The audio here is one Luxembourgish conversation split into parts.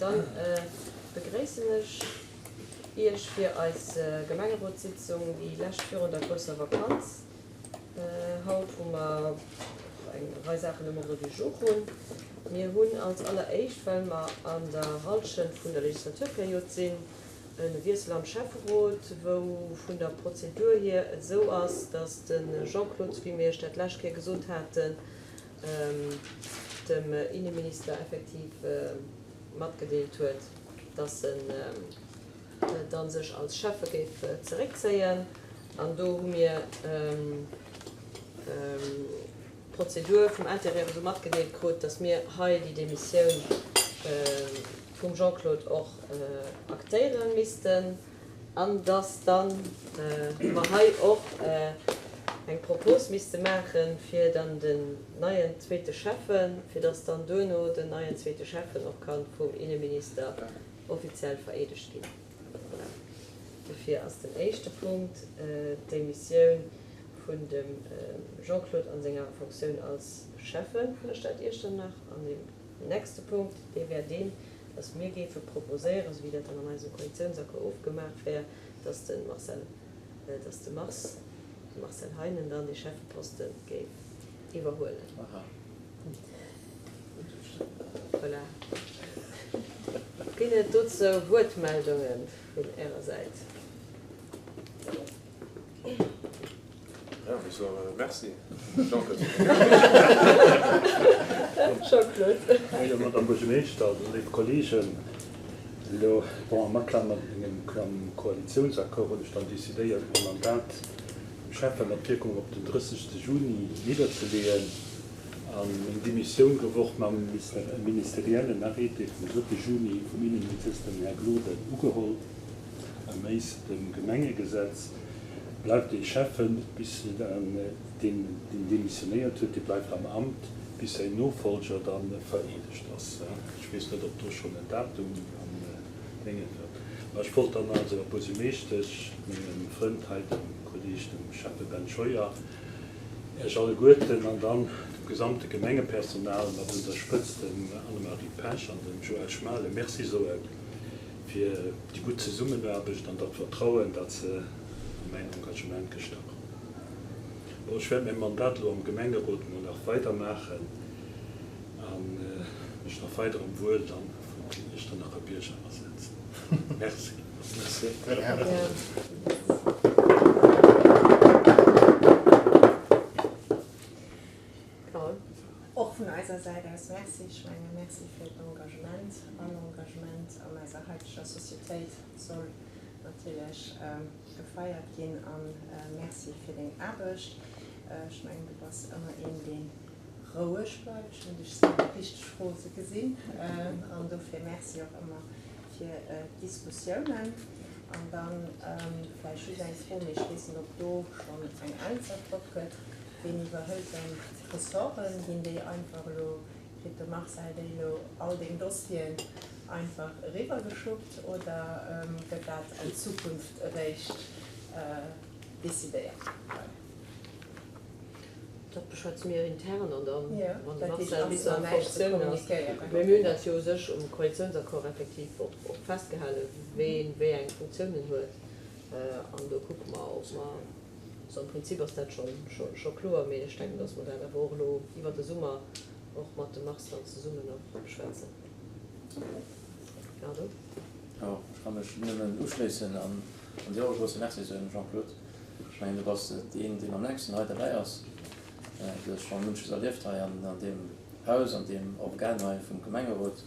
Dann begréissen ech Iech fir eis Gemengerotssitzung, déi lescht virun der grousser Vakanz. Haut, wou mer och eng Rei Saachen um Ordre du jour hunn. Mir hunn als alleréischt, well mer an der Hallschent vun der Legislaturperiod sinn, e Wiessel am Schäfferot, wou vun der Prozedur hier et esou ass, dass de Jean-Claude, wéi mir Iech dat d'lescht Kéier gesot haten, dem Inneminister effektiv matgedeelt huet, dass en da sech als Schäffe géif zeréckzéien. An do hu mir d'Prozedur vum Intérieur esou matgedeelt krut, dass mir hei déi Demissioun vum Jean-Claude och aktéiere missten. An dass dann mer hei och eng Propos misste maachen, fir dann den neien zweete Schäffen, fir dass dann duerno den neien zweete Schäffen och ka vum Inneminister offiziell vereedegt ginn. Voilà. Dofir ass den éischte Punkt d'Demissioun vun dem Jean-Claude a senger Fonctioun als Schäffe vun der Stad Iechternach. An deen nächste Punkt, dee wär deen, dass mir géife proposéieren, esou wéi dat dann an eisem Koalitiounsaccord ofgemaach wär, dass de Marcel, dass de Mars, de Marcel Heinen dann dee Schäffeposte géif iwwerhuelen. Voilà. Ginn et dozou Wuertmeldunge vun Ärer Säit? Jo, ech soe Merci, Jean-Claude. Jean-Claude. Jo, Madame Buergermeeschter, léif Kolleegen, elo, bon, am Aklang mat mengem Koalitiounsaccord hunn ech dann decidéiert, mäi Mandat um Schäffe mat Wierkung op den 30. Juni nidderzeleeën. A meng Demissioun gouf och mam ministeriellen Arrêté vum 3. Juni vum Innenminister, dem Här Gloden, ugeholl. Geméiss dem Gemengegesetz bleift dee Schäffen, bis deen, deen demissionéiert huet, dee bleift am Amt, bis säin Nofolger da vereedegt ass. Ech weess net, ob do schonn en Datum an Dénge wier. Mä ech wollt dann also der Buergermeeschtesch, mengem Frënd hei, dem Kolleeg, dem Schäffe Ben Scheuer, Iech alleguerten an dann dem gesamte Gemengepersonal, mat un der Spëtzt dem Anne-Marie Pesch an dem Joël Schmale Merci soen. fir déi gutt Zesummenaarbecht an dat Vertrauen, dat se a mäin Engagement gestach hunn. Bon, ech wäert mäi Mandat elo am Gemengerot mol nach weider maachen a mech nach weider am Wuel dann vun den Iechternacher Bierger asetzen. Merci. Merci. Carole. Och vun eiser Säit aus Merci. Ech menge Merci fir d'Engagement. All Engagement an eiser haiteger Societéit soll natierlech gefeiert ginn. A Merci fir deng Aarbecht. Ech mengen, du bass ëmmer een, dee roueg bleift. Ech hunn dech sou richteg rose gesinn. An dofir Merci och ëmmer fir d'Diskussiounen. An dann vläicht just eng Fro, mee ech weess net, ob do schonn eng Äntwert drop gëtt. Ween iwwerhëlt dann d'Ressorten? Ginn déi einfach elo, kritt de Marcel déi elo all deng Dossieren einfach eriwwergeschuppt oder gëtt dat an Zukunft eréischt decidéiert? Dat beschwätze mir intern an dann, wann de Marcel bis an Fonctioun ass. Mee mir hunn dat jo u sech um Koalitiounsaccord effektiv och festgehalen, ween wéi eng Funktiounen huet. An do kucke mer, ob mer Also am Prinzip ass dat scho kloer, mee ech denken, dass mer dat awer och elo iwwert de Summer och mat dem Mars dann zesummen och beschwätzen. Ricardo? Jo, ech ka mech nëmmen uschléissen an dir och e grousse Merci soen, Jean-Claude. Ech mengen, du bass deen, deen am längsten hei derbäi ass. Du hues scho munches erlieft hei an deem Haus, an deem Organ hei vum Gemengerot.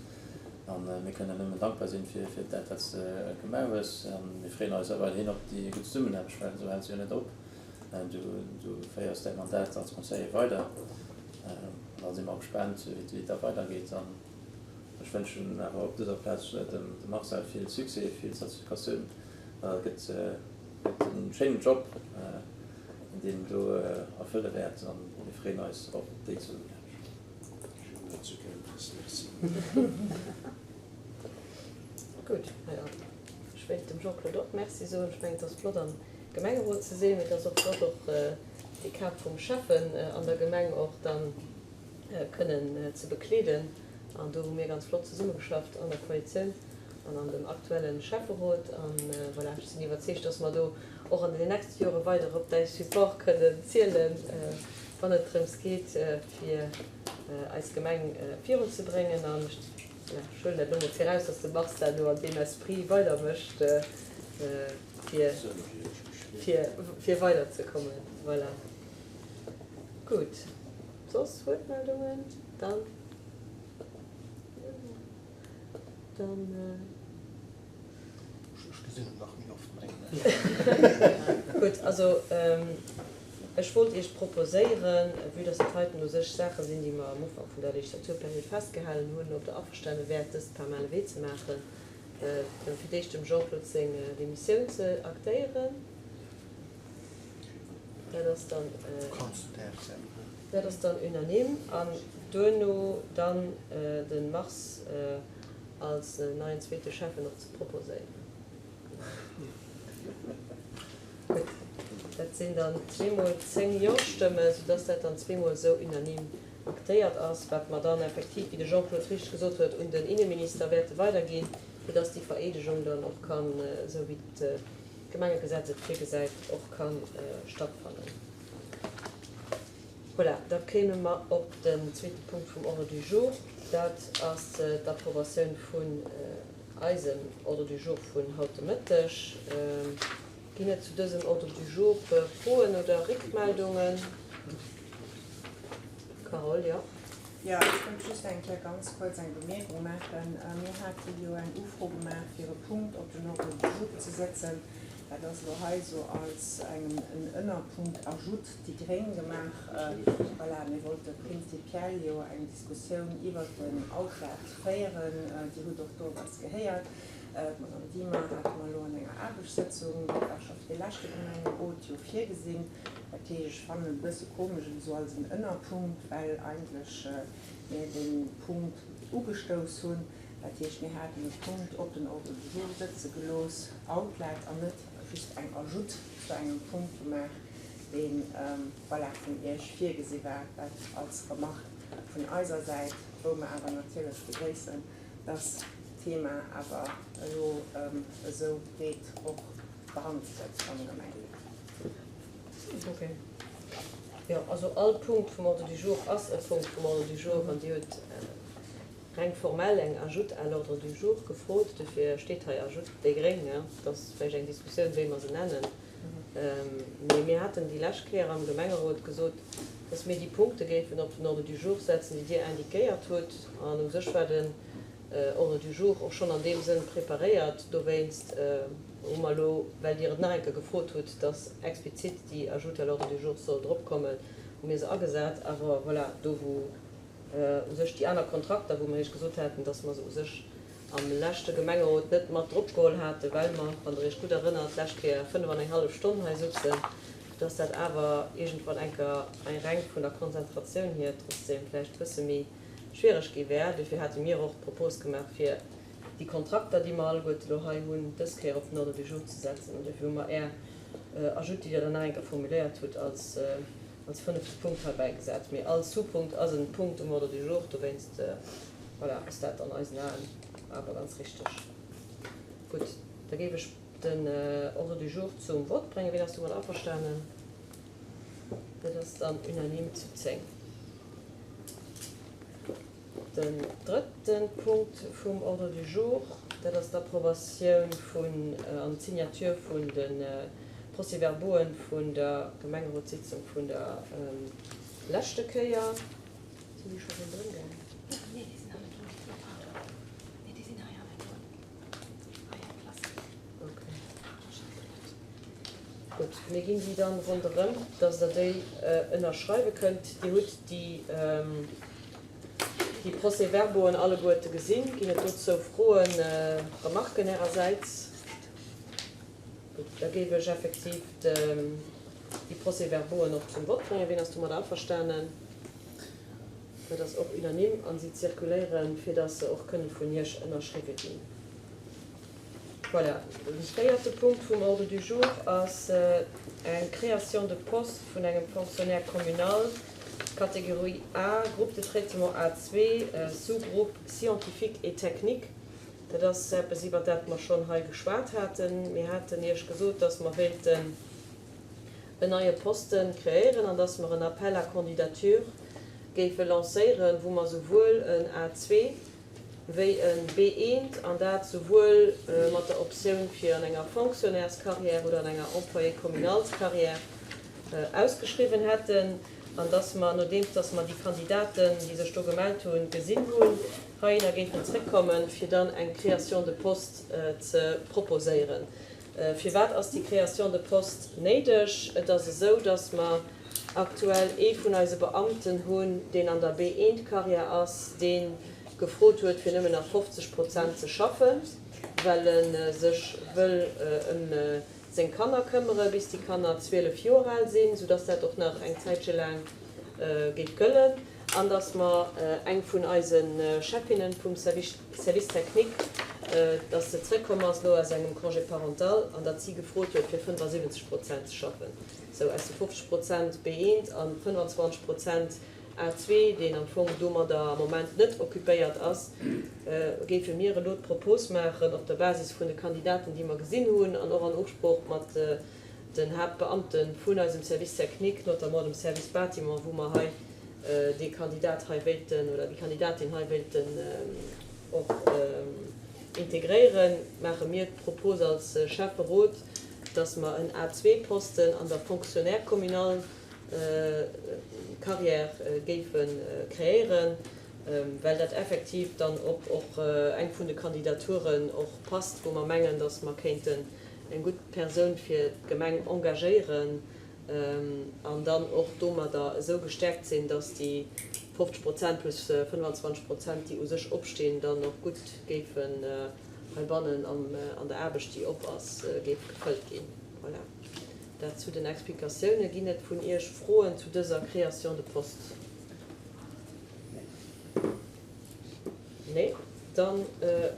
A mir kënnen nëmmen dankbar sinn fir dat, wat s de gemaach hues. A mir freeën eis a weiderhin op déi gutt Zesummenaarbecht, well esou hält se jo net op. Du féiers däi Mandat als Conseiller weider. An da si mer gespaant, wéi et da weidergeet. An ech wënschen awer op dëser Plaz dem Marcel vill Succès, vill Satisfactioun. Et gëtt e schéinen Job, deen en do erfëlle wäert. A mir freeën eis op déi Zesummenaarbecht. Gutt, jo, ech wéilt dem Jean-Claude och Merci soen. Ech mengen, et ass flott am Gemengerot ze sinn, mee et ass och flott och déi Kap vum Schäffen an der Gemeng och dann kënnen ze bekleeden. An do hu mir ganz flott zesummegeschafft an der Koalitioun an an dem aktuelle Schäfferot. An voilà, ech sinn iwwerzeegt, dass mer do och an den nächste Jore weider op däi Support kënnen zielen, wann et drëms geet, fir eis Gemeng virunzebréngen. An ech huelen dat elo mol viraus, dass de Mars dat elo an deem Esprit weidermécht, fir, fir weiderzekommen. Voilà. Gutt. Soss Wuertmeldungen? Dann, dann. Ech gesinn et nach méi oft, mengen ech. Gutt, also ech wollt Iech proposéieren, vue dass dat heiten u sech Saache sinn, déi mer am Ufank vun der Legislaturperiod festgehalen hunn, ob Der averstane wäert, dëst par main levée ze maachen, fir d'éischt dem Jean-Claude seng Demissioun ze aktéieren. Dat ass dann, dat ass dann unanime. An duerno dann de Mars als neien zweete Schäffen och ze proposéieren. Gutt, dat sinn dann zweemol 10 Jo-Stëmmen, soudass dat dann zweemol esou unanime aktéiert ass, wat mer dann effektiv, wéi de Jean-Claude richteg gesot huet, un den Inneminister wäerte weiderginn, fir dass déi Vereedegung dann och kann, esou wéi d'Gemengegesetz et virgesäit, och ka stattfannen. Voilà, da kéime mer op den zweete Punkt vum Ordre du jour. Dat ass d'Approbatioun vun eisem Ordre du jour vun haut de Mëtteg. Ginn et zu dësem Ordre du jour Froen oder Réckmeldungen? Carole, jo. Jo, ech wollt just eng Kéier ganz kuerz eng Bemierkung maachen. Mir hate jo eng Ufro gemaach, fir e Punkt op den Ordre du jour ze setzen. Dat ass elo hei esou als en Ënnerpunkt Ajout déi gréng gemaach. Voilà, mir wollte prinzipiell jo eng Diskussioun iwwert den Outlet féieren. Dir hutt och do eppes gehéiert. D'Madame Diemer hate mer elo an enger Aarbechtssëtzung, dat war scho fir de leschte Gemengerot jo virgesinn. Dat heescht, ech fannen et e bësse komesch, et esou als en Ënnerpunkt, well eigentlech mir dee Punkt ugestouss hunn. Dat heescht, mir haten e Punkt op den Ordre du jour sëtze gelooss, Outlet, an net just eng Ajoute zu engem Punkt gemaach, dee, voilà, vun Iech virgesi war. Dat als Remarque vun eiser Säit, wou mer awer natierlech begréissen, dass d'Thema awer elo esou breet och behandelt gëtt am Gemengerot. Ok. Jo, also all Punkt vum Ordre du jour ass e Punkt vum Ordre du jour an Dir hutt reng formell eng Ajoute à l'ordre du jour gefrot. Dofir steet hei Ajoute déi gréng. Et ass vläicht eng Diskussioun, wéi mer se nennen. Mee mir haten déi lescht Kéier am Gemengerot gesot, dass mir déi Punkte géifen op den Ordre du jour setzen, déi Dir indiquéiert hutt. An u sech war den Ordre du jour och schonn an deem Sënn preparéiert. Dowéinst hu mer elo, well Dir et nach eng Kéier gefrot hutt, dass explizit déi Ajoute à l'ordre du jour soll dropkommen, hu mir se agesat. Awer voilà, do wou u sech déi aner Kontrakter, wou mer Iech gesot haten, dass mer se u sech am leschte Gemengerot net mat drop geholl haten, well mer, wann Der Iech gutt erënnert, d'lescht Kéier 5 an eng hallef Stonn hei sutzen, dass dat awer iergendwann eng Kéier reng vun der Konzentratioun hier trotzdem vläicht e bësse méi schwiereg gi wär. Dofir hate mir och d'Propos gemaach, fir déi Kontrakter, déi mer alleguerte elo hei hunn, dës Kéier op den Ordre du jour ze setzen. An dofir hu mer Är Ajoute, déi Der dann nach eng Kéier formuléiert hutt, als als fënnefte Punkt hei bäigesat. Mee all Sous-Punkt ass e Punkt um Ordre du jour. Dowéinst, voilà, ass dat an eisen Aen awer ganz richteg. Gutt, da géif ech den Ordre du jour zum Vott bréngen. Wien ass domat averstanen? Dat ass dann unanime zu 10. Den drëtte Punkt vum Ordre du jour, dat ass d'Approbatioun vun an d'Signature vun de Procès-verbauen vun der Gemengerotssitzung vun der leschte Kéier. Sinn déi scho ronderëm gaangen? Okay. Gutt, mir ginn déi dann ronderëm, dass Der déi ënnerschreiwe kënnt. Dir hutt déi, déi Procès-verbauen alleguerte gesinn. Ginn et dozou Froen, Remarken Ärersäits? Gutt, da géif ech effektiv déi Procès-verbauen och zum Vott bréngen. Wien ass domadder averstanen? Dat ass och unanime a si zirkuléieren, fir dass se och kënne vun Iech ënnerschriwwe ginn. Voilà, de véierte Punkt vum Ordre du jour ass eng Création de poste vun engem Fonctionnaire communal. Catégorie A, Groupe de traitement A2, Sous-groupe scientifique et technique. Dat ass eppes, iwwert dat mer schonn hei geschwat haten. Mir haten Iech gesot, dass mer wéilten en neie Poste kreéieren an dass mer en Appel à candidatures géife lancéieren, wou mer souwuel en A2 wéi e B1, an dat souwuel mat der Optioun fir an enger Fonctionnairescarrière oder an enger Employé-communalscarrière ausgeschriwwen hätten, an dass mer, nodeems dass mer déi Kandidaten, déi sech do gemellt hunn, gesinn hunn, heihinner géifen zréckkommen, fir dann eng Création de poste ze proposéieren. Firwat ass déi Création de poste néideg? Et ass esou, dass mer aktuell ee vun eise Beamten hunn, deen an der B-eent-Carrière ass, dee gefrot huet, fir nëmmen nach 50 Prozent ze schaffen, well e sech wëll ëm seng Kanner këmmere bis déi Kanner 12 Joer al sinn, soudass dat och nach eng Zäitche laang géif gëllen. An dass mer eng vun eise Chefinnen vum Service technique, dass se zrëckkomm ass elo aus engem Congé parental an datt si gefrot huet, fir 75 Prozent ze schaffen. Sou aus de 50 Prozent B1 a 25 Prozent A2, deen am Fong domadder am Moment net occupéiert ass, géife mir elo d'Propos maachen, op der Basis vun de Kandidaten, déi mer gesinn hunn, an och an Ofsprooch mat den Haaptbeamte vun eisem Service technique, notamment dem Service bâtiment, wou mer hei dee Kandidat hei wéilten oder déi Kandidatin hei wéilten och integréieren, maache mir d'Propos als Schäfferot, dass mer en A-zwee-Posten an der Fonctionnaire communal Carrière géife kreéieren, well dat effektiv dann op och eng vun de Kandidaturen och passt, wou mer mengen, dass mer kéinten eng gutt Persoun fir d'Gemeng engagéieren an dann och domadder esou gestärkt sinn, dass déi 50 Prozent plus 25 Prozent, déi u sech opstinn, dann och gutt géifen heibannen an der Aarbecht, déi op ass, géif gefëllt ginn. Voilà, dat zu den Explikatiounen. Ginn et vun Iech Froen zu dëser Création de poste? Nee? Dann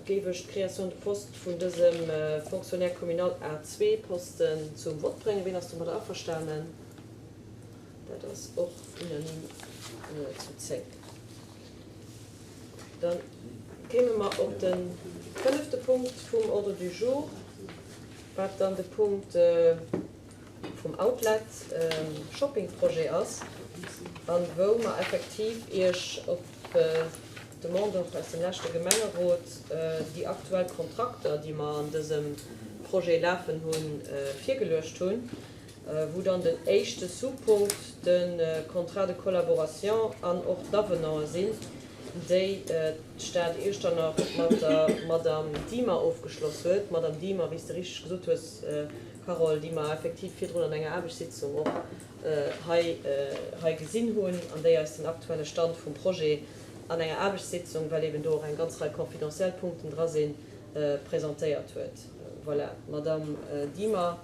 géif ech d'Création de poste vun dësem Fonctionnaire communal A2 Posten zum Vott bréngen. Ween ass domadder averstanen? Dat ass och unanime zu 10. Da kéime mer op de fënnefte Punkt vum Ordre du jour, wat dann de Punkt vum Outlet Shopping Projet ass a wou mer effektiv Iech op Demande och aus dem leschte Gemengerot déi aktuell Kontrakter, déi mer an dësem Projet lafen hunn, virgeluecht hunn, wou dann den éischte Sous-Punkt de Contrat de collaboration an och d'Avenante sinn, déi d'Stad Iechternach mat der Madame Diemer ofgeschloss huet. D'Madame Diemer, wéi s de richteg gesot hues, Carole, déi mer effektiv virdrun an enger Aarbechtssitzung och hei hei gesinn hunn an déi eis den aktuelle Stand vum Projet an enger Aarbechtssitzung, well eben do och eng ganz Rei confidentiel Punkten dra sinn, presentéiert huet. Voilà, d'Madame Diemer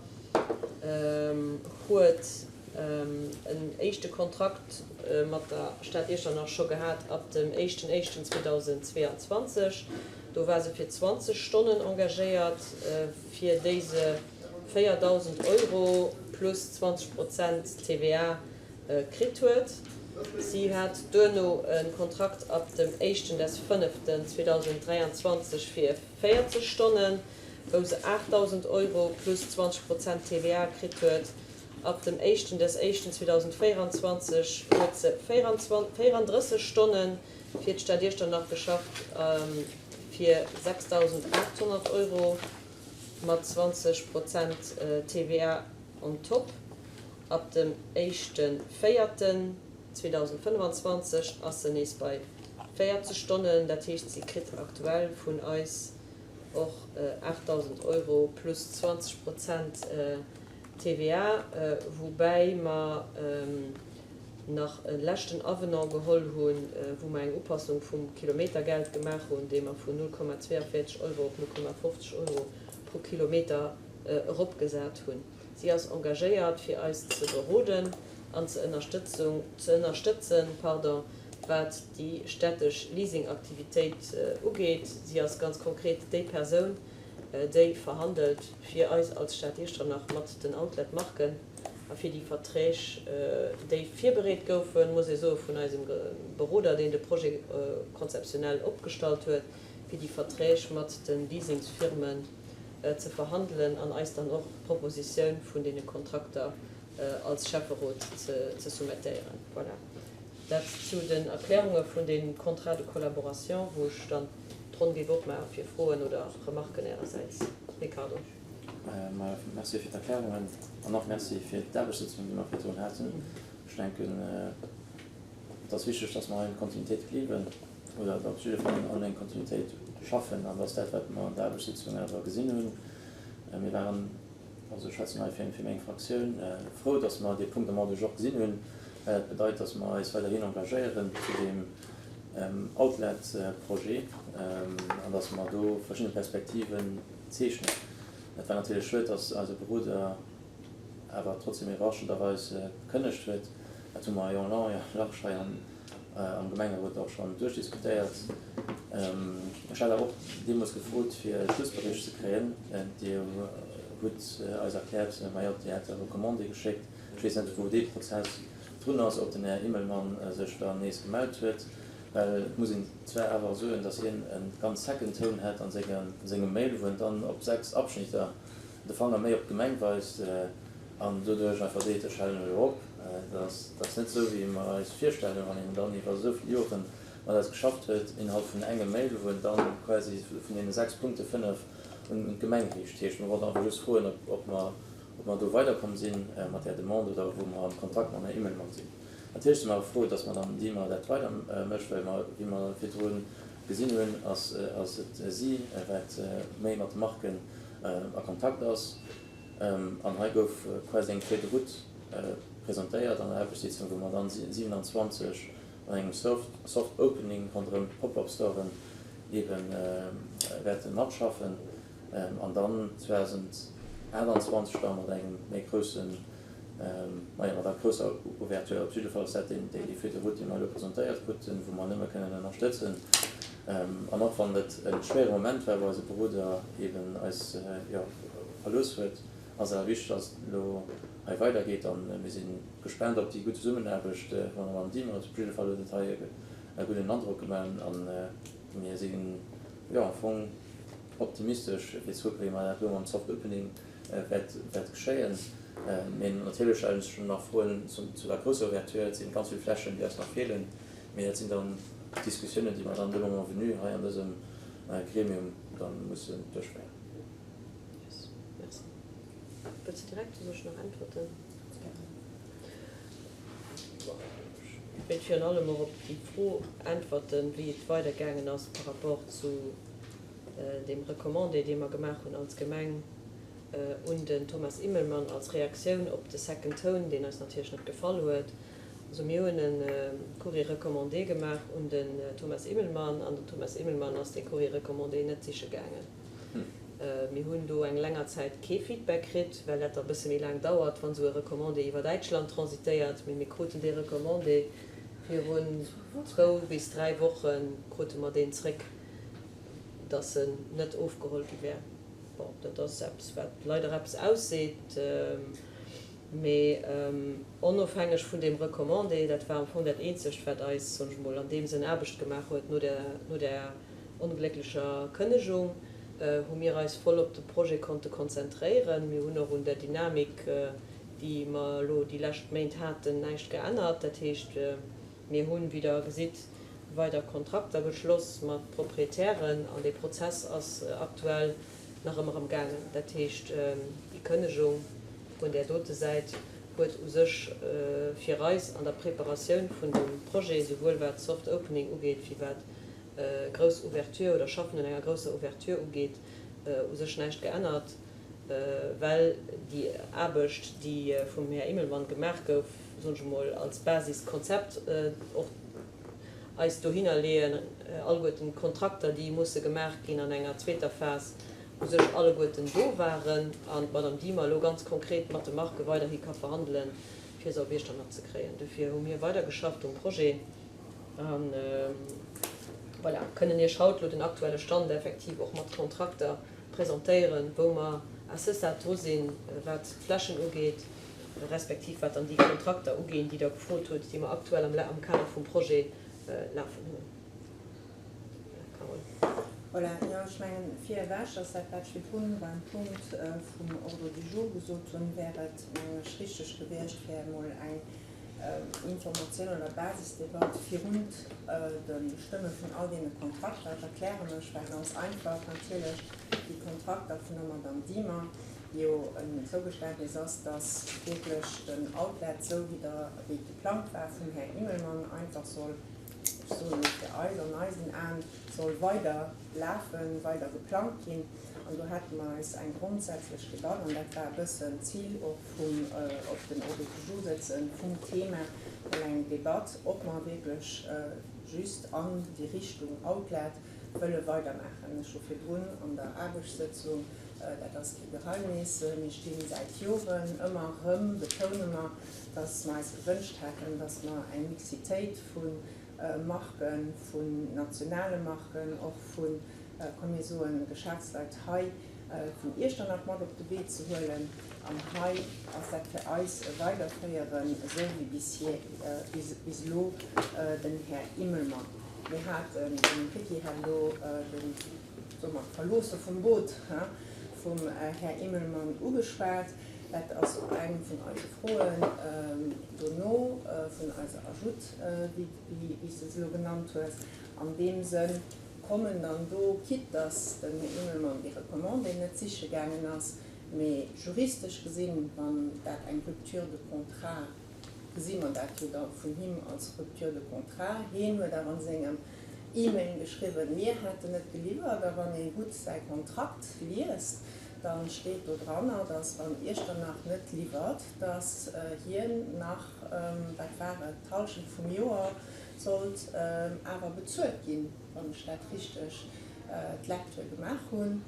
huet en éischte Kontrakt mat der Stad Iechternach scho gehat ab dem éischten éischten 2022. Do war se fir 20 Stonnen engagéiert, fir déi se 4.000 Euro plus 20 Prozent TVA kritt huet. Si hat duerno e Kontrakt ab dem éischten des fënneften 2023 fir 40 Stonnen, wou se 8.000 Euro plus 20 Prozent TVA kritt huet. Ab dem éischten des éischten 2024 huet se 34 Stonne fir d'Stad Iechternach geschafft fir 6.800 Euro mat 20 Prozent TVA on top. Ab dem éischte Véierten 2025 ass se nees bei 40 Stonnen, dat heescht si kritt aktuell vun eis och 8.000 Euro plus 20 Prozent TVA, woubäi mer nach e leschten Avenant geholl hunn, wou mer eng Upassung vum Kilometergeld gemaach hunn, dee mer vun 0,42 Euro op 0,50 Euro pro Kilometer eropgesat hunn. Si ass engagéiert, fir eis ze beroden an ze Ënnerstëtzung ze ënnerstëtzen, pardon, wat déi städtesch Leasingaktivitéit ugeet. Si ass ganz konkret déi Persoun, déi verhandelt fir eis als Stad Iechternach mat den Outlet-Marken. A fir déi Verträg, déi virbereet goufen, muss ee soe vun eisem Beroder, deen de Projet konzeptionell opgestallt huet, fir déi Verträg mat de Leasingsfirmen ze verhandelen an eis dann och d'Propositioun vun deene Kontrakter als Schäfferot ze soumettéieren. Voilà, dat zu den Erklärunge vun deem Contrat de collaboration, wou ech dann d'Ronn géif opmaache fir Froen oder Remarken Ärersäits. Ricardo. Majo, Merci fir d'Erklärungen an och Merci fir d'Aarbechtssëtzung, déi mer virdrun haten. Ech denken, et ass wichteg, dass mer hei un d'Kontinuitéit gleewen oder op jidde Fall an eng Kontinuitéit schaffen an dass dat, wat mer an der Aarbechtssitzung awer gesinn hunn, mir waren, also ech schwätzen hei fir meng Fraktioun, frou, dass mer dee Punkt am Ordre du jour gesinn hunn, well dat bedeit, dass mer eis weiderhin engagéieren zu deem Outlet-Projet an dass mer do verschidde Perspektiven zeechnen. Et war natierlech schued, dass eise Beroder awer trotzdem iwwerraschenderweis gekënnegt huet. Dat hu mer jo en long et en large hei am Gemengerot och schonn duerchdiskutéiert. Ech hat awer och deemools gefrot, fir e Schlussbericht ze kréien. Dir hutt eis erkläert, majo, Dir hätt e Recommandé geschéckt. Ech weess net, wou dee Prozess drun ass, ob den Här Immelmann sech dann nees gemellt huet. Well et muss een zwar awer soen, datt hien e ganz secken Toun hat a sengem Mail, wou en dann op 6 Abschnitter de Fanger méi op d'Gemeng weist an doduerch einfach seet, ech halen elo op. Dat ass net esou, wéi mer eis virstellen, wann een dann iwwer esou vill Jore mat eis geschafft huet, innerhalb vun engem Mail, wou en dann quasi vun deene 6 Punkte 5 un d'Gemeng riicht. Dat heescht, mir wollten einfach just froen, ob mer do weiderkomm si mat där Demande oder wou mer am Kontakt mam Här Immelmann sinn. Natierlech si mer frou, dass d'Madame Dimmer dat weider mécht, well mer, wéi mer virdru gesinn hunn, ass et si, wat méi mat de Marken a Kontakt ass. An hei gouf quasi eng Feuille de route presentéiert an der Aarbechtssitzung, wou mer dann 27 an engem Soft Opening ronderëm d'Pop-up-Storen eebe wäerte matschaffen an dann 2028 da mat engem méi groussen Majo, mat der grousser Ouverture. Op jidde Fall ass dat déi Feuille de route, déi mer elo presentéiert kruten, wou mer nëmme kënnen ënnerstëtzen. An och wann et e schwéiere Moment war, wou eise Beroder eeben eis, jo, verlooss huet, ass et awer wichteg, dass et elo hei weidergeet. A mir si gespaant op déi gutt Zesummenaarbecht mam Madame Dimert. Op jidde Fall huet et hei e gudden Androck gemaach a mir sinn, jo, am Fong optimistesch, fir ze kucken, wéi mer dat elo mam Soft Opening wäert geschéien. Mee natierlech stellen sech nach Froen zu der grousser Ouverture. Et sinn ganz vill Flächen, déi eis nach feelen. Mee dat sinn dann Diskussiounen, déi mer dann de moment venu hei an dësem Gremium da mussen duerchféieren. Yes, merci. Wëlls de direkt soss nach äntwerten? Ech wéilt virun allem och op déi Fro äntwerten, wéi et weidergaangen ass par rapport zu deem Recommandé, dee mer gemaach hunn als Gemeng un den Thomas Immelmann als Reaktioun op de Second Tone, deen eis natierlech net gefall huet. Also mir hunn e Courrier recommandé gemaach un den Thomas Immelmann an den Thomas Immelmann ass dee Courrier recommandé net siche gaangen. Mir hunn do eng länger Zäit kee Feedback kritt, well dat da e bësse méi laang dauert, wann esou e Recommandé iwwer Däitschland transitéiert. Mee mir kruten dee Recommandé virun zwou bis dräi Woche krute mer deen zréck. dass en net ofgeholl gi wär. Bon, dat ass eppes, wat leider eppes ausseet, mee onofhängeg vun deem Recommandé, dat war am Fong dat Eenzegt, wat eis, soen ech emol, an deem Sënn Aarbecht gemaach huet no där, no där onglécklecher Kënnegung, hu mir eis voll op de Projet konnte konzentréieren. Mir hunn och un der Dynamik, déi mer elo déi lescht Méint haten, näischt geännert. Dat heescht, mir hunn, wéi Der gesitt, weider Kontrakter geschloss mat Proprietären an dee Prozess ass aktuell nach ëmmer am gaangen. Dat heescht, déi Kënnegung vun där dote Säit huet u sech fir eis an der Preparatioun vun dem Projet, souwuel wat Soft Opening ugeet wéi wat grouss Ouverture oder Schaffen un enger grousser Ouverture ugeet, u sech näischt geännert, well déi Aarbecht, déi vum Här Immelmann gemaach gouf, soen ech emol, als Basiskonzept och eis dohinner leeën, alleguerten d'Kontrakter, déi musse gemaach ginn an enger zweeter Phas, u sech alleguerten do waren an d'Madame Dimmer elo ganz konkret mat de Marke weiderhi ka verhandelen, fir se op Iechternach ze kréien. Dofir hu mir weidergeschafft um Projet a voilà, kënnen Iech haut elo den aktuelle Stand effektiv och mat Kontrakter presentéieren, wou mer à ce stade dru sinn, wat d'Flächen ugeet. respektiv wat dann déi Kontrakter uginn, déi Der gefrot hutt, déi mer aktuell am Kader vum Projet lafen hunn. Carole. Voilà, jo, ech mengen, fir ewech ass dat, wat ech virdrun beim Punkt vum Ordre du jour gesot hunn, wär et, mengen ech, richteg gewiescht, fir emol eng Informatioun oder Basisdebatt virun dem Stëmme vun all deene Kontrakter. Ech erkläre mech, well ganz einfach natierlech déi Kontrakter vun der Madame Diemer jo en Zougeständnis ass, dass wierklech den Outlet, esou wéi der, wéi et geplangt war vum Här Immelmann, einfach soll, ech soen elo fir eis, an eisen Aen, soll weider lafen, weider geplangt ginn. An do hate mer eis eng grondsätzlech Debatt, an dat war e bëssen d'Zil och vum op den Ordre du jour sëtzen vum Thema, well eng Debatt, ob mer wierklech just an déi Richtung Outlet wëlle weidermaachen. Ech hu virdrun an der Aarbechtssëtzung, dat ass kee Geheimnis, mir sti säit Joren ëmmer erëm, betoune mer, dass mer eis gewënscht hätten, dass mer eng Mixitéit vu Marken, vun nationale Marken, och vu komm mir soen, Geschäftsleit hei vun Iechternach mat op de Wee ze huelen. An hei ass dat fir eis e Weiderféieren, esou wéi bis elo den Här Immelmann. Mir haten, den Ricky hat elo de, soe mer, d'Verloosse vum Boot vum Här Immelmann ugeschwat. Dat ass och eng vun eise Froen dono, vun eiser Ajoute, wéi s de se elo genannt hues. An deem Sënn kommen dann do, quitte dass den Här Immelmann déi Recommandé net siche gaangen ass, mee juristesch gesinn, wann dat eng Rupture de contrat, gesi mer dat jo da vun him als Rupture de contrat. Hien huet awer an sengem E-Mail geschriwwen, mir hätten net geliwwert. A wann ee gutt säi Kontrakt liest, da steet do dranner, dass wann Iechternach net liwwert, dass hien nach, wat war et, d'Hallschent vum Joer sollt awer bezuelt ginn, wann ech dat richteg d'Lecture gemaach hunn.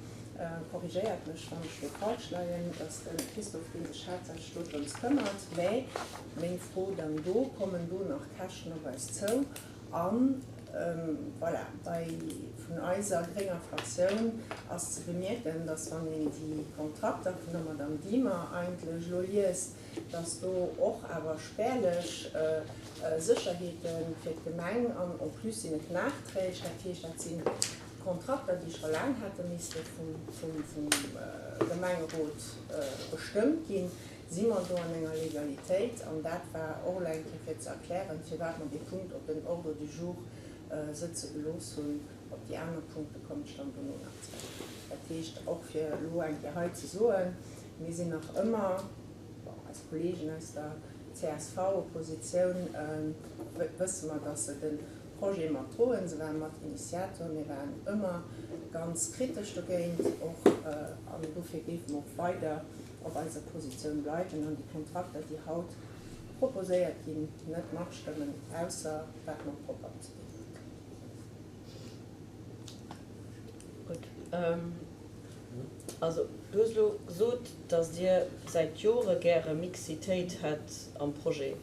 Korrigéiert mech, wann ech do falsch leien, et ass de Christophe, dee sech haaptsächlech do drëms këmmert. Mä meng Fro dann do, Kommen do nach Käschten op eis zou? A voilà, bei vun eiser grénger Fraktioun ass ze bemierken, dass wann een déi Kontrakter vun der Madame Diemer eigentlech elo liest, dass do och awer spärlech Sécherheete fir d'Gemeng an en plus sinn et Nachträg, dat heescht, dat si Kontrakter, déi scho laang hätte misste vum Gemengerot gestëmmt ginn, si mer do an enger Legalitéit. An dat war och elo eng Kéier fir ze erklären, firwat mer dee Punkt op den Ordre du jour sëtze gelooss hunn. Op déi aner Punkte kommen ech dann dono nach zréck. Dat heescht, och fir elo eng Kéier hei ze soen, Mir sinn nach ëmmer, bon, eis Kollegen aus der CSV-Oppositioun wësse mer, dass se de Projet mat droen. Se ware mat Initiator. Mir waren ëmmer ganz kritesch dogéint och an dofir géife mer och weider op eiser Positioun bleiwen an déi Kontrakter, déi haut proposéiert ginn, net matstëmmen, ausser wat mat Pop-up ze dinn huet. Gutt. Also, du hues elo gesot, datt Dir säit Jore gäre Mixitéit hätt am Projet.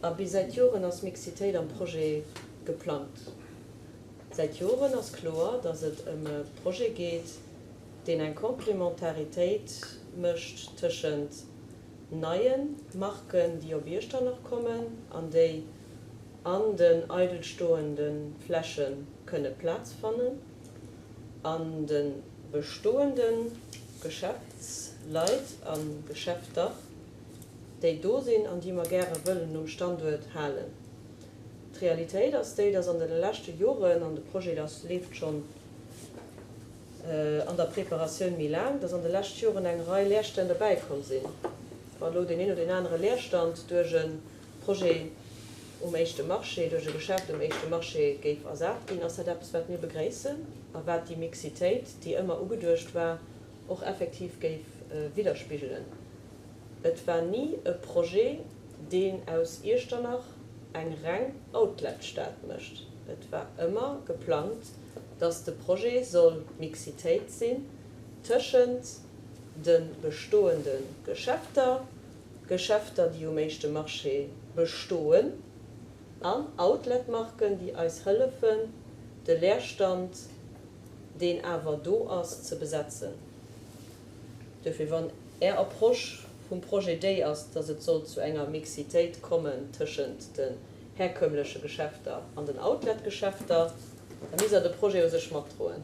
Abee, säit Joren ass Mixitéit am Projet geplangt. Säit Joren ass kloer, datt et ëm e Projet geet, deen eng Complementaritéit mécht tëschent neie Marken, déi op Iechternach kommen an déi an den eidelstoende Fläche kënne Plaz fannen, an de bestoende Geschäftsleit a Geschäfter, déi do sinn an déi mer gäre wëllen um Standuert halen. D'Realitéit ass déi, dass an de leschte Joren, an de Projet ass leeft schonn an der Preparatioun méi laang, dass an de lescht Joren eng Rei Leerstänn derbäikomm sinn. Wa elo deen een oder deen anere Leerstand duerch e Projet um éischte Marché, duerch e Geschäft um éischte Marché géif ersat ginn, ass dat eppes, wat mir begréissen a wat déi Mixitéit, déi ëmmer ugeduecht war, och effektiv géif widderspigelen. Et war ni e Projet, deen aus Iechternach eng reng Outlet-Stad mécht. Et war ëmmer geplangt, dass de Projet soll Mixitéit sinn tëschent de bestoende Geschäfter, Geschäfter, déi um éischte Marché bestoen, an Outlet-Marken, déi eis hëllefen, de Leerstand, deen awer do ass, ze besetzen. Duerfir, wann Är Approche. vum Projet déi ass, dass et soll zu enger Mixitéit kommen tëschent den herkömmleche Geschäfter an den Outlet-Geschäfter, da misst Der de Projet u sech matdroen,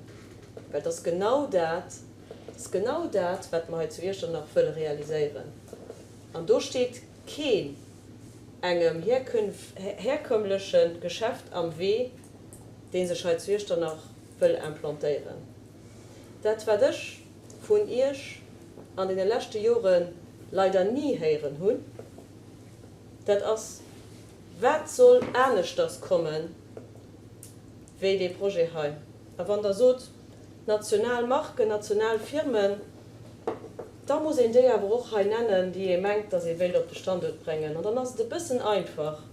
well et ass genau dat, et ass genau dat, wat mer hei zu Iechternach wëlle realiséieren. An do steet keen engem herkömmleche Geschäft am Wee, dee sech hei zu Iechternach wëll implantéieren. Dat, wat ech vun Iech an deene leschte Jore leider ni héieren hunn, dat ass, Wat soll aneschters komme wéi dee Projet hei? A wann Der sot, national Marken, national Firmen, da muss een déi awer och hei nennen, déi ee mengt, datt ee wéilt op de Standuert bréngen. An dann ass et e bëssen einfach,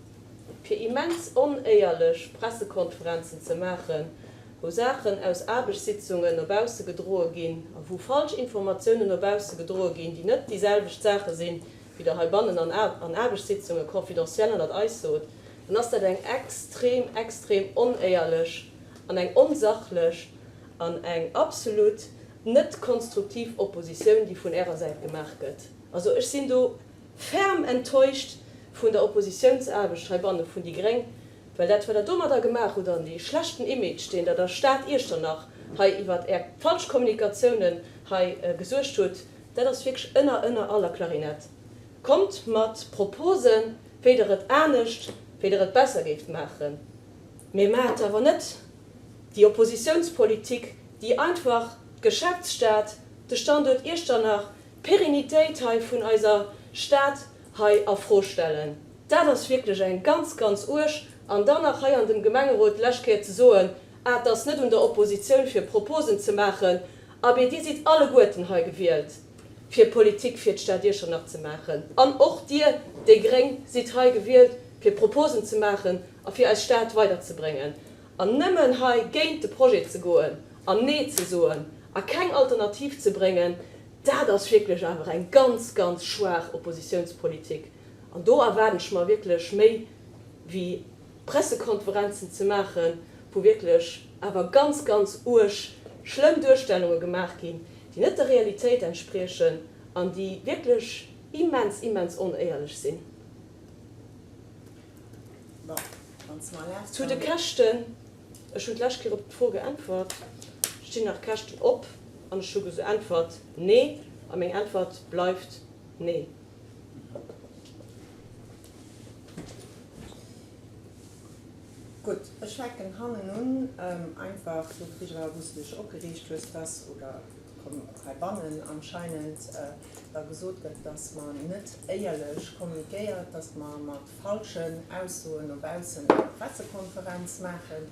fir immens onéierlech Pressekonferenzen ze maachen, wou Saachen aus Aarbechtssitzungen no bausse gedroe ginn a wou falsch Informatiounen no bausse gedroe ginn, déi net déi selwecht Saache sinn, wéi Der heibannen an Aarbechtssitzunge confidentiel ënnert eis sot, dann ass dat eng extrem, extrem onéierlech an eng onsachlech an eng absolut net konstruktiv Oppositioun, déi vun Ärer Säit gemaach gëtt. Also ech sinn do ferm enttäuscht vun der Oppositiounsaarbecht heibanne vun déi gréng, Well dat, wat Der domadder gemaach hutt an dee schlechten Image, deen Der der Stad Iechternach hei iwwert Är falsch Kommunikatiounen hei gesuergt hutt, dat ass wierklech ënner ënner aller Klarinett. Kommt mat Proposen, wéi Der et anescht, wéi Der et besser géift maachen, mee maacht awer net déi Oppositiounspolitik, déi einfach d'Geschäftsstad, de Standuert Iechternach, d'Pérennitéit hei vun eiser Stad hei a Fro stellen. Dat ass wierklech eng ganz, ganz uerg. An dann nach hei an dem Gemengerot d'lescht Kéier ze soen, ah, et ass net un der Oppositioun fir Proposen ze maachen. Abee, Dir sidd alleguerten hei gewielt, fir Politik fir d'Stad Iechternach ze maachen. An och Dir, déi gréng, sidd hei gewielt, fir Proposen ze maachen a fir eis Stad weiderzebréngen. An nëmmen hei géint de Projet ze goen an Nee ze soen a keng Alternativ ze bréngen, dat ass wierklech awer eng ganz, ganz schwaach Oppositionspolitik. An do erwaarden ech mer wierklech méi wéi Pressekonferenzen ze maachen, wou wierklech awer ganz, ganz uerg schlëmm Duerstellunge gemaach ginn, déi net der Realitéit entspriechen an déi wierklech immens, immens onéierlech sinn. Zu de Käschten, ech hunn d'lescht Kéier op d'Fro geäntwert, stinn nach Käschten op? An ech hu geäntwert, Nee. A meng Äntwert bleift Nee. Gutt, ech fänken hannen un, einfach doriwwer, wou s de dech opgereegt hues, dass, oder heibannen anscheinend da gesot gëtt, dass mer net éierlech kommunikéiert, dass mer mat falschen Aussoen no baussen eng Pressekonferenz maachen.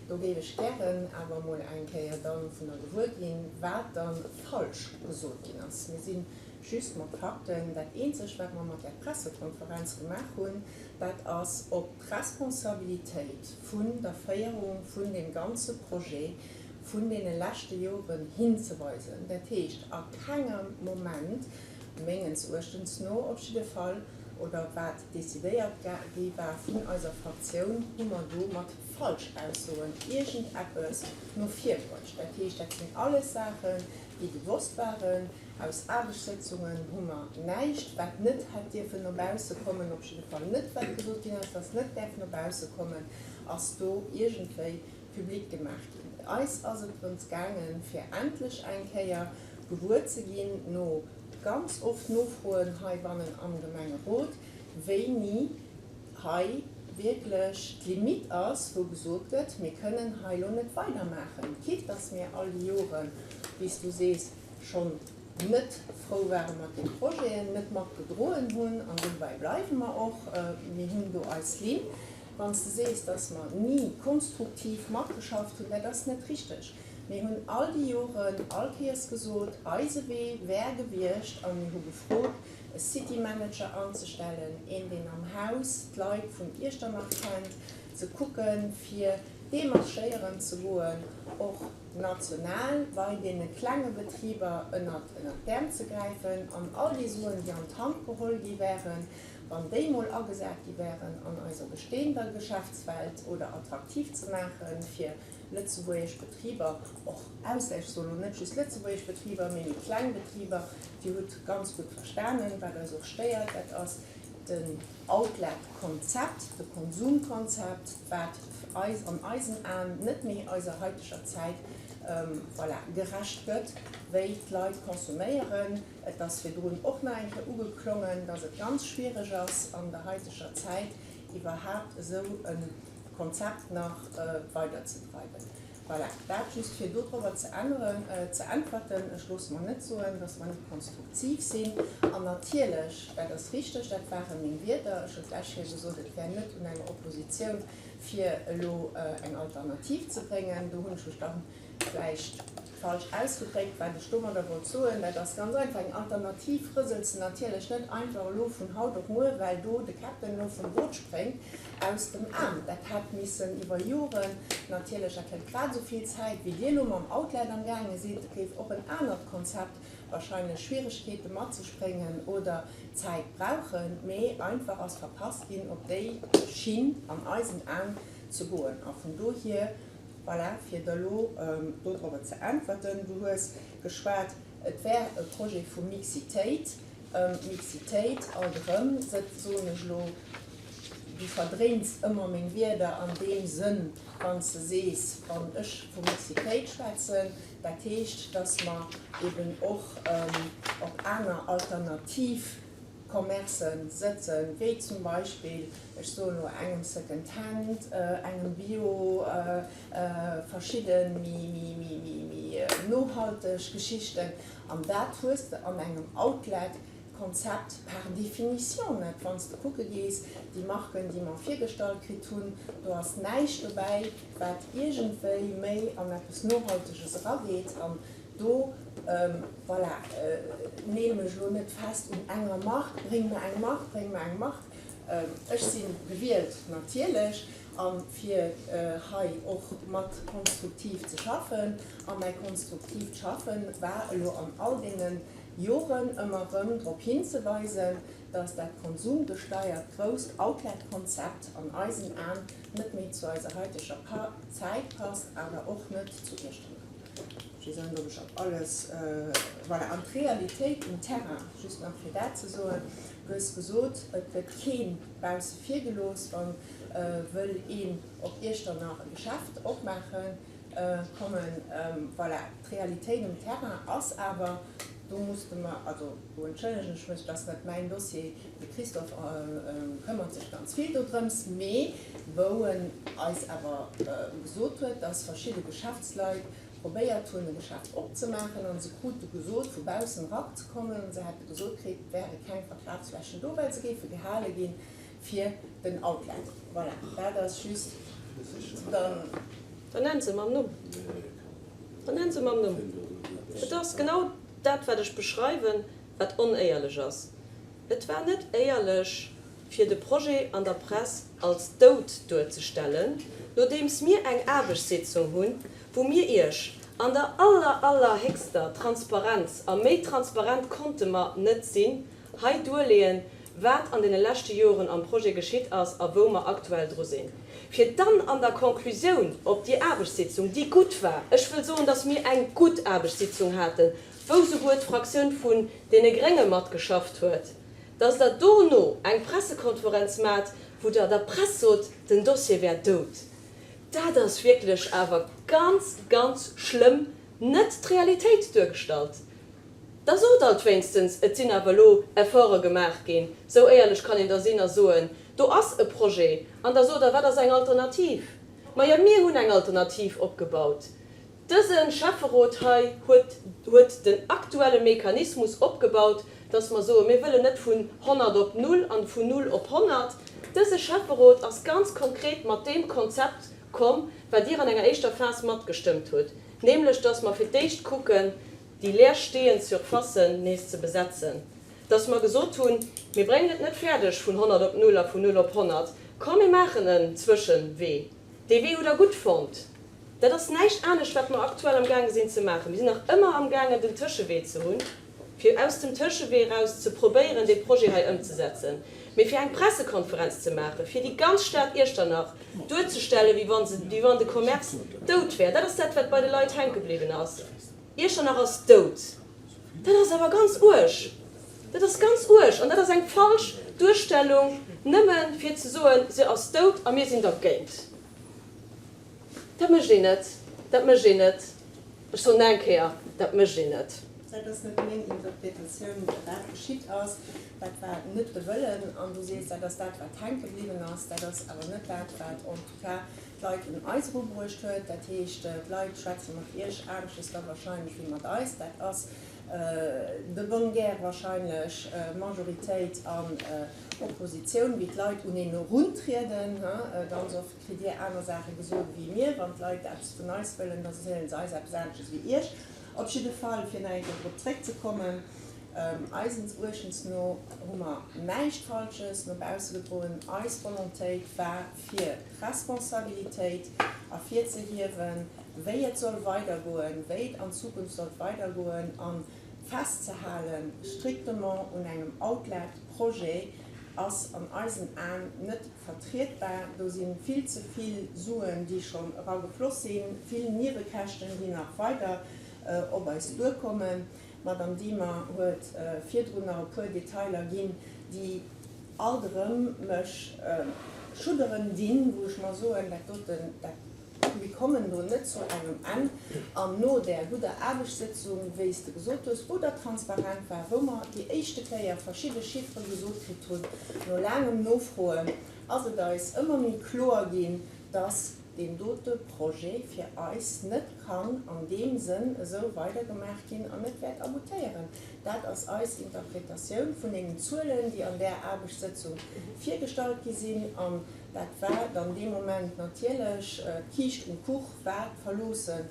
Do géif ech gären awer emol eng Kéier dann vun der gewuer ginn, wat da falsch gesot ginn ass. Mir si Just mat Fakten. Dat eenzegt, wat mer mat där Pressekonferenz gemaach hunn, dat ass op d'Responsabilitéit vun der Féierung vun deem ganze Projet vun deene leschte Joren hinzeweisen. Dat heescht, a kengem Moment, mengens Uechtens no op jidde Fall, oder wat decidéiert gi war vun eiser Fraktioun, hu mer do mat Falschaussoen iergendeppes no vir bruecht. Dat heescht, dat sinn alles Saachen, déi gewosst waren. Aus Aarbechtssëtzungen hu mer näischt, wat net hätt dierfen no bausse kommen, op jidde Fall net wat gesot ginn ass, dass net däerf no bausse kommen, ass do iergendwéi public gemaach ginn. Eis ass et drëms gaangen, fir endlech eng Kéier gewuer ze ginn, no ganz oft Nofroen heibannen am Gemengerot, wéini hei wierklech d'Limite ass, wou gesot gëtt, mir kënnen hei elo net weidermaachen, quitte dass mir all déi Joren, wéi s du sees, schonn net frou ware mat deem Projet, net mat gedroen hunn, an dobäi bleiwe mer och, mir hunn do eis Linn. Wann s de sees, datt mer ni konstruktiv matgeschafft hunn, dat ass net richteg. Mir hunn all déi Joren all Kéiers gesot, eise Wee wär gewiescht, a mir hu gefrot, e City Manager anzestellen, een deen am Haus d'Leit vun Iechternach kennt, ze kucken, fir demarchéieren ze goen, och national bei deene klenge Betriber ënnert ënnert d'Äerm ze gräifen an all déi Suen, déi an d'Hand geholl gi wären, wann déi mol agesat gi wären an eiser bestehender Geschäftswelt oder attraktiv ze maachen, fir. lëtzebuergesch Betriber och ausläit. Ech soen elo net just lëtzebuergesch Betriber, mee méi kleng Betriber. Dir hutt ganz gutt verstanen, wat eis och stéiert, dat ass den Outlet-Konzept, de Konsumkonzept, wat eis an eisen Aen net méi eiser haiteger Zäit, voilà, gerecht gëtt, wéi d'Leit consomméieren. Et ass virdrun och nach eng Kéier ugeklongen, dass et ganz schwierig ass an der haiteger Zäit iwwerhaapt esou e Konzept nach weiderzedreiwen. Voilà, dat just fir dodrobber ze änneren, ze äntwerten. Ech loosse mer net soen, dass mer net konstruktiv sinn. An natierlech, dat ass richteg, dat ware meng Wierder, ech hunn d'lescht Kéier gesot, et wär net un enger Oppositioun, fir elo eng Alternativ ze bréngen. Do hunn ech mech dann vläicht falsch ausgedréckt. Wat ech domadder wollt soen, dat ass ganz einfach, Eng Alternativ rësels de natierlech net einfach elo vun haut op muer, well do de Captain elo vum Boot spréngt, aus dem Aarm. Dat hätt missen iwwer Joren natierlech, dat hëlt grad esou vill Zäit, wéi Dir elo mam Outlet amgaange sidd. Et géif och en anert Konzept wahrscheinlech Schwieregkeete mat sech bréngen oder Zäit brauchen, mee einfach ass verpasst ginn, op déi Schinn an eisen Aen ze goen. A vun dohier, voilà, fir der elo dodrobber ze äntwerten, du hues geschwat, et wär e Projet vu Mixitéit. Mixitéit, alt erëm soen ech elo, du verdréins ëmmer meng Wierder an deem Sënn, wann s de sees, wann ech vu Mixitéit schwätzen, dat heescht, dass mer eben och op aner alternativ Commercen sëtzen, wéi zum Beispill, ech soen elo, engem Second Hand, engem Bio, verschidde méi nohalteg Geschichten. An dat hues de an engem Outlet Konzept par définition net. Wann s de kucke gees, déi Marken, déi mer virgestallt kritt hunn, do ass näischt dobäi, wat iergendwéi méi an eppes Nohalteges erageet. An do, voilà, neel mech elo net fest un enger Mark, bréng mer eng Mark, bréng mer eng Mark. Ech si gewielt natierlech, a fir hei och mat konstruktiv ze schaffen. A mäi konstruktiivt Schaffe war elo an all deene Joren ëmmer erëm drop hinzeweisen, dass dat konsumgesteiert grousst Outlet-Konzept an eisen Aen net méi zu eiser haiteger Zäit passt, awer och net zu Iechternach. Ech weess och net, ob ech op alles, voilà. An d'Realitéit um Terrain, just nach fir dat ze soen, Du hues gesot, et gëtt kee bausse vir gelooss, wa wëll een op Iechternach e Geschäft opmaachen kommen. Voilà, d'Realitéit um Terrain ass awer, do muss de mer, also do entschëllegen ech mech, dat ass net mäin Dossier, de Christophe këmmert sech ganz vill dodrëms, mee wou en eis awer gesot huet, dass verschidde Geschäftsleit probéiert hunn e Geschäft opzemaachen a se krute gesot vu baussen erakzekommen an se hätte gesot kritt, et wäre keng Verkafsflächen do, well se géife gehale ginn fir den Outlet. Voilà, dat ass just dann. Dann nenn se mam Numm. Dann nenn se mam Numm. Et ass genau dat, wat ech beschreiwen, wat onéierlech ass. Et war net éierlech, fir de Projet an der Press als dout duerzestellen, nodeems mir eng Aarbechtssitzung hunn, wou mir Iech an der aller, allerhéchster Transparenz, a méi transparent konnte mer net sinn, hei duerleeën, wat an deene leschte Joren am Projet geschitt ass a wou mer aktuell dru sinn, fir dann an der Konklusioun op déi Aarbechtssitzung, déi gutt war, ech wëll soen, dass mir eng gutt Aarbechtssitzung haten, wou souguer d'Fraktioun vun deene Grénge matgeschafft huet, dass Der dono eng Pressekonferenz maacht, wou Der der Press sot, den Dossier wär dout. Dat ass wierklech awer ganz, ganz schlëmm net d'Realitéit duergestallt. Da sot alt wéinstens, et sinn awer elo Efforte gemaach ginn. Esou éierlech kann een da sinn a soen, do ass e Projet. An da sot Der, wat ass eng Alternativ? Majo, mir hunn eng Alternativ opgebaut. Dëse Schäfferot hei huet huet den aktuelle Mechanismus opgebaut, dass mer soen, mir wëllen net vun 100 op null an vun null op 100. Dëse Schäfferot ass ganz konkret mat deem Konzept komm, wat Dir an enger éischter Phas matgestëmmt hutt, nämlech dass mer fir d'éischt kucken, déi leer stehend Surfacen nees ze besetzen, dass mer gesot hunn, mir bréngen et net fäerdeg vun 100 op null a vun null op 100, komm mir maachen en Zwëschenwee. Dee Wee hutt Der gutt fonnt. Dat ass näischt anescht wat mer aktuell amgaange sinn ze maachen. Mir sinn nach ëmmer amgaangen den Tëschewee ze hunn. Fir aus dem Tëschewee eraus ze probéieren, dee Projet hei ëmzesetzen. Mee fir eng Pressekonferenz ze maachen, fir déi ganz Stad Iechternach duerzestellen, wéi wa se, wéi wann de Commerce dout wär, dat ass dat, wat bei de Leit hänke bliwwen ass. Iechternach ass dout. Dat ass awer ganz uerg. Dat ass ganz uerg an dat ass eng falsch Duerstellung, nëmme fir ze soen, se ass dout a mir sinn dergéint. Dat mécht een net. Dat mécht een net. Ech soen nach eng Kéier, dat mécht een net. Dat ass net meng Interpretatioun, wat geschitt ass. Dat war net de Wëllen. An du sees, dat ass dat, wat hänke bliwwen ass. Dat ass awer net dat, wat en tout cas d'Leit un eis erubruecht huet. Dat heescht, d'Leit schwätze mat Iech aneschters da wahrscheinlech wéi mat eis. Dat ass de bonne guerre wahrscheinlech, Majoritéit an Oppositioun, wéi d'Leit uneen eruntrieden. Ganz oft kritt Dir aner Saache gesot wéi mir. Wann d'Leit eppes vun eis wëllen, da soen se eis eppes aneschters wéi Iech. Op jidde Fall, fir nach eng Kéier drop zréckzekommen, Eisens Uerchtens no hu mer näischt Falsches no bausse gedroen. Eis Volontéit war fir d'Responsabilitéit ervirzehiewen, wéi et soll weidergoen, wéi et an Zukunft sollt weidergoen a festzehalen, strictement un engem Outlet-Projet ass an eisen Aen net vertrietbar. Do si vill ze vill Suen, déi schonn eragefloss sinn, vill Niewekäschten, déi nach weider op eis duerkommen. D'Madame Diemer huet virdrun nach e puer Detailer ginn, déi alt erëm mech schudderen dinn, wou ech mer soen, dat doten, dat, mir kommen do net zu engem Enn. An no där gudder Aarbechtssëtzung, wéi s de gesot hues, wou dat transparent war, wou mer déi éischte Kéier verschidde Chiffere gesot kritt hunn, no laangem Nofroen, ass et eis ëmmer méi kloer ginn, dass deen dote Projet fir eis net kann an deem Sënn esou weidergemaach ginn an net wäert aboutéieren. Dat ass eis Interpretatioun vun deenen Zuelen, déi an där Aarbechtssëtzung virgestallt gi sinn. An dat war dann dee Moment natierlech d'Kiischt um Kuch, war d'Verloosse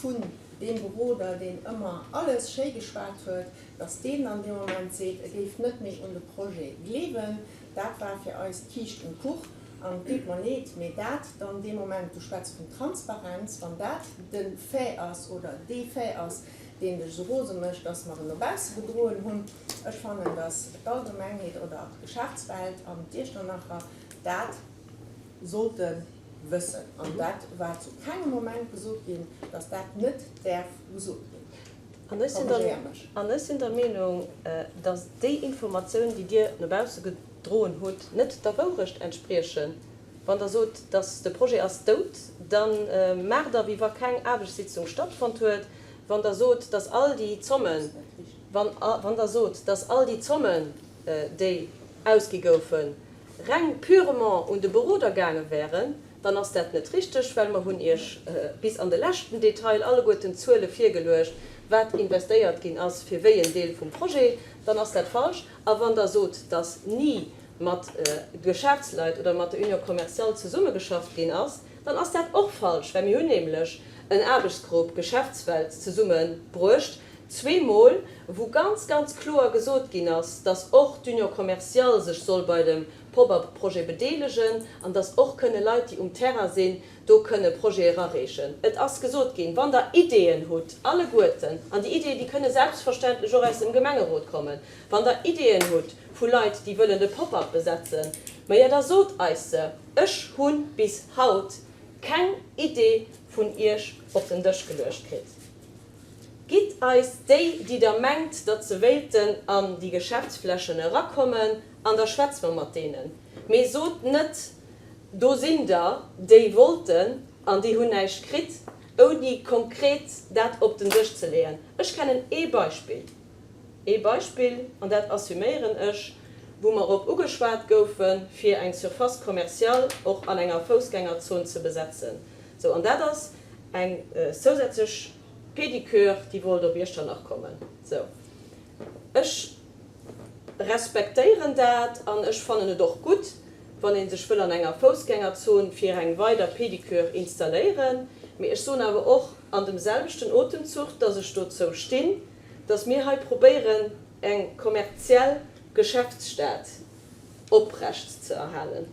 vun deem Beroder, deen ëmmer alles schéi geschwat huet, dass deen dann dee Moment seet, e géif net méi un de Projet gleewen. Dat war fir eis d'Kiischt um Kuch. An et deet mer leed, mee dat dann dee Moment, du schwätz vun Transparenz, wann dat de Fait ass oder dee Fait ass, deen dech esou rose mécht, dass mer en no bausse gedroen hunn, ech fannen, dass d'Allgemengheet oder d'Geschäftswelt an d'Iechternacher dat sollte wëssen. An dat war zu kengem Moment gesot ginn, dass dat net däerf gesot ginn. An ech sinn der, an ech sinn der Meenung, dass déi Informatioun, déi Dir no bausse gedroen hutt, net der Wourecht entspriechen. Wann Der sot, dass de Projet ass dout, da maacht Der, wéi wa keng Aarbechtssitzung stattfonnt huet. Wann Der sot, dass all déi Zommen, wann, wann Der sot, dass all déi Zommen, déi ausgi goufen, reng purement un de Beroder gaange wären, dann ass dat net richteg, well mer hunn Iech bis an de leschten Detail alleguerten d'Zuele virgeluecht, wat investéiert ginn ass fir wéi en Deel vum Projet, dann ass dat falsch. A wann Der sot, dass ni mat Geschäftsleit oder mat der Union commerciale zesummegeschafft ginn ass, dann ass dat och falsch, well mir hunn nämlech en Aarbechtsgrupp Geschäftswelt zesummebruecht, zweemol, wou ganz, ganz kloer gesot ginn ass, dass och d'Union commerciale sech soll bei dem Pop-up-Projet bedeelegen an dass och kënne Leit, déi um Terrain sinn, do kënne Projete erareechen. Et ass gesot ginn, wann Der Ideeën hutt, alleguerten, an déi Ideeën, déi kënne selbstverständlech och aus dem Gemengerot kommen, wann Der Ideeën hutt vu Leit, déi wëllen de Pop-up besetzen, maja da sot eis se. Ech hu bis haut keng Idee vun Iech op den Dësch geluecht kritt. Gitt eis déi, déi Der mengt, datt se wéilten an déi Geschäftsflächen erakommen, an da schwätze mer mat deenen. Mee sot net, Do sinn der, déi wollten an déi hunn näischt kritt, ouni konkret dat op den Dësch ze leeën. Ech kennen ee Beispill, ee Beispill, an dat assuméieren ech, wou mer erop ugeschwat goufen, fir eng Surface commerciale och an enger Foussgängerzon ze besetzen. Sou, an dat ass eng zousätzlech Pedicure, déi wollt op Iechternach kommen. Sou, ech respektéieren dat an ech fannen et och gutt, wann ee sech wëll an enger Foussgängerzon fir eng weider Pedicure installéieren. Mee ech soen awer och an dem selwechten Otemzuch, dass ech dozou stinn, dass mir hei probéieren, eng kommerziell Geschäftsstad oprecht ze erhalen.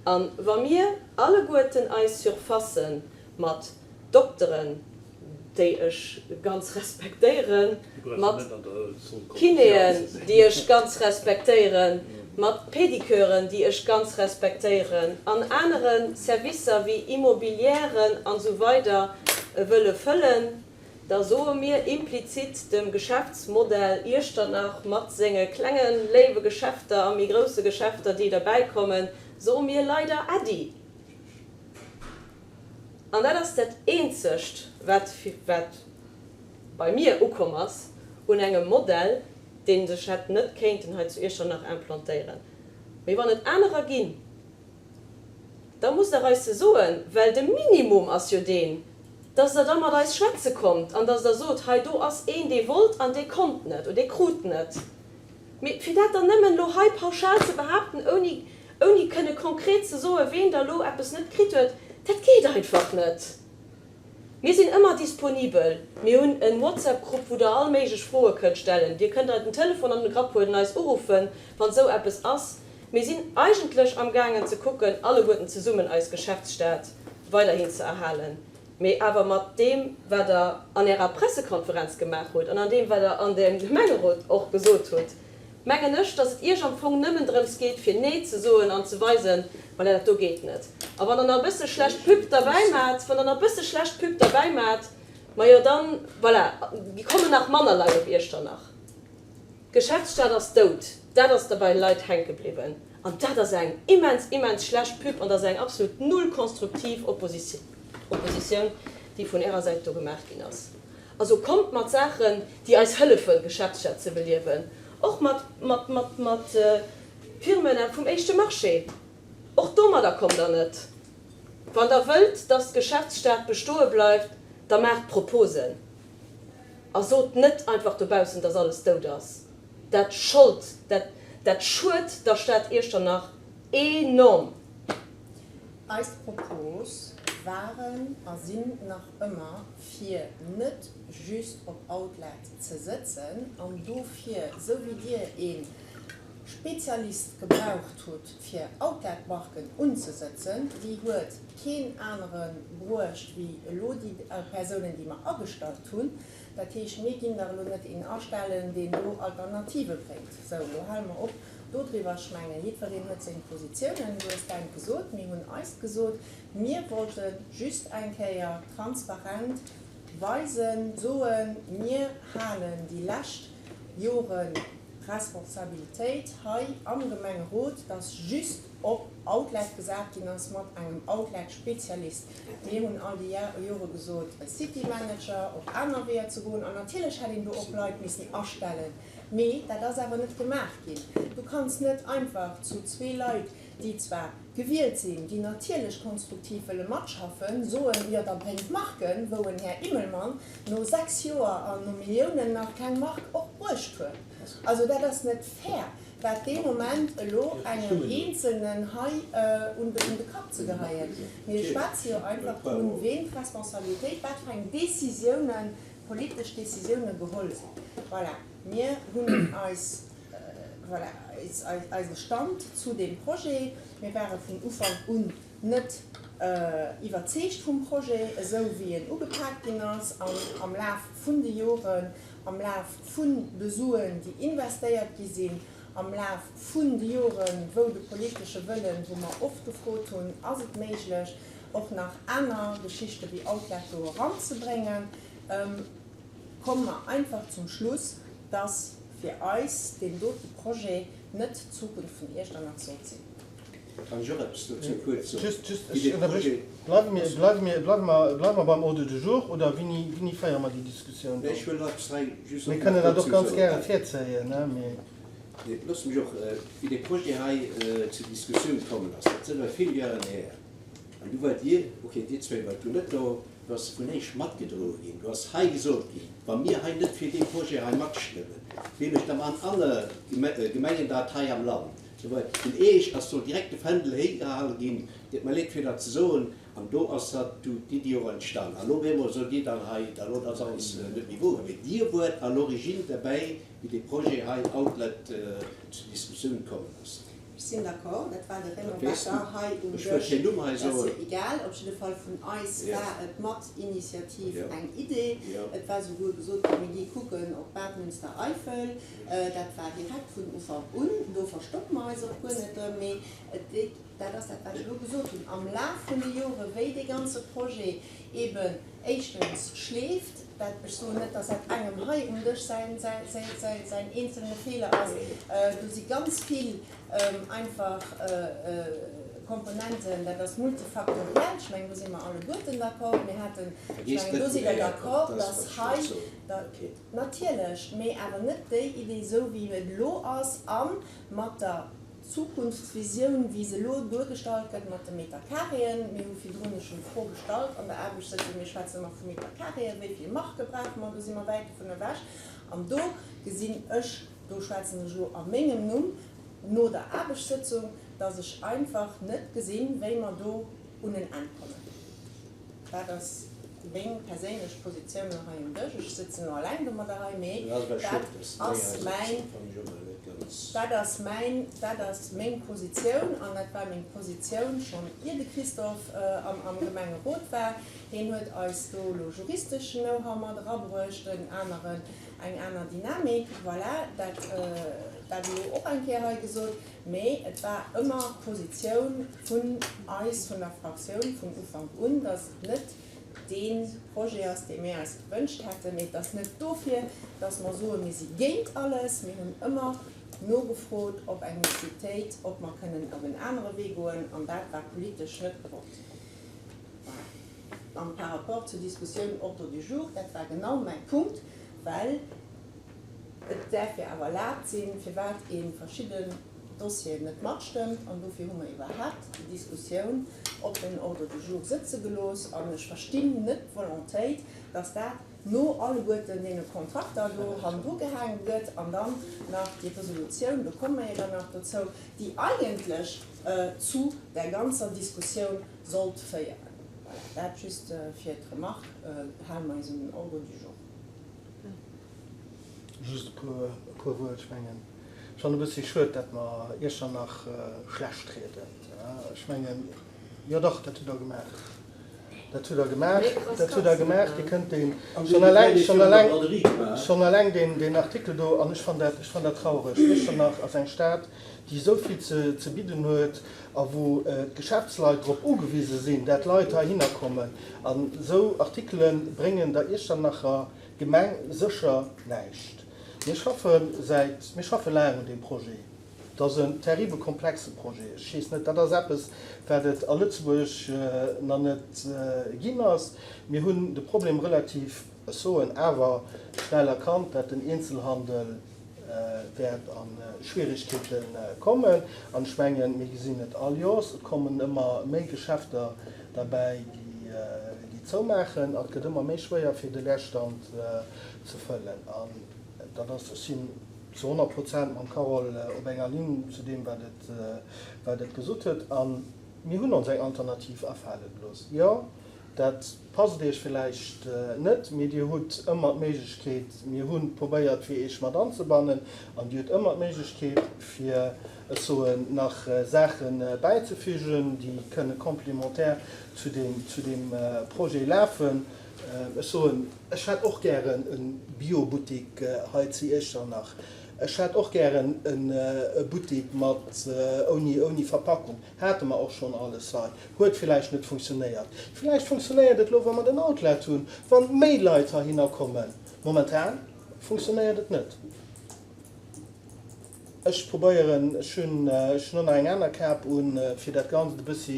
A wa mir alleguerten eis Surfacë mat Dokteren, déi ech ganz respektéieren, mat Kinéen, déi ech ganz respektéieren, mat Pédicuren, déi ech ganz respektéieren, an anere Servicer wéi Immobilièren an esou weider wëlle fëllen, da soe mir implizit dem Geschäftsmodell Iechternach mat senge klengen, léiwe Geschäfter a méi grousse Geschäfter, déi derbäikommen, soe mir leider Äddi. An dat ass dat Eenzegt, wat, wat bei mir ukomm ass un engem Modell, dee sech hätt net kéinten hei zu Iechternach implantéieren. Mee wann et anerer ginn, da musst Der eis se soen, well de Minimum ass jo deen, dass Der da mat eis schwätze kommt an dass Der sot, hei do ass een, dee wollt an dee konnt net oder dee krut net. Mee fir dat dann nëmmen elo hei pauschal ze behaapten, ouni, ouni kënne konkret ze soen, ween da elo eppes net kritt huet, dat geet einfach net. Mir sinn ëmmer disponibel. Mir hunn e WhatsApp-Grupp, wou Der all méiglech Froe kënnt stellen. Dir kënnt eis den Telefon an de Grapp huelen an eis uruffen, wann esou eppes ass. Mir sinn eigentlech amgaangen ze kucken, alleguerten zesummen eis Geschäftsstad weiderhin ze erhalen. Mee awer mat deem, wat Der an Ärer Pressekonferenz gemaach hutt an an deem, wat Der an dem Gemengerot och gesot hutt, mengen ech, dass et Iech am Fong nëmmen drëms geet, fir Nee ze soen an ze weisen, Voilà, dat do geet net. A wann Der nach e bësse schlecht Pub derbäi maacht, wann Der nach e bësse schlecht Pub derbäi maacht, majo dann, voilà, kommen nach manner Leit op Iechternach. D'Geschäftsstad ass dout, dat ass der bei Leit hänke bliwwen. An dat ass eng immens, immens schlecht Pub an dat ass eng absolut null konstruktiv Oppositioun, déi vun Ärer Säit do gemaach ginn ass. Also kommt mat Saachen, déi eis hëllefen, d'Geschäftsstad ze beliewen, och mat, mat, mat, mat Firmen vum éischte Marché. Och domadder kommt Der net. Wann Der wëllt, dass d'Geschäftsstad bestoe bleift, da maacht Proposen. A sot net einfach dobaussen, dass alles dout ass. Dat schold, dat, dat schued der Stad Iechternach enorm. Eis Propose waren a sinn nach ëmmer, fir net just op Outlet ze sëtzen an dofir, esou wéi Dir ee Spezialist gebraucht hutt, fir Outlet-Marken unzesëtzen, déi huet keen anere bruecht wéi elo déi Persounen, déi mer agestallt hunn. Dat heescht, mir ginn dach elo net een astellen, deen do Alternative bréngt. Sou, elo hale mer op dodriwwer. Ech mengen, jiddwereen huet seng Positiounen. Du hues däint gesot, mir hunn eist gesot. Mir wollte just eng Kéier transparent weisen, soen, mir halen déi lescht Jore Responsabilitéit hei am Gemengerot, dass just op Outlet gesat ginn ass mat engem Outlet-Spezialist. Mir hunn all déi Jore gesot, e City Manager, op aner Weeër ze goen. An natierlech hätt een do och Leit missen astellen, mee dat ass awer net gemaach ginn. Du kanns net einfach zu zwee Leit, déi zwar gewielt sinn, déi natierlech konstruktiv wëlle matschaffen, soen, jo da bréngt Marken, wou en Här Immelmann no 6 Joer an no Milliounen nach keng Mark och bruecht huet. Also dat ass net fair, dat dee Moment elo engem Eenzelnen hei un de Kapp ze geheien. Mir schwätze jo einfach drun, ween d'Responsabilitéit, wat fir eng Décisiounen, politesch Décisiounen geholl sinn. Voilà, mir hunn eis. Voilà, eise Stand zu deem Projet. Mir ware vun Ufank un net iwwerzeegt vum Projet, esou wéi en ugepak ginn ass. An am Laf vun de Joren, am Laf vun de Suen, déi investéiert gi sinn, am Laf vun de Joren, wou de politesche Wëllen, wou mer oft gefrot hunn, ass et méiglech, och nach aner Geschichte wéi Outlet do eranzebréngen, komme mer einfach zum Schluss, dass fir eis deen dote Projet net d'Zukunft vun Iechternach sollt sinn. Kann ech och eppes dozou kuerz soen? Just, just, ech ënnerbrieche. Bleiwe mir, bleiwe mir, bleiwe mer, bleiwe mer beim Ordre du jour oder wéini, wéini féiere mer déi Diskussioun do? Ech wëll eppes hei just Mir och kënnen nach dat och dozou ganz soen. gäre virzéien, ne, mee. Nee, loosst mech och, wéi dee Projet hei zur Diskussioun kommen ass, dat sinn elo vill Joren här, an du waart Dir, okay, Dir zwéi waart du net do, Do ass vun Eech matgedroe ginn. Do ass hei gesot ginn, wa mir hei net fir dee Projet hei matstëmmen, wéi da man aner Gemengen dat hei am Land. Sou weit. Vun Eech ass do direkt de Fändel héichgehale ginn, deet mer leed fir dat ze soen, an do ass dat du d'Iddi och entstan. An op eemol sot Dir dann hei, da lo, dat ass alles net méi wouer. Mee Dir wuart à l'origine derbäi, wéi dee Projet hei Outlet zur Diskussioun kommen ass. Ech sinn d'accord, dat war de Raymond Becker hei um Dësch. Dat ass jo egal. Op jidde Fall vun eis war et mat Initiativ eng Idee. Et war souguer gesot ginn, mir gi kucken op Bad Münstereifel. Dat war direkt vun Ufank un. Do verstoppe mer eis och guer net drëm. Mee et geet, dat ass dat, wat ech elo gesot hunn, am Laf vun de Jore wéi dee ganze Projet eeben éischtens schleeft, dat, ech soen net, dass dat engem hei um Dësch säin, säin eenzelne Feeler ass, do si ganz vill einfach Komponenten, dat ass multifaktoriell, ech mengen, do si mer alleguerten d'accord. Mir haten, ech mengen, do sidd Der d'accord, dass hei, natierlech, mee awer net déi Idee, esou wéi et elo ass a mat der Zukunftsvisioun, wéi se elo duergestallt gëtt mat de Meterkareeën, mir hu virdrun, ech hunn d'Fro gestallt an der Aarbechtssëtzung, mir schwätzen ëmmer vu Meterkareeën, wéi vill Marke brauche mer, do si mer wäit dovun ewech. An do gesinn ech, do schwätzen ech elo a mengem Numm no der Aarbechtssëtzung, dass ech einfach net gesinn, wéi mer do un en Enn kommen. Dat ass meng perséinlech Positioun elo hei um Dësch. Ech sëtzen elo alleng domadder hei, mee dat ass mäin, dat ass mäin, dat ass meng Positioun an dat war meng Positioun schonn ier de Christophe am Gemengerot war. Hien huet eis do elo juristeschen Know-how mat erabruecht, en aneren, eng aner Dynamik. Voilà, dat, dat elo och eng Kéier hei gesot. Mee et war ëmmer d'Positioun vun eis, vun der Fraktioun vun Ufank un, dass et net dee Projet ass, dee mir eis gewënscht hätten. Mee et ass net dofir, dass mer soen, mir si géint alles. Mir hunn ëmmer nogefrot op eng Mixitéit, ob mer kënnen op en anere Wee goen, an dat war politesch net gewollt. Voilà. An par rapport zur Diskussioun Ordre du jour, dat war genau mäi Punkt, well, Et däerf jo awer erlaabt sinn, firwat ee verschidden Dossieren net matstëmmt. An dofir hu mer iwwerhaapt déi Diskussioun op den Ordre du jour sëtze gelooss. An ech verstinn net d'Volontéit, dass dat no alleguerten deene Kontrakter do hannendru gehaange gëtt an dann nach déi Resolutioun, do komme mer jo dann nach dozou, déi eigentlech zu där ganzer Diskussioun sollt féieren. Voilà, dat just fir d'Remarque. Hale mer eis un den Ordre du jour. Just e puer, e puer Wuert. Ech mengen, ech fannen e bëssi schued, dat mer Iechternach schlecht rieden. Ech mengen, jo dach, dat hutt Der gemaach. Dat hutt Der gemaach, dat hutt Der gemaach. Dir kënnt deen, schonn eleng, schonn eleng, schonn eleng deen, deen Artikel do, an ech fannen dat, ech fannen dat traureg. Iechternach ass eng Stad, déi esou vill ze, ze bidden huet a wou d'Geschäftsleit drop ugewise sinn, dat Leit heihinner kommen. An esou Artikele bréngen der Iechternacher Gemeng sécher näischt. Mir schaffe säit, mir schaffe laang un deem Projet. Et ass en terribel komplexe Projet. Ech weess net, dat ass eppes, wat et a Lëtzebuerg nach net ginn ass. Mir hunn de Problem relativ, ech soen awer, schnell erkannt, dat den Eenzelhandel wäert a Schwierigkeete kommen. An ech mengen, mir gesinn et all Joers, et kommen ëmmer méi Geschäfter derbäi, déi zoumaachen, an et gëtt ëmmer méi schwéier, fir de Leerstand ze fëllen. An dat ass, ech sinn zu 100 Prozent mam Carole op enger Linn zu deem, wat et, wat et gesot huet. A mir hunn ons eng Alternativ afale gelooss. Jo, dat passt Iech villäicht net, mee Dir hutt ëmmer d'Méiglechkeet, mir hu probéiert, fir Iech mat anzebannen, an Dir hutt ëmmer d'Méiglechkeet, fir, ech soen, nach Saache bäizefügen, déi kënne complémentaire zu deem, zu deem Projet lafen. Ech soen, ech hätt och gären e Biobuttik hei zu Iechternach. Ech hätt och gären e Buttik mat, ouni, ouni Verpackung. Hate mer och schonn alles hei. Huet villäicht net funktionéiert. Villäicht funktionéiert et elo, wa mer den Outlet hunn, wa méi Leit heihinner kommen. Momentan funktionéiert et net. Ech probéieren, ech hunn, ech hunn och nach eng aner Kap un, fir dat Ganzt e bëssi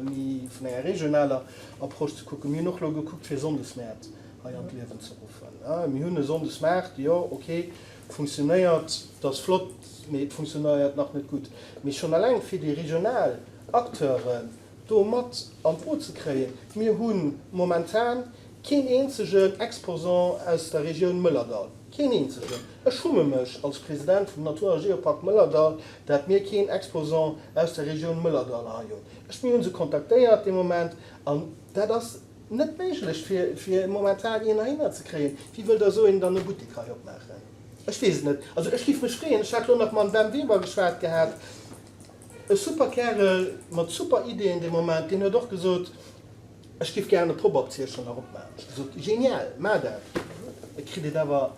méi vun enger regionaler Approche ze kucken. Mir hunn och elo gekuckt, fir Sonndesmäert hei an d'Liewen ze ruffen. Mir hunn e Sonndesmaart, jo, okay, funktionéiert, dat ass flott, mee et funktionéiert nach net gutt. Mee schonn eleng fir déi regional Acteuren do mat an d'Boot ze kréien, mir hu momentan keen eenzegen Exposant aus der Regioun Mëllerdall, keen eenzegen. Ech schumme mech als President vum Natur a Geopark Mëllerdall, dat mir keen Exposant aus der Regioun Mëllerdall hei hunn. Ech, mir hu se kontaktéiert dee Moment an dat ass net méiglech fir, fir momentan een heihinner ze kréien. Wéi wëllt Der esou een dann e Buttek hei opmaachen? Ech weess et net. Also ech géif mech freeën, ech hat elo nach mam Ben Weber geschwat gehat. E super Kärel mat super Ideeën dee Moment, deen huet och gesot, Ech géif gären e Pop-up zu Iechternach opmaachen. Ech gesot, Genial, maach dat! E kritt et awer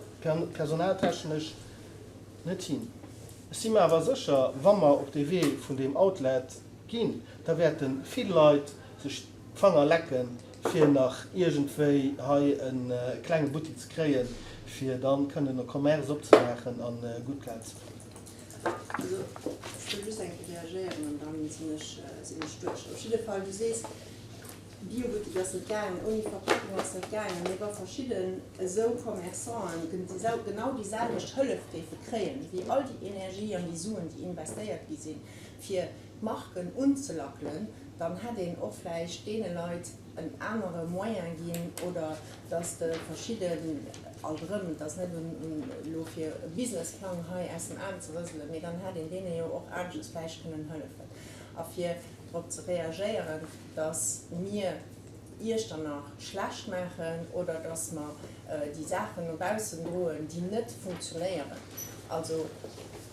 personaltechnesch net hin. Ech si mer awer sécher, wa mer op dee Wee vun deem Outlet ginn, da wäerte vill Leit sech d'Fanger lecken, fir nach iergendwéi hei e klenge Buttek ze kréien, fir da kënnen e Commerce opzemaachen a gutt Geld ze verdéngen. Also, ech wëll just eng Kéier reagéieren an dann sinn ech, sinn ech duerch. Op jidde Fall, du sees, Biobuttek ass net gaangen, ouni Verpackung ass net gaangen, mee wa verschidden esou Commerçanten genau déi selwecht Hëllef géife kréien, wéi all déi Energie an déi Suen, déi investéiert gi sinn, fir d'Marken unzelackelen, dann hätt een och vläicht deene Leit en anere Moyen ginn oder dass de verschidden, alt erëm, et ass net un elo fir e Businessplang hei aus dem Aarm ze rëselen, mee dann hätt een deene jo och aneschters vläicht kënnen hëllefen. A fir drop ze reagéieren, dass mir Iechternach schlecht maachen oder dass mer déi Saachen no baussen droen, déi net funktionéieren. Also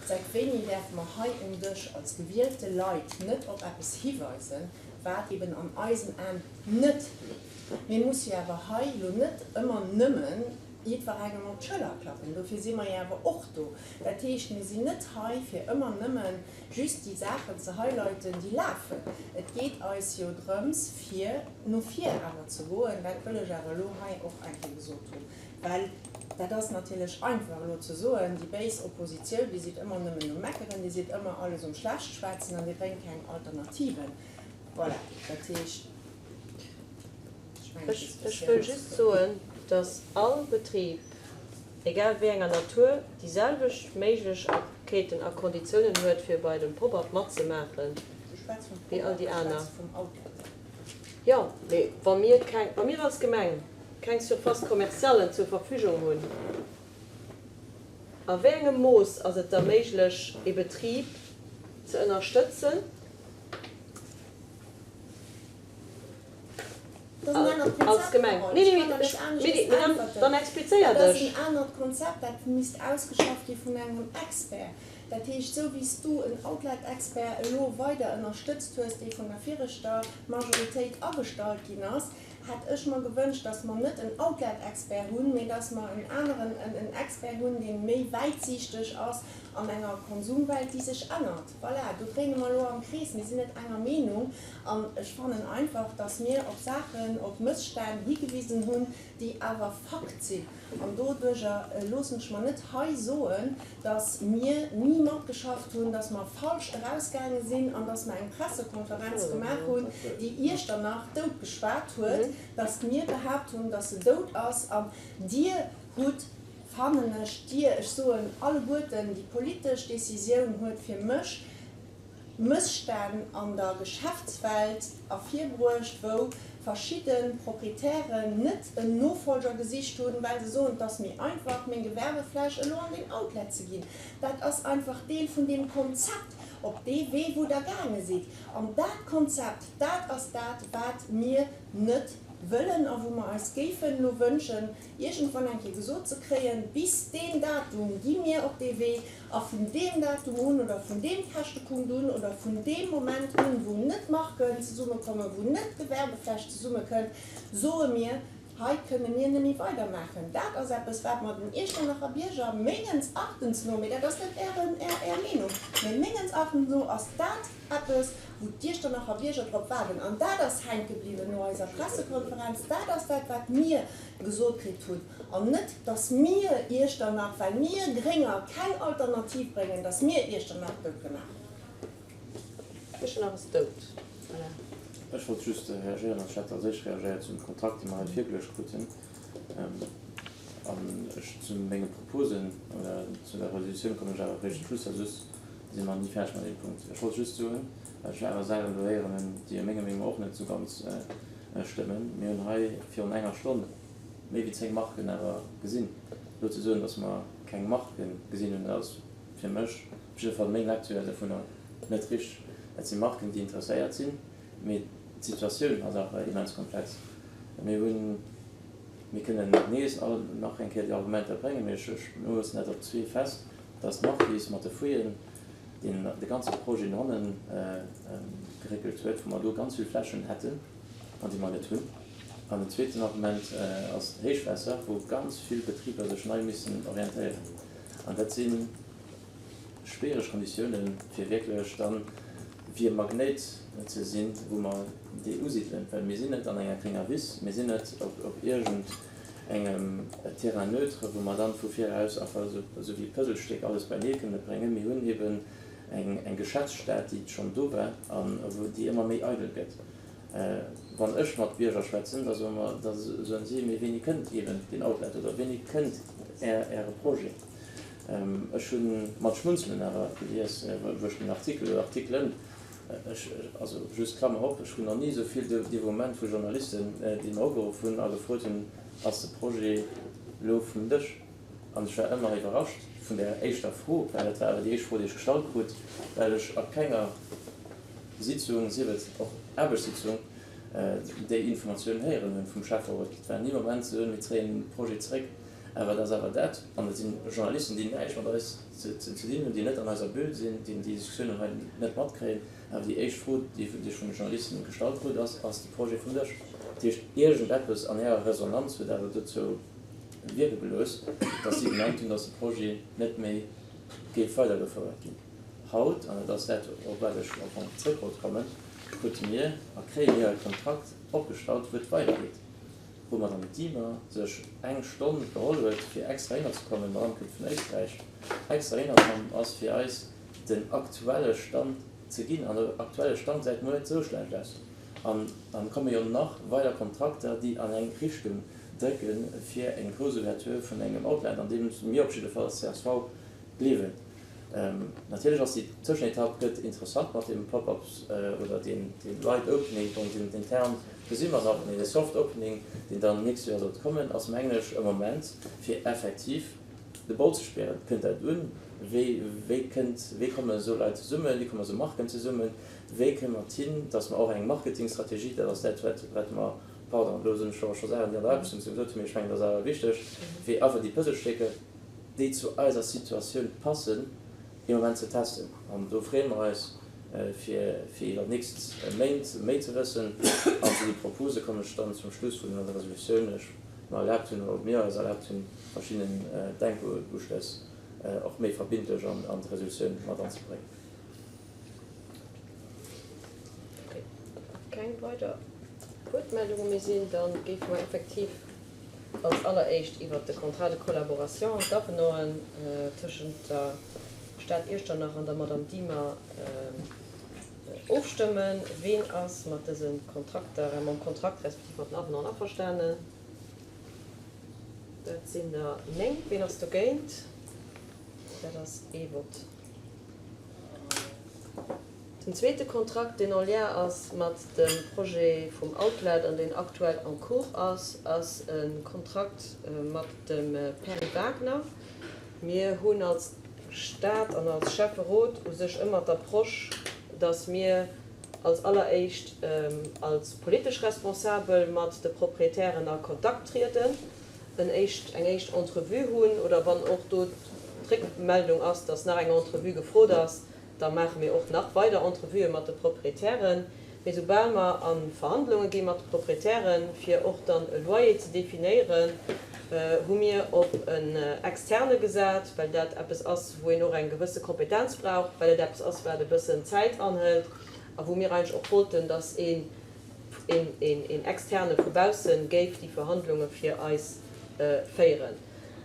säit wéini däerfe mer hei um Dësch als gewielte Leit net op eppes hiweisen, wat eben an eisen Aen net leeft? Mir musse jo awer hei elo net ëmmer nëmmen jiddwerengem op d'Schëller klappen. Dofir si mer jo awer och do. Dat heescht, mir sinn net hei, fir ëmmer nëmme just déi Saachen ze highlighten, déi lafen. Et geet eis jo drëms, fir no vir awer ze goen. Dat wëll ech awer elo hei och eng Kéier gesot hunn, well dat ass natierlech einfach elo ze soen, déi béis Oppositioun, déi sidd ëmmer nëmmen um Meckeren, déi sidd ëmmer alles um Schlechtschwätzen an déi bréngt keng Alternativen. Voilà, dat heescht, ech mengen, Ech wëll just soen, dass all Betrib, egal wéi enger Natur, déi selwecht Méiglechkeeten a Konditiounen huet, fir bei dem Pop-up matzemaachen, wéi all déi aner. Jo, mee wa mir keng, wa mir als Gemeng keng Surface commercialen zur Verfügung hunn, a wéi engem Mooss ass et da méiglech, ee Betrib ze ënnerstëtzen? Dat ass en anert Als Konzept, Gemeng. Carole. Nee, Ech nee, kann der ech, net aneschters mee, mee dann, äntwerten. dann explizéier Dat ass dech. en anert Konzept, dat misst ausgeschafft gi vun engem Expert. Dat heescht, esou wéi s du en Outlet-Expert elo weider ënnerstëtzt hues, dee vun der viregter Majoritéit agestallt ginn ass, hätt ech mer gewënscht, dass mer net en Outlet-Expert hunn, mee dass mer en aneren, en Expert hunn, dee méi wäitsiichteg ass an enger Konsumwelt, déi sech ännert. Voilà, do dréine mer elo am Krees. Mir sinn net enger Meenung. An ech fannen einfach, dass mir op Saachen, op Mësstänn higewisen hunn, déi awer Fakt sinn. An doduerjer loossen ech mer net hei soen, dass mir ni matgeschafft hunn, dass mer falsch erausgaange sinn an dass mer eng Pressekonferenz gemaach hunn, déi Iechternach dout geschwat huet, dass mir behaapt hunn, dass se dout ass. An Dir hutt, fannen ech, Dir, ech soen alleguerten, déi politesch Décisioun huet fir mech Mësstänn an der Geschäftswelt ervirbruecht, wou verschidde Proprietären net en Nofolger gesicht hunn, well se soen, et ass méi einfach, meng Gewerbefläch elo an den Outlet ze ginn. Dat ass einfach Deel vun deem Konzept, op dee Wee, wou Der gaange sidd. An dat Konzept, dat ass dat, wat mir net wëllen a wou mer eis géifen elo wënschen, iergendwann eng Kéier gesot ze kréien, bis deen Datum gi mir op dee Wee a vun deem Datum un oder vun deem Käschtepunkt un oder vun deem Moment un, wou net Marken zesummekommen, wou net Gewerbefläch zesummekënnt, soe mir, hei kënne mir net méi weidermaachen. Dat ass eppes, wat mer den Iechternacher Bierger mengens Erachtens no, mee dat ass net Ären, Är Meenung, mee mengens Erachtens no ass dat eppes, wou d'Iechternacher Bierger drop waarden. An dat ass hänke bliwwen no eiser Pressekonferenz. Dat ass dat, wat mir gesot kritt hunn, an net, dass mir Iechternach, well mir Grénger keng Alternativ bréngen, dass mir Iechternach dout gemaach hunn. Iechternach ass dout, voilà. Ech wollt just reagéieren, also ech hat als éischt reagéiert zum Kontrakt, dee mer hei virgeluecht kruten, an ech zu menge Proposen oder zu der Resolutioun kommen ech awer eréischt zum Schluss, well soss si mer ni fäerdeg mat deem Punkt. Ech wollt just soen, well ech aner Saachen elo héieren hunn, déi a menger Meenung och net esou ganz stëmmen. Mir hunn hei virun enger Stonn méi wéi 10 Marken awer gesinn. Elo ze soen, datt mer keng Marke gesinn hunn, dat ass fir mech, op jidde Fall meng Lecture dovunner, net richteg. Et si Marken, déi interesséiert sinn, mee d'Situatioun ass awer immens komplex. Mir hunn, mir kënnen nees all nach eng Kéier déi Argumenter bréngen, mee ech moossen dat op zwee fest, datt d'Marquise mat de Fouillen. deen de ganze Projet no hanne geréckelt huet, wou mer do ganz vill Flächen hätten an déi mer net hunn. An den zweeten Argument ass d'Héichwaasser, wou ganz vill Betriber sech nei missen orientéieren. An dat si schwiereg Konditiounen, fir wierklech dann wéi e Magnéit ze sinn, wou mer déi usidelen, well mir sinn net an enger grénger Wiss, mir sinn net op iergend engem Terrain neutre, wou mer dann vu vir eraus einfach esou wéi e Puzzlestéck alles beinee kënne bréngen. Mir hunn eben eng Geschäftsstad, déi schonn do war an déi ëmmer méi eidel gëtt. Wann ech mat Bierger schwätzen, da soe mer, da soen si, mee wéini kënnt eben deen Outlet oder wéini kënnt Äre Projet? Ech hu mat Schmunzelen awer gelies, wou ech den Artikel oder Artikelen, ech, also just Klammer op, ech hunn nach ni esou vill Devouement vu Journalisten, déi mer ugeruff hunn a gefrot hunn, Ass de Projet elo vum Dësch? An ech war ëmmer iwwerrascht vun där éischter Fro, well dat war awer déi éischt Fro, déi ech gestallt krut, well ech a kenger Sitzung, sief et och Aarbechtssitzung, déi Informatioun héieren hunn vum Schäfferot. Et war ni e Moment ze soen, mir zéien de Projet zeréck. Awer et ass awer dat, an et si Journalisten, déi näischt mat eis ze dinn hunn, déi net an eiser Bulle sinn, déi déi Diskussiounen hei net matkréien, awer déi éischt Fro, déi ech vun de Journalisten gestallt krut, ass, Ass de Projet vum Dësch? Dat heescht, iergendeppes an ärer Resonanz huet awer dozou wierke gelooss, datt si gemengt hunn, datt de Projet net méi géif weidergefouert ginn. Haut, an dat ass dat, op wat ech am Fong zrëck wollt kommen, krute mir a kréie mir e Kontrakt opgestallt, wou et weidergeet. wou Madame Diemer sech eng Stonn geholl huet fir extra hinner ze kommen, d'Madame kënnt vun Éisträich, extra hinner komm ass fir eis den aktuelle Stand ze ginn. An de aktuelle Stand gesäit muer net esou schlecht aus. An dann komme jo nach weider Kontrakter, déi an eng Richtung drécke fir eng grouss Ouverture vun engem Outlet, an deem mir op jidde Fall als csv gleewen. Natierlech ass déi Tëschenetapp gëtt interessant mat deem Pop-ups oder deem Light Opening, bon den Term gesi mer nach, mee de Soft Opening, deen dann d'nächst Joer sollt kommen, ass mengen ech e Moment fir effektiv de Bols ze spieren. Kënnt dat un? Wéi wéi kënnt, wéi kommen esou Leit zesummen, wéi komme esou Marken zesummen, wéi kréie mer et hin, datt mer och eng Marketingstrategie, dat ass dat wat wat mer, pardon, elo sinn ech scho scho Saachen déi an der Aarbechtssitzung gesot hunn, mee ech mengen dat ass awer wichteg, fir einfach déi Puzzlestécker, déi zu eiser Situatioun passen, ee Moment ze testen. An do freeë mer eis, fir fir iwwer d'nächst Méint méi ze wëssen. An zu de Propose kommen ech dann zum Schluss, wou dann an der Resolutioun ech mer erlaabt hunn, oder mir eis erlaabt hunn, verschidden Denkuschlëss och méi verbindlech an d'Resolutioun mat anzebréngen. Okay, keng weider Wuertmeldunge méi sinn, da géife mer effektiv Als alleréischt iwwert de Contrat de collaboration an d'Avenanten tëschent der Stad Iechternach an der Madame Diemer ofstëmmen. Ween ass mat dëse Kontrakter, mam Kontrakt respektiv mat den Avenanten averstanen? Dat sinn der 9. Ween ass dogéint? Dat ass ee Vott. Den zweete Kontrakt, deen en lien ass mat dem Projet vum Outlet an deen aktuell en cours ass, ass e Kontrakt mat dem Perry Wagner. Mir hunn als Stad an als Schäfferot u sech ëmmer d'Approche, dass mir als alleréischt als politesch Responsabel mat de Proprietären a Kontakt trieden, en éischt, eng éischt Entrevue hunn oder wann och do d'Réckmeldung ass, dass nach eng Entrevue gefrot ass, Da maache mir och nach weider Entrevuë mat de Proprietären. Mee soubal mer a Verhandlunge gi mat de Proprietären, fir och dann e Loyer ze definéieren, hu mir op en Externe gesat, well dat eppes ass, wou een och eng gewësse Kompetenz brauch, well et eppes ass, wat e bëssen Zäit anhëlt a wou mir eigentlech och wollten, dass een een Externe vu bausse géif déi Verhandlunge fir eis féieren.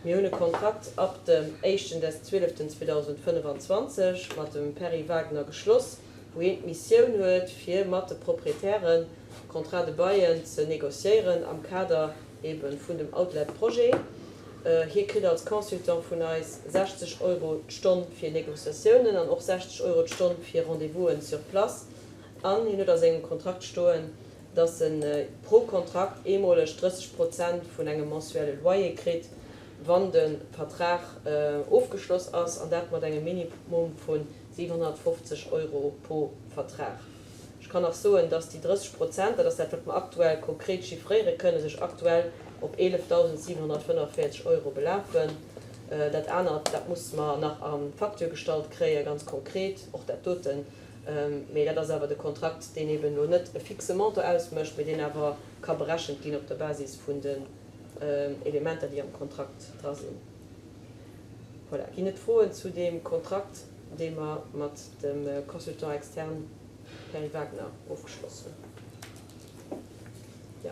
Mir hunn e Kontrakt ab dem éischten des zwieleften 2025 mat dem Perry Wagner geschloss, wou hien d'Missioun huet, fir mat de Proprietären Contrat de baillen ze négociéieren am Kader ebe vun dem Outlet-Projet. Hie kritt als Consultant vun eis 60 Euro d'Stonn fir Négociatiounen an och 60 Euro d'Stonn fir Rendez-vousen sur place. An hien huet a sengem Kontrakt stoen, dass e pro Kontrakt eemoleg 30 Prozent vun engem mensuelle Loyer kritt, wann de Vertrag ofgeschloss ass, an dat mat engem Minimum vu 750 Euro pro Vertrag. Ech kann nach soen, dass déi 30 Prozent, dat ass dat, wat mer aktuell konkret chiffréiere kënnen, sech aktuell op 11.745 Euro belafen. Dat anert, dat musse mer nach a Facture gestallt kréien, ganz konkret, och dat doten. Mee dat ass awer de Kontrakt, deen eben elo net e fixe Montant ausmécht, mee deen awer ka berechent ginn op der Basis vun den Elementer, déi am Kontrakt dra sinn. Voilà. Ginn et Froen zu deem Kontrakt, dee mer mat dem Consultant externe Perry Wagner ofgeschloss hunn? Jo.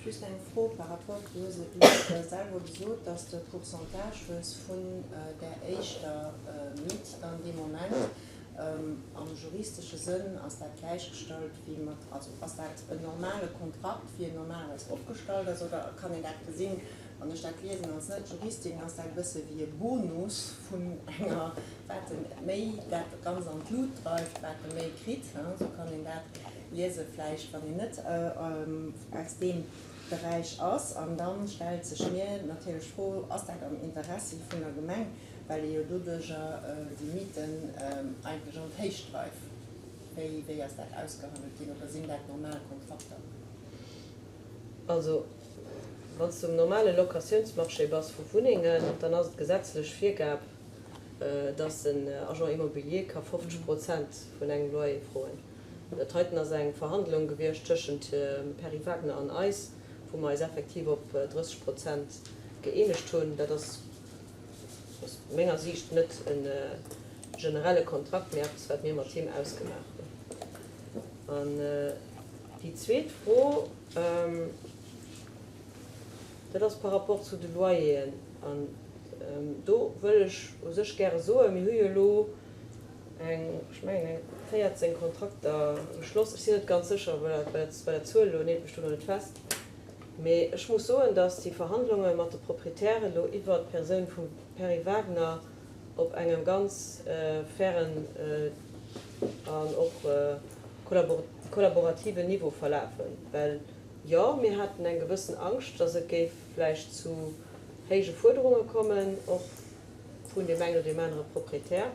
Just eng Fro par rapport, du hues et elo selwer gesot, dass de Pourcentage hues vun där éischter Miet dann dee Moment. Am juristesche Sënn ass dat gläichgestallt wéi mat, also ass dat en normale Kontrakt, wéi en normalerweis opgestallt ass, oder kann een dat gesinn, wann ech dat liesen als Net-Juristin, ass dat e bësse wéi e Bonus vun enger, wat e méi dat Ganzt an d'Lut dreift, wat e méi kritt, esou kann een dat liese vläicht, wann een net aus deem Beräich ass. An da stellt sech mir natierlech d'Fro, ass dat am Interessi vun der Gemeng, well ee jo doduerjer déi Mieten eigentlech an d'Héicht dreift. Wéi, wéi ass dat ausgehandelt ginn oder sinn dat normal Kontrakter? Also, wann s de um normale Locatiounsmarché bass vu Wunnengen, dann ass et gesetzlech Virgab, dass en Agent immobilier ka 50 Prozent vun engem Loyer froen. Dat heiten ass eng Verhandlung gewiescht tëschent Perry Wagner an eis, wou mer eis effektiv op 30 Prozent gëeenegt hunn. Dat ass aus menger Siicht net e generelle Kontrakt, mee eppes, wat mir mat him ausgemaach hunn. An déi zweet Fro, dat ass par rapport zu de Loyeren. An do wëll ech u sech gäre soen, mir hu jo elo eng, ech mengen eng 14 Kontrakter geschloss. Ech sinn net ganz sécher bei der Zuel elo, neelt mech do elo net fest. Mee ech muss soen, datt déi Verhandlunge mat de Proprietären elo iwwert d'Persoun vum Perry Wagner op engem ganz fairen an och kollaborativen Niveau verlafen. Well jo, mir haten eng gewëssen Angscht, datt et géif vläicht zu héije Fuerderunge kommen, och vun deem engen oder deem anere Proprietär.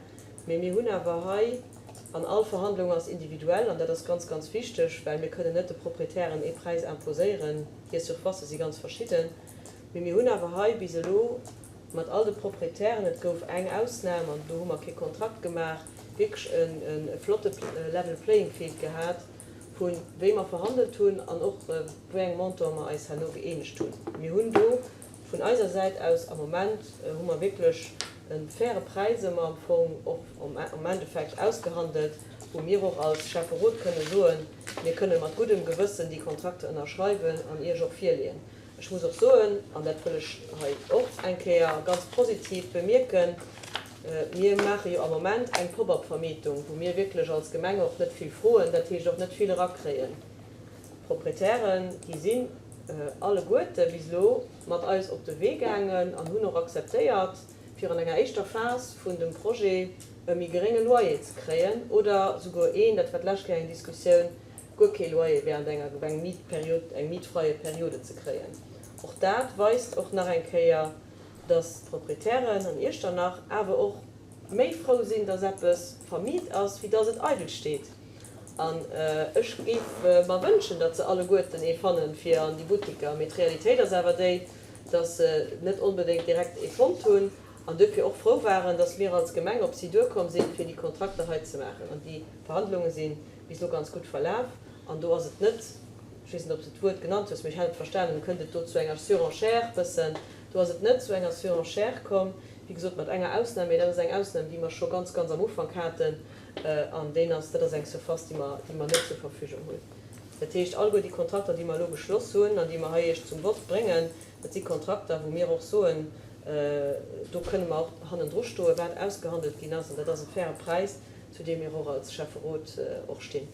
Mee mir hunn awer hei, an all Verhandlung ass individuell, an dat ass ganz, ganz wichteg, well mir kënnen net de Proprietären ee Präis imposéieren, hir Surfacë si ganz verschidden, mee mir hunn awer hei bis elo mat all de Proprietären, et gouf eng Ausnam an do hu mer kee Kontrakt gemaach, wierklech e flotte level playing field gehat, vu wéi mer verhandelt hunn an och wéi eng Montant mer eis herno gëeenegt hunn. Mir hunn do Vun eiser Säit aus am Moment hu mer wierklech e faire Präis ëmmer am Fong och am Endeffekt ausgehandelt, wou mir och als Schäfferot kënne soen, mir kënne mat guddem Gewëssen déi Kontrakter ënnerschreiwen an Iech och virleeën. Ech muss och soen, an dat wëll ech hei och eng Kéier ganz positiv bemierken, mir maache jo am Moment eng Pop-up-Vermietung, wou mir wierklech als Gemeng och net vill froen, dat heescht och net vill erakréien. D'Proprietären, déi sinn alleguerte bis elo mat eis op de Wee gaangen an hunn och akzeptéiert, fir an enger éischter Phas vun dem Projet e méi gerénge Loyer ze kréien oder souguer een, dat war d'lescht Kéier eng Diskussioun, guer kee Loyer während enger eng Mietperiod, eng mietfreie Periode ze kréien. Och dat weist och nach eng Kéier, dass d'Proprietären an Iechternach awer och méi frou sinn, dass eppes vermiet ass, wéi dass et eidel steet. An ech géif mer wënschen, datt se alleguerten ee fannen fir an déi Buttiker. Mee d'Realitéit ass awer déi, datt se net onbedéngt direkt ee fonnt hunn an duerfir och frou waren, datt mir als Gemeng op si duerkomm sinn, fir déi Kontrakter hei ze maachen. An déi Verhandlunge si bis elo ganz gutt verlaf. An do ass et net, ech weess net, ob s de d'Wuert genannt hues, mee ech hat et verstanen, kënnt et do zu enger Surenchère bëssen. Do ass et net zu enger Surenchère komm, wéi gesot mat enger Ausnam, mee dat ass eng Ausnam, déi mer scho ganz, ganz am Ufank haten. An deen ass, dat ass eng Surface, déi mer, déi mer net zur Verfügung hunn. Dat heescht, alleguer déi Kontrakter, déi mer elo geschloss hunn an déi mer hei Iech zum Vott bréngen, dat si Kontrakter, wou mir och soen, do kënne mer och hannendru stoen, wat ausgehandelt ginn ass. An dat ass e faire Präis, zu deem mir och als Schäfferot och stinn.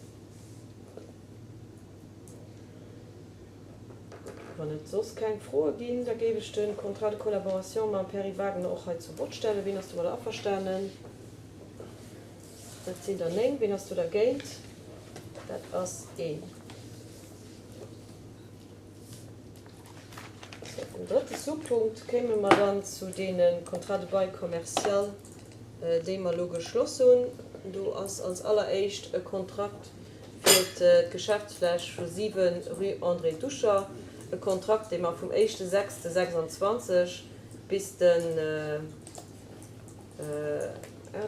Wann et soss keng Froe ginn, da géif ech de Contrat de collaboration mam Perry Wagner och hei zum Vott stellen. Wien ass domadder averstanen? Dat sinn der 9. Wien ass do dergéint? Dat ass een. Sou, am drëtte Sous-Punkt kéime mer dann zu deene Contrats de bail commercial, déi mer elo geschloss hunn. Do ass als alleréischt e Kontrakt fir d'Geschäftsfläch vu 7, rue André Duscher, e Kontrakt, dee mer vum éischte sechste 26 bis den.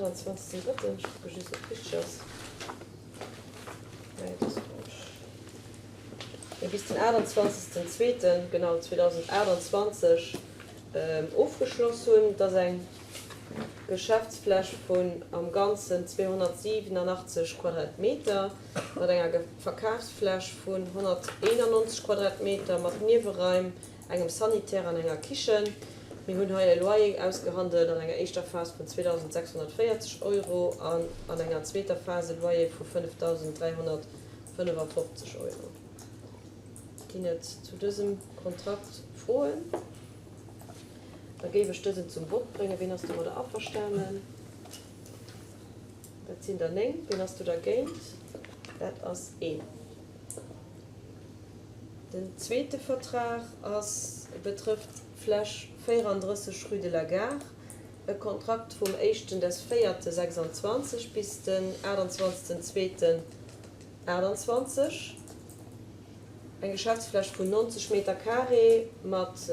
28. Drëtten, ech kucke just, ob et richteg ass. Nee, et ass falsch. Mee bis den 28. Zweeten, genau, 2028 ofgeschloss hunn. Et ass eng Geschäftsfläch vun am Ganzen 287 Quadratmeter mat enger Verkafsfläch vun 191 Quadratmeter mat Nieweraim, engem Sanitär an enger Kichen. Mir hunn hei e Loyer ausgehandelt an enger éischter Phas vun 2.640 Euro an an enger zweeter Phas e Loyer vu 5.355 Euro. Ginn et zu dësem Kontrakt Froen? Da géif ech dësen zum Vott bréngen. Ween ass domadder averstanen? Dat sinn der 9. Ween ass do dergéint? Dat ass een. Den zweete Vertrag ass betrëfft d'Fläch 34 rue de la Gare, e Kontrakt vum éischten des véierte 26 bis den 28 zweeten 28, eng Geschäftsfläch vun 90 Meter carré mat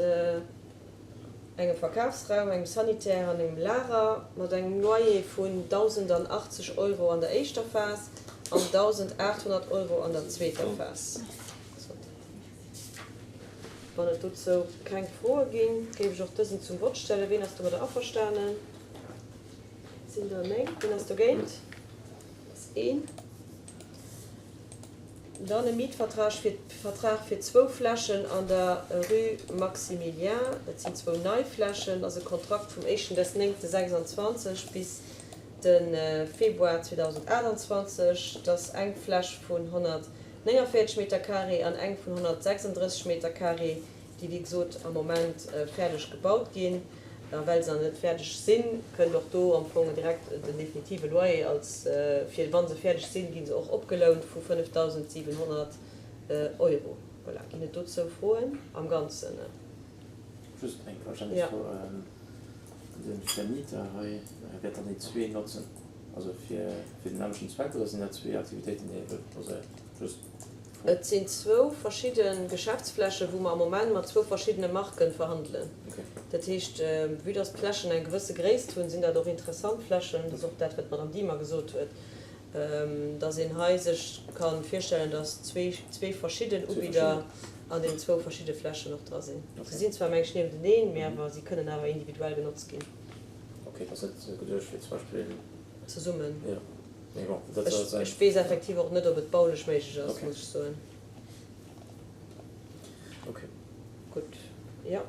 engem Verkafsraum, engem Sanitär an engem Lager, mat engem Loyer vun 1.080 Euro an der éischter Phas an 1.800 Euro an der zweeter Phas. Wann et dozou keng Froe ginn, géif ech och dësen zum Vott stellen. Ween ass domadder averstanen? Et sinn der 9. Ween ass dogéint? Et ass een. Dann e Mietvertrag fir Vertrag fir zwou Flächen an der Rue Maximilien. Dat sinn zwou nei Flächen. Ass e Kontrakt vum éischten des néngte 26 bis de Februar 2028. Dat ass eng Fläch vun 149 Meter carré an eng vun 136 Meter carré. déi wéi gesot am Moment fäerdeg gebaut ginn. A well se nach net fäerdeg sinn, kënnt och do am Fong direkt den definitive Loyer als fir wa se fäerdeg sinn, gi se och opgelount vu 5.700 Euro. Voilà. Ginn et dozou Froen am Ganzen? Just eng Verständnisfro, De Vermieter hei wäert dann déi zwee notzen, also fir den nämmlechten Zweck, oder sinn dat zwee Aktivitéiten, déi e wëll proposéieren? Just. Et sinn zwou verschidde Geschäftsflächen, wou mer am Moment mat zwou verschiddene Marken verhandelen. Dat heescht, vue dass d'Flächen eng gewësse Gréisst hunn, sinn dat och interessant Flächen. Dat ass och dat, wat d'Madame Diemer gesot huet, dass een hei sech ka virstellen, dass zwee verschidden Ubidder an deenen zwou verschidde Flächen och dra sinn. Se sinn zwar, meng ech, niewenteneen, mee awer si kënnen awer individuell genotzt ginn. Okay, et ass net geduecht fir zum Beispill. Zesummen. Ech weess effektiv och net, ob et baulech méiglech ass, muss ech soen. Gutt, jo.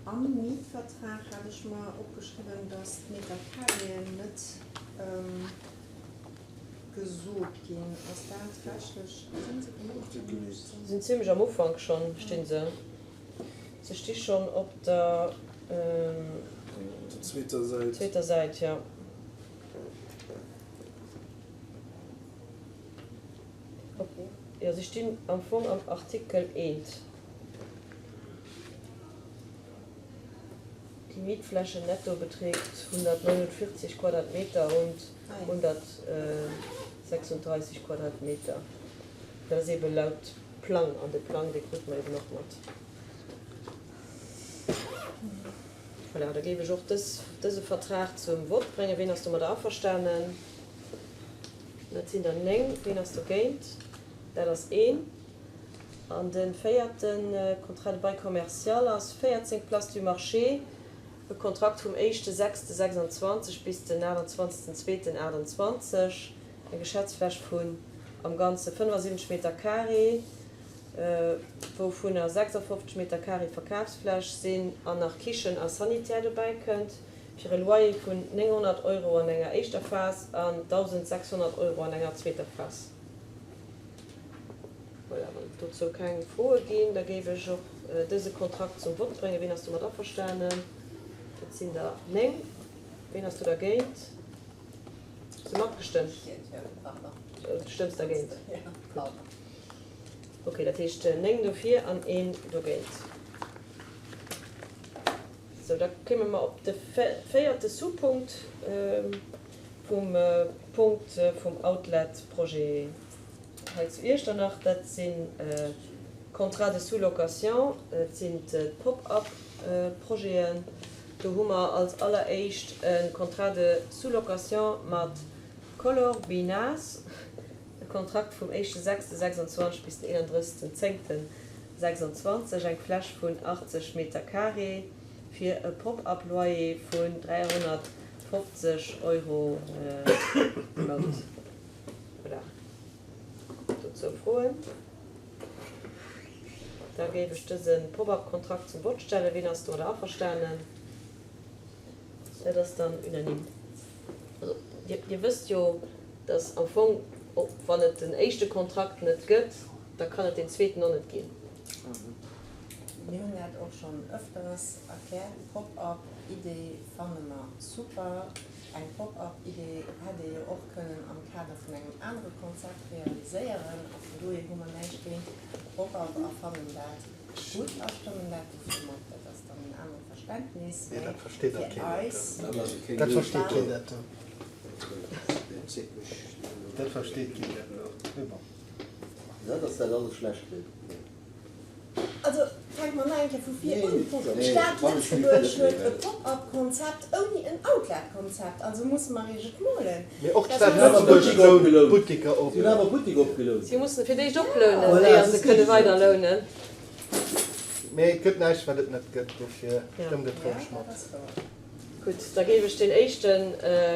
Am Mietvertrag hat ech mer opgeschriwwen, dass d'Meterkareeën net gesot ginn. Ass dat rechtlech, sinn se genannt? Se sinn zimlech am Ufank schonn, sti se. Se sti schonn op der zweeter Säit, jo. Jo, se stinn am Fong am Artikel eent. Die Mietfläche netto beträgt 149 Quadratmeter und 136 Quadratmeter. Dat ass eebe laut Plang, an de Plang, dee krute mer eeben och mat. Voilà, da géif ech och dës, dëse Vertrag zum Vott bréngen. Ween ass domadder averstanen? Dat sinn der 9. Ween ass dogéint? Dat ass een. An de véierte Contrat de bail commercial ass 14 Place du Marché, e Kontrakt vum éischte sechste 26 bis den 28 zweeten 28, eng Geschäftsfläch vun am Ganze 75 Meter carré. wouvunner 56 Meter carré Verkafsfläch sinn an nach Kichen a Sanitär dobäi kënnt, fir e Loyer vun 900 Euro an enger éischter Phas an 1.600 Euro an enger zweeter Phas. Voilà, wann et dozou keng Froe ginn, da géif ech och dëse Kontrakt zum Vott bréngen. Wien ass domat averstanen? Dat sinn der 9. Wien ass do dergéint? Hues de matgestëmmt? Du stëmms dergéint? Gutt. Ok, dat heescht 9 dofir an een dogéint. Sou, da kéime mer op de véierte Sous-Punkt vum Punkt vum Outlet-Projet hei zu Iechternach. Dat sinn d'Contrats de sous-location, dat sinn d'Pop-up-Projeten. Do hu mer als alleréischt e Contrat de sous-location mat Color Binas, e Kontrakt vum éischte sechste 26 bis den 31 zéngte 26, eng Fläch vun 80 Meter carré fir e Pop-up-Loyer vun 350 Euro de Mount. Voilà. Dozou Froen? Da géif ech dëse Pop-up-Kontrakt zum Vott stellen. Wien ass domadder averstanen? Dat ass dann unanime. Also, Dir, Dir wësst jo, dass am Fong, wann et den éischte Kontrakt net gëtt, da kann et deen zweeten och net ginn. Mir hunn dat och schonn ëfters erkläert. D'Pop-up-Idee fanne mer super. Eng Pop-up-Idee hätt ee jo och kënnen am Kader vun engem anere Konzept realiséieren a vun dohier hu mer näischt géint Pop-up a fannen dat gutt a stëmmen dat dofir mat. Dat ass dann en anere Verständnis, Mee mä dat versteet da fir keen dat eis do. Dat versteet keen dat do. Dat versteet keen dat do. Mee bon. Dat ass dat alles schlecht kritt. Also fänke mer nach eng Kéier vu vir un. D'Stad Lëtzebuerg huet e Pop-up-Konzept ouni en Outlet-Konzept. Also musse mer iech et molen. Mee och d'Stad Lëtzebuerg lount Buttiker op. Si hunn awer Buttik opgelount. Si mussen fir d'éischt oplounen, éier se kënne weider lounen. Mee et gëtt näischt, wat et net gëtt. Dofir stëmmt et roueg mat. Gutt, da géif ech deen éischte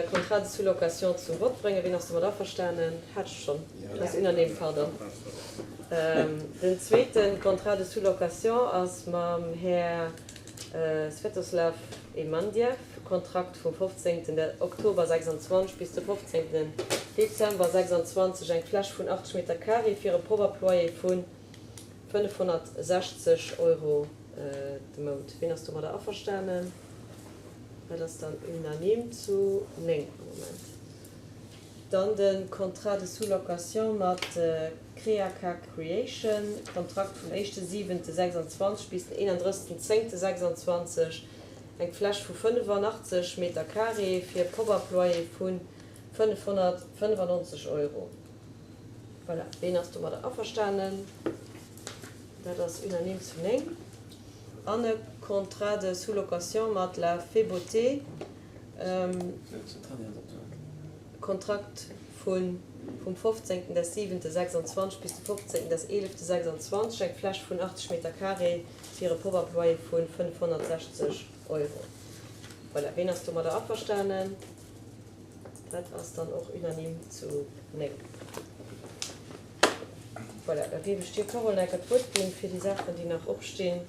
Contrat de sous-location zum Vott bréngen. Wien ass domat averstanen? Hat ech schonn. Dat ass unanime, pardon. Den zweete Contrat de sous-location ass mam Här Svetoslav Emandiev, Kontrakt vum 15. Oktober 26 bis de 15. Dezember 26, eng Fläch vun 80 Meter carré fir e Probaployer vu 560 Euro de Mount. Wien ass domadder averstanen? Dat ass dann unanime zu 9 am Moment. Dann de Contrat de sous-location mat Creaca Creation, Kontrakt vum éischte siwente 26 bis den 31 zéngte 26, eng Fläch vu 85 Meter carré fir e Pop-up-Loyer vu 595 Euro. Voilà, ween ass domadder averstanen? Dat ass unanime zu 9. An e Contrat de sous-location mat La Fée Beauté, Kontrakt vun vum 15 des 7 26 bis de 15 des 11 26, eng Fläch vun 80 Meter carré fir e Pop-up-Loyer vu 560 Euro. Voilà, ween ass domadder averstanen? Dat ass dann och unanime zu 9. Voilà, da géif ech dir, Carole, nach eng Kéier d'Wuert ginn fir déi Saachen, déi nach opstinn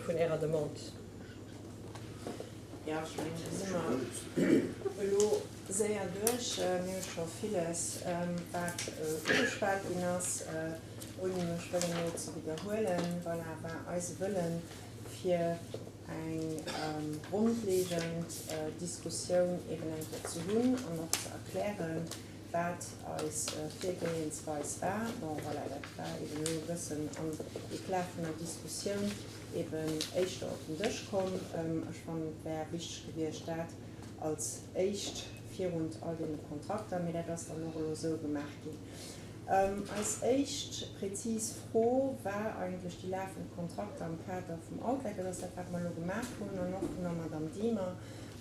vun Ärer Demande. Jo, ech mengen, do si mer elo séier duerch. Mir hu scho villes, wat ugeschwat ginn ass, ouni mech wëllen elo ze widderhuelen. Voilà, war eise Wëllen, fir eng grondlegend Diskussioun eben eng Kéier ze hunn an och ze erklären, wat eis Virgehensweis war. Bon, voilà, dat war eben elo e bëssen am Eclat vun der Diskussioun eben éischter op den Dësch komm. Ech fannen, et wär wichteg gewiescht, dat als éischt virun all deene Kontrakter, mee dat ass dann och elo esou gemaach ginn. Eis éischt prezis Fro war eigentlech déi lafend Kontrakter am Kader vum Outlet. Dat ass dat, wat mer elo gemaach hunn, an och vun der Madame Diemer,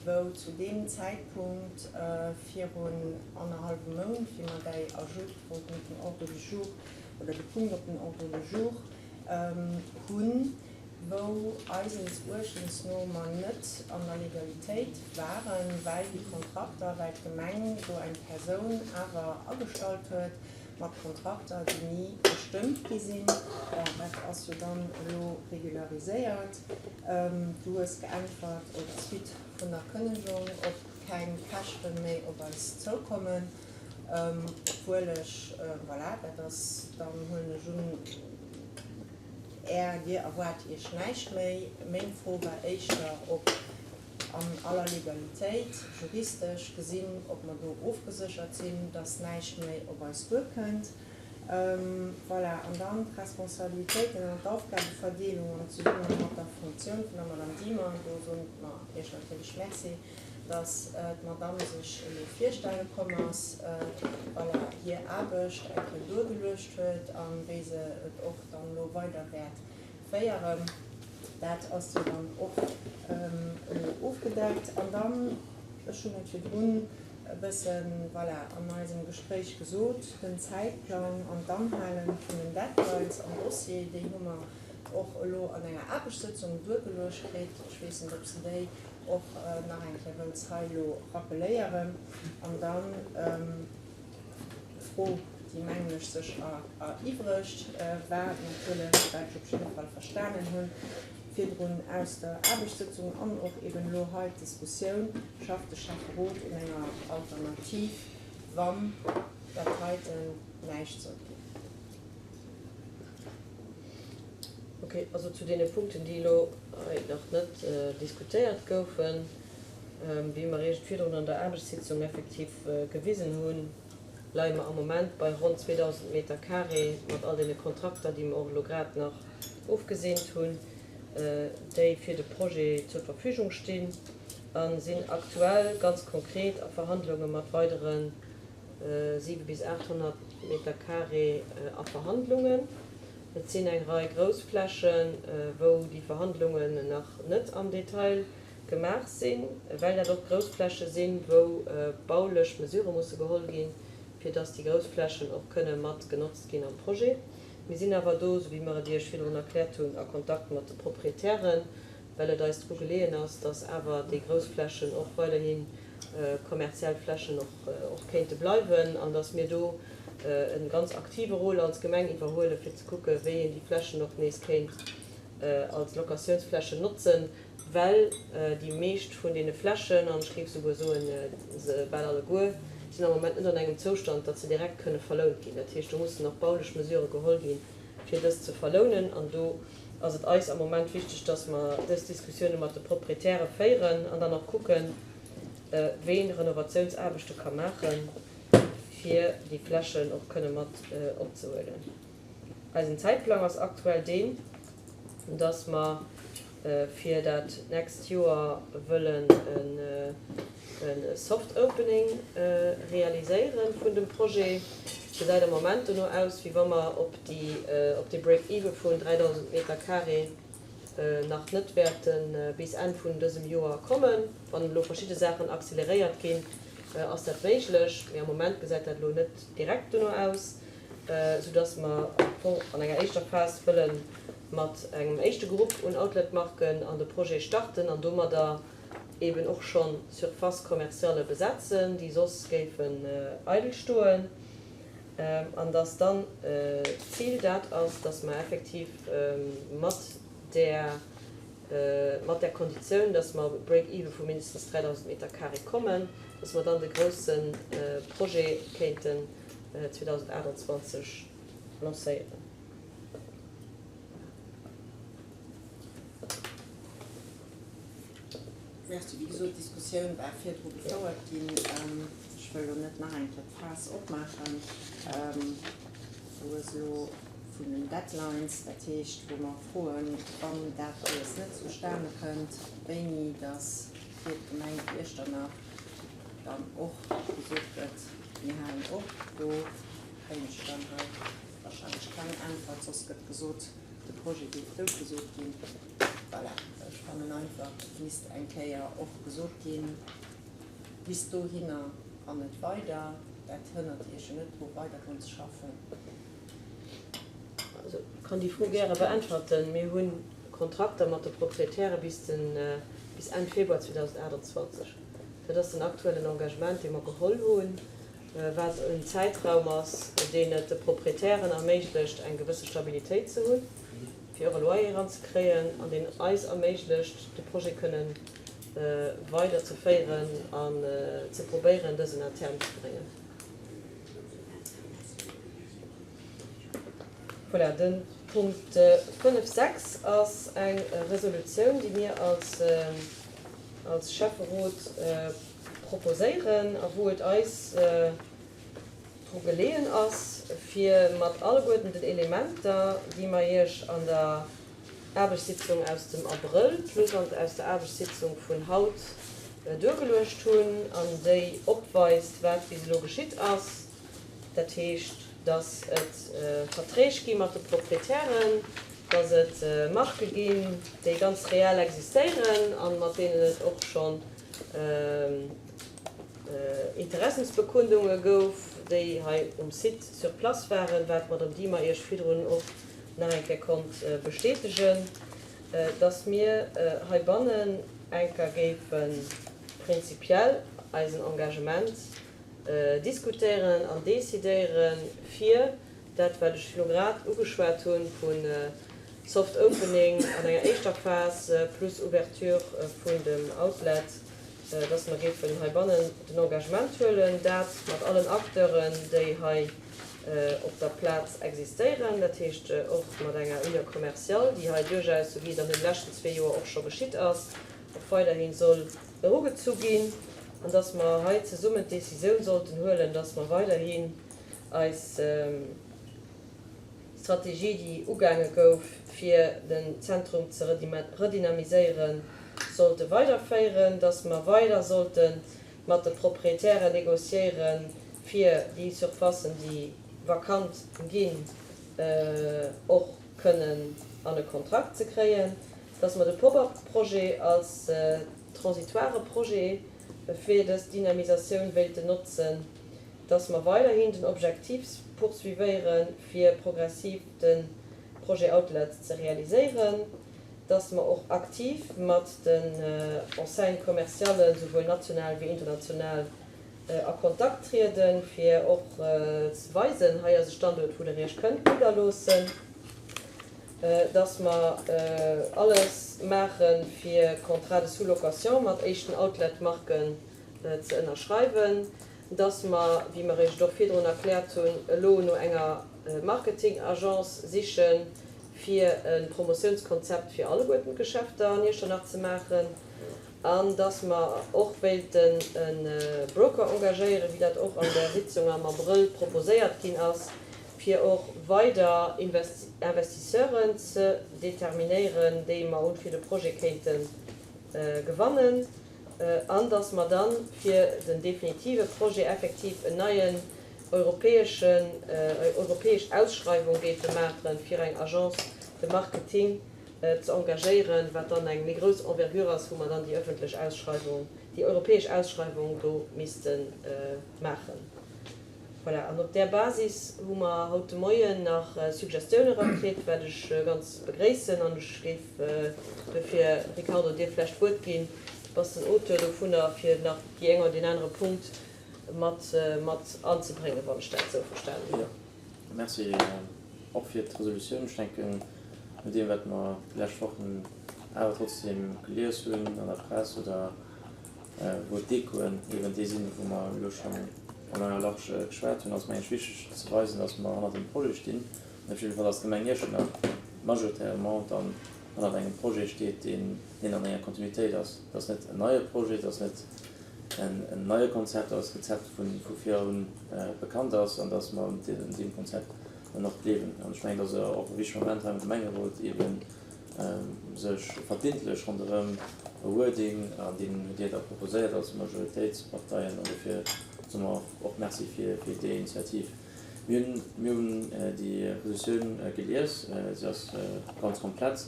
wou zu deem Zäitpunkt virun annerhallwem Mount, wéi mer däi Ajout wollten op den Ordre du jour oder de Punkt op den Ordre du jour hunn, wou eisens Uerchtens no mer net an der Legalitéit waren, well déi Kontrakter, well d'Gemeng do eng Persoun awer agestallt huet mat Kontrakter, déi ni gestëmmt gi sinn. Bon, dat ass jo dann elo regulariséiert. Du hues geäntwert op d'Suite vun der Kënnegung, ob keng Käschte méi op eis zoukommen, obwuel ech, voilà, dat ass dann, huelen ech un, Är, Dir erwaart Iech näischt méi. Meng Fro war éischter, ob an aller Legalitéit, juristesch gesinn, ob mer do ofgeséchert sinn, dass näischt méi op eis duerkënnt. Voilà. An dann d'Responsabilitéiten an d'Aufgabeverdeelung am Zesummenhang mat der Funktioun vun der Madame Dimmer. Do soen mer Iech natierlech Merci, dass d'Madame sech elo virstelle komm ass, voilà, hir Aarbecht eng Kéier duergeluecht huet a wéi se et och dann elo weider wäert féieren. Dat ass jo dann och elo ofgedeckt. An dann, ech hunn et virdrun e bëssen, voilà, an eisem Gespréich gesot, den Zäitplang an d'Anhale vun den Deadlines am Dossier, déi hu mer och elo an enger Aarbechtssëtzung duergeluecht kritt. Ech weess net, ob s de déi och nach eng Kéier wëlls hei elo rappeléieren. An dann d'Fro, déi, mengen ech, sech eriwwregt, war natierlech, wat ech op jidde Fall verstanen hunn virdrun aus der Aarbechtssëtzung an och eben elo hei d'Diskussioun, Schafft de Schäfferot un enger Alternativ, wann dat heiten näischt sollt ginn? Ok, also zu deene Punkten, déi elo hei nach net diskutéiert goufen, wéi mer Iech et virdrun an der Aarbechtssitzung effektiv gewisen hunn, leie mer am Moment bei ronn 2.000 Meter carré mat all deene Kontrakter, déi mer och elo grad nach ofgeseent hunn, déi fir de Projet zur Verfügung stinn a sinn aktuell ganz konkret a Verhandlunge mat weidere 7 bis 800 Meter carré a Verhandlungen. Et sinn eng Rei grouss Flächen, wou déi Verhandlungen nach net am Detail gemaach sinn, well dat och grouss Fläche sinn, wou baulech Mesurë musse geholl ginn, fir dass déi grouss Flächen och kënne mat genotzt ginn am Projet. Mir sinn awer do, esou wéi mer et Iech virdrun erkläert hunn, a Kontakt mat de Proprietären, well et eis dru geleeën ass, dass awer déi grouss Flächen och weiderhi kommerziell Flächen och kéinte bleiwen an dass mir do e ganz aktive Rôle als Gemeng iwwerhuelen, fir ze kucken, wéi een déi Flächen och nees kéint als Locatiounsflächen notzen, well déi meescht vun deene Flächen, an ech géif souguer soen, se bal alleguer, sinn am Moment net an engem Zoustand, datt se direkt kënne verlount ginn. Dat heescht, do mussen och baulech Mesurë geholl ginn, fir dës ze verlounen. An do ass et eis am Moment wichteg, datt mer dës Diskussioune mat de Proprietäre féieren an dann och kucken, ween Renovatiounsaarbechte ka maachen, fir déi Flächen och kënne mat opzehuelen. Eisen Zäitplang ass aktuell deen, dass mer fir dat nächst Joer wëllen e Soft Opening realiséiere vun dem Projet. Et gesäit am Moment dono aus, wéi wa mer op dee Break-even vun 3.000 Meter carré nach net wäerte bis Enn vun dësem Joer kommen. Wann elo verschidde Saachen acceleréiert ginn, ass dat méiglech, mee am Moment gesäit dat elo net direkt dono aus, soudass mer am Fong an enger éischter Phas wëlle mat engem éischte Grupp un Outlet-Marken an de Projet starten an domadder eeben och schonn Surfaces commerciales besetzen, déi soss géifen eidel stoen, an dass dann d'Zil dat ass, dass mer effektiv mat där mat där Konditioun, dass mer op e Break-even vu mindestens 3.000 Meter carré kommen, dass mer dann de grousse Projet kéinten 2028 lancéieren. Merci. Wéi gesot, d'Diskussioun war virdru gefouert ginn. Ech wëll elo net nach eng Kéier d'Faass opmaachen. Du hues elo vun den Deadlines, dat heescht, wou mer froen, wann dat alles net zustane kënnt, wéini dass fir d'Gemeng Iechternach dann och gesot gëtt, mir halen op. Do kréien ech dann hei wahrscheinlech keng Äntwert, soss gëtt gesot, de Projet géif doutgesot ginn. Voilà, ech fannen einfach, et misst eng Kéier och gesot ginn, bis dohinner an net weider. Dat hënnert Iech jo net dru weider drun ze schaffen. Also, ech kann déi Fro gäre beäntwerten. Mir hu Kontrakter mat de Proprietäre bis den, bis Enn Februar 2028. Dat ass den aktuellen Engagement, dee mer geholl hunn, wat en Zäitraum ass, deen et de Proprietären erméiglecht, eng gewësse Stabilitéit ze hunn. fir och e Loyer eranzekréien an deen eis erméiglecht, de Projet kënnen weider ze féieren an ze probéieren, dësen à terme ze bréngen. Voilà, de Punkt 5, 6 ass eng Resolutioun, déi mir als als Schäfferot proposéieren a wou et eis, dru geleeën ass, fir mat alleguerten den Elementer, déi mer Iech an der Aarbechtssitzung aus dem Abrëll plus an aus der Aarbechtssitzung vun haut duergeluecht hunn an déi opweist, wat bis elo geschitt ass, dat heescht, dass et Verträg gi mat de Proprietären, Dass et Marke ginn, déi ganz reell existéieren a mat deenen et och schonn Interessensbekundunge gouf, déi hei um Site sur place waren, wat d'Madame Diemer Iech virdrun och nach eng Kéier konnt bestätegen, dass mir heibannen eng Kéier géife prinzipiell eisen Engagement diskutéieren an decidéiere fir dat, wat ech elo grad ugeschwat hu vu Soft Opening an enger éischter Phas plus Ouverture vun dem Outlet, dass mer géifen heibannen den Engagement huelen, dat mat allen Acteuren, déi hei op der Plaz existéieren, dat heescht och mat enger Union commerciale, déi hei duerchaus, sou wéi et an deene leschten zwee Joer och scho geschitt ass, och weiderhi soll erugezu ginn, an dass mer hei zesummen d'Décisioun sollten huelen, dass mer weiderhin eis Strategie, déi ugaange gouf, fir den Zentrum ze redynamiséieren, sollte weiderféieren, dass mer weider sollte mat de Proprietären négociéieren, fir déi Surfacen, déi vakant ginn, och kënnen an e Kontrakt ze kréien, dass mer de Pop-up-Projet als transitoire Projet fir dës Dynamisatioun wéilten notzen. dass mer weiderhin den Objektiv poursuivéieren, fir progressiv de Projet Outlet ze realiséieren, dass mer och aktiv mat den Enseignes commerciales, souwuel national wéi international, a Kontakt trieden, fir och ze weisen, hei ass e Standuert, wou Der Iech kënnt nidderloossen, dass mer alles maachen, fir Contrats de sous-location mat éischten Outlet-Marken ze ënnerschreiwen. dass mer, wéi mer Iech et och virdrun erkläert hunn, elo no enger Marketing-Agence sichen, fir e Promotiounskonzept fir alleguerten d'Geschäfter an Iechternach ze maachen, an dass mer och wéilten e Broker engagéieren, wéi dat och an där Sitzung am Abrëll proposéiert ginn ass, fir och weider Investisseuren ze determinéieren, déi mer un fir de Projet kéinte gewannen. an dass mer dann fir den definitive Projet effektiv en neien europäeschen, europäesch Ausschreiwung géife maachen, fir eng Agence de marketing ze engagéieren, wat dann eng méi grouss Envergure ass, wou mer dann déi öffentlech Ausschreiwung, déi europäesch Ausschreiwung do misste maachen. Voilà, an op där Basis hu mer haut de Moien nach Suggestioune erakritt, wat ech ganz begréissen. An ech géif duerfir, Ricardo, dir vläicht d'Wuert ginn, du bass den Auteur dovunner, fir nach déi eng oder deen anere Punkt mat mat anzebréngen, wann ech dat esou verstanen hunn. Jo, merci och fir d'Resolutioun. Ech denken, no deem, wat mer déi lescht Wochen awer trotzdem gelies hunn an der Press oder, wou d'Echoen eeben déi sinn, wou mer elo schonn an enger Large geschwat hunn, ass mengen ech wichteg ze weisen, dass mer hannert dem Projet stinn. An op jidde Fall, dass d'Gemeng Iechternach majoritairement dann hannert engem Projet steet, deen an enger Kontinuitéit ass. Et ass net en neie Projet, et ass net en neie Konzept, et ass e Konzept, vu virun bekannt ass, an dass mer un deem Konzept dann och gleewen. An ech mengen, et ass och e wichtege Moment hei am Gemengerot eeben, sech verbindlech ronderëm e Wording, an deen hutt Dir da proposéiert als Majoritéitsparteien, an dofir soe mer och Merci fir déi Initiativ. Mir hunn, mir hunn déi Resolutioun gelies, se ass ganz komplett.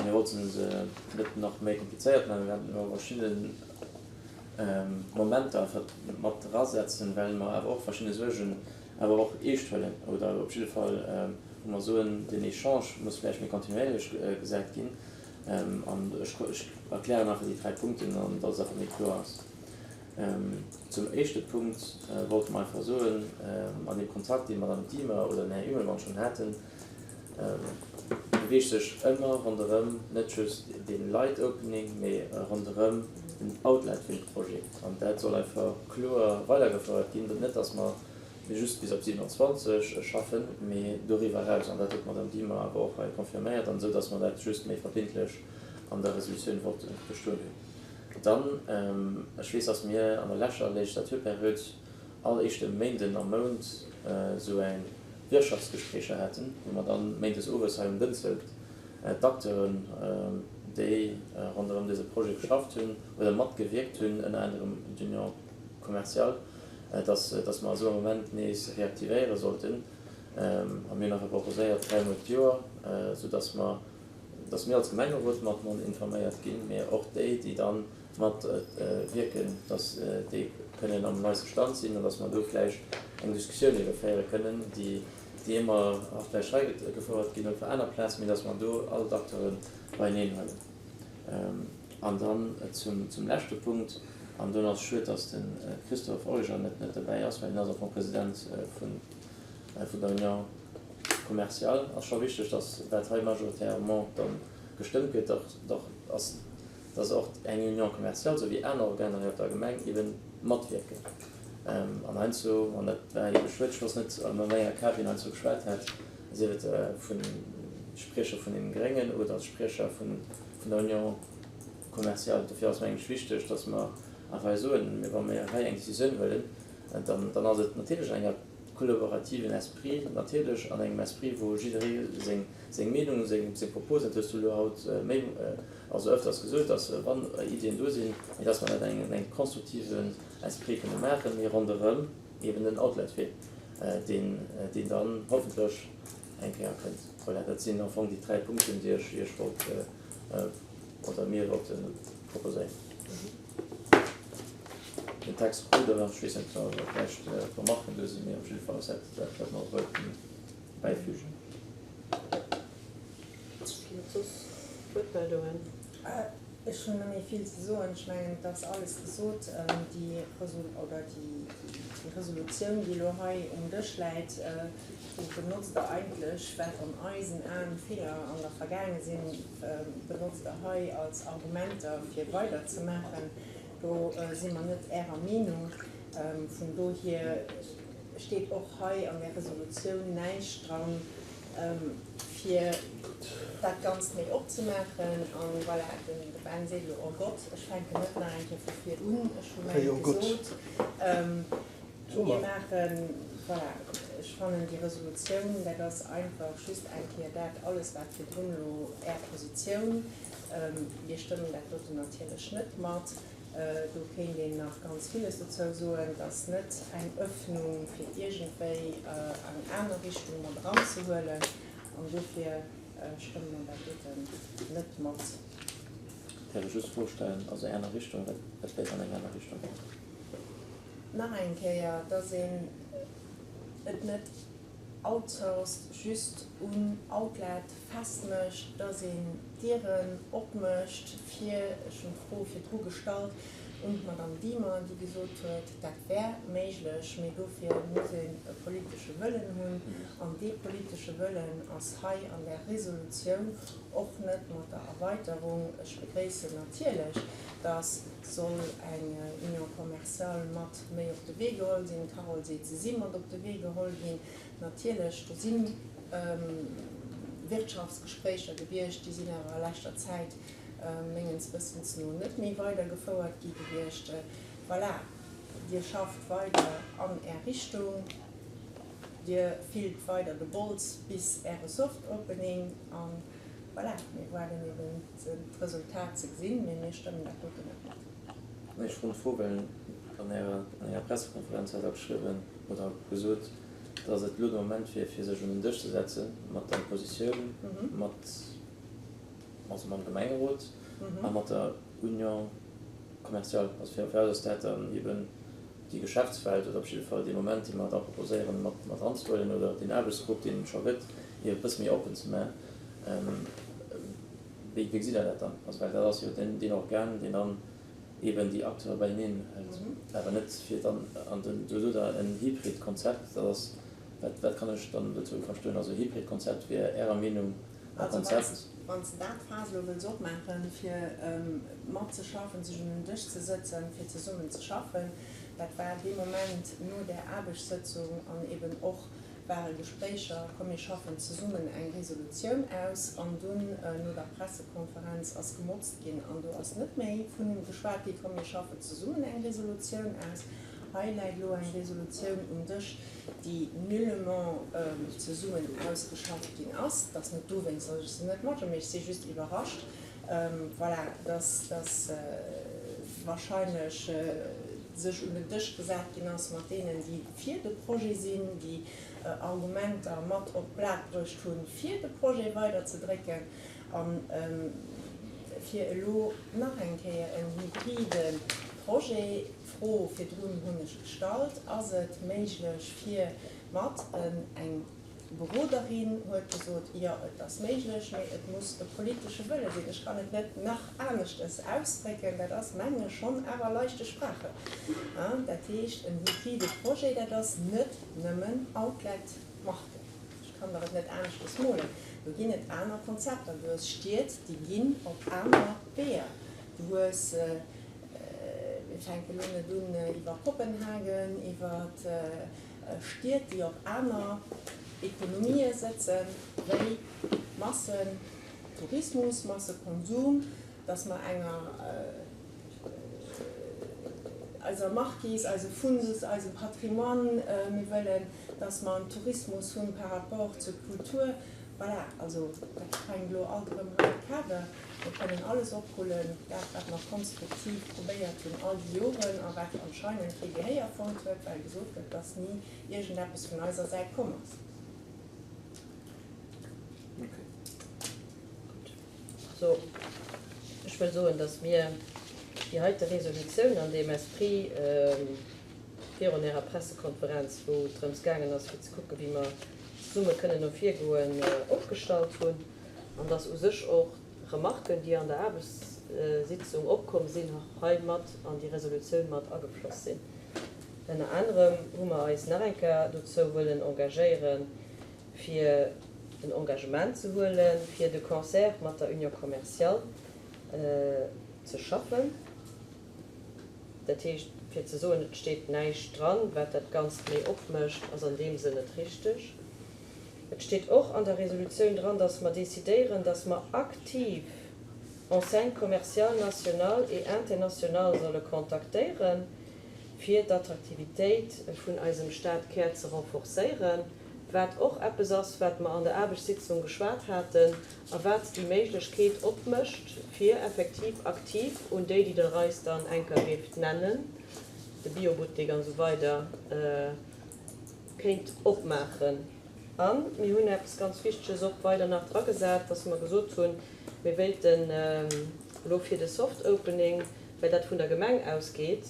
Mir wollte se net nach méi komplizéiert maachen, mir wäerten elo verschidde Momenter einfach mat erasetzen, well mer awer och verschidde Suergen awer och eescht huelen oder op jidde Fall, wou mer soen, den Echange muss vläicht méi kontinuéierlech gesat ginn. An ech erklären einfach déi dräi Punkten, an datt et einfach méi kloer ass. Zum éischte Punkt wollte mer einfach soen, an deem Kontakt, dee d'Madame Diemer oder den Här Immelmann schonn haten, beweegt sech ëmmer ronderëm net just dee Light Opening, mee ronderëm den Outlet vun dem Projet. An dat soll einfach kloer weidergefouert ginn, net datt mer just bis op 27 schaffen, mee doriwwer eraus. An dat huet d'Madame Diemer awer och hei confirméiert, an esou datt mer dat just méi verbindlech an der Resolutioun wollte bestoen hunn. Dann, ech weess, datt mir an der leschter Legislaturperiod all éischte Méinden am Mount esou eng Wirtschaftsgespréicher haten, wou mer dann méindes owes hei um Dënzelt d'Acteuren, déi ronderëm dëse Projet geschafft hunn oder matgewierkt hunn, ënner anerem d'Union commerciale, dass, dass mer esou e Moment nees reaktivéiere sollten. A mir hunn einfach proposéiert, dräimol d'Joer, soudass mer, dass mir als Gemengerot mat mat informéiert ginn, mee och déi, déi da mat wierken, dass déi kënnen am neiste Stand sinn an dass mer do vläicht eng Diskussioun iwwer féiere kënnen, déi, déi ëmmer och vläicht hei gefouert ginn op aner Plazen, mee dass mer do all d'Acteure beieneen huelen. An dann zum leschte Punkt, an do ass et schued, dass de Christophe Origer net dobäi ass, well hien ass am Fong President vun der Union commerciale. Ass scho wichteg, dass wat hei majoritairement da gestëmmt gëtt, dach ass, dass och eng Union commerciale, esou wéi aner Organer hei op der Gemeng, eeben matwierken. An heiansdo, an dat war eebe schued, ech wosst net, mat wéi enger Kap hien heiansdo geschwat hat, sief et vu Spriecher vun den Gréngen oder als Spriecher vun der Union commerciale. Dofir ass, mengen ech, wichteg, dass mer einfach hei soen, wa mir hei eng Décisioun huelen, dann, dann ass et natierlech an enger kollaborativen Esprit, natierlech an engem Esprit, wou jidderee seng, seng Meenung, seng, seng Propos, dat hues du elo haut méi, also öfters gesot, dass wann Iddien do sinn, mee dass mer dat an engem konstruktiven Esprit kënne maachen, mee ronderëm eben den Outlet Ville, deen, deen dann hoffentlech eng Kéier kënnt. Voilà, dat sinn am Fong déi dräi Punkten, déi ech Iech wollt, oder mir wollte proposéieren. Den Text krut Der, ech weess net, ob vläicht Remarken do sinn, mee op jidde Fall ass dat dat, wat mer wollten bäifügen. Ginn et soss Wuertmeldungen? Ech hunn net méi vill ze soen. Ech mengen, et ass alles gesot. Déi oder déi Resolutioun, déi elo hei um Dësch läit, do benotzt Der eigentlech, wat an eisen Aen Feeler an der Vergaange sinn, benotzt Der hei als Argumenter, fir weiderzemaachen. Do si mer net Ärer Meenung. Vun dohier steet och hei an där Resolutioun näischt dran, fir dat Ganzt méi opzemaachen. An voilà, den Ben seet elo, Oh Gott, ech fänken net nach eng Kéier vu vir un, ech hu mäint gesot. Mir maachen, voilà, ech fannen déi Resolutioun, dat ass einfach just eng Kéier dat alles, wat virdrun elo Är Positioun, mir stëmmen dat doten natierlech net mat. Do kéint een nach ganz villes dozou soen. Et ass net eng Öffnung, fir iergendwéi eng aner Richtung mat eranzehuelen. An dofir stëmme mer dat doten net mat. Däerf ech just d'Fro stellen, also eng aner Richtung, wat, wat wär dann eng aner Richtung? Nach eng Kéier, dass een et net outsourced, just un Outlet festmécht, dass een d'Dieren opmécht fir, ech hunn d'Fro virdru gestallt un d'Madame Diemer, déi gesot huet, dat wär méiglech, mee dofir muss een e politesche Wëllen hunn. An dee politesche Wëllen ass hei an där Resolutioun och net mat der Erweiterung. Ech begréissen natierlech, dass soll eng Union commerciale mat méi op de Wee geholl sinn. D'Carole seet, se si mat op de Wee geholl ginn. Natierlech, do si Wirtschaftsgespréicher gewiescht, déi sinn awer a leschter Zäit mengens Wëssens no net méi weidergefouert gi gewiescht. Voilà, Dir schafft weider an Är Richtung, Dir fillt weider de Bols bis Äre Soft Opening a voilà, mir waarden eben d'Resultat ze gesinn, mee mir stëmmen dat doten net mat. Ech froen d'Fro, well an Ärer Pressekonferenz hat Der geschriwwen oder gesot, dass et elo de Moment wier, fir sech un den Dësch ze setze mat der Oppositioun, mat, also mam Gemengerot a mat der Union commerciale. Also fir eis ass dat dann eeben déi Geschäftswelt oder op jidde Fall dee Moment, dee mer da proposéieren, mat mat eranzehuelen oder deen Aarbechtsgrupp, deen et scho gëtt, e bësse méi oppen ze maachen. Wéi gesitt Der dat dann? Also well dat ass jo deen deen Organ, deen dann eeben déi Acteure beieneen hëlt, awer net fir dann an den, do sot Der en Hybridkonzept, dat ass, wat wat kann ech dann dozou verstoen? Also Hybridkonzept wier Ärer Meenung e Konzept? Wann s de dat Faass elo wëlls opmaachen, fir matzeschaffen, sech un en Dësch ze sëtzen, fir zesummen ze schaffen, dat war dee Moment no där Aarbechtssëtzung an eben och ware Gespréicher, komm mir schaffen zesummen eng Resolutioun aus. An dunn no der Pressekonferenz ass gemotzt ginn an do ass net méi vu geschwat ginn, komm mir schaffen zesummen eng Resolutioun aus. Hei läit elo eng Resolutioun um Dësch, déi nullement zesummen ausgeschafft ginn ass. Et ass net dowéinst, datt ech se net matge, mee ech si just iwwerrascht, voilà, datt, datt wahrscheinlech. sech un den Dësch gesat ginn ass mat deenen, déi fir de Projet sinn, déi Argumenter mat op d'Blat bruecht hunn, fir de Projet weiderzedrécken a fir elo nach eng Kéier en hybride Projet. D'Fro virdrun hunn ech gestallt, Ass et méiglech fir mat eng Beroderin huet gesot, Jo, et ass méiglech, mee et muss e politesche Wëlle sinn. Ech kann et net nach aneschtes ausdrécken. Dat ass, mengen ech, schonn awer leichte Sprache. Dat heescht, en hybride Projet, dat ass net nëmmen Outlet-Marken. Ech kann der et net aneschtes molen. Do ginn et aner Konzepter. Du hues Stied, déi ginn op aner Weeër. Du hues, mir fänke lo net un iwwer Kopenhagen, iwwer Stied, déi op aner Ekonomië sëtzen, wéi Massentourismus, Massekonsum, dass mer enger eiser Marquise, eise Fundus, eisem Patrimoine, mir wëllen, dass mer en Tourismus hunn par rapport zur Kultur. Voilà, also dat sprengt elo alt erëm hei de Kader. Mir kënnen alles oprullen, dat wat mer konstruktiv probéiert hunn all déi Joren a wat anscheinend kee Gehéier fonnt huet, well gesot gëtt, dass ni iergendeppes vun eiser Säit komm ass. Gutt. Also, ech wëll soen, dass mir déi heite Resolutioun an deem Esprit virun Ärer Pressekonferenz, wou et drëms gaangen ass fir ze kucken, wéi mer zesumme kënnen no vir goen, opgestallt hunn an dass u sech och Remarken, déi an der Aarbechtssitzung opkomm sinn, hei mat an déi Resolutioun mat agefloss sinn. Ënner anerem hu mer eis nach eng Kéier dozou wëllen engagéieren, fir den Engagement ze huelen, fir de concert mat der Union commerciale ze schaffen. Dat heescht, fir ze soen, et steet näischt dran, wat dat Ganzt méi opmécht, ass an deem Sënn net richteg. Et steet och an der Resolutioun dran, dass mer decidéieren, dass mer aktiv Enseignes commerciales nationales et internationales solle kontaktéieren, fir d'Attraktivitéit vun eisem Stadkär ze renforcéieren, wat och eppes ass, wat mer an der Aarbechtssitzung geschwat haten a wat déi Méiglechkeet opmécht, fir effektiv aktiv un déi, déi Der eis dann enker géift nennen, de Biobuttek an esou weider, kéint opmaachen. A mir hunn eppes ganz Wichteges och weider nach dragesat, dass mer gesot hunn, mir wéilten elo fir de Soft Opening, well dat vun der Gemeng ausgeet,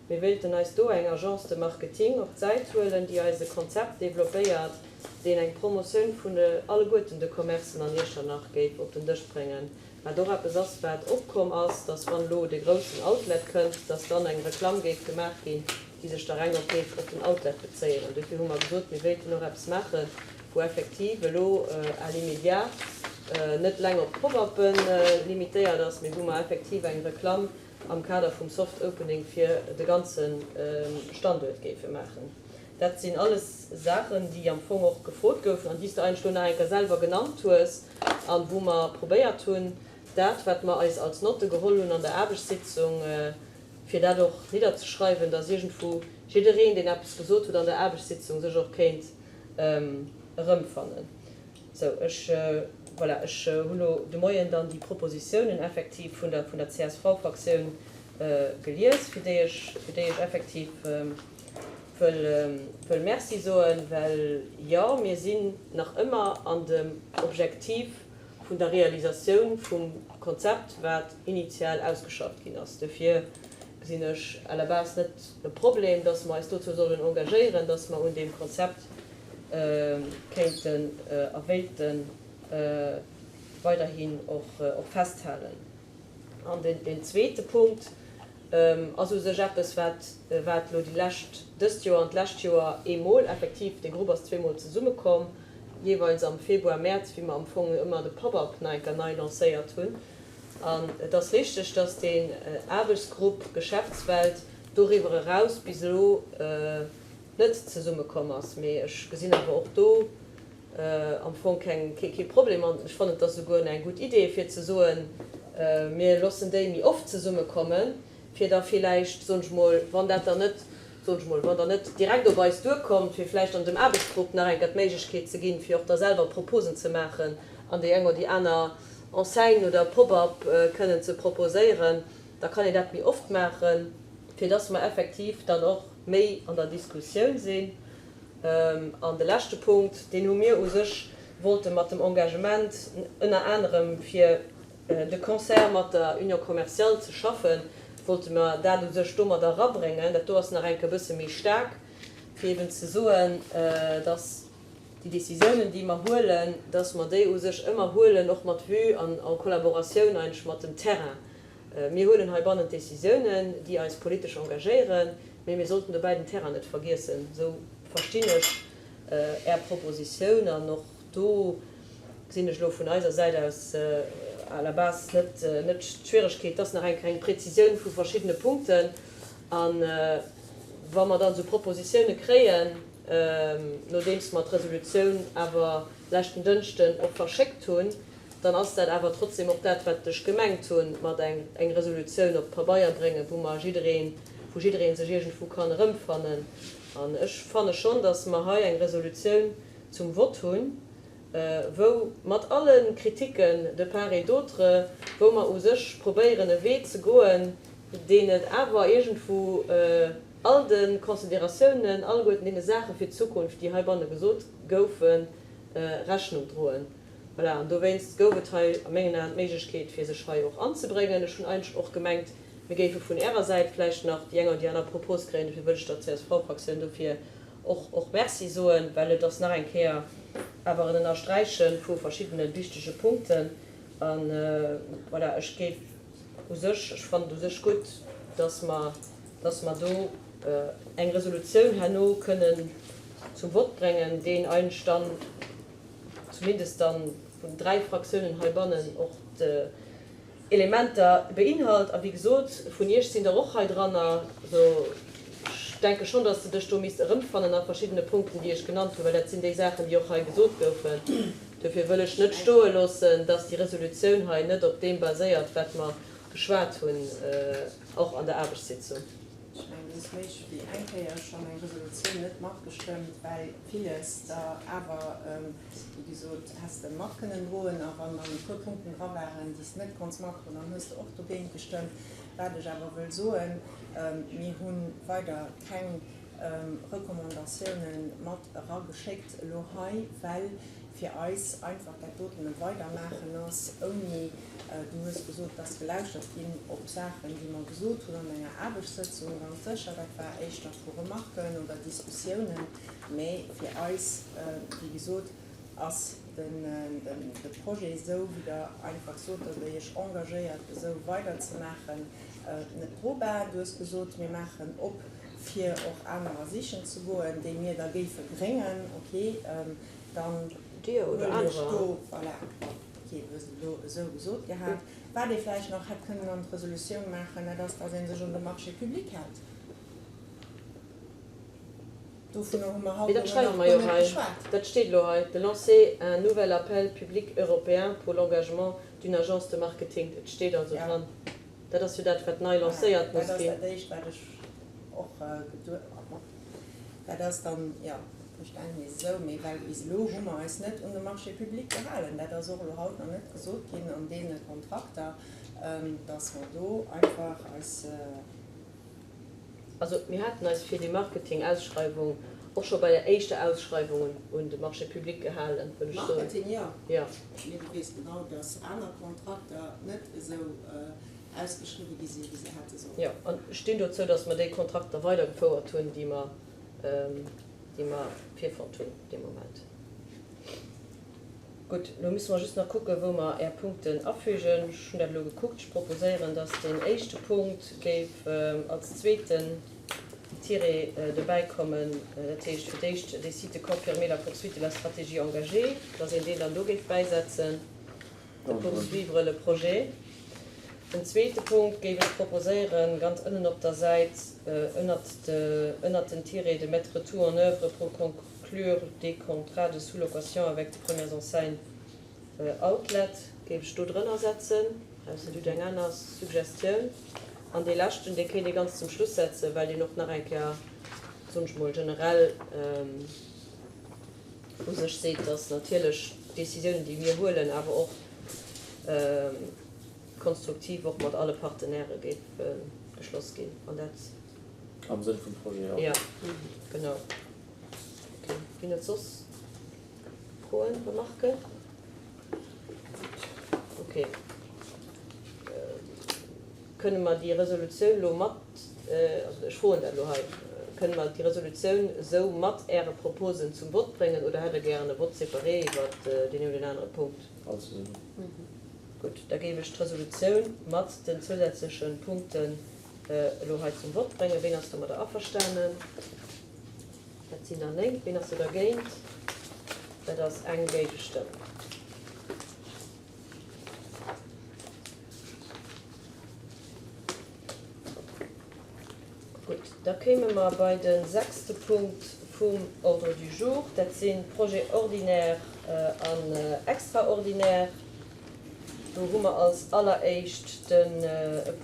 mir wéilten eis do eng Agence de marketing op d'Säit huelen, déi eis e Konzept développéiert, deen eng Promotioun vun alleguerten de Commercen an Iechternach géif op den Dësch bréngen. Wat och eppes ass, wat opkomm ass, dass wann elo de groussen Outlet kënnt, dass dann eng Reklamm géif gemaach ginn, déi sech da reng op géif op den Outlet bezéien. An dofir hu mer gesot, mir wéilten och eppes maachen, wou effektiv elo à l'immédiat net eleng op d'Pop-uppe limitéiert ass, mee wou mer effektiv eng Reklamm am Kader vum Soft Opening fir de ganze Standuert géife maachen. Dat sinn alles Saachen, déi am Fong och gefrot goufen an déi s de eigentlech elo nach eng Kéier selwer genannt hues a wou mer probéiert hunn, dat, wat mer eis als Notte geholl hunn an der Aarbechtssitzung, fir dat och nidderzeschreiwen, dass iergendwou jiddereen, deen eppes gesot huet an der Aarbechtssitzung, sech och kéint erëmfannen. Sou, ech, voilà, ech hu lo de Moien dann déi Propositiounen effektiv vun der, vun der CSV-Fraktioun gelies, fir déi ech, fir déi ech effektiv wëll, wëll Merci soen, well jo, mir sinn nach ëmmer an dem Objektiv vun der Realisatioun vum Konzept, wat initial ausgeschafft ginn ass. Dofir gesinn ech à la base net e Problem, dass mer eis dozou sollen engagéieren, dass mer un deem Konzept kéinten a wéilte weiderhin och festhalen. An deen zweete Punkt ass u sech eppes, wat wat elo déi lescht, dëst Joer an d'lescht Joer eemol effektiv, dee Grupp ass zweemol zesummekomm, jeeweils am Februar, Mäerz, wéi mer am Fong ëmmer de Pop-up nach eng Kéier nei lancéiert hunn. An et ass richteg, dass deen Aarbechtsgrupp Geschäftswelt doriwwer eraus bis elo net zesummekomm ass. Mee ech gesinn awer och do am Fong keng, kee Problem an ech fannen, et ass esouguer eng gutt Idee fir ze soen, mir loossen déi méi oft zesummekommen, fir da villäicht, soen ech mol, wann dat dann net, soen ech mol, wann der net direkt op eis duerkommt, fir vläicht an dem Aarbechtsgrupp nach eng Kéier d'Méiglechkeet ze ginn, fir och da selwer Proposen ze maachen an déi eng oder déi aner Enseigne oder Pop-up kënnen ze proposéieren. Da kann een dat méi oft maachen. Fir dass mer effektiv dann och méi an der Diskussioun sinn. An de leschte Punkt, deen hu mir u sech wollte mat dem Engagement ënner anerem fir de Concert mat der Union commerciale ze schaffen, wollte mer dat u sech domat erabréngen. Dat do ass nach eng Kéier e bësse méi staark, fir eben ze soen, dass déi Décisiounen, déi mer huelen, dass mer déi u sech ëmmer huelen, och mat Vue an en Collaboratioun eigentlech mat dem Terrain. Mir huelen heibannen d'Décisiounen, déi eis politesch engagéieren, mee mir sollten dobäi den Terrain net vergiessen. Esou verstinn ech Är Propositioun an och do gesinn ech elo vun eiser Säit aus à la base net d'Schwieregkeet. Et ass nach eng Kéier eng Präzisioun vu verschiddene Punkten. A wa mer dann esou Propositioune kréien, nodeems mer d'Resolutioun awer leschten Dënschden och verschéckt hunn, dann ass dat awer trotzdem och dat, wat ech gemengt hunn mat eng Resolutioun op Pabeier bréngen, wou mer jiddereen, wou jidderee sech iergendwou kann erëmfannen. An ech fanne schonn, dass mer hei eng Resolutioun zum Vott hunn, wou mat alle Kritiken de part et d'autre, wou mer u sech probéieren e Wee ze goen, deen et awer iergendwou all de Consideratiounen, alleguerten deene Saache fir d'Zukunft, déi heibanne gesot goufen, Rechnung droen. Voilà, an dowéinst gouf et hei a mengen Aen d'Méiglechkeet, fir sech hei och anzebréngen. Ech hunn eigentlech och gemengt, mir géife vun Ärer Säit vläicht nach déi eng oder déi aner Propos kréien. Dofir wëll ech der CSV-Fraktioun dofir och och Merci soen, well et ass nach eng Kéier awer en Ënnersträiche vu verschiddene wichtege Punkten. A voilà, ech géif u sech, ech fannen et u sech gutt, dass mer, dass mer do eng Resolutioun herno kënnen zum Vott bréngen, deen eigentlech dann, zumindest dann vun 3 Fraktiounen heibannen och d'Elementer beinhalt. A wéi gesot, vun Iech sinn der och hei dranner. Also ech denke schonn, dass de dech do misst erëmfannen a verschiddene Punkten, déi ech genannt hunn, well dat sinn déi Saachen, déi och hei gesot goufen. Dofir wëll ech net stoe loossen, dass déi Resolutioun hei net op deem baséiert, wat mer geschwat hunn, och an der Aarbechtssitzung. Ech mengen, du hues méi wéi eng Kéier schonn eng Resolutioun net matgestëmmt, well villes der awer, wéi gesot, häss de mat kënnen droen. A wann dann e puer Punkten dra waren, déi s de net konns matdroen, dann hues de och dogéint gestëmmt. Wat ech awer wëll soen, Mir hu weider keng Recommandatiounen mat erageschéckt elo hei, well fir eis einfach dat doten e Weidermaachen ass, ouni, du hues gesot, dass gelauschtert ginn op Saachen, déi mer gesot hunn an enger Aarbechtssëtzung, ganz sécher, dat war éischter vu Remarken oder Diskussiounen, mä fir eis, wéi gesot, ass de Projet esou, wéi Der einfach sot, datt Der Iech engagéiert, esou weiderzemaachen, net drobar. Du hues gesot, mir maachen op, fir och anerer sichen ze goen, déi mir da géife bréngen. Okay. Dann Dir oder huelen ech anerer. do, voilà, okay, du hues et elo esou gesot gehat. Wat ee vläicht nach hätt kënnen an d'Resolutioun maachen, dat ass, datt ee sech un de Marché public hält. Dovunner hu mer haut Mee dat elo schreiwe nach mer jo guer net hei. geschwat. Dat steet elo hei, de lancer un nouvel appel public européen pour l'engagement d'une agence de marketing. Et steet also Ja. dran. Dat ass jo dat, wat nei Voilà, lancéiert dat muss ass ginn. dat Éischt, wat ech och geduet, bon, dat ass dann, jo. Verständnis esou, mee well bis elo hu mer eis net un de Marché public gehalen. Dat ass och elo haut nach net gesot ginn an deene Kontrakter, dass mer do einfach eis. Also mir haten eis fir déi Marketing-Ausschreiwung och scho bei der éischter Ausschreiwung un de Marché public gehalen, wëll ech soen. Marketing, jo. Jo. Mee du weess genau, dass aner Kontrakter net esou ausgeschriwwe gi sinn, wéi se hätte sollen. Jo, an ech stinn dozou, dass mer déi Kontrakter weidergefouert hunn, déi mer déi mer virfonnt hunn dee Moment. Gutt, elo musse mer just nach kucken, wou mer Är Punkten afügen. Ech hunn dat elo gekuckt. Ech proposéieren, dass deen éischte Punkt géif als zweeten Tiret dobäikommen, dat heescht fir d'éischt des sites confirmer la poursuite de la stratégie engagée, dass een deen dann do géif bäisetzen. De poursuivre le projet. Den zweete Punkt géif ech proposéieren, ganz ënnen op der Säit, ënnert de, ënnert den Tiret, de mettre tout en œuvre pour conclure des contrats de sous-location avec de premières enseignes outlet, géif ech do drënner setzen, ausser Dir hutt eng aner Suggestioun. An dee leschten, dee kéint ee ganz zum Schluss setzen, well deen och nach eng Kéier, soen ech mol, generell, u sech seet, dass natierlech d'Décisiounen, déi mir huelen, awer och konstruktiv och mat alle Partenairë géife geschloss ginn. An dat. Am Sënn vum Projet, jo. Jo, genau. Ok. Ginn et soss Froen, Remarken? Ok. Kënne mer déi Resolutioun elo mat, also ech froen dat elo hei, kënne mer déi Resolutioun esou mat Äre Proposen zum Vott bréngen oder hätt Der gären e Vote séparé iwwert deen een oder deen anere Punkt? Alles zesummen. Gutt, da géif ech d'Resolutioun mat den zousätzleche Punkten elo hei zum Vott bréngen. Ween ass domadder averstanen? Dat sinn der 9. Ween ass do dergéint? Dat ass eng Géigestëmm. Gutt, da kéime mer bei de sechste Punkt vum Ordre du jour. Dat sinn d'Projets ordinaires an extraordinaires. Do hu mer als alleréischt de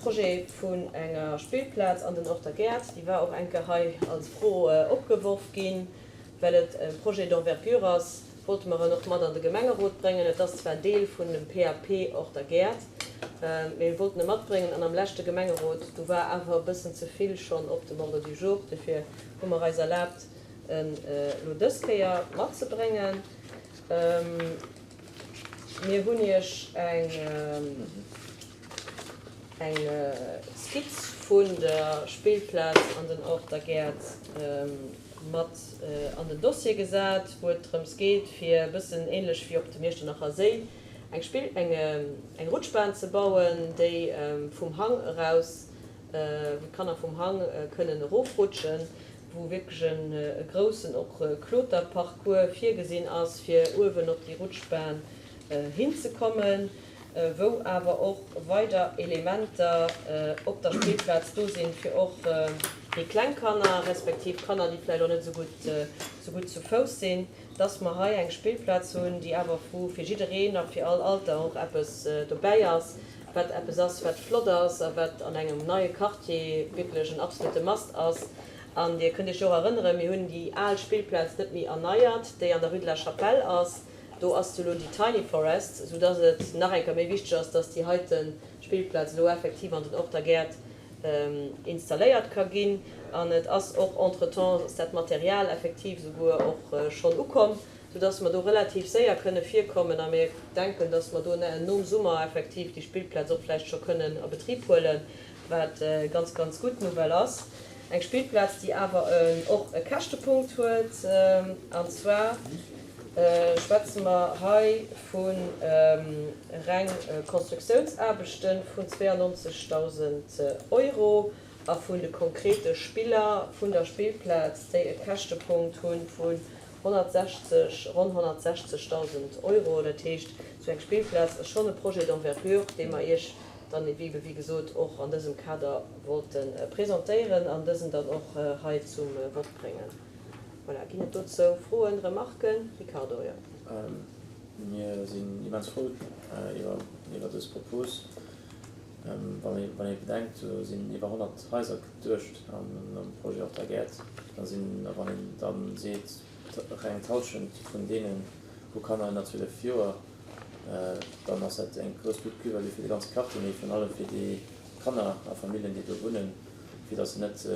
Projet vun enger Spillplaz an den Orter Gäert. Déi war och eng Kéier hei als Fro opgeworf ginn. Well et e Projet d'envergure ass, wollte mer en och mat an de Gemengerot bréngen. Et ass zwar Deel vun dem PAP Orter Gäert, mee mir wollten e matbréngen. An am leschte Gemengerot, do war awer e bëssen ze vill schonn op dem Ordre du jour, dofir hu mer eis erlaabt, en elo dës Kéier matzebréngen. Mir hunn Iech eng Skizz vun der Spillplaz an den Orter Gäert mat an den Dossier gesat, wou et drëms geet, fir e bëssen änlech wéi op dem Iechternacher Séi eng Spill eng Rutschbahn ze bauen, déi vum Hang eraus, wou d'Kanner vum Hang kënnen erofrutschen. wou wierklech e groussen och Kloterparcours virgesinn ass, fir uewen op déi Rutschbahn hinzekommen, wou awer och weider Elementer op der Spillplaz do sinn, fir och méi kleng Kanner, respektiv Kanner, déi vläicht och net esou gutt esou gutt zu Fouss sinn, dass mer hei eng Spillplaz hunn, déi awer wou fir jiddereen a fir all Alter och eppes dobäi ass, wat eppes ass, wat flott ass a wat an engem neie Quartier wierklech en absolute Must ass. An Dir kënnt Iech jo och erënneren, mir hunn déi al Spillplaz net méi erneiert, déi an der Rue de la Chapelle ass. Do ass jo elo déi Tiny Forest, soudass et nach eng Kéier méi wichteg ass, dass déi heite Spillplaz elo effektiv an den Orter Gäert installéiert ka ginn. An et ass och entretemps ass dat Material effektiv souguer och schonn ukomm, soudass mer do relativ séier kënne virkommen. A mir denken, dass mer do nom Summer effektiv déi Spillplaz och vläicht scho kënnen a Betrib huelen, wat ganz, ganz gutt Nouvelle ass. Eng Spillplaz, déi awer och e Käschtepunkt huet. An zwar schwätze mer hei vu reng Constructiounsaarbechte vun 92.000 Euro a vun de konkrete Spiller vun der Spillplaz, déi e Käschtepunkt hu vun 160, ronn 160.000 Euro. Dat heescht, esou eng Spillplaz ass schonn e Projet d'envergure, dee mer Iech dann ebe wéi gesot och an dësem Kader wollte presentéieren an dësen dann och hei zum Vott bréngen. Voilà, ginn et dozou Froen, Remarken? Ricardo, jo. Mir sinn immens frou iwwer dës Propos. Wann ee bedenkt, do sinn iwwer 100 Haiser geduecht am Projet Op der Gäert, da sinn, a wann een da seet, reng d'Hallschent vun deenen hu Kanner ënner 12 Joer, dann ass dat eng grouss Plus-value fir de ganze Quartier, mee virun allem fir déi Kanner a Familljen, déi do wunnen, fir datt se net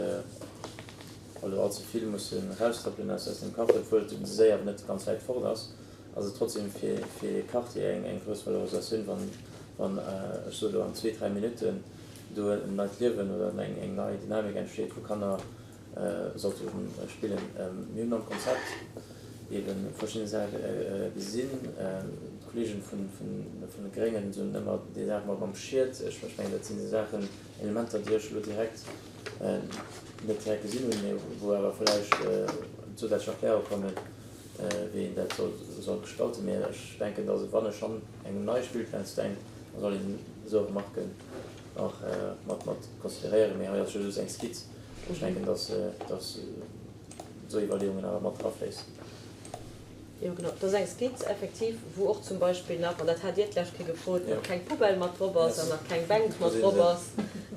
elo all ze vill mussen eraustrëppelen aus dem Quartier, obwuel de Séi awer net ganz wäit fort ass, ass et trotzdem fir de Quartier eng grouss Valorisatioun, wann, wann, ech soe lo an zwee, dräi Minutten do en neit Liewen oder eng nei Dynamik entsteet, wou Kanner sollte spillen. Mir hunn am Konzept ebe verschidde Saache gesinn. D'Kollegen vun de Gréngen soen ëmmer déi Saach mat mam Schiet. Ech mengen, dat sinn esou Saachen, Elementer, déi ech elo direkt net direkt gesinn hunn, mee wou awer vläicht zousätzlech Erklärunge kommen, wéi een dat soll gestalten. Mee ech denken, datt wann ee schonn eng nei Spillplaz denkt, da soll een esou Remarken och mat consideréieren. Mee hei ass jo just eng Skizz. Ech denken, dass esou Iwwerleeungen awer mat drafléissen. Jo, genau. Dat ass eng Skizz effektiv, wou och zum Beispill nach, an dat hat Dir d'lescht Kéier gefrot, nach keng Poubelle mat drop ass an nach keng Bänk mat drop ass.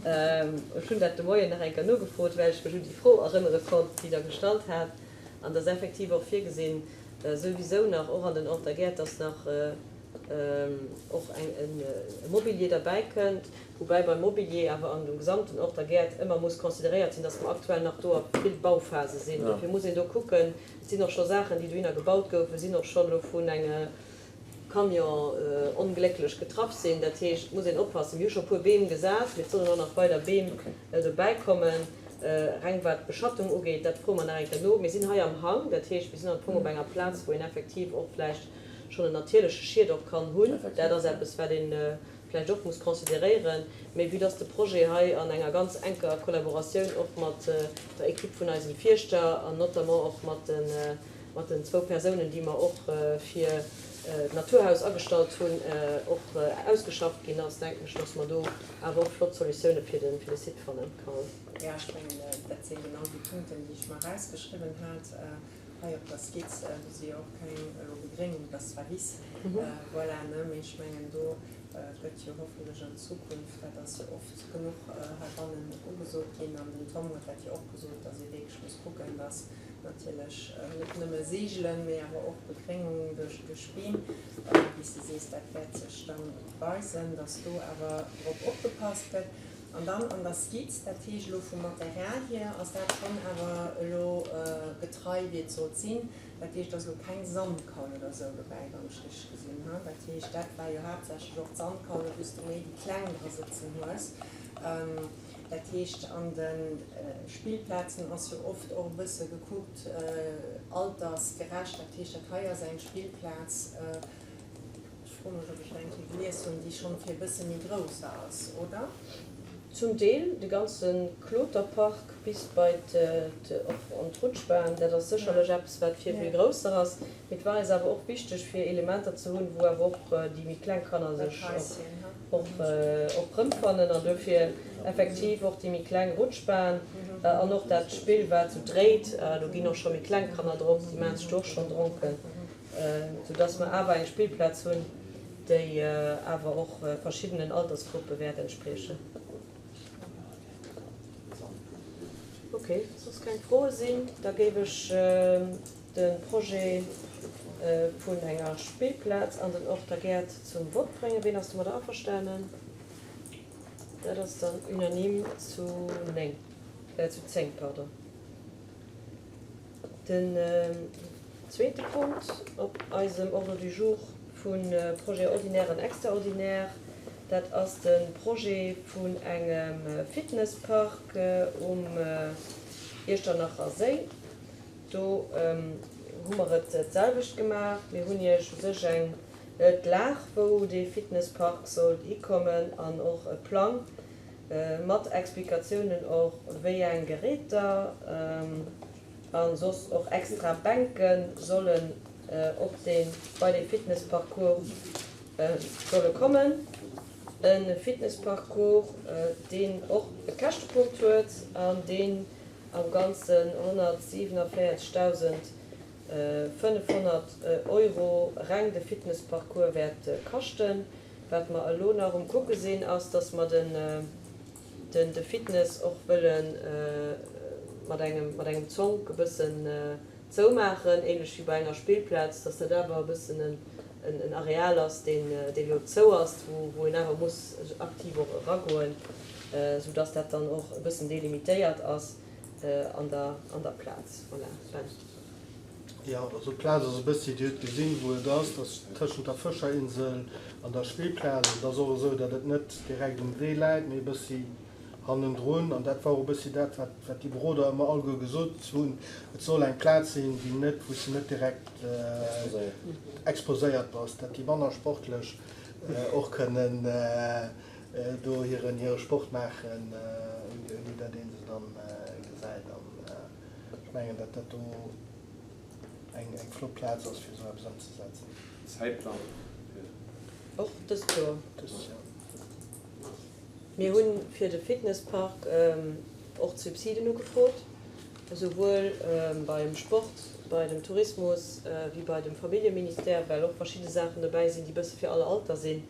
Ech hunn dat de Moien nach eng Kéier nogefrot, well ech mech un déi Fro erënnere konnt, déi Der gestallt hat. An et ass effektiv och virgesinn, souwisou nach och an den Orter Gäert, dass nach. och eng e Mobilier derbäi kënnt, woubäi beim Mobilier awer an dem Gesamten och der Gäert ëmmer muss consideréiert sinn, dass mer aktuell nach do a vill Bauphase sinn. Dofir muss een do kucken, et sinn och scho Saachen, déi dohinner gebaut goufen, sinn och schonn elo vun enge Camion onglécklech getraff sinn. Dat heescht, et muss een oppassen. Mir hu scho e puer Beem gesat, mee et sollen och nach weider Beem dobäi kommen. Reng wat d'Beschattung ugeet, dat froe mer nach eng Kéier no. Mir sinn hei am Hang, dat heescht, mir sinn am Fong op enger Plaz, wou een effektiv och vläicht schonn en natierleche Schied och kann hunn. Dat ass eppes, wat ee vläicht och muss consideréieren. Mee vue dass de Projet hei an enger ganz enker Kollaboratioun och mat der Equipe vun eisem Fierschter an notamment och mat de mat den zwou Persounen, déi mer och fir d'Naturhaus agestallt hunn, och ausgeschafft ginn ass, denken ech, dass mer do awer och flott Solutioune fir de Site fannen. Carole. Jo, ech mengen, dat si genau déi Punkten, déi ech mer erausgeschriwwen hat hei op der Skizz. Do si jo och keng elo Begréngung, et ass zwar Wiss, voilà, ne, mee ech mengen, do gëtt jo hoffentlech an Zukunft, dat ass jo oft genuch heibannen ugesot ginn, an den Tom huet dat jo och gesot, dass ee wierklech muss kucken, dass Natierlech net nëmme Seegelen, mee awer och Begréngung duerch Beem. Wéi s de sees, dat wäert sech da weisen, dass do awer drop opgepasst gëtt. An dann an der Skizz, dat heescht elo vum Material hier ass dat schonn awer elo getrei wéi et sollt sinn. Dat heescht, et ass elo keng Sandkan oder esou dobäi, wann ech richteg gesinn hunn. Dat heescht, dat war jo haaptsächlech och d'Sandkanne wou s de méi déi Kleng dra sëtzen hues. Dat heescht, an de Spillplazen ass jo oft och e bësse gekuckt, altersgerecht. Dat heescht, dat hei ass eng Spillplaz, ech froe mech, ob ech dat eng Kéier gelies hunn, déi schonn fir e bësse méi Grousser ass, oder? Zum Deel de ganze Kloterpark bis bei och an d'Rutschbahn, dat ass sécherlech eppes, wat fir méi Grousser ass. Mee et war eis awer och wichteg, fir Elementer ze hunn, wou awer och déi méi kleng Kanner sech och erëmfannen. An dofir effektiv och déi méi kleng Rutschbahn an och dat Spill, wat esou dréit, do ginn och scho méi kleng Kanner drop, déi maache sech do och schonn dronken, soudass mer awer eng Spillplaz hunn, déi awer och verschiddenen Altersgruppe wäert entspriechen. Ok, wa soss keng Froe sinn, da géif ech de Projet vun enger Spillplaz an den Orter Gäert zum Vott bréngen. Ween ass domadder averstanen? Dat ass dann unanime zu 9, zu 10, pardon. Den zweete Punkt op eisem Ordre du jour vu Projets ordinaires an extraordinaires, dat ass de Projet vun engem Fitnesspark um Iechternacher Séi. Do hu mer et d'selwecht gemaach. Mir hunn Iech u sech eng d'Lag, wou dee Fitnesspark sollt hikommen an och e Plang mat Explikatiounen och, wéi eng Geräter a soss och extra Bänke sollen op dee bei dee Fitnessparcours solle kommen. E Fitnessparcours, deen och e Käschtepunkt huet an deen am Ganzen 147.500 Euro reng de Fitnessparcours wäert kaschten. Wat mer elo nach um kucke sinn, ass, dass mer den de Fitness och wëlle mat engem mat engem Zonk e bëssen zoumaachen, ähnlech wéi bei enger Spillplaz, dass dat awer e bëssen en Areal ass, deen deen elo zou ass, wou wou een awer muss aktiv och eragoen, soudass dat dann och e bëssen delimitéiert ass an der an der Plaz. Voilà, Ben. Jo, also d'Plaz ass e bëssi, Dir hutt gesinn, wou et ass, dat ass tëschent der Fëscherinsel an der Spillplaz. Et ass och esou, datt et net direkt um Wee läit, mee e bëssi hannendrun. An dat war och e bëssi dat, wat, wat déi Beroder ëmmer alleguer gesot hunn, Et soll eng Plaz sinn, déi net, wou s de net direkt exposéiert bass, datt déi manner Sportlech och kënnen do hiren, hire Sport maachen, ouni datt ee se dann gesäit. An ech mengen, datt dat do eng flott Plaz ass, fir esou eppes ëmzesetzen. Zäitplang fir. Och dëst Joer. Dëst Joer. Mir hu fir de Fitnesspark och d'Subsiden ugefrot, esouwuel beim Sport, bei dem Tourismus wéi bei dem Familljeministère, well och verschidde Saachen dobäi sinn, déi bësse fir all Alter sinn.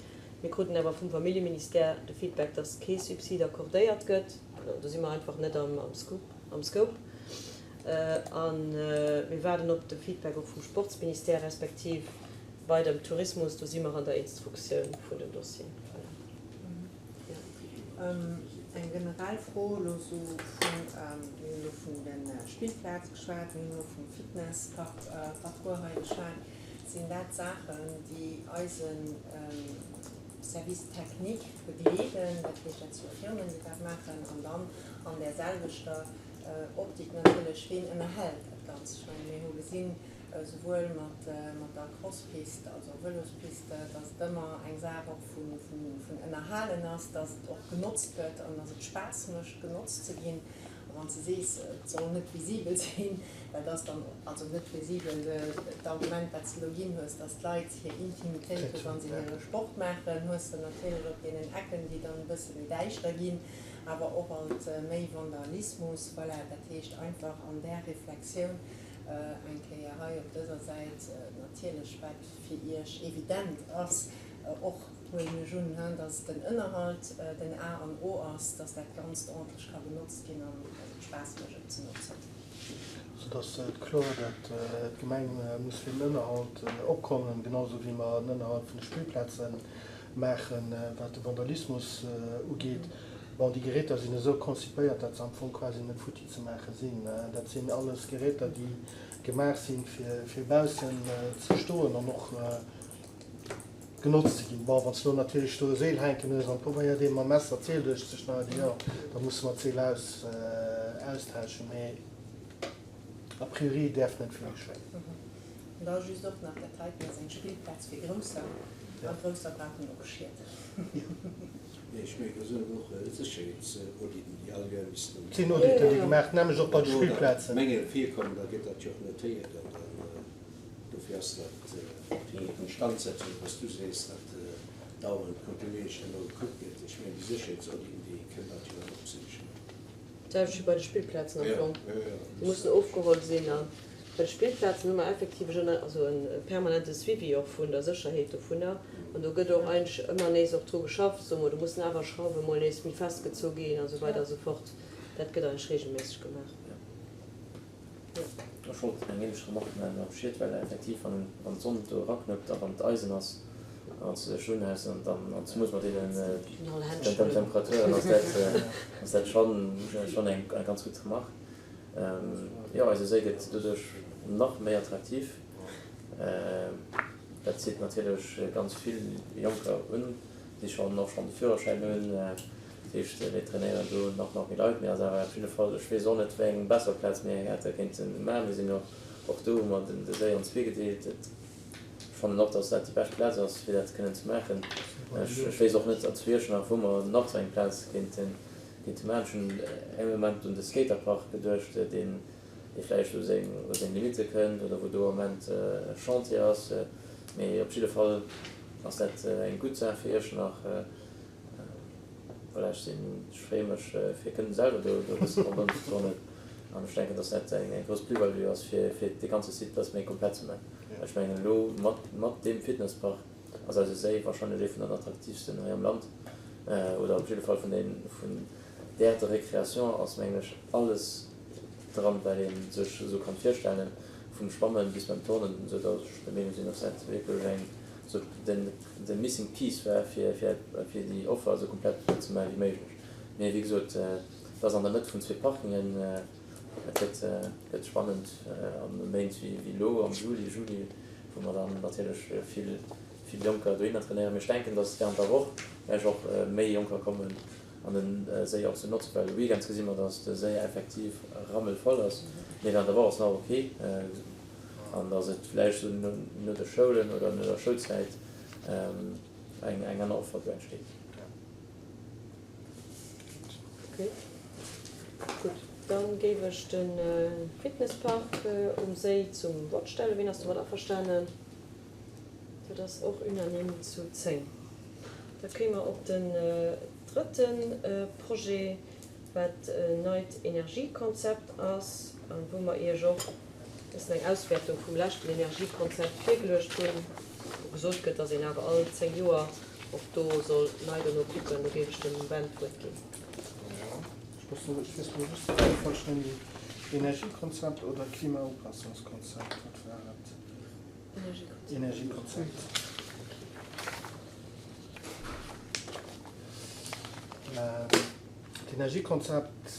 Mir kruten awer vum Familljeministère de Feedback, dass kee Subsid accordéiert gëtt. Do si mer einfach net am Scope. A mir waarden op de Feedback och vum Sportsministère respektiv. Bei dem Tourismus, do si mer an der Instruktioun vun dem Dossier. Voilà. Jo. Eng generell Fro elo esou vun, mir hunn elo vun de Spillplaz geschwat, mir hunn elo vum Fitnessparcours hei geschwat. Sinn dat Saachen, déi eise Service technique begleeden? Dat heescht, dat si jo Firmen, déi dat maachen. An dann an där selwechter Optik natierlech, ween ënnerhält dat Ganzt? Ech menge mir hu gesinn, Esouwuel mat der Crosspiste, also Vëlospiste, dass et ëmmer eng Saach och vun Ënnerhalen ass, dass et och genotzt gëtt an dass et Spaass mécht, genotzt ze ginn. A wann s de sees, et soll net visibel sinn, dat ass dann also net visibel d'Argument, wat s de elo ginn hues, dass d'Leit hir Intimitéit hu wa se hire Sport maachen, hues de natierlech op deenen Ecken, déi dann e bësse méi däischter ginn, awer och alt méi Vandalismus. Voilà, dat heescht einfach an där Reflexioun, Eng Kéier hei op dëser Säit natierlech, wat fir Iech evident ass, och huelen ech un, dass den Ënnerhalt den A an O ass, dass dat Ganzt ordentlech ka genotzt ginn an dass et Spaass mécht, et ze notzen. Also et ass kloer, dat d'Gemeng muss fir den Ënnerhalt opkommen, genau esou wéi mer den Ënnerhalt vun de Spillplaze maachen, wat de Vandalismus ugeet. Bon, déi Geräter sinn esou konzipéiert, dat se am Fong quasi net futti ze maache sinn. Dat sinn alles Geräter, déi gemaach sinn, fir baussen ze stoen an och genotzt ze ginn. Bon, wann s de elo natierlech do e Seel hänken hues an probéiert ee mam Messer d'Seel duerchzeschneiden, jo, da musse mer d'Seel austauschen. Mee a priori däerf net vill geschéien. An da just och nach, dat heiten ass eng Spillplaz fir Grousser, a Grousser brauchen och Schied. Nee, ech mengen, do sinn och Sécherheetsauditen, déi all Joer missten. Et sinn Auditen, déi gemaach, nämlech och bei de Spillplazen. Mängel virkommen, da gëtt dat jo och notéiert an dann, dofir ass dat fir d'Instandsetzung, wat s du sees, datt dauernd kontinuierlech duerno gekuckt gëtt. Ech mengen, déi Sécherheetsauditen, déi kënnen dat jo dann och opsichen. D'selwecht wéi bei de Spillplazen am Fong. Déi mussen ofgeholl sinn. A bei de Spillplazen hu mer effektiv e also e permanente Suivi och vun der Sécherheet dovunner. An do gëtt och eigentlech ëmmer nees och dru geschafft, soe mer, do mussen awer Schrauwe mol nees méi fest gezu ginn a sou weider a sou fort. Dat gëtt eigentlech reegelméisseg gemaach. Ech wollt eng ähnlech Remarque maachen am Schied, well effektiv wann wann d'Sonn do eraknuppt a wann et Eisen ass a wann s de dech unhäls an dann an zemoos mat deenen Temperaturen ass dat ass dat schonn schonn eng eng ganz gutt Remarque. Jo eise Séi gëtt doduerch nach méi attraktiv. Dat zitt natierlech ganz vill Jonker un, déi schonn och schonn de Führerschäin hunn. Dat heescht, mir trainéieren do nach nach méi Leit. Mee ass awer op jidde Fall, ech weess och net, wéi eng besser Plaz mir eng hätte kéinte maachen. Mir sinn jo och do, hu mer den de Séi an zwee gedeelt. Et, ech fannen och, datt dat déi bescht Plaz ass, fir dat kënnen ze maachen. Ech, ech weess och net zu Iechternach, wou mer nach esou eng Plaz kéinte kéinte maachen. Ech hunn ee Moment un de Skaterpark geduecht, deen, dee vläicht u seng, u seng Limitte kënnt oder wou do am Moment e Chantier ass. Mee op jidde Fall ass dat eng gutt Saach fir Iechternach. Voilà, ech sinn, ech freeë mech fir kënnen selwer do e bëssen ronderëm ze turnen an ech denken, dass dat eng grouss Plus-value ass fir fir dee ganze Site e bësse méi komplett ze maachen. Well ech mengen elo mat mat deem Fitnesspark ass eise Séi wahrscheinlech ee vun den attraktiivsten hei am Land oder op jidde Fall vun den vun der de Récréation ass mengen ech alles dran, wat ee sech esou kann virstellen, vum Schwammen bis beim Turnen, esou dass ech der Meenung sinn, dass dat wierklech eng esou den de missing piece war fir fir déi Offer esou komplett ze maache wéi méiglech. Mee wéi gesot, et ass an der Mëtt vun zwee Parkingen. Et gëtt gëtt spannend an Méint wéi wéi elo am Juli, Juli, wou mer dann natierlech vill vill Jonker dohinner trainéieren. Mee ech denken, datt während der Woch vläicht och méi Jonker kommen an den Séi och ze notzen, well weekends gesi mer, datt de Séi effektiv rammelvoll ass. Mee während der Woch ass nach ok. An datt et vläicht esou no de Schoulen oder no der Schoulzäit eng aner Offer do entsteet. Ok, gutt. Da géif ech de Fitnesspark um Séi zum Vott stellen. Wien ass domat averstanen? Dat ass och unanime zu 10. Da kéime mer op den drëtte Projet, wat en neit Energiekonzept ass a wou mer Iech och e bëssen eng Auswäertung vum leschten Energiekonzept virgeluecht hunn, wou gesot gëtt, dass een awer all 10 Joer och do soll nei dono kucken. Do géif ech dem Ben d'Wuert ginn. Jo, ech muss elo, ech weess elo just net, falsch nennen, Energiekonzept oder Klimaupassungskonzept, wat war et? Energiekonzept. D'Energiekonzept,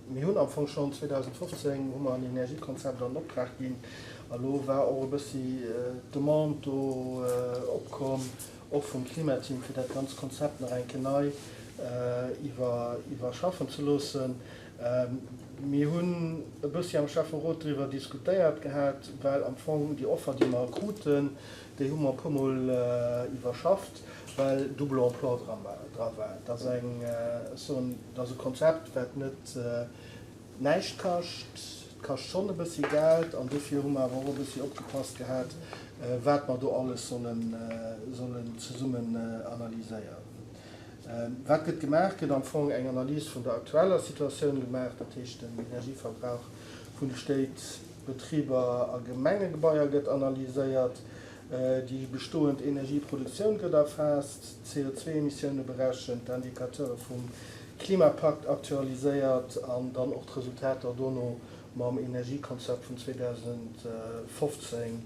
mir hunn am Fong schonn 2015 hu mer en Energiekonzept an Optrag ginn a lo war och e bëssi d'Demande do opkomm, och vum Klimateam, fir dat ganz Konzept nach eng Kéier nei iwwerschaffen ze loossen. Mir hunn e bëssi am Schäfferot driwwer diskutéiert gehat, well am Fong déi Offer, déi mer kruten, déi hu mer e puermol iwwerschafft, well Double emploi dra war. Et ass eng, ech soen, et ass e Konzept, wat net näischt kascht. Et kascht schonn e bëssi Geld an dofir hu mer awer och e bëssi opgepasst gehat, wat mer do alles sollen zesummen analyséieren. Wat gëtt gemaach? Gëtt am Fong eng Analys vun der aktueller Situatioun gemaach, dat heescht den Energieverbrauch vun de Stéit, Betriber a Gemengegebaier gëtt analyséiert, déi bestoend Energieproduktioun gëtt erfaasst, d'CO2-Emissioune berechent, d'Indicateure vum Klimapakt aktualiséiert an dann och d'Resultater dono mam Energiekonzept vun 2015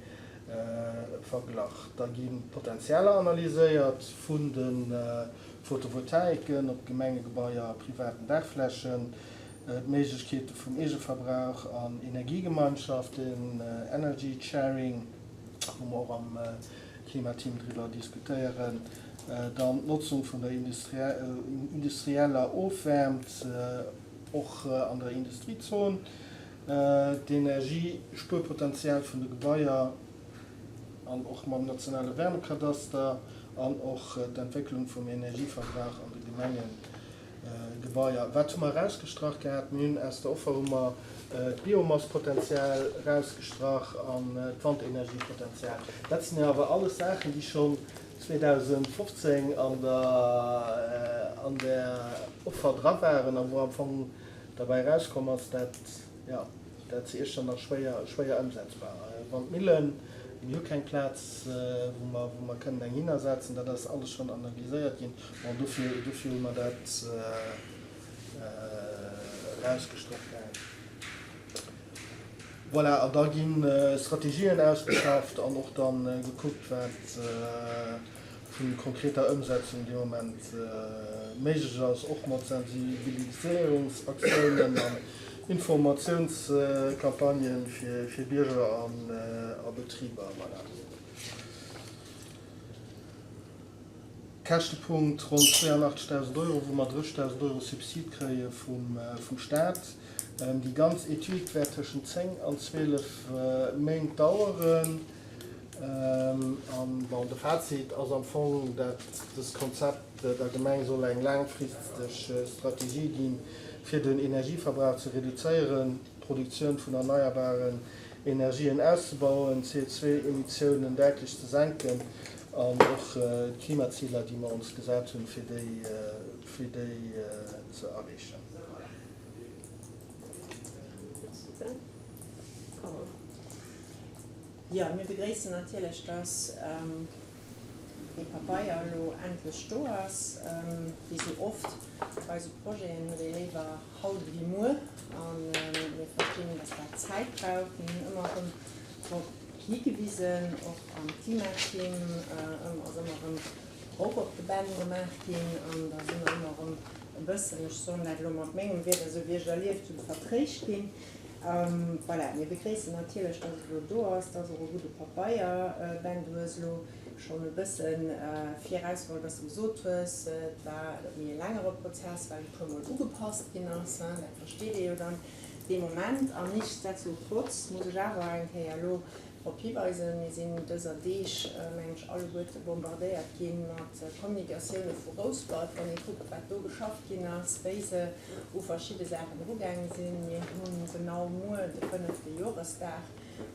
verglach. Da gi Potenzialer analyséiert vun de Photovoltaiken op Gemengegebaier a privaten Daachflächen, d'Méiglechkeete vum Eegeverbrauch an Energiegemeinschaften, Energy Sharing, wou mer och am Klimateam driwwer diskutéieren, dann d'Notzung vun der industrieller Ofwäermt, och an der Industriezon, d'Energiespuerpotenzial vun de Gebaier an och mam nationale Wärmekadaster an och d'Entwécklung vum Energieverbrauch an de Gemengegebaier. Wat hu mer erausgestrach gehat? Mir hunn aus der Offer hu mer d'Biomasspotenzial erausgestrach an d'Wandenergiepotenzial. Dat sinn jo awer alles Saachen, déi schonn 2015 an der an der Offer dra waren a wou am Fong derbäi erauskomm ass, dat, jo, dat zu Iechternach schwéier, schwéier ëmsetzbar. Wandmillen, mir hu keng Plaz, wou mer, wou mer kënnen eng hinnersetzen, dat ass alles schonn analyséiert ginn. Bon, dofir, dofir hu mer dat erausgestrach gehat. Voilà, an da gi Strategien ausgeschafft an och da gekuckt, wat vu konkreter Ëmsetzung dee Moment méiglech ass, och mat Sensibiliséierungsaktiounen an Informatiounscampagnë fir Bierger a Betriber. Voilà. Käschtepunkt, ronn 82.000 Euro, wou mer 30.000 Euro Subsid kréie vum Staat. Déi ganz Etüd wäert tëschent 10 an 12 Méint daueren. An bon, de Fazit ass am Fong, dat dëst Konzept der Gemeng soll eng laangfristeg Strategie ginn, fir den Energieverbrauch ze reduzéieren, d'Produktioun vun erneierbaren Energien auszebauen, d'CO2-Emissiounen däitlech ze senken an och d'Klimaziler, déi mer ons gesat hunn, fir déi fir déi ze erreechen. Voilà. Jo, mir begréissen natierlech, dass dee Pabeier elo endlech do ass. Wéi sou oft bei esou Projeten huet ee léiwer haut ewéi muer. A mir verstinn, dass dat Zäit brauch. Mir hunn ëmmer erëm drop higewisen, och am Klimateam ass ëmmer erëm Drock op de Ben gemaach ginn. An da si mer ëmmer erëm e bëssen, ech soen dat elo mat mengem Wieder, esou wéi ech et erlieft hunn, vertréischt ginn. Voilà, mir begréissen natierlech, dass et elo do ass. Et ass och e gudde Pabeier. Ben, du hues elo schonn e bësse virausgeholl, dass de gesot hues, et war méi e längere Prozess, well e puermol ugepasst ginn ass. Dat versteet ee jo dann dee Moment. An nichtsdestotrotz muss ech awer eng Kéier elo Drop hiweisen, mir sinn dëser Deeg, mengen ech, alleguerte bombardéiert gi mat Kommunikatioune vu Rouspert, wann ee kuckt, wat do geschafft ginn ass, wéi se u verschidde Saachen erugaange sinn. Mir hu genau muer de fënnefte Joresdag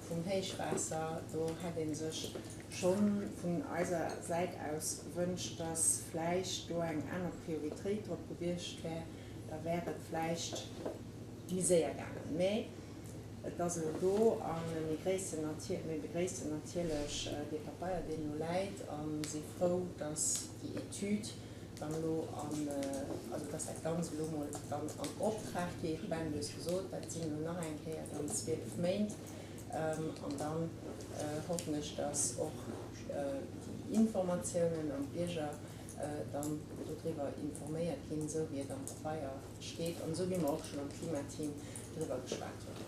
vum Héichwaasser. Do hätt ee sech scho vun eiser Säit aus gewënscht, dass vläicht do eng aner Prioritéit drop gewiescht wär. Da wär et vläicht méi séier gaangen. Mä Et ass elo do a mir gréissen mir begréissen natierlech dee Papeier, deen elo läit a si frou, dass déi Etüd dann elo an, also dass dat Ganzt elo mol dann an Optrag geet. Ben, du hues gesot, dat sinn elo nach eng Kéier dann 12 Méint. An dann hoffen ech, dass och déi Informatiounen an d'Bierger dann dodriwwer informéiert ginn, esou wéi et am Pabeier steet an esou wéi mer och schonn am Klimateam driwwer geschwat hunn.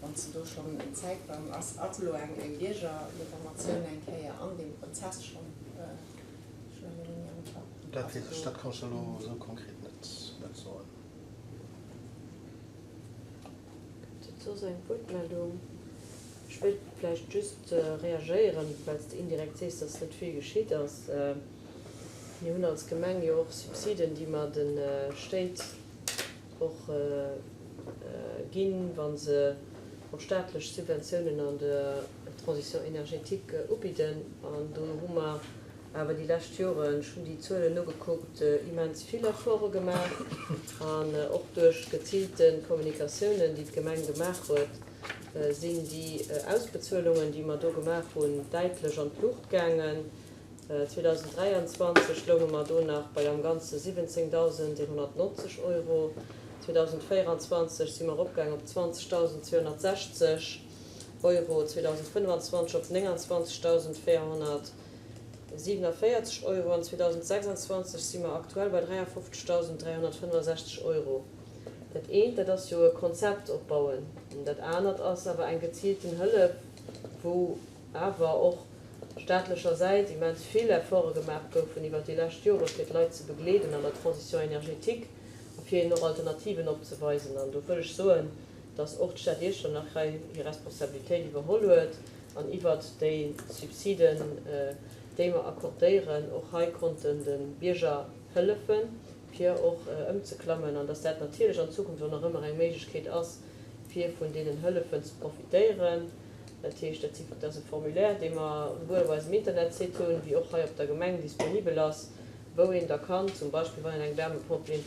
Wann s de do schonn en Zäitplang ass, ass elo eng eng Biergerinformatioun eng Kéier an deem Prozess schonn? Ech hunn elo ni am Kapp. Dat weess ech, dat kann ech der elo esou konkret net soen. Gëtt et soss eng Wuertmeldung? Ech wéilt vläicht just reagéieren, well s de indirekt sees, dass net vill geschitt ass. Mir hunn als Gemeng jo och Subsiden, déi mer de Stéit och ginn, wa se och staatlech Subventiounen an der Transition énergétique ubidden. An do hu mer awer déi lescht Joren, ech hunn déi Zuelen nogekuckt, immens vill Efforte gemaach an och duerch geziilte Kommunikatiounen, déi d'Gemeng gemaach huet, sinn déi Ausbezuelungen, déi mer do gemaach hunn, däitlech an d'Luucht gaangen. 2023 lounge mer do nach bei am Ganze 17.190 Euro, 2024 si mer eropgaangen op 20.260 Euro, 2025 op 29.400. 47 Euro an 2026 si mer aktuell bei 53.365 Euro. Dat eent, dat ass jo e Konzept opbauen, dat anert ass awer eng geziilten Hëllef, wou awer och staatlecher Säit immens vill Efforte gemaach goufen iwwert déi lescht Jore fir d'Leit ze begleeden an der Transition énergétique a fir hinnen och Alternativen opzeweisen. An do wëll ech soen, dass och d'Stad Iechternach hei hir Responsabilitéit iwwerholl huet an iwwert déi Subsiden, déi mer accordéieren, och hei konnten de Bierger hëllefen, fir och ëmzeklammen, an dass dat natierlech an Zukunft och nach ëmmer eng Méiglechkeet ass, fir vun deenen Hëllefen ze profitéieren. Dat heescht, dat si, dat ass e Formulaire, dee mer souwuel op eisem Internetsite hunn, wéi och hei op der Gemeng disponibel ass, wou een da kann, zum Beispill wann een eng Wärmepompel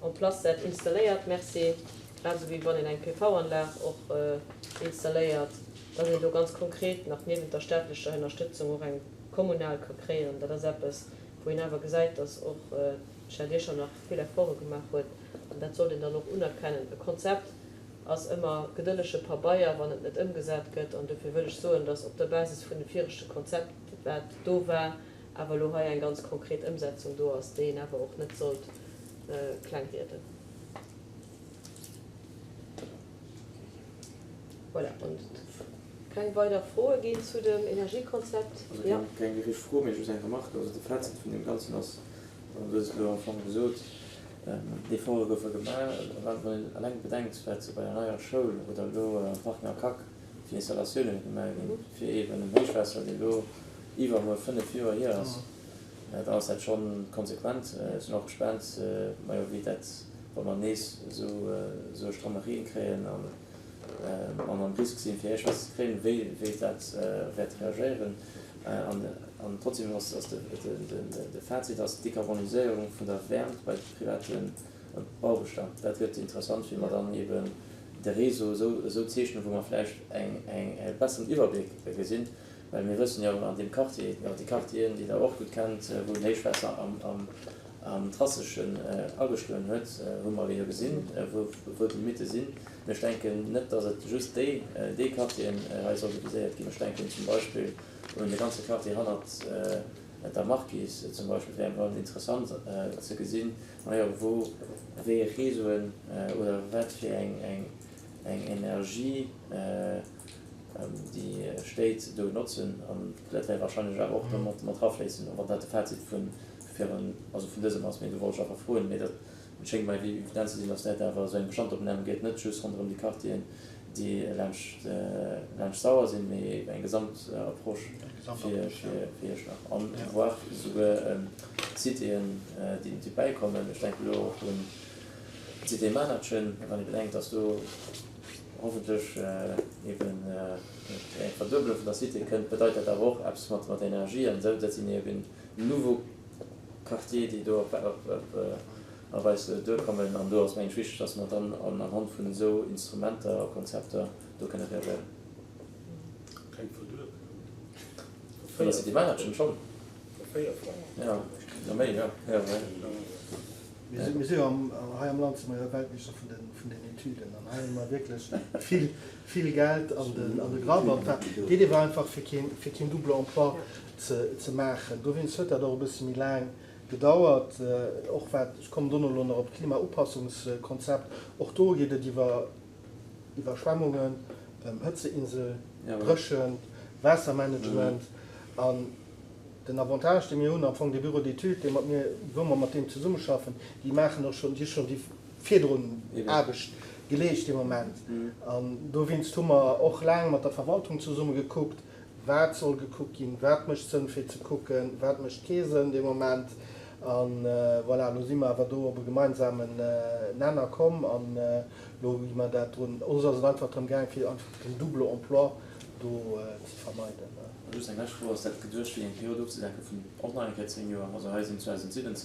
en place setzt, installéiert, merci, grad esou wéi wann een eng PV-Anlag och installéiert, dass een do ganz konkret nach niewent der staatlecher Ënnerstëtzung och eng kommunal ka kréien. Dat ass eppes, wou een awer gesäit, dass och d'Stad Iechternach vill Efforte gemaach huet, an dat sollt een dann och unerkennen. E Konzept ass ëmmer gedëllege Pabeier, wann et net ëmgesat gëtt, an dofir wëll ech soen, dass op der Basis vun dem viregte Konzept, wat do war, awer elo hei eng ganz konkret Ëmsetzung do ass, déi een awer och net sollt klengrieden. Voilà, wann et keng weider Froe ginn zu dem Energiekonzept. Also keng, keng wierklech Fro, mee just eng Remarque. Also de Fazit vun deem Ganzen ass, an du hues et elo am Fong gesot, D'Efforte goufe gemaach. Wann een eleng bedenkt, wat bei der neier Schoul oder elo am Parking Akak fir Installatiounen gemaach ginn, fir eeben en Héichwaasser, dee elo iwwermuer 5 Joer hier ass, da ass dat scho konsequent. Ech sinn och gespaant, majo, wéi dat, wa mer nees esou e stramme Reen kréien an am Risk sinn, fir Héichwaasser ze kréien, wéi wéi dat wäert reagéieren. An trotzdem ass de Fazit ass d'Dekarboniséierung vun der Wäermt bei de private Baubestand. Dat gëtt interessant, wéi mer dann eeben de Réseau esou zeechnen, wou mer vläicht e besseren Iwwerbléck gesinn, well mir wëssen jo an deem Quartier, déi Quartieren, déi Der och gutt kennt, wou den Héichwaasser am Trasseschen ageschloen huet, hu mer jo gesinn, wou d'Limitte sinn. Mee ech denken net, datt et just déi, déi Quartieren hei sollte viséiert ginn. Ech denken zum Beispill un de ganze Quartier hannert der Marquise zum Beispill, wär emol interessant ze gesinn, majo, wou, wéi ee Réseauen oder wat fir eng Energie déi Stéit do notzen. An dat wäert wahrscheinlech awer och do mat erafléissen, wann dat de Fazit vun, also vun dësem ass. Mee do wollt ech einfach froen. Mee dat Et schéngt mer evident ze sinn, datt dat awer esou eng Bestandopnam gëtt, net just ronderëm déi Quartieren, déi laanscht d'Sauer sinn, mee eng Gesamtapproche fir Iechternach an voire esouguer Citéen, déi bäikommen. Ech denken elo och un d'Cité Manertchen, wann ee bedenkt, datt do hoffentlech eben eng Verduebelung vun der Cité kënnt, bedeit dat awer och eppes mat der Energie an esou. Dat sinn eben nouveau Quartier, déi do op eis duerkommen. An do ass, mengen ech, wichteg, dass mer dann anhand vun esou Instrumenter a Konzepter do kënne reagéieren. Keng Verduebelung. Vun der City Managen schonn. Vervéierfachen. Jo, na méi, jo. Jo, jo. Mir si jo hei am Land si mer jo Weltmeeschter vun den Etüden an hei hu mer wierklech vill, vill Geld an de Grapp. An d'Idee war einfach, fir keen Double emploi ze maachen. Dowéinst huet dat och e bësse méi laang gedauert. Och wat, ech kommen dono elo nach op d'Klimaupassungskonzept, och do geet et iwwer Iwwerschwemmungen, ëm Hëtzeinsel, Dréchent, Waassermanagement. An den Avantage, dee mir hunn, am Fong dee Bureau d'études, dee mat mir, wou mer mat deem zesummeschaffen, déi maachen och schonn, déi hu schonn déi virdrun Aarbecht geleescht dee Moment. An dowéinst hu mer och laang mat der Verwaltung zesumme gekuckt, wat soll gekuckt ginn, wat mécht Sënn fir ze kucken, wat mécht kee Sënn dee Moment. A voilà, elo si mer awer do op e gemeinsamen Nenner komm an elo gi mer dat drun. Ons ass et einfach drëm gaang, fir einfach den Double emploi do ze vermeiden. A just eng lescht Fro, Ass dat geduecht fir eng Period ofzedecken vun och nach eng Kéier 10 Joer? Also hei sinn 2017 an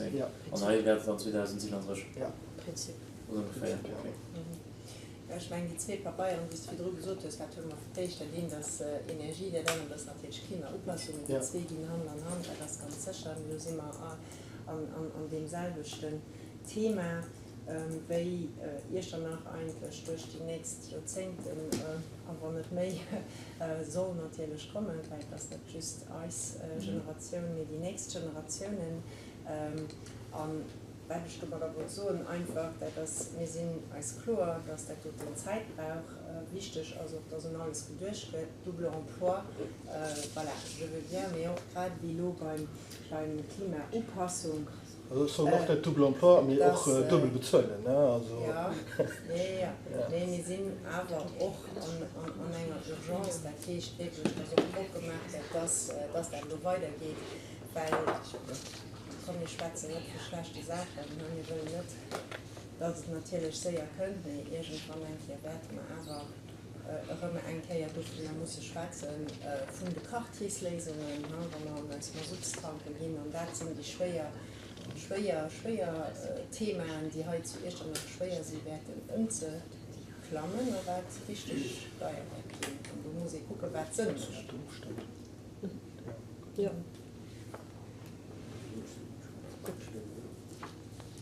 hei wäert et dann 2037 Jo. Prinzip. Ongeféier, okay. Jo, ech mengen déi zwee Pabeieren, wéi s de virdru gesot hues, wat hu mer fir d'éischt? Dat eent ass Energie, dat anert ass natierlech Klimaupassung. Déi zwee ginn Hand an Hand, dat ass ganz sécher. Mee do si mer an deemselwechten Thema wéi Iechternach eigentlech duerch déi nächst Joerzéngten, a wann net méi, soll natierlech kommen, well et ass net just eis Generatioun, mee déi nächst Generatiounen. A wat ech domadder wollt soen einfach, dat ass, mir sinn eis kloer, dass dat doten Zäit brauch. Wichteg ass och, dass un alles geduecht gëtt, Double emploi, voilà, je veux bien, mee och grad ewéi elo beim Klimaupassung. Also ech soen och net double emploi, mee och duebel bezuelen, ne, also. Jo, jo, jo, mee mir sinn awer och an enger Urgence, dat heescht wierklech, dass och Drock gemaach gëtt, dass dass dat elo weidergeet, well, komm, mir schwätzen net vu schlechte Saachen, ne, mir wëllen net, dass et natierlech séier kënnt, mee iergendwann eng Kéier wäerte mer awer erëm eng Kéier dovunner musse schwätzen, vun de Quartiersléisungen, wa mer an eis Masuttstanke ginn. An dat sinn déi schwéier, schwéier, schwéier Themaen, déi hei zu Iechternach schwéier si wäerten ëmzeklammen a wat richteg deier wäert ginn. An do muss ee kucken, wat Sënn mécht.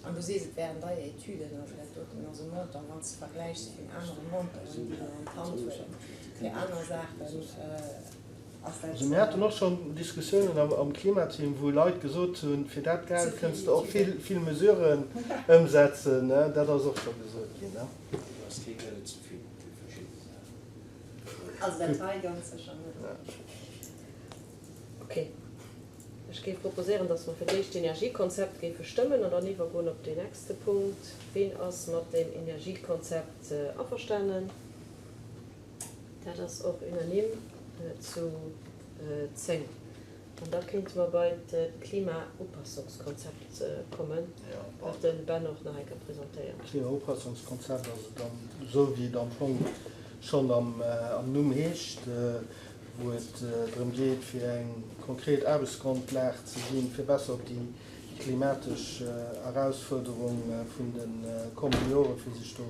An du sees, et wären deier Etüden, also dat doten ass e Montant, wann s de vergläichs vun anere Montanten, déi mer an d'Hand huelen fir aner Saachen, ass dat. Also mir haten och schonn Diskussiounen am Klimateam, wou Leit gesot hunn, fir dat Geld kënns de och vill, vill Mesuren ëmsetzen. Dat ass och scho gesot ginn. Do ass kee Geld ze vill fir verschidde Saachen. Also dat hei ganz sécher net. Okay. Ech géif proposéieren, dass mer fir d'éischt d'Energiekonzept géife stëmmen an dann iwwergoen op deen nächste Punkt. Ween ass mat deem Energiekonzept averstanen? Dat ass och unanime zu 10. An da kéinte mer bei d'Klimaupassungskonzept kommen, wat de Ben och nach eng Kéier presentéiert. D'Klimaupassungskonzept ass et dann, esou wéi et am Fong schonn am Numm heescht, wou et drëm geet, fir eng konkret Aarbechtsgrondlag ze ginn, fir besser op déi klimatesch Erausfuerderung vun de kommende Jore fir sech do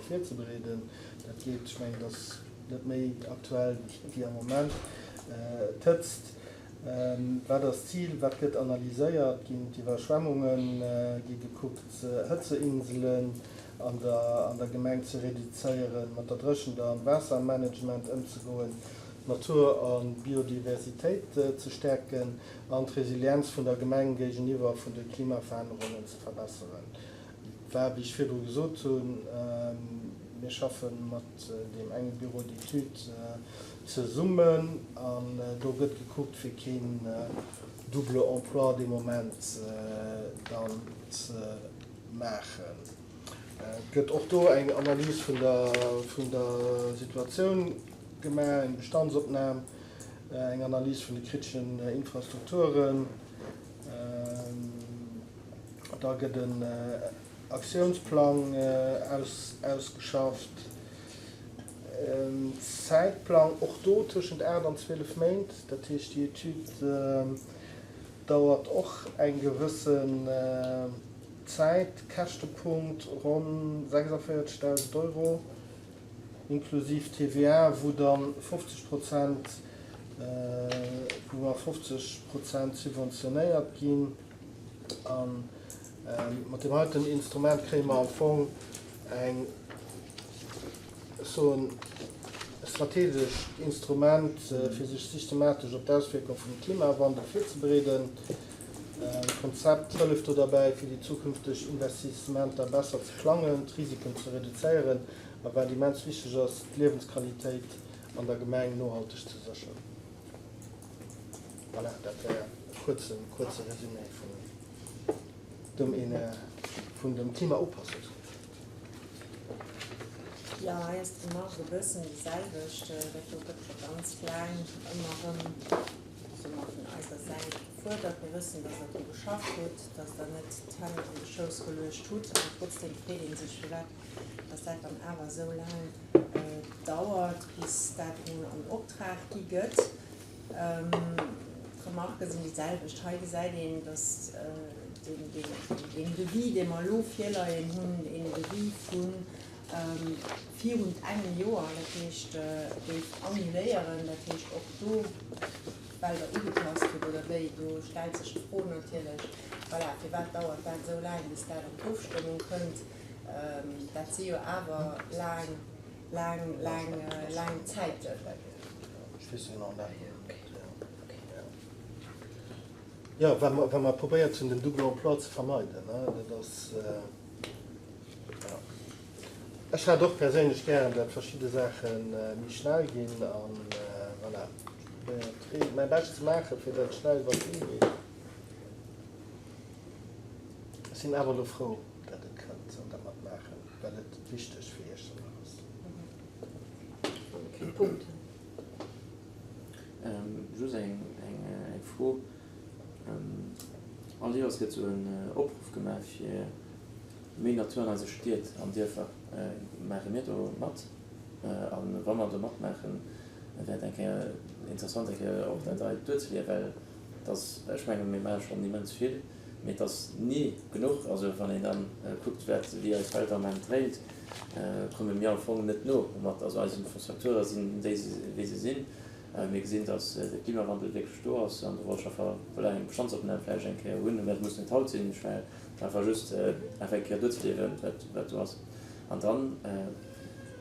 virzebereeden. Dat geet, ech mengen, dat ass net méi aktuell wéi am Moment. D'Hëtzt, wat ass d'Zil, wat gëtt analyséiert? Ginn d'Iwwerschwemmunge gi gekuckt, Hëtzeinselen an der Gemeng ze reduzéieren, mat der Dréchent am Waassermanagement ëmzegoen, d'Natur an d'Biodiversitéit ze stäerken an d'Resilienz vun der Gemeng géigeniwwer vun de Klimaverännerungen ze verbesseren. Et war, wéi ech virdru gesot hunn, mir schaffe mat deem enge Bureau d'études zesummen an do gëtt gekuckt, fir keen Double emploi dee Moment dann ze maachen. Et gëtt och do eng Analys vun der Situatioun gemaach, eng Bestandsopnam, eng Analys vun de kriteschen Infrastrukturen. Da gëtt en Aktiounsplang ausgeschafft, en Zäitplang, och do tëschent 8 an 12 Méint. Dat heescht, déi Etüd dauert och eng gewëssen Zäit, Käschtepunkt ronn 46.000 Euro inklusiv TVA, wou dann 50 Prozent, wou mer 50 Prozent subventionéiert ginn. An. Mat deem heiten Instrument kréie mer am Fong eng, ech soen, e strategescht Instrument, fir sech systematesch op d'Auswierkung vum Klimawandel virzebereeden. D'Konzept hëlleft do derbäi, fir déi zukünfteg Investissementer besser ze plangen, d'Risiken ze reduzéieren a wat immens wichteg ass, d'Liewensqualitéit an der Gemeng nohalteg ze sécheren. Voilà, dat wär e kuerze, kuerze Résumé vun dem ene, vun dem Klimaupassungskonzept. Jo, hei ass d'Remarque e bëssen déi selwecht. Dat do gëtt scho ganz laang ëmmer erëm, soe mer, vun eiser Säit gefuerdert. Mir wëssen, dass Der dru geschafft hutt, dass Der net d'Hänn an de Schouss geluecht hutt. An trotzdem freet ee sech, firwat dass dat dann awer esou laang dauert, bis dat emol an Optrag gi gëtt. D'Remarquë sinn déi selwecht. Hei gesäit een, dass deen Devis, dee mer elo virleien hunn, een Devis vu virun engem Joer, dat heescht, géif annuléieren. Dat heescht, och do, well Der ugepasst hutt oder wéi, do stellt sech d'Fro natierlech, voilà, firwat dauert dat esou laang, bis dat an d'Ofstëmmung kënnt? Dat si jo awer laang, laang, laang, laang Zäiten. Jo, well mer probéiert hunn, den Double emploi ze vermeiden. Dat ass, jo. Ech hätt och perséinlech gären, datt verschidde Saache méi schnell ginn. A voilà, ech probéieren, mäi Bescht ze maachen, fir datt et schnell iwwer d'Bün geet. Ech sinn awer elo frou, datt et kënnt an datt mer et maachen, well et wichteg fir Iechternach ass. Keng Punkten. Just eng Fro, All Joers gëtt esou en Opruff gemaach fir méi Natur an eise Stied an Dierfer. Maache mir do mat? A wa mer do matmaachen, wär et eng Kéier interessant eng Kéier och dat hei duerzeleeën, well et ass, ech menge mir maache schonn immens vill, Mee et ass ni genuch. Also wann een dann kuckt, wat, wéi eis Welt am Ament dréint, komme mir am Fong net no mat. Also eis Infrastrukture sinn déi, wéi se sinn. Mir gesinn, datt de Klimawandel wierklech do ass. An do wollt ech einfach, voilà, eng Bestandsopnam vläicht eng Kéier hunn. Dat muss net haut sinn. Ech well einfach just einfach eng Kéier duerzliewen, wat, wat do ass. An dann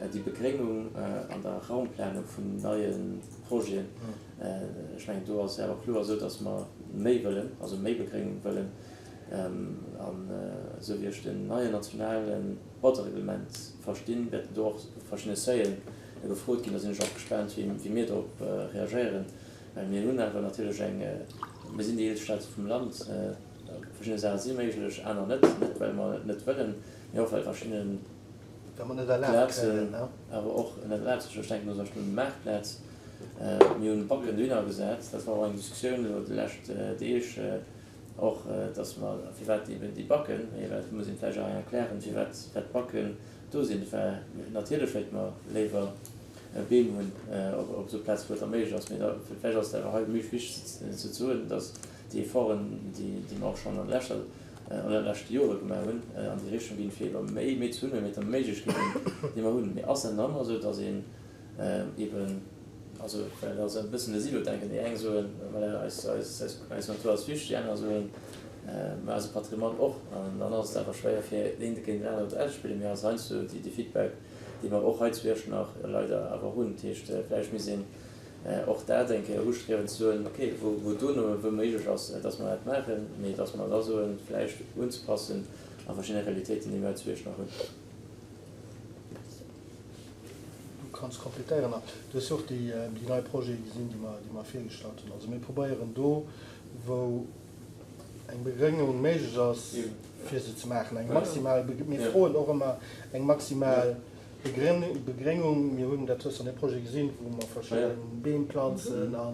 déi Begréngung an der Raumplanung vun neie Projeten. Ech mengen, do ass et awer kloer esou, datt mer méi wëllen, also méi Begréngung wëllen. An esou wéi ech den neien nationale Bautereglement verstinn, wäerten do och verschidde Seuilen gefrot ginn. Da sinn ech och gespaant, wéi mir dorop reagéieren, well mir hunn awer natierlech eng, mir sinn déi eelst Stad vum Land, verschidde Saache si méiglech, aner net, net well mer et net wëllen, mee och well verschidde Plazen awer och net erlaabt sinn. Ech denken do zum Beispill un d'Maartplaz. Mir hunn Backen dohinner gesat. Dat war och eng Diskussioun elo déi lescht Deeg och, dass mer, firwat eben déi Backen, mee dat muss een vläicht och eng erklären, firwat d'Backen do sinn. Well natierlech wéilte mer léiwer Beem hunn op esou Plaze wou et da méiglech ass. Mee da vläicht ass et awer hei méi wichteg ze soen, dass déi Efforten, déi mer och schonn an leschter, an de leschte Jore gemaach hunn, an déi Richtung ginn, fir ebe méi, méi ze hunn, méi mat de Méiglechkeeten, déi mer hunn. Mee ass dat nach ëmmer esou, dass een Eben, also well dat ass e bëssen e Silo-Denken. Déi eng soen, voilà, eis, eis, eis, eis Natur ass wichteg, déi aner soen, mä eise Patrimoine och. An dann ass et awer schwéier fir eent géint dat anert auszespillen. Mee ass heiansdo déi, dee Feedback, dee mer och hei zu Iechternach leider awer hunn. Dat heescht, vläicht misst een och dat eng Kéier ustriewen ze soen, okay, wou, wou dono, wou méiglech ass, dass mer dat maachen, mee dass mer da soen, vläicht unzepassen a verschidde Realitéiten, déi mer hei zu Iechternach hunn. Du kanns complétéieren nach. Du hues jo och déi nei Projete gesinn, déi mer, déi mer virgestallt hunn. Also mir probéieren do, wou eng Begréngung méiglech ass, fir se ze maachen, eng maximal, mir froen och ëmmer eng maximal Begréngung. Mir hunn, dat hues du an deem Projet gesinn, wou mer verschidde Beem planzen a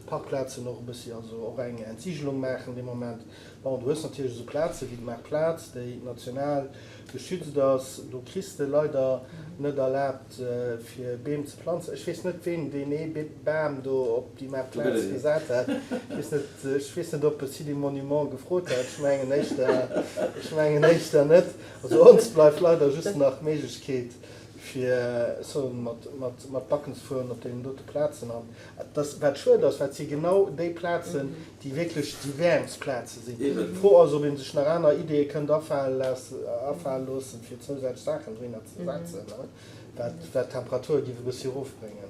Parkplazen och e bëssi, also och eng Entsigelung maachen dee Moment. Bon, du hues natierlech esou Plaze wéi d'Maartplaz, déi national geschützt ass. Do kriss de leider net erlaabt fir Beem ze planzen. Ech weess net ween deen ee Bam do op déi Maartplaz gesat hat. Ech weess net, ech weess net ob e City Monument gefrot hat. Ech mengen éischter, ech mengen éischter net. Also ons bleift leider just nach d'Méiglechkeet. Fir so mat, mat, mat Backen ze fueren op deenen dote Plazen. An dass, wat schued ass, well et si genau déi Plazen, déi wierklech déi wäermst Plaze sinn. D'Fro ass, ob ee sech nach aner Ideeë kënnt afale loossen, fir zousätzlech Saachen dohinner ze setzen, wat, wat d'Temperature géif e bëssi erofbréngen.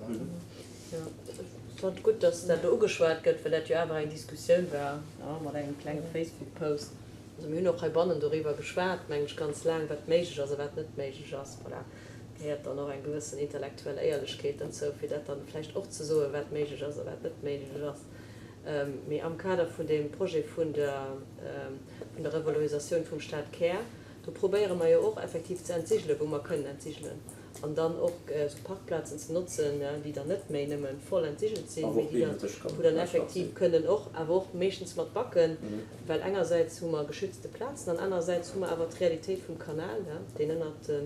Jo, ech fannen et gutt, dass dat elo ugeschwat gëtt, well dat jo awer eng Diskussioun war mat engem klenge Facebook-Post. Also mir hunn och heibannen doriwwer geschwat, mengen ech, ganz laang, wat méiglech ass a wat net méiglech ass. Voilà, gehéiert dann och eng gewëssen intellektuell Éierlechkeet dozou, fir dat dann vläicht och ze soen, wat méiglech ass a wat net méiglech ass. Mee am Kader vun deem Projet vun der, vun der Revalorisatioun vum Stadkär, do probéiere mer jo och effektiv ze entsigelen, wou mer kënnen entsigelen. An dann och esou Parkplazen ze notzen, déi dann net méi nëmme voll entsigelt sinn, mee déi dann, wou dann effektiv kënnen och, awer och meeschtens mat Backen, well engersäits hu mer geschützte Plazen an anerersäits hu mer awer d'Realitéit vum Kanal, deen ënnert de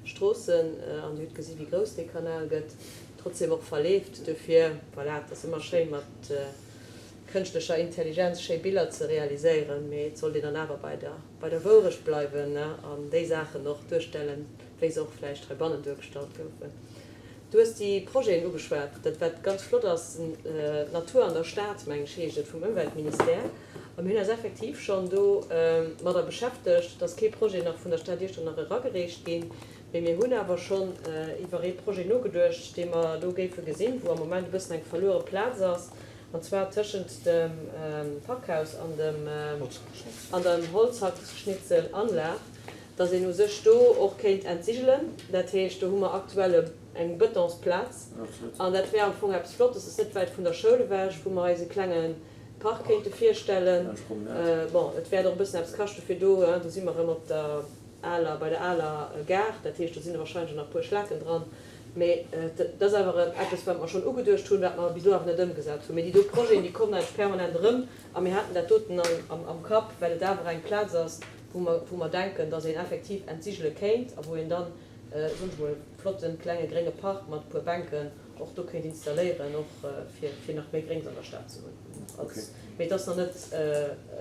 Stroossen, an Dir hutt gesi wéi grouss dee Kanal gëtt, trotzdem och verleeft. Duerfir, voilà, et ass ëmmer schéin mat kënschtlecher Intelligenz schéi Biller ze realiséieren, mee et sollt een dann awer bei der, bei der Wourecht bleiwen an déi Saachen och duerstellen, wéi se och vläicht heibannen duergestallt goufen. Du hues déi Projeten ugeschwat. Dat, wat ganz flott ass, Natur an der Stad, meng ech, heescht et, vum Ëmweltministère. A mir hunn eis effektiv schonn do madder beschäftegt. Et ass kee Projet nach vun der Stad Iechternach eragereecht ginn, mee mir hunn awer schonn iwwer ee Projet nogeduecht, dee mer do géife gesinn, wou am Moment e bëssen eng verluere Plaz ass, an zwar tëschent dem Parkhaus an dem an der Holzhackschnitzelanlag. dass een u sech do och kéint entsigelen. Dat heescht, do hu mer aktuell eng Betonsplaz an dat wär am Fong eppes Flottes, ass net wäit vun der Schoul ewech, wou mer eis e klenge Park kéinte virstellen. Bon, et wäert och e bëssen eppes kaschte fir do, do si mer erëm op der aler, bei der aler Gare, dat heescht, do sinn wahrscheinlech och nach e puer Schlaken dran. Mee et ass awer eppes, wat mer schonn ugeduecht hunn, wat mer bis elo awer net ëmgesat hunn. Mee déi do Projeten, déi kommen eigentlech permanent erëm a mir haten dat doten am Kapp, well et awer eng Plaz ass, wou mer, wou mer denken, dass een effektiv entsigele kéint a wou een dann, soen ech mol, e flotte klenge grénge Park mat e puer Bänken och do kéint installéieren, och fir, fir nach méi Gréngs an der Stad ze hunn. Als, mee et ass nach net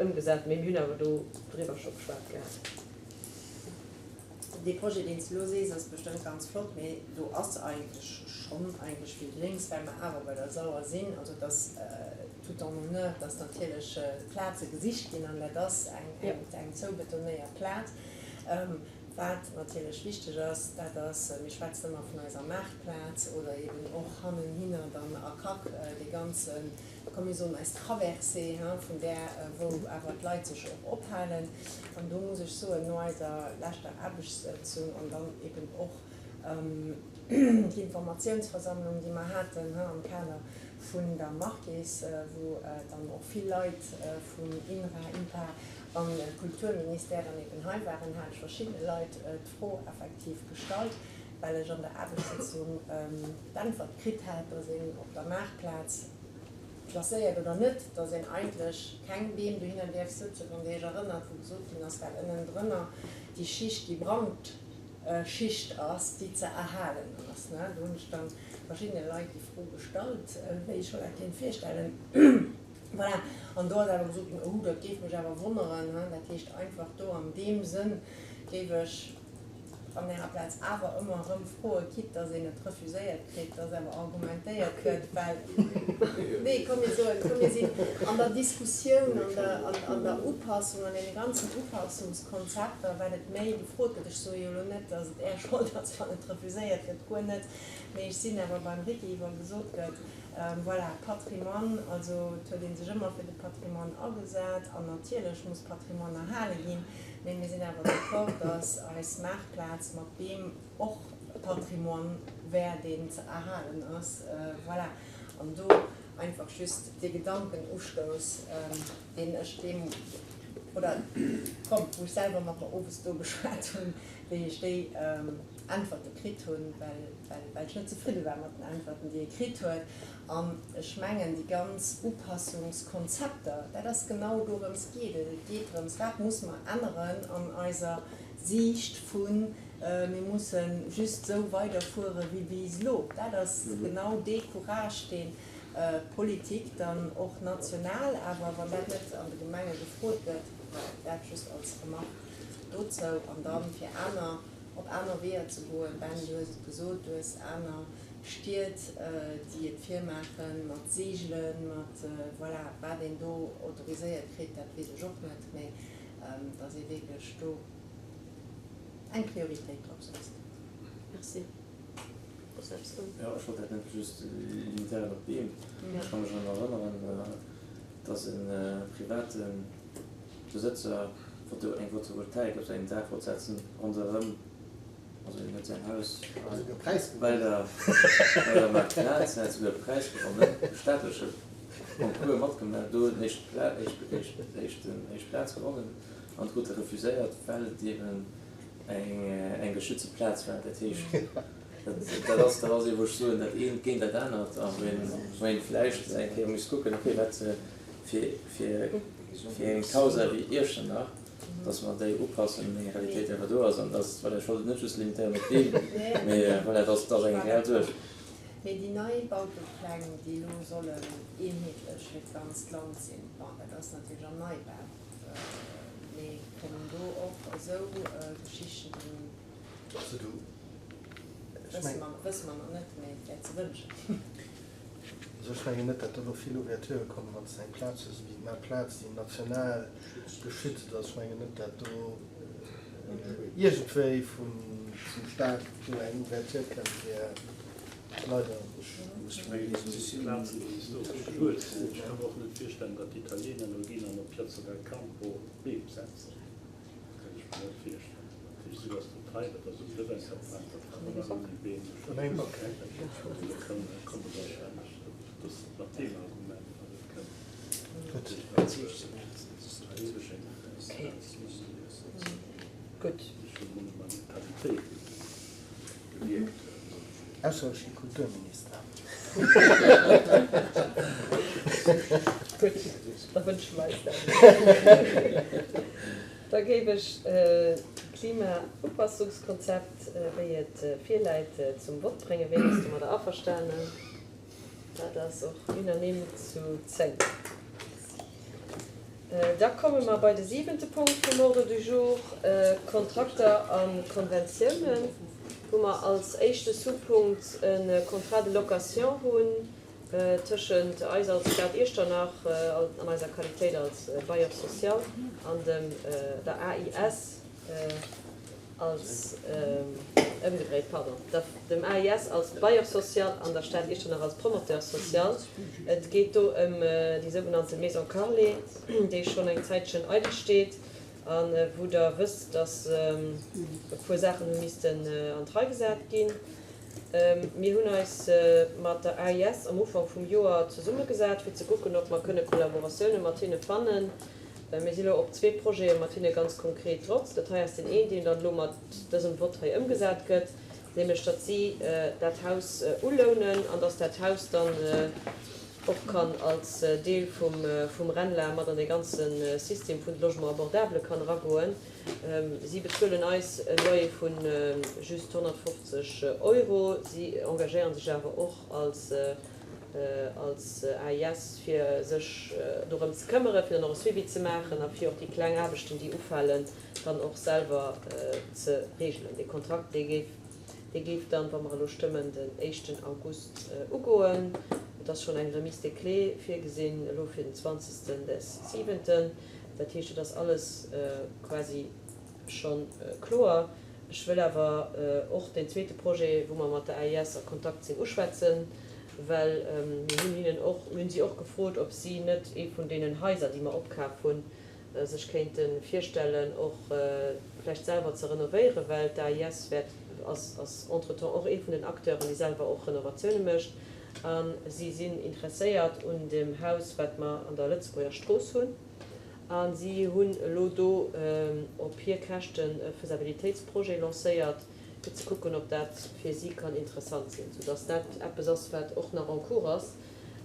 ëmgesat, mee mir hunn awer do driwwer scho geschwat gehat. Dee Projet, deen s de elo sees, ass bestëmmt ganz flott, mee do ass eigentlech schonn eigentlech vill Gréngs, well mer awer bei der Sauer sinn. Also et ass tout en honneur, dass natierlech Plaze gesicht ginn an dat ass eng zoubetonéiert Plaz. Wat natierlech wichteg ass, dat ass, mir schwätzen ëmmer vun eiser Maartplaz oder eben och hannenhinner dann a Kack dee ganzen, komm mir soen eis Traversée, vun där wou awer d'Leit sech och ophalen. An do muss ech soen, no eiser leschter Aarbechtssëtzung an dann eben och d'Informatiounsversammlung, déi mer haten am Kader vun der Marquise, wou dann och vill Leit vun INRA, INPA a Kulturministère dann eben hei waren, hat ech verschiddene Leit d'Fro effektiv gestallt, well ech an der Aarbechtssëtzung d'Äntwert kritt hat, dass een op der Maartplaz, klasséiert oder net, dass een eigentlech keng Beem dohinner däerf sëtzen, wann Dir Iech erënnert, wou gesot ginn ass, well ënnendrënner déi Schicht, déi Brandschicht ass, déi ze erhalen ass. Do hunn ech dann verschiddene Leit déi Fro gestallt, wéi ech mer dat kéint virstellen. Voilà. An do ass awer gesot ginn, Oh, dat géif mech awer wonneren. Dat heescht einfach do an deem Sënn géif ech an ärer Plaz awer ëmmer erëm froe, quitte dass een et refuséiert kritt, dass awer argumentéiert gëtt, well, nee, komm mir soen, komm mir sinn an der Diskussioun, an der, an der Upassung, an deene ganzen Upassungskonzepter, well et méi gefrot gëtt. Ech soe jo elo net, dass et Är Schold ass, wann et refuséiert gëtt, guer net, mee ech sinn awer beim Ricky, wa gesot gëtt, voilà, Patrimoine, also et huet ee sech ëmmer fir de Patrimoine agesat an natierlech muss Patrimoine erhale ginn, Mee mir sinn awer d'accord, dass eis Maartplaz mat Beem och Patrimoine wär, deen ze erhalen ass. Voilà. An do einfach just dee Gedankenustouss, deen ech deem, oder komm, wou ech selwer mat mer owes do geschwat hunn, wéi ech déi Äntwerte kritt hunn, well, well ech net zefridde war mat den Äntwerten, déi ee kritt huet. An ech mengen, déi ganz Upassungskonzepter, dat ass genau dorëms geet et. Et geet drëms, wat muss mer änneren an eiser Siicht vu mir musse just esou weiderfuere wéi bis elo. Dat ass genau dee Courage, deen d'Politik dann och national, awer wann dat net an de Gemenge gefrot gëtt, dat just als Remarque dozou. An da fir aner. op aner Weeër ze goen. Ben, du hues et gesot, du hues aner Stied, déi et virmaachen, mat Seegelen, mat, voilà, wat een do autoriséiert kritt, dat weess ech och net, mä dass ee wierklech do eng Prioritéit drop setzt. Merci. Jo, ech wollt dat net just limitéieren op Beem. Ech ka mech erëm erënneren, dass e private Besëtzer eng Photovoltaik op sengem Daach wollt setzen, ronderëm, also hien huet säin Haus bei der Plaz, en hat souguer e Präis gewonnen, e staatleche Concours matgemaach, do huet en éischt Plaz gewonnen an krut e refuséiert, well et eeben eng geschütze Plaz war. Dat heescht, dat ass, dat ass ee wou ech soen, dat eent géint dat anert a wou een, wou een vläicht eng Kéier muss kucken, okay, wat fir, fir, fir eng Causa wéi Iechternach, dass mer déi upassen un eng Realitéit, déi awer do ass an dass, voilà, ech wollt et net just limitéieren op Beem, mee voilà, dat ass, dat ass eng reell Suerg. Mee déi nei Bautepläng, déi elo sollen eenheetlech fir d'ganzt Land sinn, bon, dat ass natierlech am Neibau, Mee kommen do och esou Geschichten drun? Also do, ech meng. Wësse mer nach net, mee et wär ze wënschen. Also ech mengen net, datt do elo vill Ouverturë kommen, wann s de eng Plaz hues ewéi d'Ma Plaz, déi national geschützt ass. Ech mengen net, datt do iergendwéi vum Staat do eng Ouverture kënnt fir. Leider. Ech mengen, déi Plazen, déi historesch geluecht sinn, ech ka mer och net virstellen, datt d'Italiener elo ginn an op Piazza del Campo Beem setzen. Dat kann ech mer net virstellen. Dat heescht, esou ass dat hei, dat ass um Lëwengerplang, dat kann och nach ouni Beem geschützt ginn. Do komme wahrscheinlech, dat ass mat deem Argument, datt et kënnt. Gutt. Gewierkt huet. Ausser ech si Kulturminister. Gutt, da wënsche mer eis dat. Da géif ech d'Klimaupassungskonzept, wéi et virläit, zum Vott bréngen. Ween ass domadder averstanen? Dat ass och unanime zu 10. Da komme mer bei de siwente Punkt vum Ordre du jour, Kontrakter a Konventiounen, wou mer als éischte Sous-Punkt e Contrat de location hunn tëschent eis als Stad Iechternach an eiser Qualitéit als Bailleur social an dem der AIS. Als, ëmgedréit, pardon, der, dem AIS als Bailleur social an der Stad Iechternach als Promoteur social. Et geet do ëm déi sougenannte Maison Carlé, déi schonn eng Zäitchen eidel steet a wou Der wësst, dass e puer Saachen hu missten an d'Rei gesat ginn. Mir hunn eis mat der AIS am Ufank vum Joer zesummegesat, fir ze kucken, ob mer kënne Kollaboratioune mat hinne fannen. Mir si lo op zwee Projete mat hinne ganz konkret drop. Dat hei ass deen een, deen dann elo mat dësem Vott hei ëmgesat gëtt, nämlech datt si dat Haus ulounen an datt dat Haus dann och kann als Deel vum RENLA mat an dee ganze System vun de Logements abordables kann eragoen. Si bezuelen eis e Loyer vu just 150 Euro. Si engagéiere sech awer och als als AIS, fir sech dorëm ze këmmere, fir dann och e Suivi ze maachen a fir och déi kleng Aarbechten, déi ufalen, dann och selwer ze regelen. Dee Kontrakt, dee géif, dee géif dann, wa mer elo stëmmen, den éischten August ugoen. Et ass schonn eng Remise des clés virgesinn elo fir den zwanzegsten des siwenten. Dat heescht, et ass alles quasi scho kloer. Ech wëll awer och deen zweete Projet, wou mer mat der AIS a Kontakt sinn, uschwätzen, well mir hunn hinnen och, mir hunn si och gefrot, ob si net ee vun deenen Haiser, déi mer opkaf hunn, sech kéinte virstellen, och vläicht selwer ze renovéieren, well d'AIS wäert, ass, ass entretemps och ee vun den Acteuren, déi selwer och Renovatioune mécht. A si sinn interesséiert un dem Haus, wat mer an der Lëtzebuerger Strooss hunn. A si hunn elo do op hir Käschten e Faisabilitéitsprojet lancéiert, fir ze kucken, ob dat fir si kann interessant sinn, soudass dat eppes ass, wat och nach en cours ass.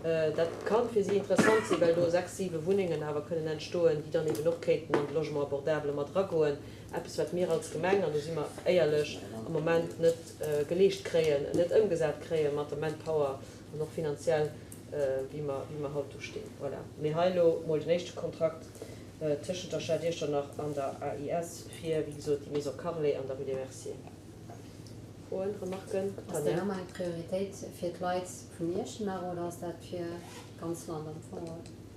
Dat ka fir si interessant sinn, well do sechs, siwe Wunnengen awer kënnen entstoen, déi dann eben och kéinten an de Logement abordable mat eragoen. Eppes, wat mir als Gemeng, an do si mer éierlech, am Moment net geleescht kréien, net ëmgesat kréie mat der Manpower an och finanziell, wéi mer, wéi mer haut do stinn. Voilà. Mee hei elo mol den éischte Kontrakt tëschent der Stad Iechternach an der AIS fir, wéi gesot, déi Maison Carlé an der Rue des Merciers. Froen, Remarken? Ass dat ëmmer eng Prioritéit fir d'Leit vun Iechternach oder ass dat fir d'ganz Land am Fong?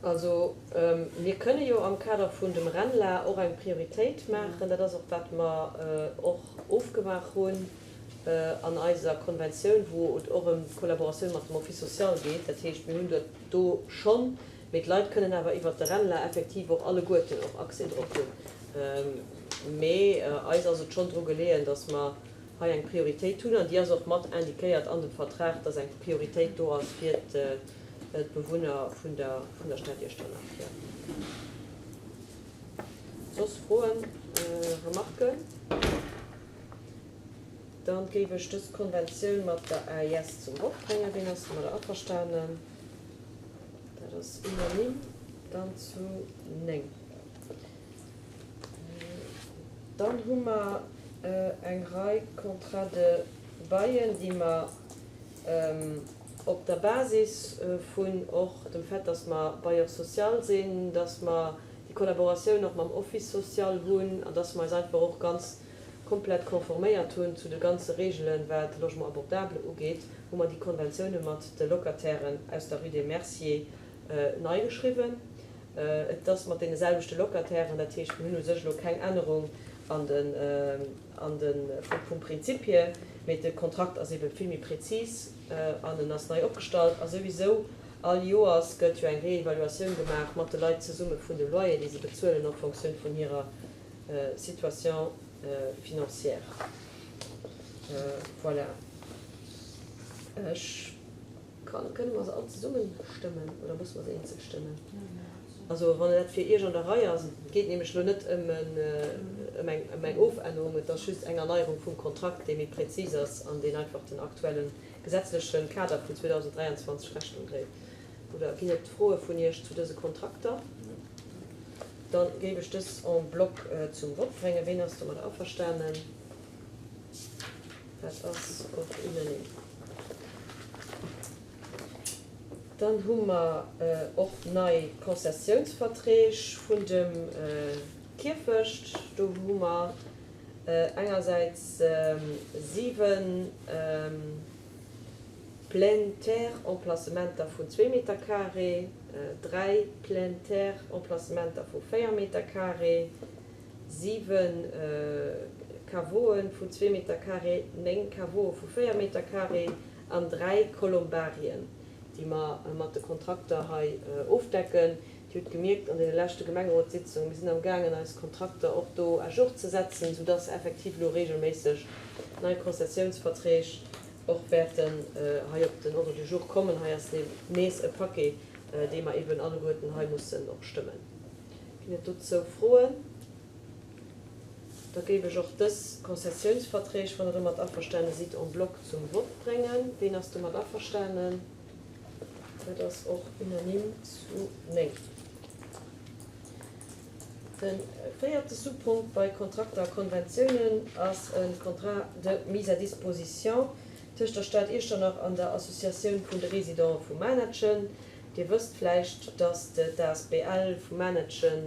Also mir kënne jo am Kader vun dem RENLA och eng Prioritéit maachen. Dat ass och wat mer och ofgemaach hunn an eiser Konventioun, wou et och ëm d'Kollaboratioun mat dem Office social geet. Dat heescht, mir hunn dat do schonn, mee d'Leit kënnen awer iwwert de RENLA effektiv och alleguerten och Accès drop hunn. Mee eis ass et schonn dru geleeën, dass mer hei eng Prioritéit hunn, an déi ass och mat indiquéiert an dem Vertrag, dass eng Prioritéit do ass fir d'Bewunner vun der Stad Iechternach. Jo. Soss Froen, Remarken? Dann géif ech dës Konventioun mat der AIS zum Vott bréngen. Ween ass domadder averstanen? Dat ass unanime dann zu 9. Dann hu mer eng Rei Contrats de baillen, déi mer op der Basis vun och dem Fait, dass mer Bailleur social sinn, dass mer déi Kollaboratioun och mam Office social hunn an dass mer eis einfach och ganz komplett konforméiert hunn zu de ganze Reegelen, wat de Logement abordable ugeet, hu mer déi Konventioune mat de Locatairen aus der Rue des Merciers nei geschriwwen. Et ass mat deene selwechte Locatairen, dat heescht, mir hunn u sech elo keng Ännerung an den, an de, vum Prinzip hier, mee de Kontrakt ass eebe vill méi prezis an en ass nei opgestallt. A souwisou all Joers gëtt jo eng Réévaluatioun gemaach mat de Leit zesumme vun dem Loyer, dee se bezuelen en Fonctioun vun hirer Situation financière. Voilà. Ech kann, kënne mer se all zesumme stëmmen oder musse mer se eenzel stëmmen? Also wann dat fir Iech an der Rei ass, et geet nämlech elo net ëm eng, ëm eng Ofännerung, et ass just eng Erneierung vum Kontrakt, dee méi prezis ass an deen einfach den aktuelle gesetzleche Kader vun 2023 Rechnung dréit. Oder ginn et Froe vun Iech zu dëse Kontrakter? Da géif ech dës en bloc zum Vott bréngen. Ween ass domadder averstanen? Dat ass och unanime. Dann hu mer och nei Konzessiounsverträg vun dem Kierfecht. Do hu mer engersäits 7 Pleine terre Emplacementer vun zwee Meter carré, 3 Pleine terre Emplacementer vu 4 Meter carré, 7 Caveaue vun zwee Meter carré, 9 Caveaue vu 4 Meter carré an 3 Kolumbarien, déi mer mat de Kontrakter hei ofdecken. Dir hutt gemierkt an deene leschte Gemengerotssitzungen, mir sinn am gaangen eis Kontrakter och do à jour ze setzen, soudass effektiv elo regelméisseg nei Konzessiounsverträg och wäerten hei op den Ordre du jour kommen. Hei ass nees e Paquet, dee mer eben alleguerten hei mussen och stëmmen. Ginn et dozou Froen? Da géif ech och dës Konzessiounsverträg, wann Der domat averstane sidd, en bloc zum Vott bréngen. Ween ass domat averstanen? Dat ass och unanime zu 9. De véierte Sous-Punkt bei Kontrakter a Konventiounen ass e Contrat de mise à disposition tëscht der Stad Iechternach an der Associatioun vun de Résidenten vu Maarnetschen. Dir wësst vläicht, dass d'ASBL vu Maarnetschen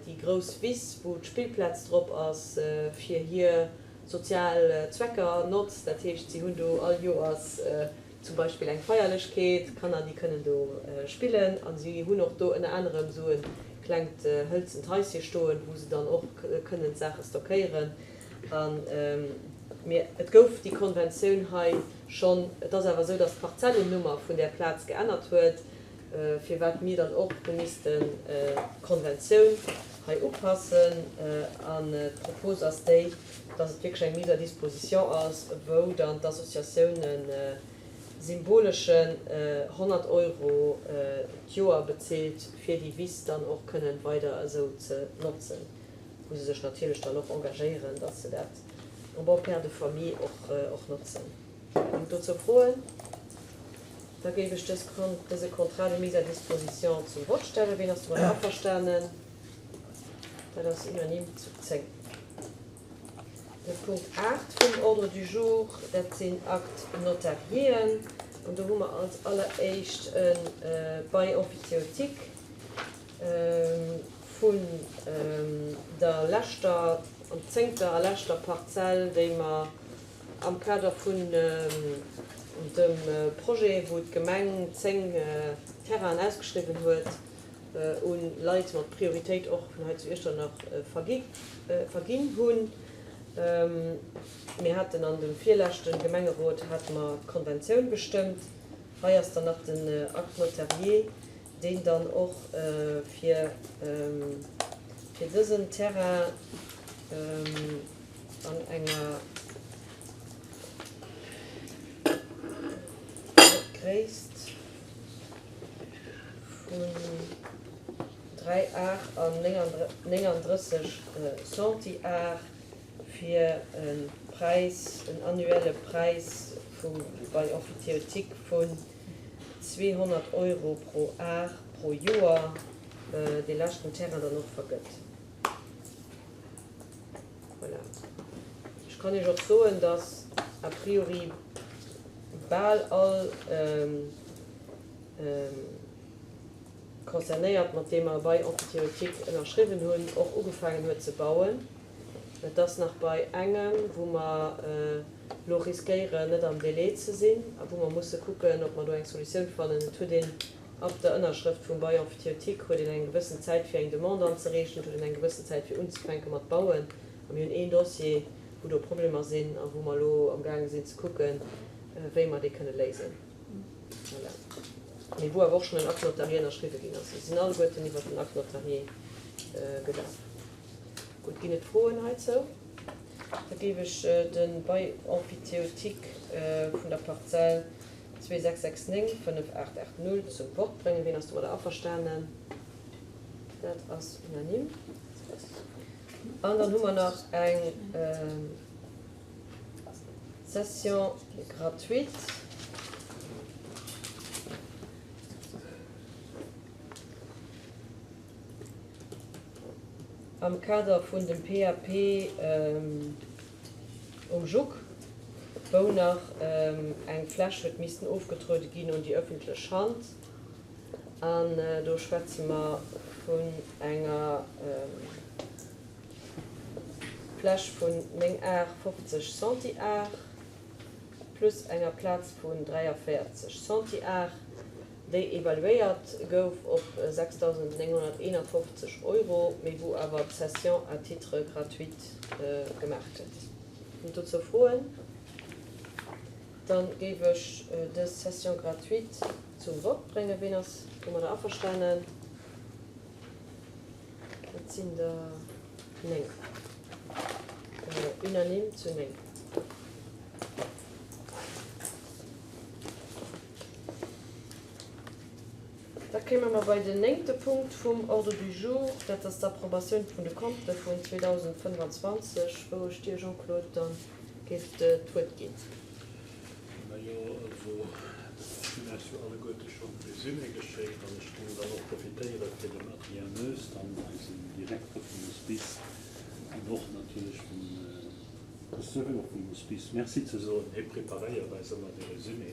déi grouss Wiss, wou d'Spillplaz drop ass, fir hir sozial Zwecker notzt. Dat heescht, si hunn do all Joers Zum Beispill eng Feierlechkeet, Kanner déi kënnen do spillen a si hunn och do ënner anerem esou e klengt hëlzent Haische stoen, wou se dann och kënnen d'Saache stockéieren. A mir, et gouf déi Konventioun hei schonn, et ass awer esou, datt d'Parzellennummer vun där Plaz geännert huet, firwat mir dann och hu missten d'Konventioun hei upassen. An d'Propos ass déi, dass et wierklech eng Mise à disposition ass, wou dann d'Associatioun e symboleschen 100 Euro d'Joer bezilt, fir déi Wiss dann och kënnen weider esou ze notzen, wou se sech natierlech dann och engagéieren, dass se dat en bon père de famille och notzen. Ginn et dozou Froen? Da géif ech dës, dëse Contrat de mise à disposition zum Vott stellen. Ween ass domadder averstanen? Dat ass unanime zu 10. De Punkt 8 vum Ordre du jour, dat sinn Actes notariéen. An do hu mer als alleréischt e Bail emphytéotique vun der leschter, zéngter a leschter Parzell, déi mer. Am Kader vun dem Projet, wou d'Gemeng 10 Terrainen ausgeschriwwen huet u Leit mat Prioritéit och vun hei zu Iechternach verginn hunn. Mir haten an dem virleschte Gemengerot hate mer d'Konventioun gestëmmt. Hei ass dann nach den Acte notarié, deen dann och fir dësen Terrain an enger Gréisst vun 3 Ar an 39 Centiar fir e Präis, en annuelle Präis vum Bail emphytéotique vun 200 Euro pro Ar pro Joer, dee leschten Terrain dann och vergëtt. Voilà. Ech kann Iech och soen, dass a priori bal all Concernéiert, mat deem mer e Bail emphytéotique ënnerschriwwen hunn, och ugefaangen huet ze bauen. Et ass nach bei engem, wou mer elo riskéieren, net am Délai ze sinn a wou mer musse kucken, ob mer do eng Solutioun fannen. Et huet een Ab der Ënnerschrëft vum Bail emphytéotique huet een eng gewëssen Zäit fir eng Demande anzereechen, et huet een eng gewëssen Zäit fir unzefänke mat bauen. A mir hunn een Dossier, wou do Problemer sinn a wou mer elo amgaange sinn ze kucken, wéi mer dee kënne léisen. Voilà. Mee wou awer och schonn en Acte notarié ënnerschriwwe ginn ass. Se sinn alleguerten iwwert den Acte notarié gelaf. Gutt, ginn et Froen heizou? Da géif ech de Bail emphytéotique vun der Parzell 2669 5880 zum Vott bréngen. Wien ass domadder averstanen? Dat ass unanime. An dann hu mer nach eng Cession gratuite. Am Kader vun dem PAP um Juck, wou nach eng Fläch huet missten ofgetruede ginn un déi ëffentlech Hand, an do schwätze mer vun enger Fläch vun 9 Ar 50 Centiar plus enger Plaz vun 43 Centiar. déi evaluéiert gouf op 6.951 Euro, mee wou awer d'Cession à titre gratuit gemaach gëtt. Sinn dozou Froen? Da géif ech dës Cession gratuite zum Vott bréngen. Ween ass domadder averstanen? Dat sinn der 9. Unanime zu 9. Da kéime mer bei den néngte Punkt vum Ordre du jour, dat ass d'Approbatioun vun de Konte vun 2025, wou ech dir, Jean-Claude, da géif d'Wuert ginn. Majo, also ech hunn Iech jo alleguerte schonn de Résumé geschéckt an ech géing dann och profitéiere fir dem Adrien Noes, dann eisem Direkter vum Hospice, an och natierlech dem Receveur vum Hospice Merci ze soen. Hie preparéiert eis ëmmer de Résumé.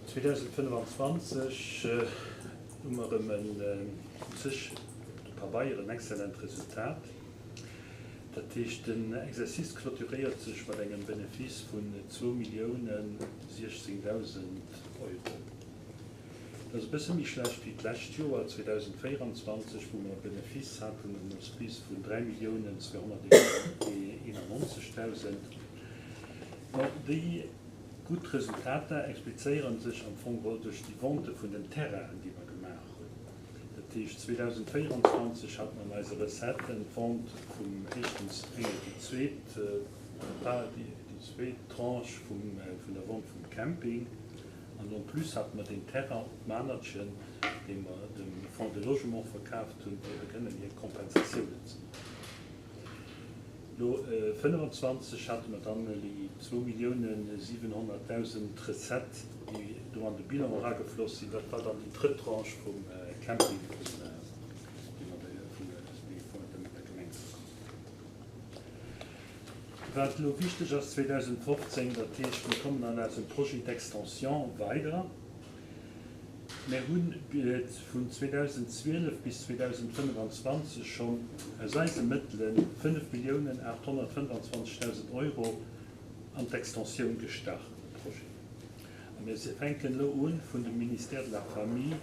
2025 hu mer erëm en u sech op de Pabeier en excellent Resultat. Dat heescht, den Exercice clôturéiert sech mat engem Benefice vun zwou Milliounen 16.000 Euro. Dat ass e bësse méi schlecht wéi d'lescht Joer, 2024, wou mer e Benefice haten um Hospice vun 3.291.000. Bon, déi gutt Resultater explizéiere sech am Fong geholl duerch déi Vente vun den Terrainen, déi mer gemaach hunn. Dat heescht, 2024 hate mer an eise Recetten d'Vente vum éischtens eng déi zweet, déi zweet Tranche vun der Vente vum Camping, An en plus hate mer deen Terrain op Manertchen, dee mer dem Fonds de Logement verkaaft hunn, fir da kënnen hir Kompensatiounen ze maachen. Elo 25 hate mer dann déi 2.700.000 Recettë, déi do an de Bilan eragefloss sinn. Dat war dann déi drëtt Tranche vum Camping, déi mer der Gemeng verkaaft hunn. Wat elo wichteg ass 2015, dat heescht, mir kommen an eisem Projet d'extension weider. Mir hu vun 2012 bis 2025 schonn aus eise Mëttele 5.825.000 Euro. An d'Extensioun gestach, de Projet. A mir fänken elo un, vun dem Ministère de la Famille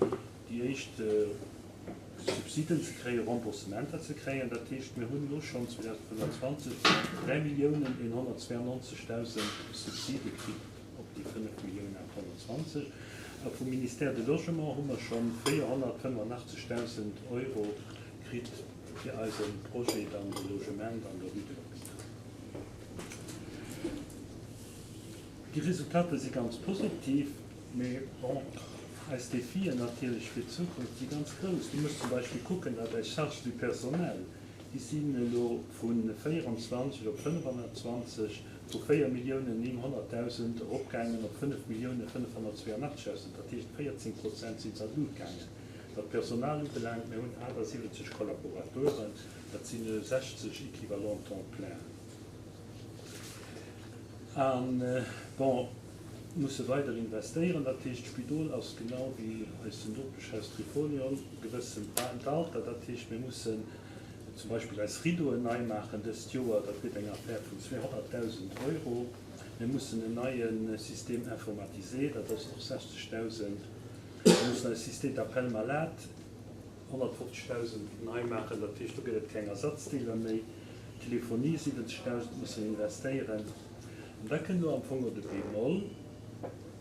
déi éischt Subsiden ze kréien, Remboursementer ze kréien. Dat heescht, mir hunn elo schonn 2025 3.192.000 Subside kritt op déi 5.820.000. A vum Ministère de Logement hu mer schonn 485.000 Euro kritt fir eise Projet dann de Logement an der Rue de l'Hôpital. Déi Resultater si ganz positiv, mee bon, eis Defien natierlech fir d'Zukunft si ganz grouss. Du muss zum Beispill kucken, datt eis Charges du personnel, déi sinn elo vu 24 op 25, vu 4.900.000 eropgaangen op 5.582.000, dat heescht 14 Prozent si se an d'Lut gaangen. Wat d'Personal ubelaangt, mir hunn 78 Collaborateuren, dat sinn 60 Équivalents temps plein. A bon, musse weider investéieren. Dat heescht, d'Spidol ass genau wéi eisen Nopeschhaus Trifolion e gewëssent Alter. Dat heescht, mir mussen zum Beispill eis Rideauen nei maachen dëst Joer. Dat gëtt eng Affaire vun 200.000 Euro. Mir mussen en neie Système informatisé, dat ass och 60.000. Mir mussen eis Système d'appel malade 150.000 nei maachen, dat heescht, do gëtt et keng Ersatzdeeler méi. Telefonie 70.000 musse investéieren. An da kënnt elo am Fong och de Bémol,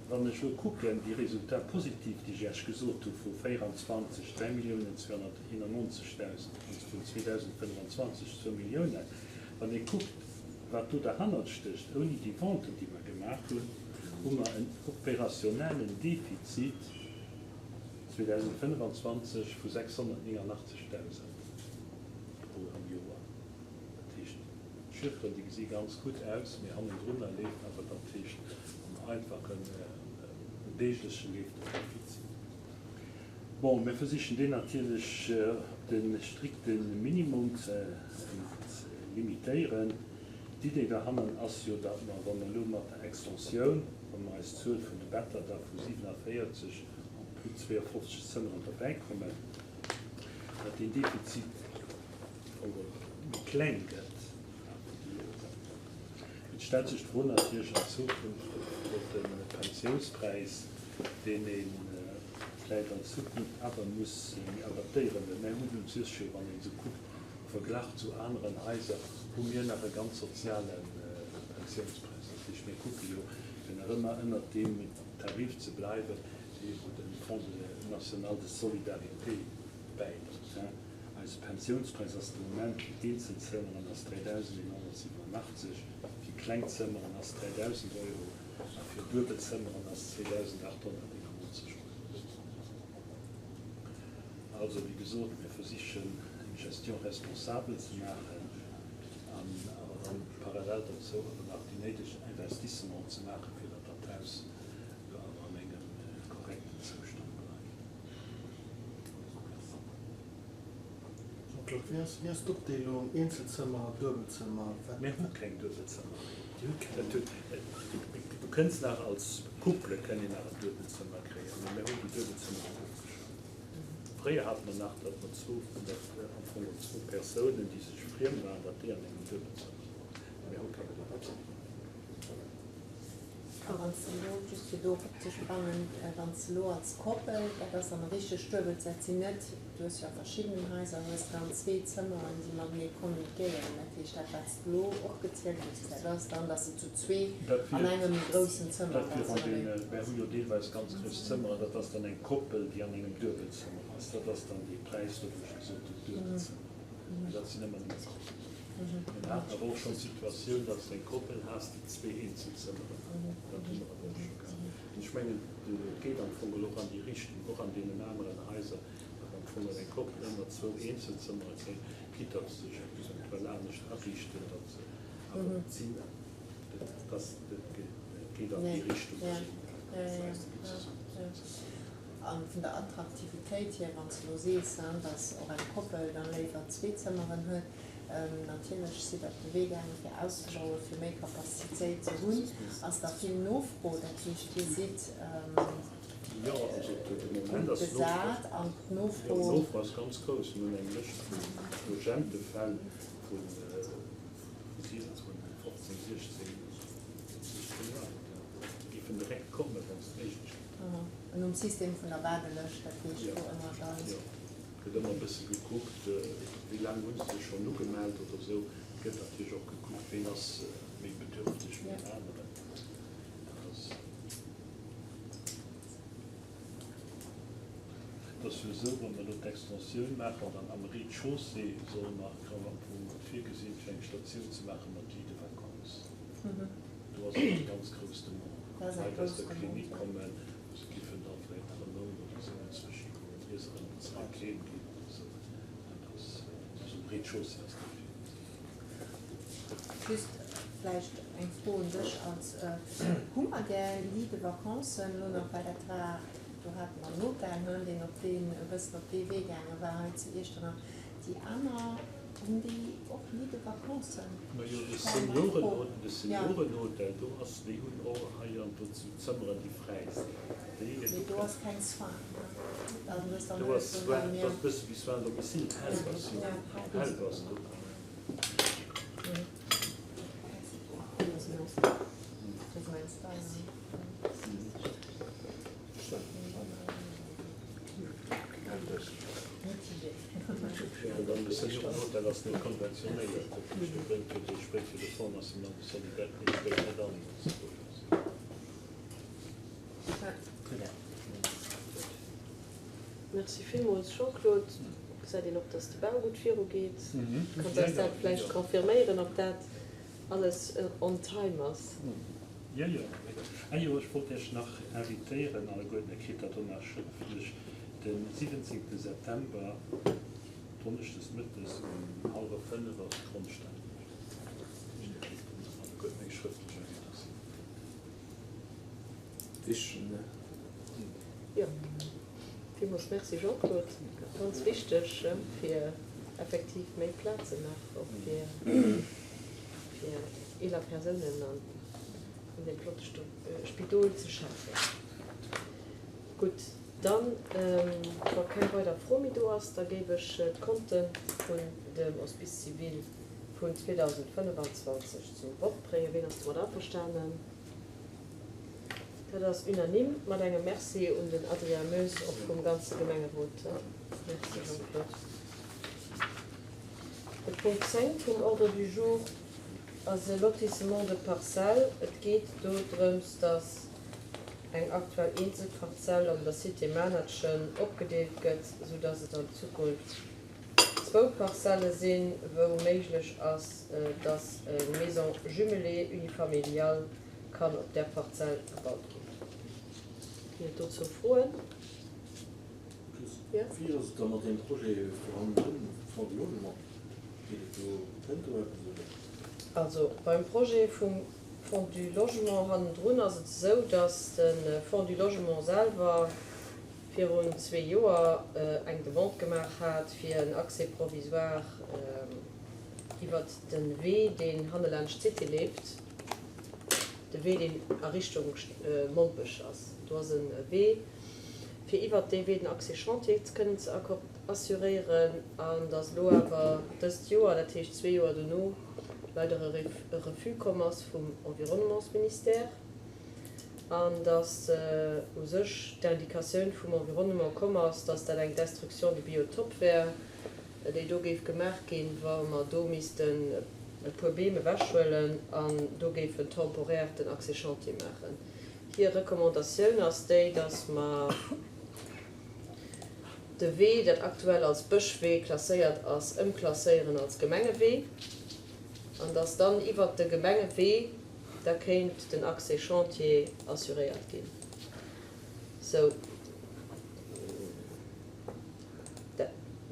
wann ech elo kucken, déi Résultats positifs, déi ech Iech gesot hu vu 24, 3.291.000 an vun 2025 zwou Milliounen, wann ee kuckt, wat do derhannert stécht, ouni déi Venten, déi mer gemaach hunn, hu mer en opérationnellen Defizit 2025 vu 689.000 Euro am Joer. Dat heescht, d'Chifferen, déi gesi ganz gutt aus, mee hannendrunner leeft awer, dat heescht am einfachen, am deegleche leeft en Defizit. Bon, mir versichen deen natierlech op de strikte Minimum ze limitéieren. D'Idee dohannen ass jo, datt mer, wa mer elo mat der Extensioun, wa mer eis Zuel vun de Better da vu 47 op plus 52 Zëmmeren derbäikommen, datt deen Defizit méi kleng gëtt awer déi Joren. Et stellt sech d'Fro natierlech an Zukunft op de Pensiounspräis, deen ee vläicht an Zukunft awer muss méi adaptéieren, well mir hunn u sech jo, wann een esou kuckt, am Verglach zu aneren Haiser, hu mir nach e ganz soziale Pensiounspräis. Dat heescht, mir kucke jo, fir nach ëmmer ënnert deem Tarif ze bleiwen, dee wou de Fonds national de solidarité bäidréit. Eise Pensiounspräis ass de Moment fir Eenzelzëmmeren ass 3.187, fir kleng Zëmmeren ass 3.000 Euro a fir Duebelzëmmeren ass 2.891 Euro. Also, wéi gesot, mir versichen eng Gestion responsable ze maachen an awer dann parallel dozou awer nach déi néideg Investissementen ze maachen, fir datt dat Haus jo awer an engem korrekten Zoustand bleift. Merci. Jean-Claude, wéi ass, wéi ass d'Opdeelung Eenzelzëmmer, Duebelzëmmer? Wat? Mir hu keng Duebelzëmmer méi. Dir hutt keng? Dat huet, du kënns nach als Couple kënnt een nach en Duebelzëmmer kréien, mee mir hunn déi Duebelzëmmeren ofgeschafft. Fréier hate mer nach, datt mer zwou, datt am Fong och zwou Persounen, déi sech friem waren, datt déi an engem Duebelzëmmer waren. Mee mir hu keng Duebelzëmmer méi. A wann s de elo, just fir do eropzesprangen, wann s de elo als Koppel, dat ass dann e richtegt Duebelt, dat sinn net, du hues jo a verschiddenen Haiser hues dann zwee Zëmmeren, déi matenee kommunikéieren. Dat heescht, dat wat s de elo opgezielt hues, dat ass dann, datt se zu zwee an engem groussen Zëmmer Dat wier an deene, mir hu jo deelweis ganz grouss Zëmmeren, dat ass dann eng Koppel, déi an engem Duebelzëmmer ass. Dat ass dann dee Präis do, wou ech gesot hunn, Duebelzëmmer. Mä dat sinn ëmmer nëmme Koppelen. Mir haten awer och schonn d'Situatioun, datt s de eng Koppel has, déi zwee Eenzelzëmmeren hat. Dat hu mer awer och scho gehat. An ech mengen, et geet am Fong och an déi Richtung, och an deenen aneren Haiser, datt am Fong eng Koppel ëmmer zwou Eenzelzëmmere kréit, quitte datt se sech eppes eventuell anescht ariichten, datt se awer et sinn, et ass, et geet an déi Richtung, datt een eis déi zesummesetzt. A vun der Attraktivitéit hier, wann s de elo sees, datt och eng Koppel dann léiwer zwee Zëmmeren huet, natierlech sidd Der op de Wee gaangen, fir auszebauen, fir méi Capacitéit ze hunn. Ass da vill Nofro? Dat heescht, Dir sidd gutt besat an d'Nofro. Jo, d'Nofro ass ganz grouss. Mir hunn eng Lëscht vun urgente Fäll vu 15, 16. géifen direkt kommen, wa se d'Méiglechkeet hätten. An nom System vun der Waardelëscht, dat heescht do ëmmer dann. Jo, gëtt ëmmer e bësse gekuckt, wéi laang hu se sech schonn ugemellt oder esou. Et gëtt natierlech och gekuckt, ween ass méi bedürfteg wéi en aneren. Dat ass. Et ass jo esou, wa mer elo d'Extensioun maachen, dann am Rez-de-chaussée solle mer, am Fong virgesinn, fir eng Statioun ze maache mat Lits de vacances. Do ass och eng ganz grouss Demande. Leit aus der Klinik kommen, wou se giffen da vläicht nach e Mount oder esou enzwousch higoen, ier se erëm zeréck heem ginn oder esou. Dat ass, also um Rez-de-chaussée ass dat virgesinn. Just vläicht eng Fro un dech als, Hu mer där Lits de vacances elo nach, well dat war, do hate mer en Hotel, ne, deen op deen, e bëssen op dee Wee gaange war hei zu Iechternach. Déi aner, hunn déi och Lits de vacances? Majo, de Seniorenhotel, de Seniorenhotel, do ass, déi hunn och hei an do zu Zëmmeren, déi fräi sinn. Déi, Mee do ass keng Soins, ne? Also do ass dann Do ass Soins, dat ass e bësse wéi Soins à domicile, Help ass jo, Help ass do. Dann de Seniorenhotel ass net konventionéiert, dat heescht do bréngt jo de, spréngt jo de Fonds national de solidarité spréngt net an, wann se do ass. Merci villmools Jean-Claude. Gesäit een och, dass de Bau gutt viru geet. Kanns eis dat vläicht confirméieren, ob dat alles on time ass? Jo, jo. Ah jo, ech wollt Iech nach invitéieren alleguerten, Dir kritt dat och nach schrëftlech, de 17 September, donneschdes mëttes um hallwer 5 ass d'Grondsteinleeung. Dir kritt dann alleguerten eng schrëftlech Invitatioun. Wichteg, ne? Jo, villmools Merci Jean-Claude. Ganz wichteg fir effektiv méi Plazen nach och fir fir eeler Persounen an deem flotte Spidol ze schafen. Gutt, dann, wa keng weider Fro méi do ass, da géif ech d'Konte vun dem Hospice civil vun 2025 zum Vott bréngen. Ween ass domat averstanen? Dat ass unanime, mat engem Merci un den Adrien Moes och vum ganze Gemengerot. Merci Jean-Claude. De Punkt 10 vum Ordre du jour ass e Lotissement de parcelles. Et geet do drëms, dass eng aktuell eenzel Parzell an der Cité Manertchen opgedeelt gëtt, soudass et an Zukunft zwou Parzelle sinn, wou méiglech ass, dass eng Maison jumelée unifamiliale kann op där Parzell gebaut ginn. Ginn et dozou Froen? Just, wéi ass et da mat deem Projet vu hannendrun, Fonds du Logement? Geet et do, kënnt do eppes oder? Also beim Projet vum Fonds du Logement hannendrun ass et esou, datt de Fonds du Logement selwer virun zwee Joer eng Demande gemaach hat, fir en Accès provisoire iwwert de Wee, deen hannelaanscht d'Cité leeft. De Wee, deen a Richtung Mompech ass. Do ass e Wee, fir iwwert dee Wee den Accès chantier kënnen ze assuréieren. An datt elo awer dëst Joer, dat heescht zwee Joer dono, leider e Refus komm ass vum Environnementsministère. An datt u sech d'Indicatioun vum Environnement komm ass, datt dat eng Destruction de biotope wär, déi do géif gemaach ginn, wa mer do missten e puer Beem ewechhuelen an do géifen temporaire den Accès chantier maachen. Hir Recommandatioun ass déi, datt mer de Wee, dat aktuell als Bëschwee klasséiert ass, ëmklasséieren als Gemengewee an datt dann iwwert de Gemengewee da kéint den Accès chantier assuréiert ginn. Sou.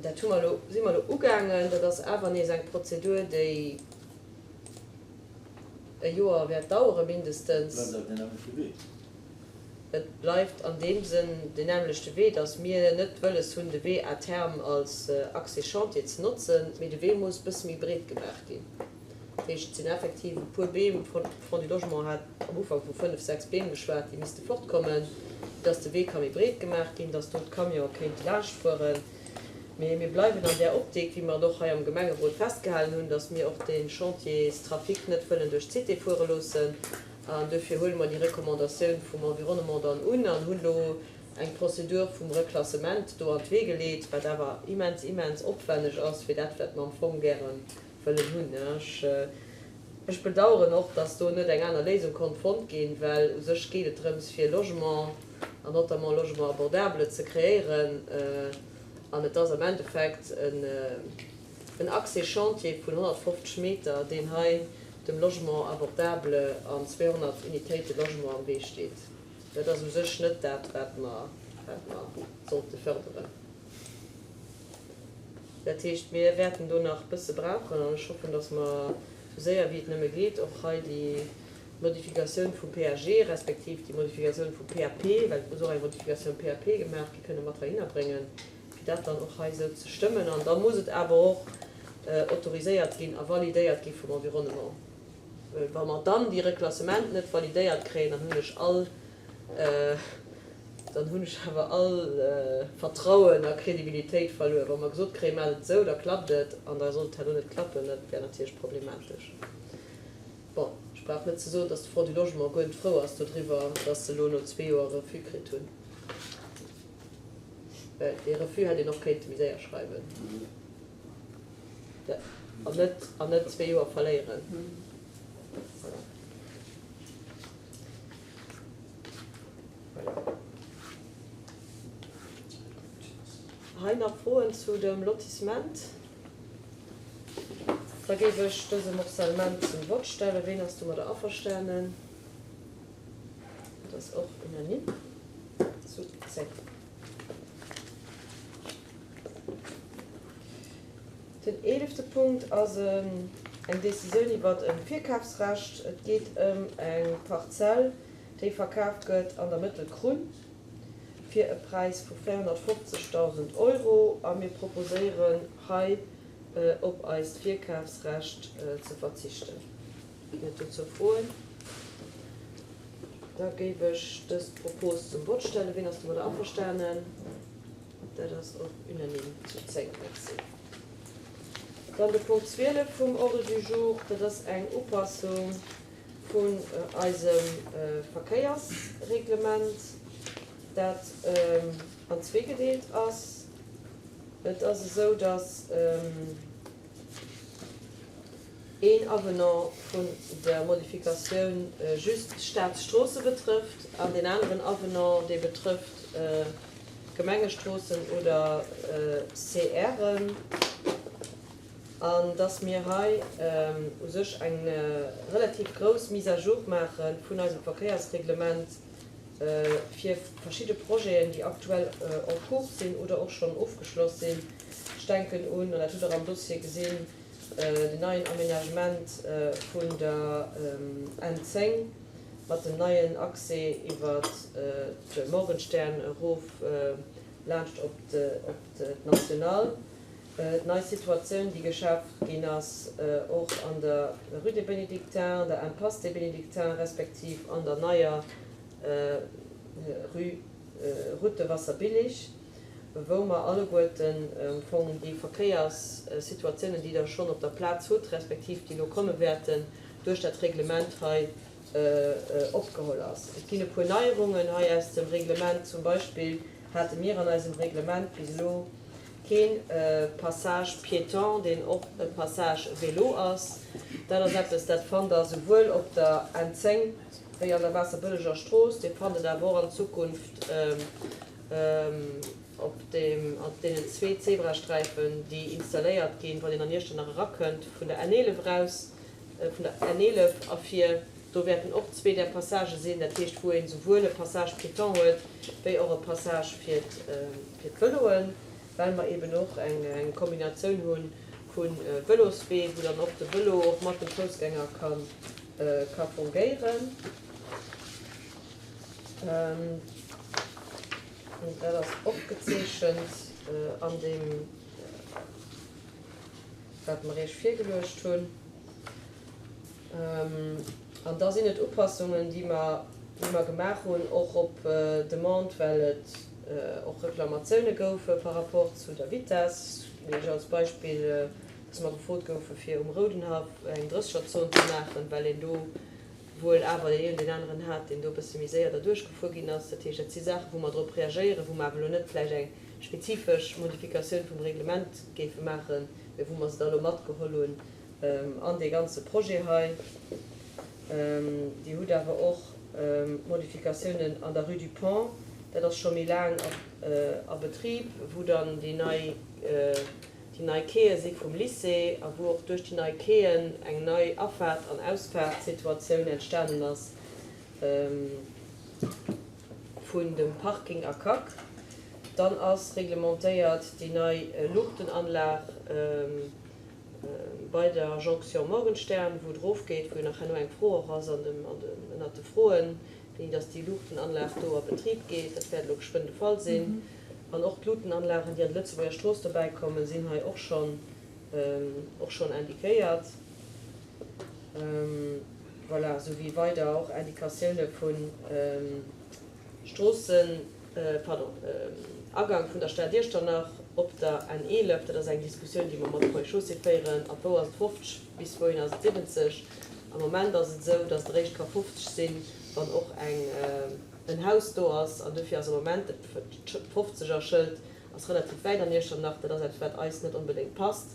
Dat hu mer elo, si mer elo ugaangen. Dat ass awer nees eng Prozedur, déi e Joer wäert dauere mindestens. Bleift awer deen nämmlechte Wee. Et bleift an deem Sënn deen nämmlechte Wee, datt mir net wëlles hunn, de Wee à terme als Accès chantier ze notzen, mee de Wee muss e bësse méi breet gemaach ginn. Dat heescht, et sinn effektiv e puer Beem, Fonds du Logement hat am Ufank vu fënnef, sechs Beem geschwat, déi misste fortkommen, fir dass de Wee ka méi breet gemaach ginn, dass do d'Camionë kéinte laanschtfueren. Mee mir bleiwen an där Optik, wéi mer et och hei am Gemengerot festgehalen hunn, dass mir och de Chantierstrafic net wëllen duerch d'Cité fuere loossen. An duerfir huele mer déi Recommandatioun vum Environnement dann un an hunn elo eng Prozedur vum Reklassement do an d'Wee geleet, wat awer immens, immens opwenneg ass fir dat, wat mer am Fong gäre wëllen hunn. Ech bedauern och, dass do net eng aner Léisung konnt fonnt ginn, well u sech geet et drëms, fir Logement, an notamment Logement abordable ze kreéieren. An et ass am Endeffekt en Accès chantier vun 150 Meter, deen hei dem Logement abordable an 200 Unitéite Logement am Wee steet. Dat ass u sech net dat, wat mer, wat mer sollte förderen. Dat heescht, mir wäerten do nach e bësse brauchen an ech hoffen, dass mer esou séier wéi et nëmme geet och hei déi Modifikatioun vum PAG respektiv déi Modifikatioun vum PAP, well et muss och eng Modifikatioun PAP gemaach gi, kënne mat heihinner bréngen, fir dat dann och hei esou ze stëmmen. An da muss et awer och autoriséiert ginn a validéiert gi vum Environnement. Well wa mer dann déi Reklassement net validéiert kréien, dann hunn ech all, dann hunn ech awer all Vertrauen a Kredibilitéit verluer. Wa mer gesot kréien, maacht et esou, da klappt et, an da sollt et herno net klappen, dat wär natierlech problematesch. Bon, ech brauch net ze soen, dass de Fonds du Logement guer net frou ass dodriwwer, dass se elo no zwee Joer e Refus kritt hunn. Well dee Refus hätt een och kéinte méi séier schreiwen an net, an net zwee Joer verléieren. Voilà. Voilà. Hei nach Froen zu dem Lotissement? Da géif ech dëse Morcellement zum Vott stellen. Ween ass domadder averstanen? Dat ass och unanime zu 10. Den eelefte Punkt ass eng Décisioun iwwert e Virkafsrecht. Et geet ëm eng Parzell, déi verkaf gëtt an der Mëttelkrunn fir e Präis vu 450.000 Euro. A mir proposéieren hei op eist Virkafsrecht ze verzichten. Ginn et dozou Froen? Da géif ech dës Propos zum Vott stellen. Ween ass domadder averstanen? Dat ass och unanime zu 10. Merci. Dann de Punkt 12 vum Ordre du jour, dat ass eng Upassung vun eisem Verkéiersreglement, dat an zweegedeelt ass. Et ass esou, dass een Avenant vun der Modifikatioun just d'Staatsstroosse betrëfft an deen aneren Avenant, dee betrëfft Gemengestroossen oder CRen, an dass mir hei u sech eng relativ grouss Mise à jour maache vun eisem Verkéiersreglement fir verschidde Projeten, déi aktuell en cours sinn oder och schonn ofgeschloss sinn. Ech denken un, an dat hutt Der am Dossier gesinn, den neien Aménagement vun der N10 mat dem neien Accès iwwer de Morgenstern erof laanscht op d'Nationale, d'nei Situatioun, déi geschaaft ginn ass och an der Rue des Bénédictins, an der Impasse des Bénédictins respektiv an der neier Rue Route de Wasserbillig. wou mer alleguerten am Fong déi Verkéierssituatiounen, déi Der schonn op der Plaz hutt, respektiv déi elo komme wäerten, duerch dat Reglement hei opgeholl ass. Et ginn e puer Neierungen hei aus dem Reglement. Zum Beispill hate mir an eisem Reglement bis elo kee Passage piéton, deen och e Passage vélo ass. Dat ass eppes, dat fannt Der souwuel op der N10 wéi an der Waasserbëlleger Strooss. Dir fannt et awer och an Zukunft Op deem, op deenen zwee Zebrasträifen, déi installéiert ginn, wann een an Iechternach erakënnt, vun der N11 eraus, vun der N11 ervir, do wäerten och zwee där Passagë sinn, dat heescht, wou een esouwuel e Passage piéton huet, wéi och e Passage fir d'Vëloen, well mer eeben och eng Kombinatioun hu vu Vëloswee, wou dann och de Vëlo och mat dem Foussgänger ka fungéieren. Dat ass opgezeechent an deem, wat mer Iech virgeluecht hunn. An da sinn et Upassungen, déi mer, déi mer gemaach hunn, och op Demande, well et och Reklamatioune goufe par rapport zu der Vitess. Iech als Beispill, dass mer gefrot goufe fir um Roudenhaff eng Drëssegerzon ze maachen, well een do. Wuel awer deen een oder deen aneren hat, deen do e bësse méi séier derduerch gefuer ginn ass. Dat heescht, dat si Saachen, wou mer drop reagéieren, wou mer awer elo net vläicht eng spezifesch Modifikatioun vum Reglement géife maachen, mä wou mer se da elo matgeholl hunn an dee ganze Projet hei. Dir hutt awer och Modifikatiounen an der Rue du Pont, dat ass scho méi laang a Betrib, wou dann déi nei, déi nei Quaie si vum Lycée a wou och duerch déi nei Quaien eng nei Afaart an Ausfaartssituatioun entstanen ass vun dem Parking ACAC. Dann ass reglementéiert déi nei Luuchtenanlag bei der Jonction Morgenstern, wou et erofgeet, wou jo nach herno eng Fro och ass an dem, ënnert de Froen, wéini dass déi Luuchtenanlag do a Betrib geet. Dat wäert elo geschwënn de Fall sinn. An och d'Luutenanlagen, déi an d'Lëtzebuerger Strooss dobäi kommen, sinn hei och schonn, och schonn indiquéiert. Voilà, esou wéi weider och Indicatioune vu Stroossen, pardon, Agank vun der Stad Iechternach op der N 11. Dat ass eng Diskussioun, déi mer mat Ponts et Chaussées féieren. Ab wou ass et 50, bis wouhin ass et 70? Am Moment ass et esou, dass et eréischt ka 50 sinn, wann och eng, en Haus do ass. An dofir ass am Moment dat Fofzegerschëld ass relativ wäit an Iechternach. Dat ass eppes, wat eis net onbedéngt passt.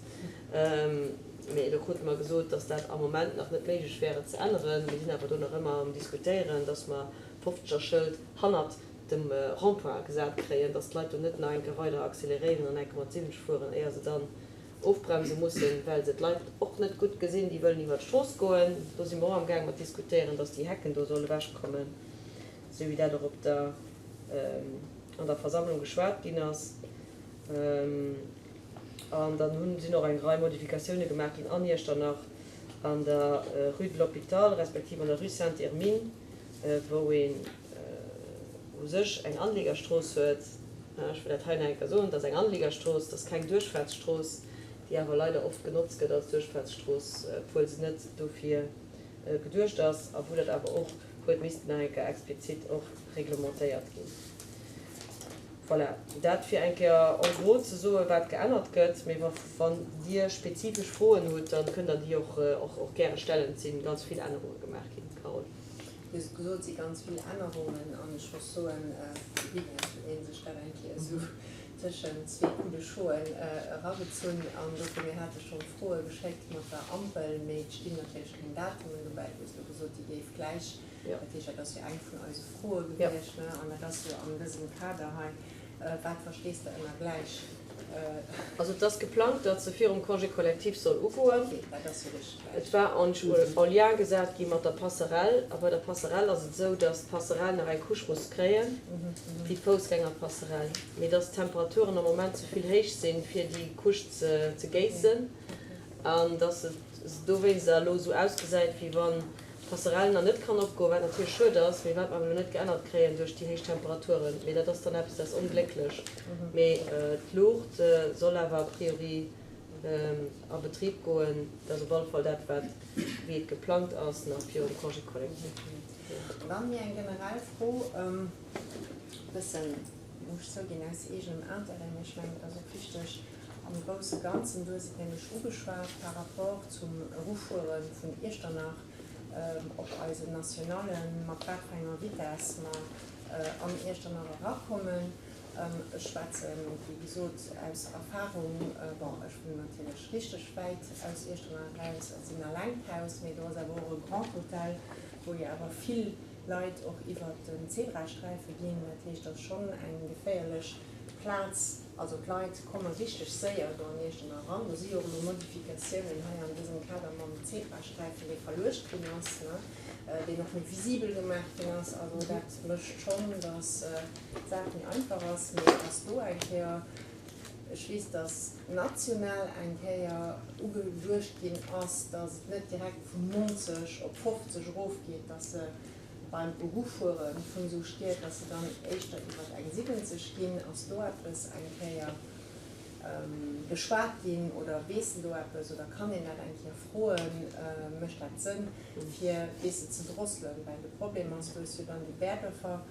Mee do krute mer gesot, dass dat am Moment nach net méiglech wär, et ze änneren. Mir sinn awer do nach ëmmer am Diskutéieren, dass mer d'Fofzegerschëld hannert dem Rond-point gesat kréien, dass d'Leit do net nach eng Kéier weider accéléréieren an eng Kéier mat 70 fueren, éier se dann ofbremse mussen, well se d'Leit och net gutt gesinn, déi wëllen iwwert d'Strooss goen. Do si mer och amgaang mat diskutéieren, dass déi Hecken do solle ewechkommen, esou wéi dat och op der, an der Versammlung geschwat ginn ass. An dann hunn, sinn och eng Rei Modifikatioune gemaach ginn an Iechternach an der Rue de l'Hôpital respektiv an der Rue Sainte-Hermine, wou een u sech eng Anlegerstrooss huet. Ech wëll dat hei nach eng Kéier soen, et ass eng Anlegerstrooss, et ass keng Duerchfaartsstrooss, déi awer leider oft genotzt gëtt als Duerchfaartsstrooss, obwuel se net dofir geduecht ass a wou dat awer och huet missten nach eng Kéier explizit och reglementéiert ginn. Voilà, dat fir eng Kéier en gros ze soen, wat geännert gëtt. Mee wann Dir spezifesch Froen hutt, da kënnt Der déi och gäre stellen. Et si ganz vill Ännerunge gemaach ginn. Carole. Dir hutt gesot, et si ganz vill Ännerungen an ech muss soen, wéi huet ee sech dat eng Kéier esou tëschent zwee Coups de chauden eragezunn an dofir, mir hate schonn Froe geschéckt mat der Ampel, mee et stinn natierlech keng Datumen dobäi. Du hues elo gesot, déi géif gläich, dat heescht, dat ass jo eng vun eise Froe gewiescht, ne, an dat ass jo an dësem Kader hei. Wat verstees de ënner gläich? Also et ass geplangt, datt se virum Congé collectif soll ugoen. Et war en lien gesat gi mat der Passerelle. A bei der Passerelle ass et esou, datt d'Passerelle nach eng Couche muss kréien, déi Foussgängerpasserelle, mee datt d'Temperaturen am Moment ze vill héich sinn, fir déi Couche ze géissen an datt et dowéinst elo esou ausgesäit, wéi wann d'Passerelle nach net kann opgoen, wat natierlech schued ass, mee wat mer awer elo net geännert kréien duerch déi héich Temperaturen. Mee dat ass dann eppes, dat ass onglécklech. Mee d'Luucht soll awer a priori a Betrib goen. Dat ass op alle Fall dat, wat, wéi et geplangt ass, nach virum Congé collectif. Dann méi eng generell Fro, e bëssen, muss ech zouginn, aus eegenem Interêt, mee ech mengen, et ass och wichteg am grousse Ganzen. Du hues et nämlech ugeschwat par rapport zum Erufuere vun Iechternach op eisen Nationallen, mat wat fir enger Vitesse mer an Iechternach erakommen. Ech schwätzen, wéi gesot, aus Erfahrung. Bon, ech wunnen natierlech richteg wäit aus Iechternach eraus a sinn alleng d'Haus, mee do ass awer och e Grand Hotel, wou jo awer vill Leit och iwwert den Zebrasträife ginn. Dat heescht, dat ass schonn eng geféierlech Plaz. Also d'Leit komme richteg séier do an Iechternach eran. Do si jo och elo Modifikatiounen hei an dësem Kader mam Zebrasträifen, dee verluecht ginn ass, ne, deen och méi visibel gemaach ginn ass. Also dat mécht schonn, datt d'Saach méi einfach ass. Mee ass do eng Kéier, ech weess, datt national eng Kéier ugeduecht ginn ass, datt et net direkt vun 90 op 50 erofgeet, datt se beim Erufuere vun esou Stied, dass se dann éischter iwwer eng 70 ginn. Ass do eppes eng Kéier beschwat ginn oder weess de do eppes oder kann een dat eng Kéier froen? Mécht dat Sënn, fir, weess de, ze drosselen? Well de Problem ass, du hues jo dann déi Bäerdorfer,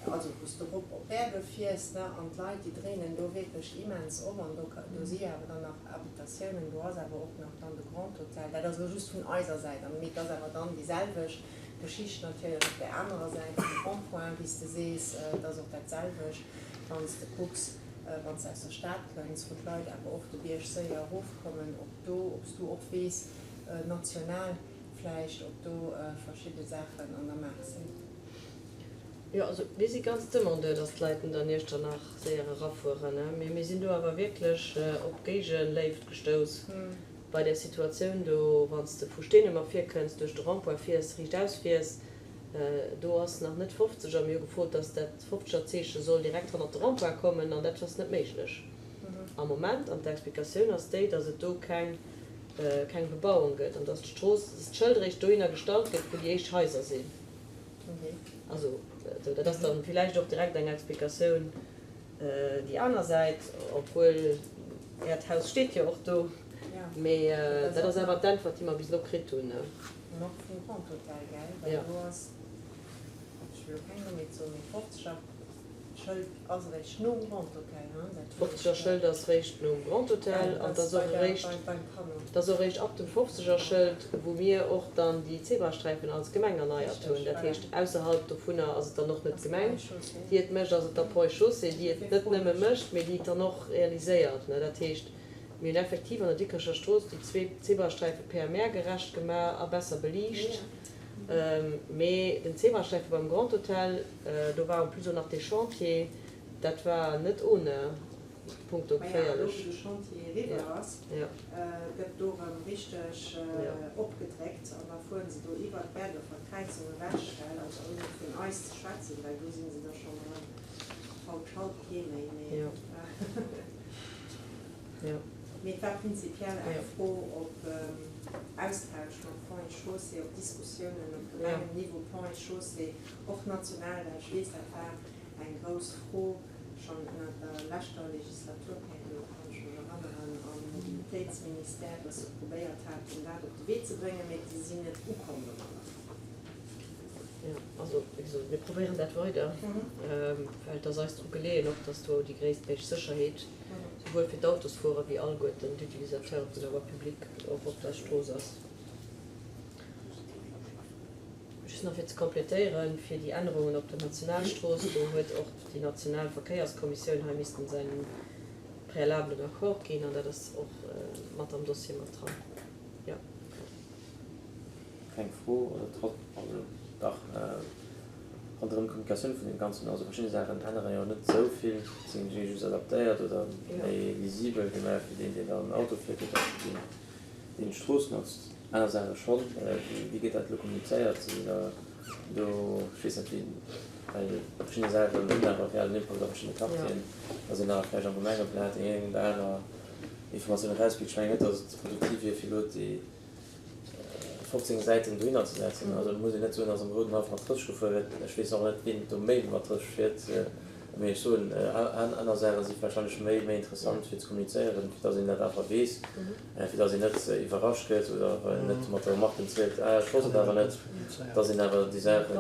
also wou s de erop op Bäerduerf fiers, ne, an d'Leit, déi dréinen do wierklech immens op an do, do si jo awer dann nach Habitatiounen, do ass awer och nach dann de Grand Hotel. Dat ass elo just vun eiser Säit, mee et ass awer dann déi selwecht. Geschicht natierlech op där anerer Säit vum Rond-point, wéi s de sees, et ass och dat selwecht, wann s de kucks, wann s de aus der Stad kënns, wou d'Leit awer och de Bierg séier erofkommen, ob do, ob s du och weess, national vläicht, ob do verschidde Saachen an der Maach sinn. Jo, also mir si ganz Demandeur, dass d'Leit net an Iechternach séier erafueren, mee mir sinn do awer wierklech op Géigeléift gestouss bei där Situatioun do, wann s de vu Steenem ervirkënns, duerch de Rond-point fiers, riichtaus fiers, do ass nach net 50 a mir hu gefrot, dass dat Fofzegerzeeche soll direkt hannert de Rond-point kommen an dat ass net méiglech am Moment. An d'Explikatioun ass déi, dass et do keng keng Bebauung gëtt an dass d'Strooss, dass d'Schëld eréischt dohinner gestallt gëtt, wou déi éischt Haiser sinn. Also, dat ass dann villäicht och direkt eng Explikatioun déi aner Säit, obwuel Äert Haus steet jo och do. Mee dat ass awer d'Äntwert, déi mer bis elo kritt hunn. An och vum Grand Hotel, gell? Well do ass, ech wëll elo keng Numm soen, mee 50er Schëld ass eréischt nom Grand Hotel, hein? Dat heescht. 50er Schëld ass réischt nom Grand Hotel an et ass och eréischt, et ass och eréischt ab dem 50er Schëld, wou mir och dann déi Zebrasträifen als Gemeng erneiert hunn. Dat heescht, ausserhalb dovunner ass et dann och net d'Gemeng, déi et mécht, ass et da Ponts et Chaussées, déi et net nëmme mécht, mee déi et dann och realiséiert. Dat heescht, mir hunn effektiv an der Dikrecher Strooss déi zwee Zebrasträife PMR-gerecht gemaach a besser beliicht. Mee den Zebrasträife beim Grand Hotel, do war en plus och nach dee Chantier, dat war net ohne punkto Maja, elo geféierlech. wou de Chantier eriwwer ass, gëtt do erëm richteg opgedréckt an da fueren se do iwwer d'Berdorfer Kräizung ewech, well, also ouni vun eis ze schwätzen, well do si se da schonn erëm, haut schalt kee méi, mee. Mee et war prinzipiell eng Fro op Austausch mat Ponts et Chaussées, op Diskussiounen op Gemengenniveau, Ponts et Chaussées, och national, well ech weess, dat war eng grouss Fro schonn ënnert der leschter Legislaturperiod, kann ech mech erënneren, am Mobilitéitsministère, dass se probéiert haten, dat op de Wee ze bréngen, mee se sinn net ukomm domadder. Jo, also wéi gesot, mir probéieren dat weider, well et ass eis dru geleeën och, dass do déi gréisstméiglech Sécherheet souwuel fir d'Autosfuerer wéi alleguerten d'Utilisateure vun der Voie publique och op der Strooss ass. Just nach fir ze complétéieren, fir déi Ännerungen op der Nationalstrooss, do huet och déi national Verkéierskommissioun hei missten säin préalablen Accord ginn an dat ass och mat am Dossier mat dran. Jo. Keng Fro, oder trotz, also dach, ronderëm d'Kommunikatioun vun deem Ganzen, also verschidde Saachen ännere jo net esou vill, sinn just adaptéiert oder méi lisibel gemaach fir deen, deen dann Auto fiert oder fir deen, deen d'Strooss notzt. Aner Saache schonn. Wéi gëtt dat elo kommunizéiert? Sinn der do, ech weess net wéi, well verschidde Saachen hunn awer reellen Impakt a verschiddene Quartieren, da sinn awer vläicht am Gemengeblat déi eng oder aner Informatioun erauskritt. Ech mengen net, datt et produktiv wier, fir elo déi 15 Säiten dohinner ze setzen. Also et muss een net soen, datt am Rouden Haff mat 30 gefuer gëtt. Ech weess och net, wien do méi mat 30 fiert. Mee ech soen, aner Saache si warscheinlech méi, méi interessant fir ze kommunizéieren, fir datt een dat awer weess, fir datt een net iwwerrascht gëtt oder net mat der Remarque zielt, ah ech wosst et awer net, datt een awer déi Saache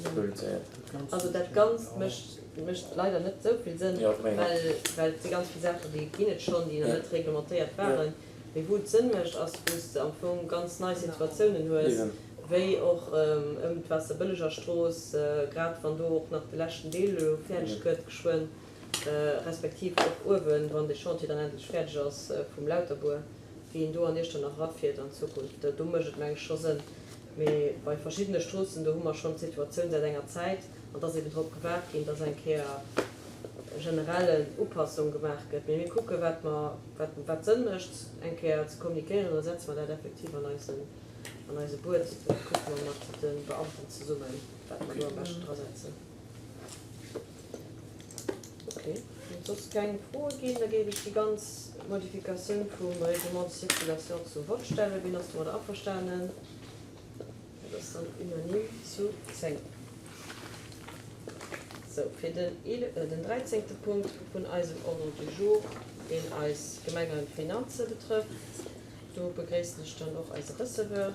publizéiert. Also dat Ganzt mécht, mécht leider net esou vill Sënn, well, well et si ganz vill Saachen, déi ginn et schonn, déi nach net reglementéiert waren. Mee wou et Sënn mécht, ass wou s de am Fong ganz nei Situatiounen hues, wéi och ëm d'Waasserbëlleger Strooss, grad wann do och nach de leschten Deel elo fäerdeg gëtt geschwënn, respektiv och uewen, wann dee Chantier dann endlech fäerdeg ass vum Lauterbuer, wéi een do an Iechternach erafiert an Zukunft. Do mécht et, meng ech, scho Sënn. Mee bei verschiddene Stroossen, do hu mer schonn d'Situatioun säit enger Zäit, an et ass eben drop gewaart ginn, dass eng Kéier generell Upassung gemaach gëtt. Mee mir kucken, wat mer, wat, wat Sënn mécht, eng Kéier ze kommunikéieren. Da setze mer dat effektiv an eisen, an eise Buet. Da kucke mer mat de Beamten zesummen, wat mer do am beschten drasetzen. Ok, wann et soss keng Froe ginn, da géif ech déi ganz Modifikatioun vum Règlement de circulation zum Vott stellen. Wien ass domadder averstanen? Dat ass dann unanime zu 10. Sou, fir den den dräizéngte Punkt vun eisem Ordre du jour, deen eis Gemengefinanze betrëfft, do begréissen ech dann och eise Receveur an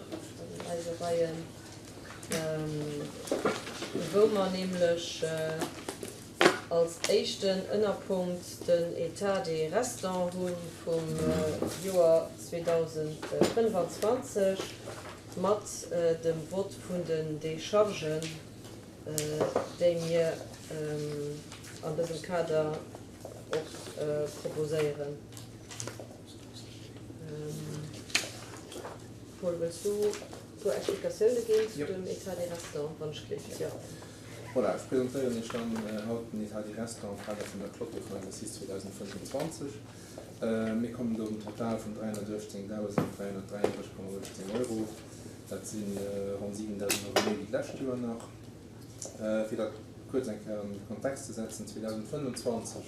eise Reien, wou mer nämlech als éischten Ënnerpunkt den État des restants hu vum Joer 2025. Mat dem Vott vun den Déchargen, déi mir an dësem Kader och proposéieren. Paul, wëlls du e puer Explikatioune ginn zu dem État des restants, wann ech gleeft? Jo. Voilà, ech presentéieren Iech dann haut den État des restants am Kader vun der Clôture vum Exercice 2025. Mir kommen do op en Total vun 318.333,18 Euro. Dat si ronn 7.000 Euro méi wéi d'lescht Joer nach. Fir dat kuerz eng Kéier an de Kontext ze setzen, 2025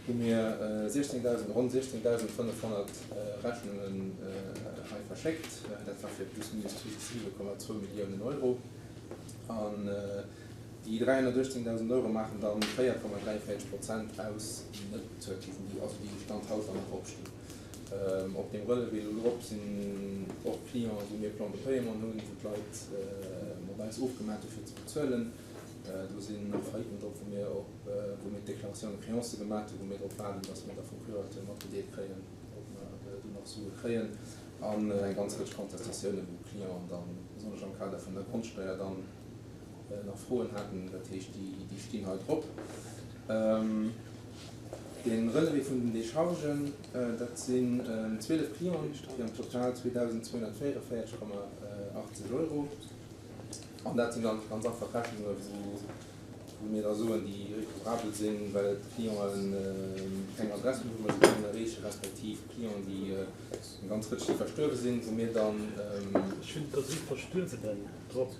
hu mir 16.000, ronn 16.500 Rechnungen hei verschéckt. Dat war fir plus minus 7,2 Milliounen Euro. An Déi 318.000 Euro maachen dann 4,43 Prozent aus, déi net bezuelt gi sinn, déi also déi Stand haut dann nach opstinn. Op deem Relevé elo drop sinn och Clienten, wou mir Plan de paiement hunn, wou d'Leit mat eis ofgemaach hu fir ze bezuelen. Do sinn nach Failliten drop, wou mir op, wou mir d'Déclaration de créance gemaach hunn, wou mir drop waarden, datt mir da vum Curateur matgedeelt kréien, ob mer do nach Sue kréien. An eng ganz Rëtsch Contestatiounen, wou Clienten dann, besonnesch am Kader vun der Grondsteuer dann, nach Froen haten. Dat heescht, déi stinn hei drop. De Relevé vun den Dechargen, dat sinn 12 Clienten fir am Total 2.244,80 Euro. An dat sinn dann ganz einfach Rechnunge wou mir da soen, déi recouvrabel sinn, well et Clienten keng Adress hunn, wou mer se kënnen erreechen, respektiv Clienten, déi eng ganz Rëtsch, déi verstuerwe sinn, wou mir dann. Ech hunn da si Verstuerwenen drop.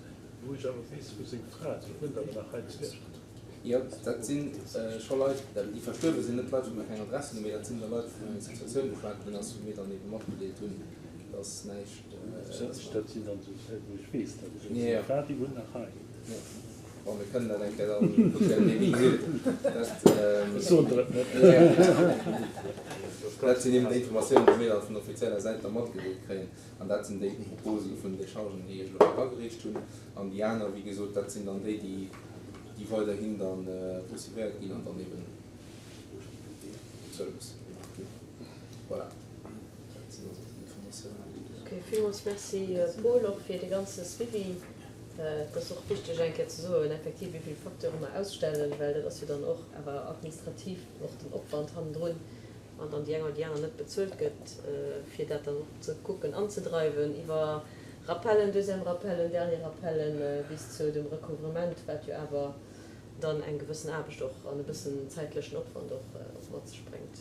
Wou ech awer weess, wou seng Fra, déi wunnt awer nach hei zu Iechternach. Jo, dat si scho Leit, déi verstuerwe sinn, net Leit, wou mir keng Adressen hunn, mee dat sinn da Leit, wou eng Situatioun geschwat ginn ass, wou mir dann ebe matgedeelt hunn, dass näischt. Dat sinn dann esou Fäll, wou ech weess, datt ech seng Fra, déi wunnt nach hei. Bon, mir kënnen dat eng Kéier dann kucken, mee wéi gesot, dat. Ech soen der et net. Dat sinn eben déi Informatiounen, déi mir dann vun offizieller Säit da matgedeelt kréien. An dat sinn déi Propose vun Dechargen, déi ech elo hei eragereecht hunn. An déi aner, wéi gesot, dat sinn dann déi, déi weiderhin da poursuivéiert ginn an dann eben bezuelt musse ginn. Voilà, dat sinn also déi Informatiounen. Ok, villmools Merci Paul, och fir dee ganze Suivi. Et ass och wichteg eng Kéier ze soen, effektiv, wéi vill Facteure mer ausstellen, well dat ass jo dann och awer administrativ och den Opwand hannendrun. wann dann déi eng oder déi aner net bezuelt gëtt, fir dat dann och ze kucken anzedreiwen iwwer Rappellen, deuxième Rappellen, dernier Rappellen bis zu dem Recouvrement, wat jo awer dann eng gewëssen Aarbecht och an e bëssen zäitlechen Opwand och mat sech bréngt.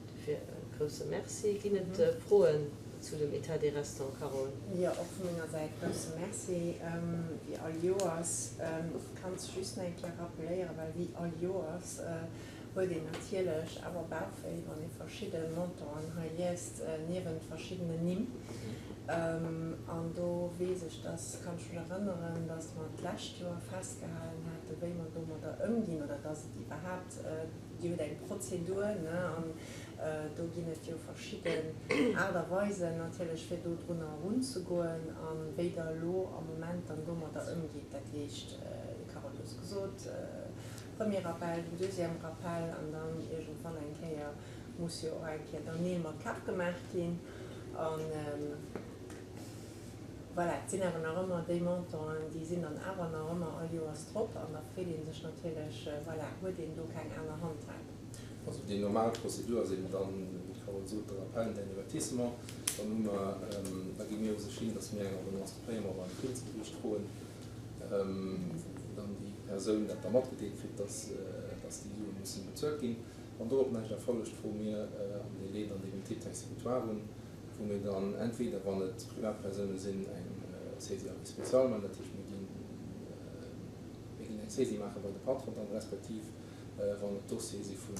Dofir e grouse Merci. Ginn et Froen zu dem État des restants, Carole? Jo, och vu menger Säit grouse Merci. Wéi all Joers, kanns just nach eng Kéier rappeléieren, well wéi all Joers huet een natierlech awer Bauchwéi, wann ee verschidde Montanten hei liest, niewent verschiddenen Nimm. An do weess ech, dass, kann ech mech erënneren, dass mer d'lescht Joer festgehalen haten, wéi mer domadder ëmginn oder dass et iwwerhaapt, Dir hutt eng Prozedur, ne, an do ginn et jo verschidden Aart a Weisen natierlech, fir do drunner erunzegoen a wéi Der elo am Moment dann domadder ëmgitt. Dat heescht, Carole, du hues gesot, Premier Rappel, den deuxième Rappel an dann iergendwann eng Kéier muss jo och eng Kéier dann Neel mat Käpp gemaach ginn. An voilà, et sinn awer nach ëmmer déi Montanten, déi sinn dann awer nach ëmmer all Joers drop an da freet ee sech natierlech, voilà, huet een do keng aner Handhab? Also déi normal Prozedur ass eben dann, wéi d'Carole sot, de Rappel, den Avertissement. Dann hu mer, da gi mir u sech hin, datt mir eng Ordonnance de paiement beim Friddensgeriicht froen. Dann déi Persoun dat da matgedeelt kritt, dass déi Sue mussen bezuelt ginn. Wann dorop näischt erfollegt, froe mir am Délai dann eben Titre exécutoire un, wou mir dann entweder, wann et Privatpersoune sinn, eng Saisie à avis spécial maachen, dat heescht mir ginn mir ginn eng Saisie maache bei de Patron dann, respektiv wann et Dossiere si vu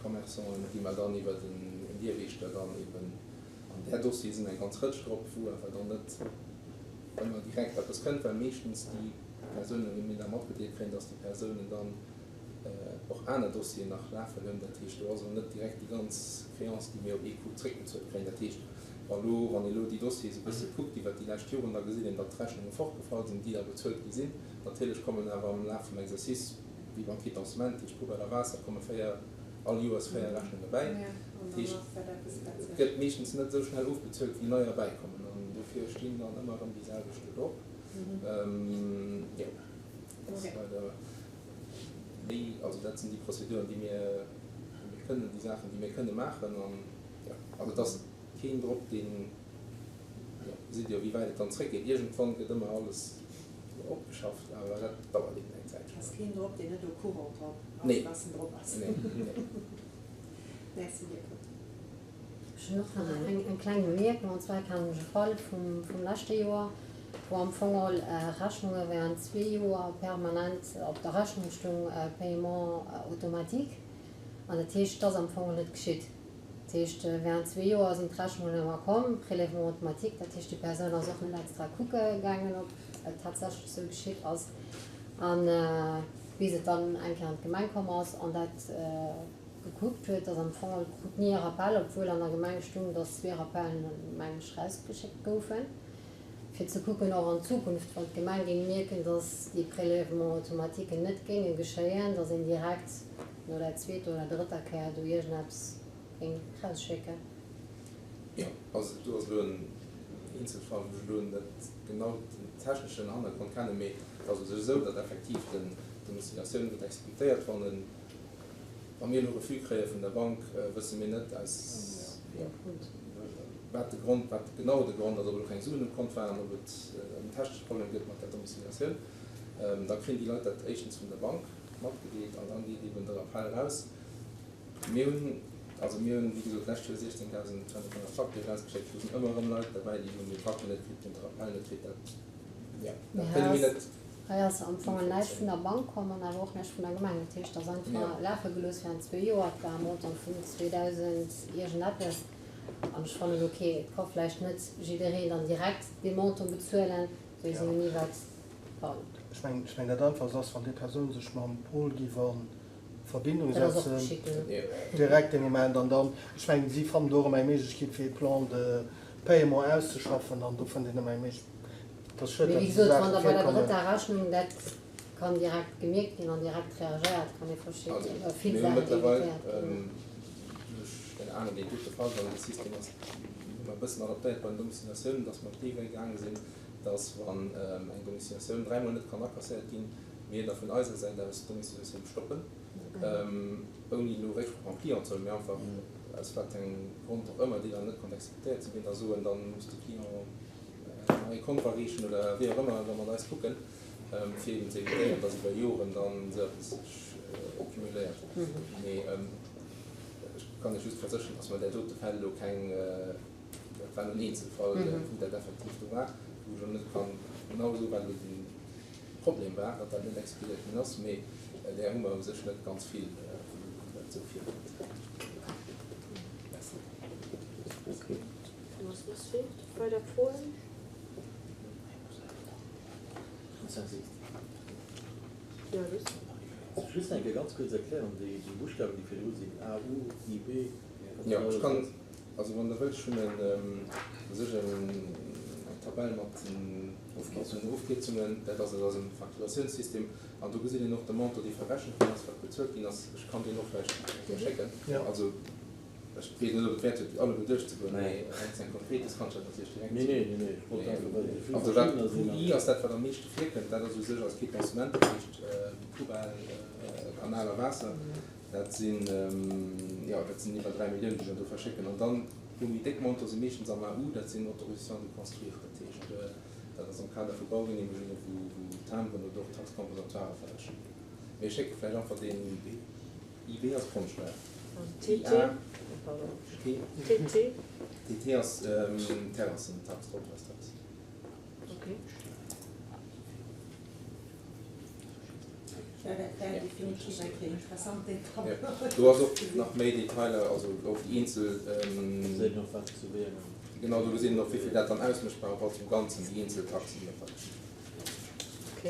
Commerçanten, gi mer dann iwwert en Dierwiechter dann eben An där Dossiere sinn eng ganz Rëtsch drop, wou awer dann net ëmmer direkt eppes kënnt, well meeschtens déi Persounen, wéi mir da matgedeelt kréien, dass déi Persounen dann och aner Dossieren nach lafen hunn. Dat heescht, do ass elo net direkt déi ganz Créance, déi mir op ee Coup zréckbezuelt kréien. Dat heescht, wa lo, wann ee lo déi Dossiere esou e bësse kuckt iwwert déi lescht Joren, da gesit een, datt d'Rechnunge fortgefall sinn, déi da bezuelt gi sinn. Natierlech kommen awer am Laf vum Exercice, wéi beim Quittancement, dat heescht Poubelle a Waasser, komme 4, all Joers 4 Rechnunge bäi. Dat heescht, et gëtt meeschtens net esou schnell ofbezuelt, wéi neier bäikommen. An dofir. Dofir stinn dann ëmmer erëm déi selwecht do drop. Jo, dat ass leider déi, also dat sinn déi Prozeduren, déi mir, déi mir kënnen, déi Saachen, déi mir kënne maachen. An jo, also et ass keen drop, deen, jo, gesitt jo, wéi wäit et dann zréckgeet. Iergendwann gëtt ëmmer alles opgeschafft, awer dat dauert eben eng Zäitchen. Ass keen drop, deen net au courant drop ass, Nee. dass en drop ass. Nee, nee. Merci dir, Claude. Ech hunn och nach eng kleng Bemierkung, an zwar kennen ech e Fall vum leschte Joer, wou am Fong all Rechnunge während zwee Joer permanent op der Rechnung stung Paiement automatique, an dat heescht, et ass am Fong net geschitt. Dat heescht, während zwee Joer sinn d'Rechnungen ëmmer komm, Prélèvement automatique, dat heescht, déi Persoun ass och net extra kucke gaangen, ob et tatsächlech esou geschitt ass, a bis et dann eng Kéier an d'Gemeng komm ass an dat gekuckt huet, dass am Fong krut ni e Rappel, obwuel an der Gemeng stung, dass zwee Rappellen, meng ech, rausgeschéckt goufen, fir ze kucken och an Zukunft, wann d'Gemeng géing mierken, dass déi Prélèvements automatiques net géinge geschéien, dass een direkt no der zweeter oder drëtter Kéier do iergendeppes géing rausschécken. Jo, also do ass elo en Eenzelfall, wou ech elo net genau den techneschen Hannergrond kennen, mee et ass u sech esou, datt effektiv den d'Domiciliatioun gëtt exekutéiert, wann en Wa mir elo Refus kréie vun der Bank, wësse mir net aus wat de Grond, wat genau de Grond ass, ob elo keng Suen um Kont waren, ob et en technesche Problem gëtt mat der Domiciliatioun. Da kréien déi Leit dat éischtens vun der Bank matgedeelt an dann geet eben de Rappel eraus. Mir hunn, also mir hunn, wéi gesot, d'lescht Joer 16.200 Facture erausgeschéckt. Do sinn ëmmer erëm Leit derbäi, déi hunn déi Facture net kritt, déi hunn de Rappel net kritt. Dat, jo, dat kënne mir net. Hei ass am Fong näischt vun der Bank komm an awer och näischt vun der Gemeng. Dat heescht, et ass einfach lafe gelooss während zwee Joer. Et war e Montant vun 2.000 iergendeppes. An ech fannen, ok, et ka vläicht net jiddereen dann direkt dee Montant bezuelen, weess een ni wat dann. Ech mengen, ech mengen dat Einfachst ass, wann déi Persoun sech mam Paul giff a Verbindung setzen, direkt dee Moment, an dann, ech mengen, si fannen do och ëmmer eng Méiglechkeet fir ee Plan de paiement auszeschaffen an do fënnt een ëmmer eng Méiglechkeet. Mee wéi gesot, wann da bei der drëtter Rechnung dat kann direkt gemierkt ginn an direkt reagéiert, kann ee verschidde vill Mir hu Saachen mëttlerweil evitéiert ginn. duerch den aner, deen dote Fall war, de System ass hu mer e bëssen adaptéiert bei den Domiciliatiounen, dass mer op dee Wee gaange sinn, dass wann eng Domiciliatioun dräimol net kann akasséiert ginn, mir da vun eiser Säit aus d'Domiciliatioun stoppen, ouni elo Récksproch mam Client ze huelen, mee einfach aus wat engem Grond och ëmmer, déi dann net konnt exekutéiert ze ginn, da soen, da muss de Client nach ee Kont areechen oder wéi och ëmmer, da mat eis kucken, fir eben ze evitéieren, dass iwwer Joren dann esou eppes sech cumuléiert. Mee ech kann Iech just versécheren, dass mer där dote Fäll elo keng, dat war elo en Eenzelfall, wou dat effektiv do war, wou ech elo net kann genau soen, wat elo de Problem war, datt dat net exekutéiert ginn ass, mee där hu mer u sech net ganz vill, wou dat esou virkënnt. Merci. Weider Froen? Jo, Luss. Just eng Kéier ganz kuerz erklären, déi Buschtawen, déi virdru sinn, A, U, I, B, wat Jo, genau ech dat kann, ass. also wann Der wëllt, ech hunn u sech eng Tabell mat den Ofkierzungen. Dat ass aus eisem Facturatiounssystem an do gesäit een och de Montant, dee verrechent ginn ass, wat bezuelt ginn ass. Ech kann deen och vläicht eng Kéier schécken. Also. Ech weess net, ob et wäert huet, déi alleguer duerchzegoen, mee wann s eng konkret ass, kann ech dat natierlech direkt Nee, nee, nee, nee, ech wollt einfach, well esou vill Also dat verschiddener sinn. QI ass dat, wat am meeschte virkënnt. Dat ass u sech als Quittancement, dat heescht Poubelle, Kanal a Waasser. Dat sinn, jo, dat sinn iwwer 3 Milliounen, déi mer do verschécken. An dann hu méi déck Montantë si meeschtens am AU, dat sinn Autorisations de construire. Dat heescht, dat ass am Kader vu Baugeneemegungen, wou Timberen oder och Taxe compensatoire verrechent ginn. Mee ech schécke vläicht einfach deen. IB ass Grondsteuer. TT? Pardon. T? TT? TT ass Terrassentax, Trottoirstax. Ok. Jo, dat wär definitiv eng Kéier interessant, deen Tableau. Do ass och nach méi Detailer, also och déi eenzel. Do geséit een och, wat zu wéi engem. Genau, do geséit een och, wéi vill dat dann ausmécht par rapport zum Ganzen, déi eenzel Taxen, déi verrechent ginn. Ok.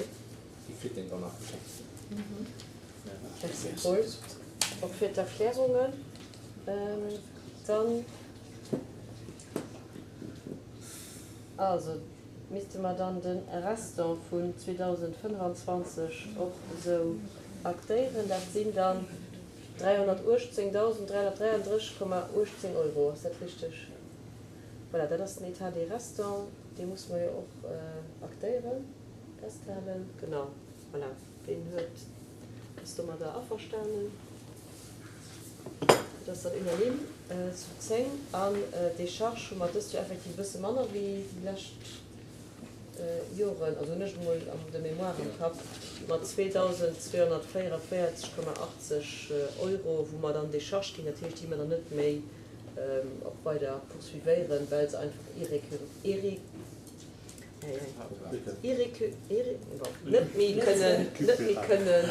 Déi kritt een dann nach geschéckt. Merci Paul, och fir d'Erklärungen. Dann, also misste mer dann de Restant vun 2025 och esou aktéieren. Dat sinn dann 318.333,18 Euro. Ass dat richteg? Voilà, dat ass den État des restants. Dee musse mer jo och aktéieren, festhalen. Genau, voilà. Ween huet, ass domadder averstanen? Dat ass dann unanime zu 10. An d'Décharge hu mer dëst Joer effektiv e bësse manner wéi déi lescht Joren, also hunn ech emol de Mémoire am Kapp, mat 2.244,80 Euro, wou mer dann Décharge ginn. Dat heescht, déi mer dann net méi och weider poursuivéieren, well se einfach net méi kënnen, net méi kënnen,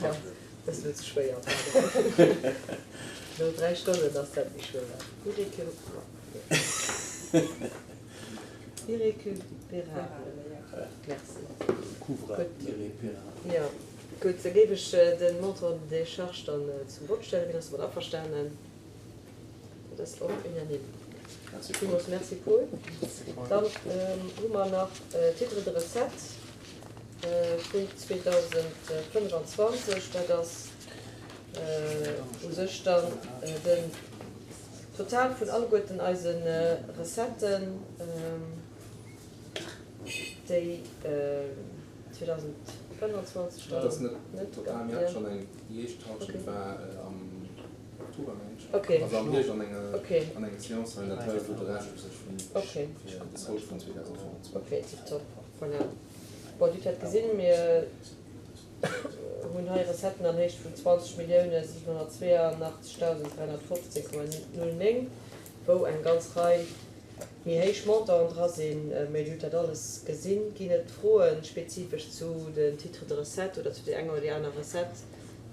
jo, dat ass elo ze schwéier, pardon, no 3 Stonnen ass dat méi schwéier, irrécupérable, merci. Gutt, jo, gutt, da géif ech de Montant de décharge dann zum Vott stellen. Wien ass domat averstanen? Dat ass och unanime. Villmools Merci, Paul. Dann hu mer nach d'Titres de recettes vun 2025. Dat ass u sech dann den Total vun alleguerten eise Recetten, déi 2025 dann. Dat ass net total. Mir hate schonn eng, déi éischt Halschent war am Oktober, mengen ech. Okay. Also am Hierscht an enger, okay. an enger Seance hei. Dat hei ass elo de Rescht u sech vun, okay. fir de Solde vun 2025. Okay, tiptop. Voilà. Bon, Dir hutt dat gesinn, mir hunn hei Recetten an Héicht vun 20.782.315,09, wou eng ganz Rei méi héich Montanten dra sinn. Mee Dir hutt dat alles gesinn. Ginn et Froen spezifesch zu den Titres de recettes oder zu där enger oder déi aner Recette,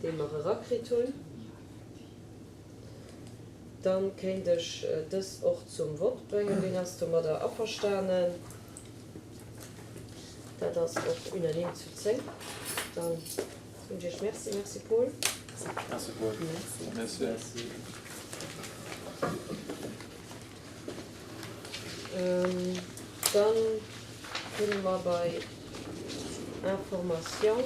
déi mer erakritt hunn? Dann kéint ech dës och zum Vott bréngen. Ween ass domadder averstanen? Dat ass och unanime zu 10. Dann soen ech Iech Merci. Merci Paul. Merci Paul. Merci. Dann kënne mer bei Information.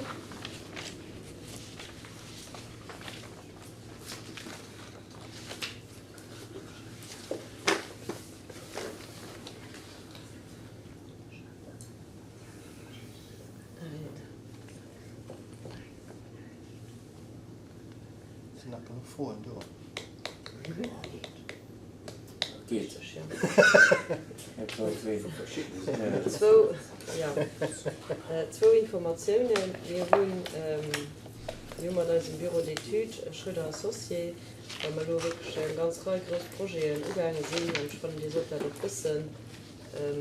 Sinn nach genuch Froen do? Geet. Zwou, ja, zwou Informatiounen. Mir hunn, mir hu mat eisem Bureau d'études Schroeder Associés, well mer elo wierklech eng ganz Rei grouss Projeten ugaange sinn, an ech fannen, Dir sollt dat och wëssen, en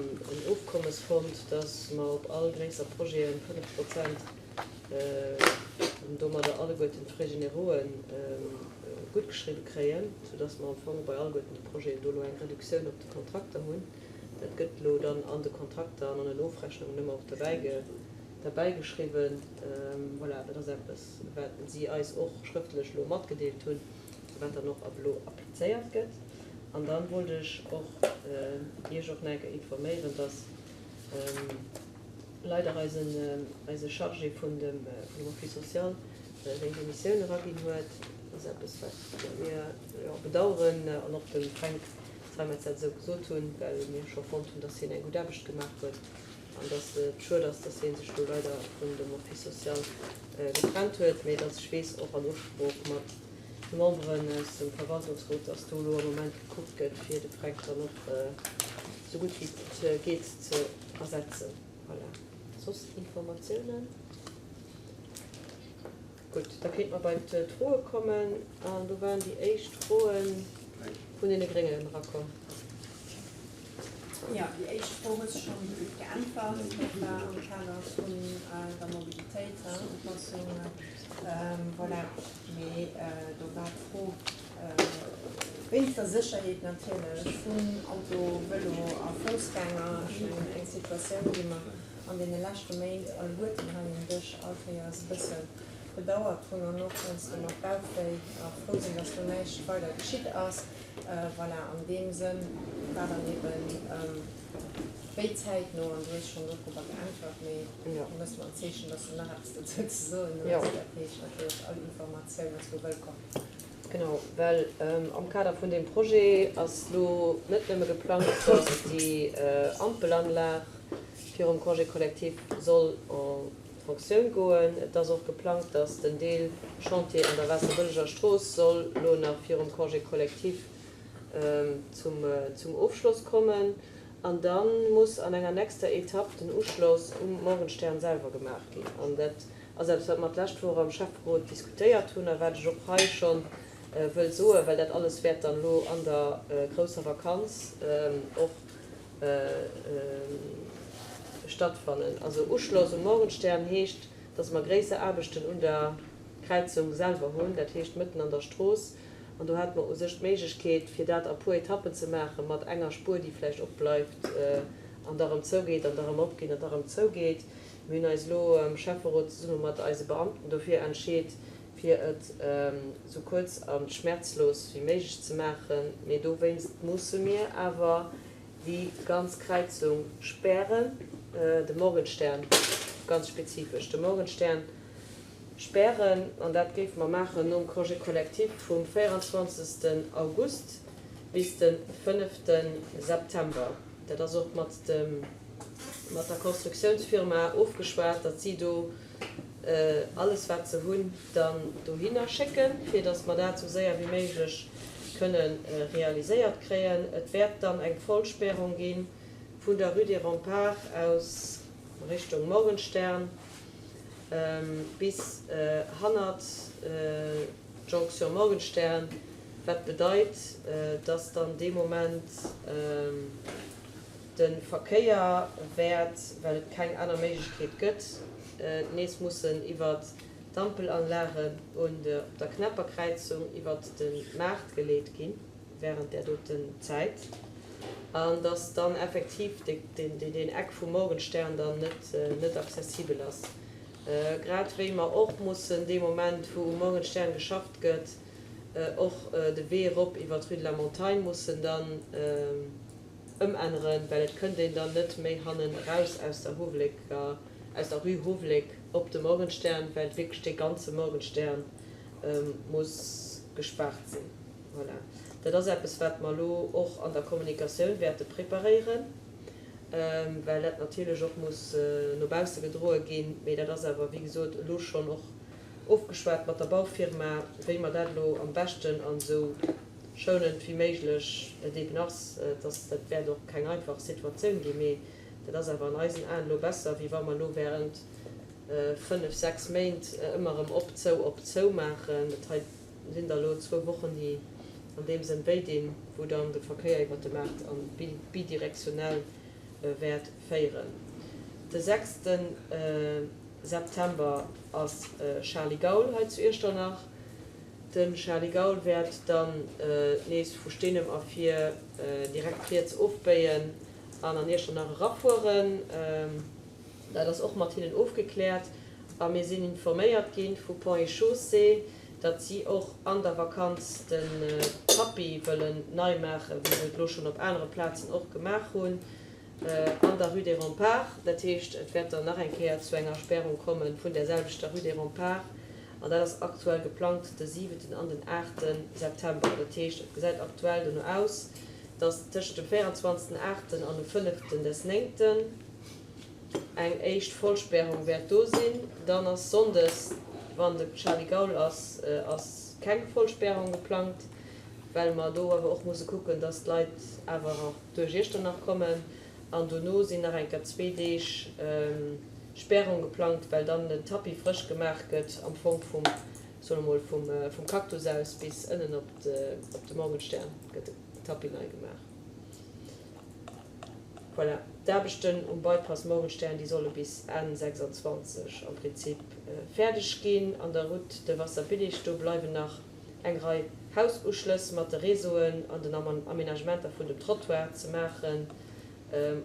Ofkommes fonnt, dass mer op all gréisser Projete 5 Prozent an domadder alleguerten d'Frais générauxen guttgeschriwwe kréien, soudass mer am Fong bei alleguerten de Projeten do elo eng Reduktioun op de Kontrakter hunn. Dat gëtt elo dann an de Kontrakter an an den Ofrechnungen ëmmer och derbäigeschriwwen. Voilà, dat ass eppes, wat si eis och schrëftlech elo matgedeelt hunn, wat dann och ab elo applizéiert gëtt. An da wollt ech och Iech och nach eng Kéier informéieren, dass leider eisen eise Chargé vun dem vun dem Office social seng Demissioun eraginn huet. Dat ass eppes, wat mir jo bedauern an och dem Fränk Zeimetz dat esou gesot hunn, well mir scho fonnt hunn, dass hien eng gutt Aarbecht gemaach huet an dass et schued ass, dass hie sech do leider vun dem Office social getrennt huet, mä dass ech weess och an Ofsprooch mat de Memberen aus dem Verwaltungsrot, dass do elo am Moment gekuckt gëtt, fir de Fränk dann och esou gutt wéi et geet ze ersetzen. Voilà. Soss Informatiounen? Gutt, da kéinte mer bei d'Froe kommen. An do waren déi éischt Froe vun deene Gréngen erakomm. Jo, déi éischt Fro hues de schonn geäntwert. Dat war am Kader vun der Mobilitéit, Upassung, voilà. Mee do war d'Fro wéinst der Sécherheet natierlech vun Auto, Vëlo a Foussgänger. Ech mengen, eng Situatioun, déi mer an deene leschte Méint alleguerten hei um Dësch all Kéiers e bësse bedauert hunn an och heiansdo mat Bauchwéi a frou sinn, dass do näischt weider geschitt ass. Voilà, an deem Sënn war dann eeben wéi zäitno, an du hues schonn dodrobber geäntwert, mee du méchs mer en Zeechen, dass du nach eppes dozou ze soen hues. Dat heescht natierlech, all Informatioun ass do wëllkomm. Genau, well am Kader vun deem Projet ass elo net nëmme geplangt, dass déi Ampelanlag virum Congé collectif soll en Fonctioun goen, et ass och geplangt, dass den Deel Chantier an der Waasserbëlleger Strooss soll elo nach virum Congé collectif zum Ofschloss kommen. An da muss an enger nächster Etapp den Uschloss um Morgenstern selwer gemaach ginn. An dat ass eppes, wat mer d'lescht Woch am Schäfferot diskutéiert hunn a wat ech och hei scho wëll soen, well dat alles wäert dann elo an der grousser Vakanz och stattfannen. Also Uschloss um Morgenstern heescht, dass mer gréisser Aarbechten un der Kräizung selwer hunn, dat heescht mëtten an der Strooss. An do hate mer u sech d'Méiglechkeet, fir dat a puer Etappen ze maachen, mat enger Spuer, déi vläicht opbleift an da rëm zougeet an da rëm opgeet an da rëm zougeet. Mir hunn eis elo am Schäfferot zesumme mat eise Beamten dofir entscheet, fir et esou kuerz a schmerzlos wéi méiglech ze maachen. Mee dowéinst musse mir awer déi ganz Kräizung spären, de Morgenstern ganz spezifesch, de Morgenstern. Spären, an dat géife mer maachen nom Congé collectif vum 24. August bis de 5. September. Dat ass och mat dem, mat der Constructiounsfirma ofgeschwat, datt si do alles wat se hunn dann dohinner schécken, fir datt mer dat esou séier wéi méiglech kënne realiséiert kréien. Et wäert dann eng Vollspärung gi vun der Rue des Remparts aus Richtung Morgenstern. bis hannert d'Jonction Morgenstern, wat bedeit, dass dann dee Moment de Verkéier wäert, well et keng aner Méiglechkeet gëtt, nees mussen iwwert d'Ampelanlagen op der Knepperkräizung iwwert de Maart geleet ginn. während där doten Zäit an dass dann effektiv deen Eck vum Morgenstern dann net accessibel ass. Grad wéi mer och mussen dee Moment, wou um Morgenstern geschafft gëtt, och de Wee erop iwwer d'Rue de la Montagne mussen dann ëmänneren, well et kënnt een dann net méi hannen eraus aus der Howelécker, aus der Rue Howeléck op de Morgenstern, well wierklech dee ganze Morgenstern muss gespaart sinn. Voilà. Dat ass eppes, wat mer elo och an der Kommunikatioun wäerte preparéieren, well dat natierlech och muss no bausse gedroe ginn. Mee dat ass awer, wéi gesot, elo schonn och ofgeschwat mat der Baufirma, wéi mer dat elo am beschten an esou schounend wéi méiglech et eeben ass. Dass dat wäert och keng einfach Situatioun ginn, mee dat ass awer an eisen Aen elo besser, wéi wa mer elo während fënnef, sechs Méint ëmmer erëm op, zou, op, zou maachen. Dat hei sinn da lo zwou Wochen, déi an deem Sënn wéi dinn, wou dann de Verkéier iwwert de Maart an bidirektionell wäert féieren. De sechste September ass Charly Gaul hei zu Iechternach. De Charly Gaul wäert dann nees vu Steenem ervir direkt riets ofbéien an an Iechternach erafueren. Dat ass och mat hinnen ofgekläert a mir sinn informéiert gi vu Ponts et Chaussées, datt si och an der Vakanz den Tapis wëllen nei maachen, wéi se et elo schonn op anere Plazen och gemaach hunn, an der Rue des Remparts. Dat heescht, et wäert dann nach eng Kéier zu enger Spärung komme vun där selwechter Rue des Remparts an dat ass aktuell geplangt de siwenten an den aachte September. Dat heescht, et gesäit aktuell dono aus, datt tëschent dem 24 aachten an dem fënneften des néngten, Eng éischt Vollspärung wäert do sinn. Dann ass sonndes, wann de Charly Gaul ass, ass keng Vollspärung geplangt, well mer do awer och musse kucken, dass d'Leit awer och duerch Iechternach kommen. An dono sinn nach eng Kéier zwee Deeg Spärung geplangt, well dann den Tapis frësch gemaach gëtt, am Fong vum, soe mer mol, vum Cactus aus bis ënnen op de Morgenstern gëtt de Tapis nei gemaach. Voilà, d'Aarbechten um Bypass Morgenstern, déi solle bis Enn 26 am Prinzip fäerdeg ginn. An der Route de Wasserbillig, do bleiwen nach eng Rei Haususchlëss mat de Réseauen an den Aménagementer vun dem Trottoir ze maachen.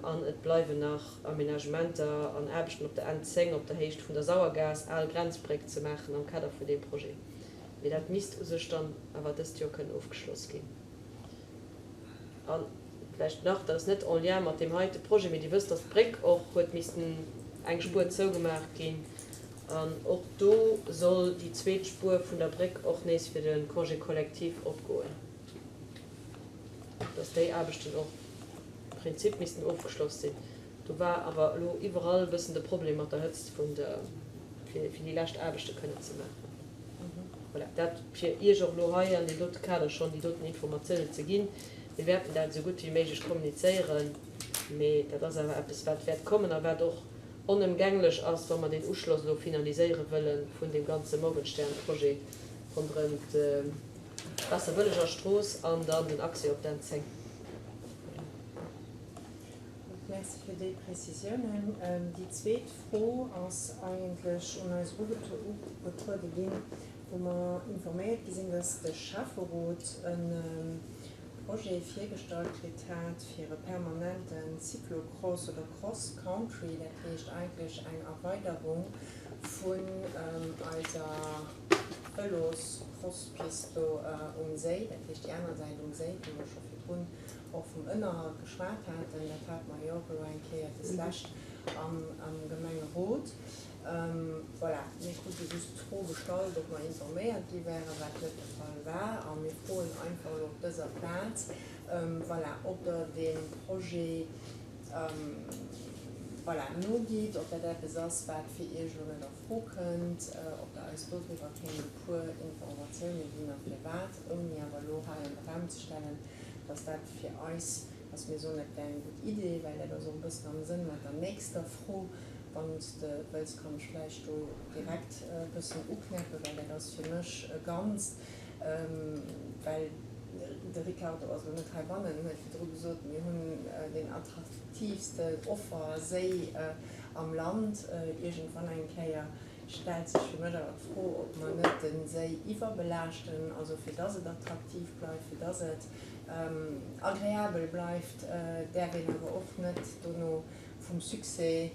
An et bleiwen nach Aménagementer an Aarbechten op der N 10 op der Héicht vun der Sauergaass, al Grenzbréck, ze maachen am Kader vun deem Projet. Mee dat misst u sech dann awer dëst Joer kënnen ofgeschloss ginn. A vläicht nach, dat ass net en lien mat deem heite Projet, mee Dir wësst, dass d'Bréck och huet missten eng Spuer zougemaach ginn. An och do soll déi zweet Spuer vun der Bréck och nees fir de Congé collectif opgoen, dass déi Aarbechten och am Prinzip missten ofgeschloss sinn. Do war awer elo iwwerall e bëssen de Problem mat der Hëtzt vun de, fir déi lescht Aarbechte kënnen ze maachen. Voilà, dat fir Iech och elo hei an deem dote Kader schonn déi doten Informatiounen ze ginn. Mir wäerten dat esou gutt wéi méiglech kommunizéieren, mee dat ass awer eppes, wat wäert kommen a wat och onëmgänglech ass, wa mer deen Uschloss elo finaliséiere wëlle vun deem ganze Morgenstern-Projet ronderëm d'Waasserbëlleger Strooss an dann den Accès op d'N10. Merci fir déi Prezisiounen. Déi zweet Fro ass eigentlech un eis erugetruede ginn, wou mer informéiert gi sinn, dass de Schäfferot e Projet virgestallt kritt hat fir e permanente Cyclocross oder Cross Country, dat heescht eigentlech eng Erweiderung vun eiser Vëlos-Crosspist do um Séi, dat heescht déi aner Säit um Séi, wou mer scho virdrun och vum Ënnerhalt geschwat haten. Dat hate mer jo och elo eng Kéier deslescht am Gemengerot. Voilà, mir krute just d'Fro gestallt, ob mer informéiert gi wären, wat net de Fall war. A mir froen einfach elo op dëser Plaz, voilà, ob Der deem Projet, voilà, nogitt, ob dat eppes ass, wat fir Iech elo net a Fro kënnt, ob Der eis dodriwwer kéint e puer Informatioune ginn a firwat, ouni awer elo hei an de Raum ze stellen, dass dat fir eis, dass mir soen, dat wär eng gutt Idee, well dat ass och e bëssen am Sënn mat der nächster Fro. Wann s de wëlls, kann ech vläicht do direkt e bëssen uknäppen, well dat ass fir mech e Ganzt, well de Ricardo ass elo net heibannen, huet virdru gesot, mir hunn deen attraktiivste Offer Séi am Land. Iergendwann eng Kéier stellt sech fir mech awer d'Fro, ob mer net de Séi iwwerbelaaschten, also fir dass et attraktiv bleift, fir dass et agreabel bleift, däerf een awer och net dono vum Succès,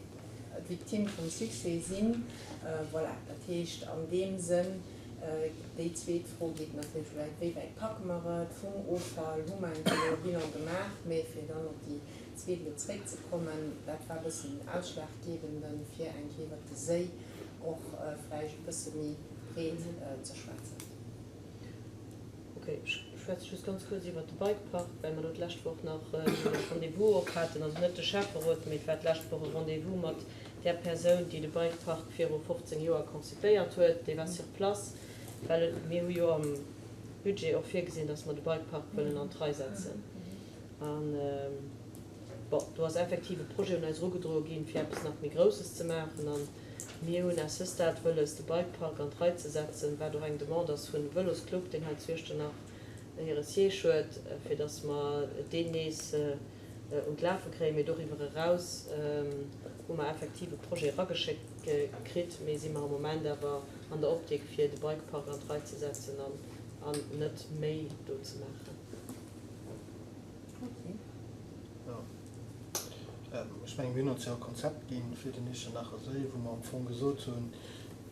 d'Victime vum Succès sinn. Voilà, dat heescht an deem Sënn, déi zweet Fro geet natierlech vläicht, wéi wäit packe mer et vum Offall, hu mer eng Kéier e Bilan gemaach, mä fir dann op déi zweet elo zréckzekommen, dat war e bëssen den Ausschlaggebende fir eng Kéier iwwert de Séi och vläicht e bësse méi breet ze schwätzen. Ok, ech schwätze just ganz kuerz iwwert de Bikepark, well mer do d'lescht Woch nach e Rendez-vous och haten. Also net de Schäfferot, mee et war d'lescht Woch e Rendez-vous mat där Persoun, déi de Bikepark viru 15 Joer konzipéiert huet. Déi war sur place, well mir hu jo am Budget och virgesinn, dass mer de Bikepark wëllen an d'Rei setzen. An, bon, do ass effektiv e Projet un eis erugedroe ginn, fir eppes nach méi Grousses ze maachen. An Mir hunn à ce stade wëlles, de Bikepark an d'Rei ze setzen, wat och eng Demande ass vun Vëlosclub, deen hei zu Iechternach hire Siège huet, fir dass mer deen nees un d'Lafe kréien. Mee doriwwer eraus hu mer effektiv e Projet erageschéckt kritt, mee si mer am Moment awer an der Optik, fir de Bikepark an d'Rei ze setzen an net méi do ze maachen. Ech mengen, mir hunn ons jo e Konzept gi fir den Iechternacher Séi, wou mer am Fong gesot hunn,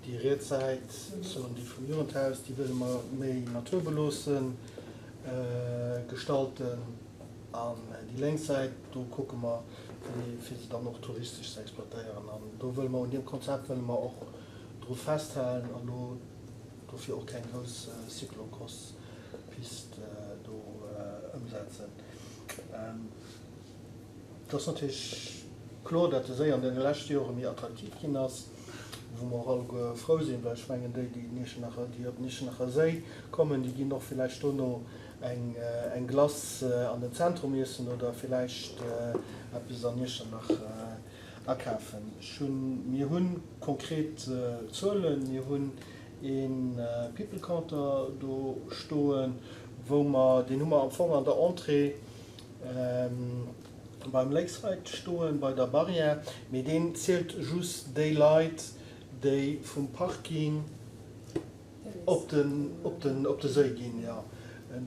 déi riets Säit, soen déi vum Jugendhaus, déi wëlle mer méi naturbeloosse gestalten an déi lénks Säit, do kucke mer, fir se dann och touristesch ze exploitéieren. An do wëlle mer, un deem Konzept wëlle mer och dru festhalen an do dofir och keng grouss Cyclocross-Pist do ëmsetzen. Et ass natierlech kloer, datt de Séi an deene leschte Jore méi attraktiv ginn ass, wou mer och alleguer frou sinn, well ech mengen, déi, déi den Iechternacher, déi op den Iechternacher Séi kommen, déi ginn och villäicht dono eng, eng Glace an den Zentrum iessen oder villäicht eppes an Iechternach akafen. Ech hunn, mir hu konkret Zuelen, mir hunn ee People Counter do stoen, wou mer, deen hu mer am Fong an der Entrée, beim Lakeside stoen, bei der Barrière, mee deen zielt just déi Leit, déi vum Parking op den, op den, op de Séi ginn. Jo,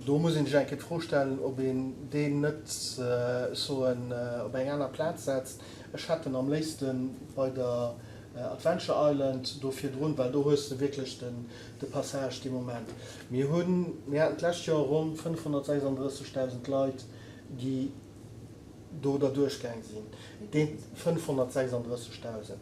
do muss een sech eng Kéier d'Fro stellen, ob een deen net, ech soen, op eng aner Plaz setzt. Ech hätt en am léifste bei der Adventure Island do virdrun, well do hues de wierklech den, de Passage dee Moment. Mir hunn, mir haten d'lescht Joer ronn 536.000 Leit, déi do derduerch gaang sinn. Deen 536.000.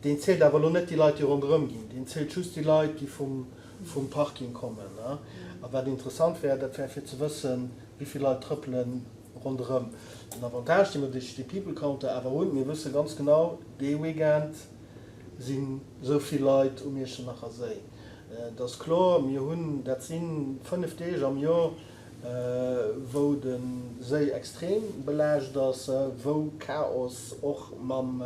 Deen zielt awer elo net déi Leit, déi ronderëm ginn, deen zielt just déi Leit, déi vum, vum Parking kommen. A wat interessant wär, dat wär fir ze wëssen, wéi vill Leit trëppele ronderëm. Den Avantage, dee mer duerch dee People Counter awer hunn, mir wësse ganz genau, dee Weekend sinn esou vill Leit um Iechternacher Séi. Et ass kloer, mir hunn, dat si 5 Deeg am Jor, wou de Séi extrem belaascht ass, wou Chaos och mam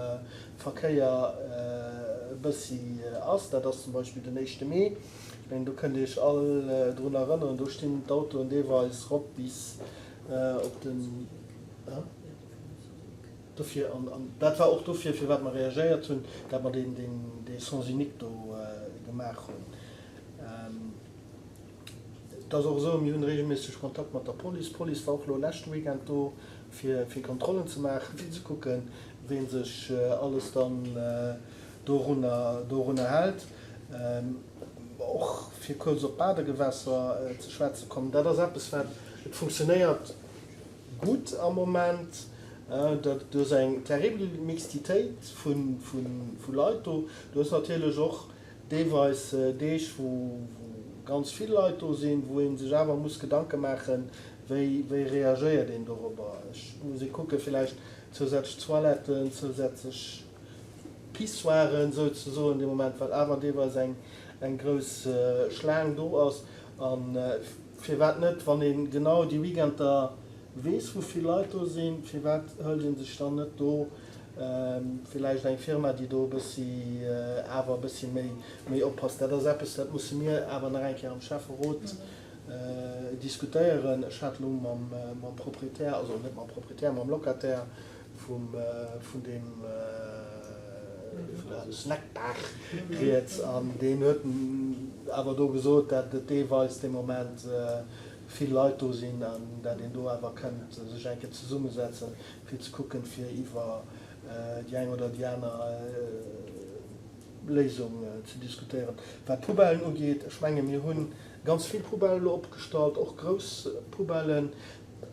Verkéier e bëssi ass. Dat ass zum Beispill den éischte Mee. Ech mengen, do kënnt Dir Iech all drun erënneren, do stinn d'Autoen deelweis rop bis op den. Dofir, an dat war och dofir, firwat mer reagéiert hunn, dat mer dee Sens unique do gemaach hunn. Et ass och esou, mir hunn regelméisseg Kontakt mat der Police. D'Police war och elo leschte Weekend do, fir Kontrollen ze maachen, fir ze kucken, wee sech alles dann dorunner, dorunner hält. Och fir kuerz op d'Badegewässer ze schwätze kommen, dat ass eppes, wat, et funktionéiert gutt am Moment. Do ass eng terribel Mixtitéit vu Leit do. Do ass natierlech och deelweis Deeg, wou ganz vill Leit do sinn, wou ee sech awer muss Gedanke maachen, wéi reagéiert een dorobber. Ech muss ee kucken, villäicht zousätzlech Toiletten, zousätzlech Pissoiren souzesoen dee Moment, well awer deelweis eng grouss Schlaang do ass. A firwat net, wann ee genau déi Weekender weess, wou vill Leit do sinn, firwat hëlt ee sech dann net do villäicht eng Firma, déi do e bëssi awer e bëssi méi oppasst. Dat ass eppes, dat musse mir awer nach eng Kéier am Schäfferot diskutéieren. Ech hat elo mam Proprietär, also net mam Proprietär, mam Locataire vum, vun deem, vun der Snackbar rieds an deen huet awer do gesot, dat et deelweis de Moment vill Leit do sinn an dat een do awer kënnt sech eng Kéier zesummesetzen, fir ze kucken, fir iwwer déi eng oder déi aner Léisung ze diskutéieren. Wat d'Poubellen ugeet, ech menge mir hu ganz vill Poubellen elo opgestallt, och grouss Poubellen.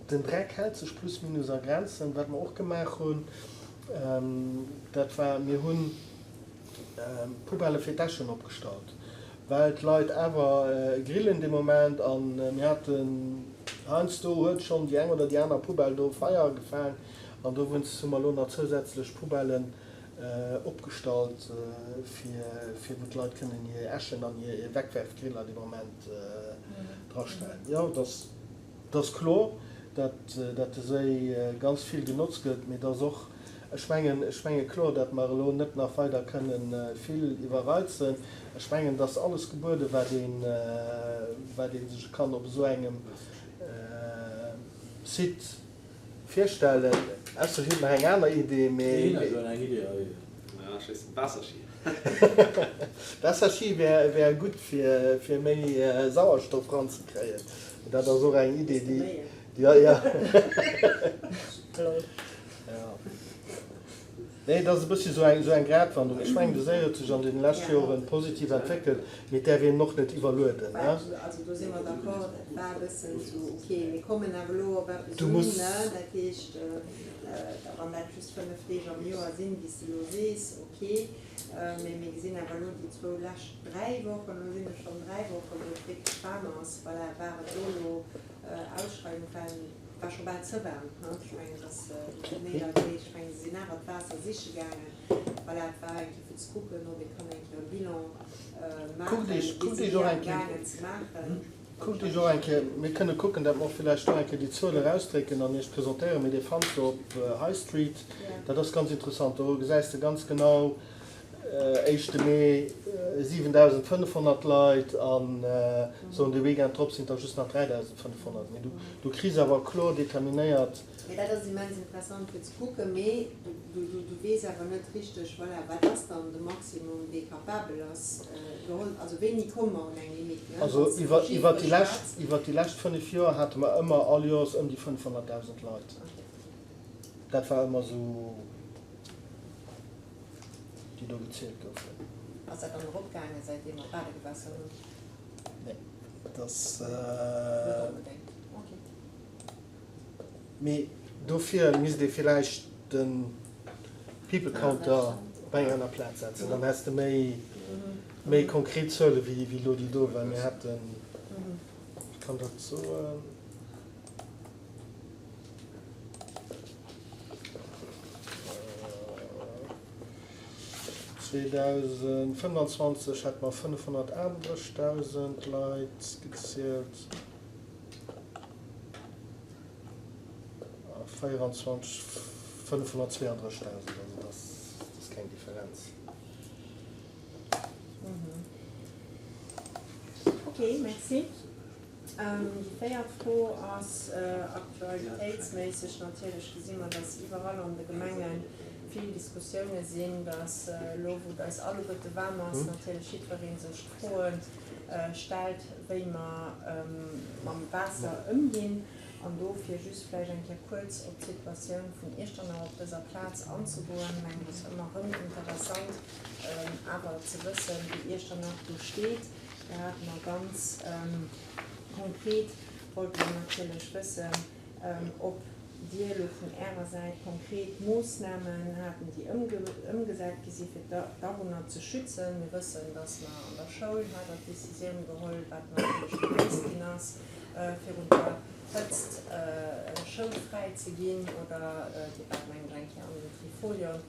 Den Dreck hält sech plus minus a Grenzen. Wat mer och gemaach hunn, dat war, mir hunn Poubellë fir d'Äschen opgestallt, well d'Leit awer grillen de Moment a mir haten heiansdo huet schonn déi eng oder déi aner Poubelle do Feier gefaang an dowéinst hu mer elo nach zousätzlech Poubellen opgestallt, fir fir wou d'Leit kënnen hir Äschen an hir Wegwerfgriller de Moment drastellen. Jo, dass. Et ass kloer, dat dat de Séi ganz vill genotzt gëtt, mee et ass och, ech mengen, ech menge kloer, dat mer elo net nach weider kënnen vill iwwerreizen. Ech mengen, et ass alles gebueden, wat een, wat ee sech kann op esou engem Site virstellen. Ausser Dir hutt nach eng aner Idee, mee. Mir hunn eng Idee hei. Ja, ech weess net, Waasserski. Waasserski wär, wär gutt, fir, fir méi Sauerstoff ranzekréien. Dat ass och eng Idee, déi, jo, jo. Nee, et ass e bëssi esou eng, esou eng Gratwanderung. Ech mengen, de Séi huet sech an deene leschte Joren positiv entwéckelt, mee et däerf een en och net iwwerlueden, ne? Also do si mer d'accord. Dat war e bëssen esou, okay, mir kommen awer elo op eppes un, ne? Dat heescht, wann dat just 5 Deeg am Joer sinn, wéi s de elo sees, okay. Mee mir gesinn awer elo déi zwou lescht dräi Wochen, elo sinn et schonn dräi Wochen, wou et wierklech waarm ass, voilà, war et do elo Ausschreidung, well war scho bal ze waarm, ne? Ech mengen, dass déi Meter, déi, ech mengen, se sinn awer d'Waasser siche gaangen. Voilà, et war eng Kéier fir ze kucken, ob ee kann eng Kéier e Bilan maachen, wéi si déi am gaangen ze maachen. Kuckt Iech och eng Kéier, mir kënne kucken, dat mer och villäicht do eng Kéier déi Zuel erausdrécken an Iech presentéieren, mee Dir fannt se op Highstreet. Dat ass ganz interessant, do gesäis de ganz genau, Éischte Mee 7.500 Leit an soen de Weekend drop sinn der just nach 3.500. Mee du kriss awer kloer determinéiert. Mee dat ass immens interessant fir ze kucken, mee du weess awer net richteg, voilà, wat ass dann de Maximum dee capabel ass geholl, also wéini komme mer un eng Limite, ne? Also iwwer déi lescht, iwwer déi lescht 5 Joer hate mer ëmmer all Joers ëm déi 500.000 Leit. Dat war ëmmer esou. Déi do gezielt goufen. Ass dat dann eropgaangen, säitdeem mer d'Badegewässer hunn? Nee, dat ass. Net onbedéngt, ok. Mee dofir misst ee villäicht de People Counter. Op eng aner Plaz setzen, dann häss de méi, méi konkret Zuele wéi elo déi do, well mir haten, ech kann dat soen. 2025 hate mer 538.000 Leit gezielt a 24 532.000, also dat ass keng Differenz. Ok, merci. Déi véiert Fro ass aktualitéitsméisseg. Natierlech gesi mer, dass iwwerall an de Gemenge vill Diskussioune sinn, dass elo, wou et eis alleguerte waarm ass, natierlech jiddweree sech d'Froe stellt, wéi mer mam Waasser ëmginn. An dofir just vläicht eng Kéier kuerz op d'Situatioun vun Iechternach op dëser Plaz anzegoen. Mengen, et ass ëmmer erëm interessant, awer ze wëssen, wéi Iechternach do steet. Da hate mer ganz konkret, wollte mer natierlech wëssen, ob Dir elo vun Ärer Säit konkret Moossnamen haten, déi ëmgesat gi si fir d'Awunner ze schützen. Mir wëssen, dass mer an der Schoul hat Der d'Decisioun geholl, wat natierlech begréisst ginn ass, virun der Hëtzt schoulfräi ze ginn. Oder Dir waart, mengen ech, eng Kéier an den Trifolion.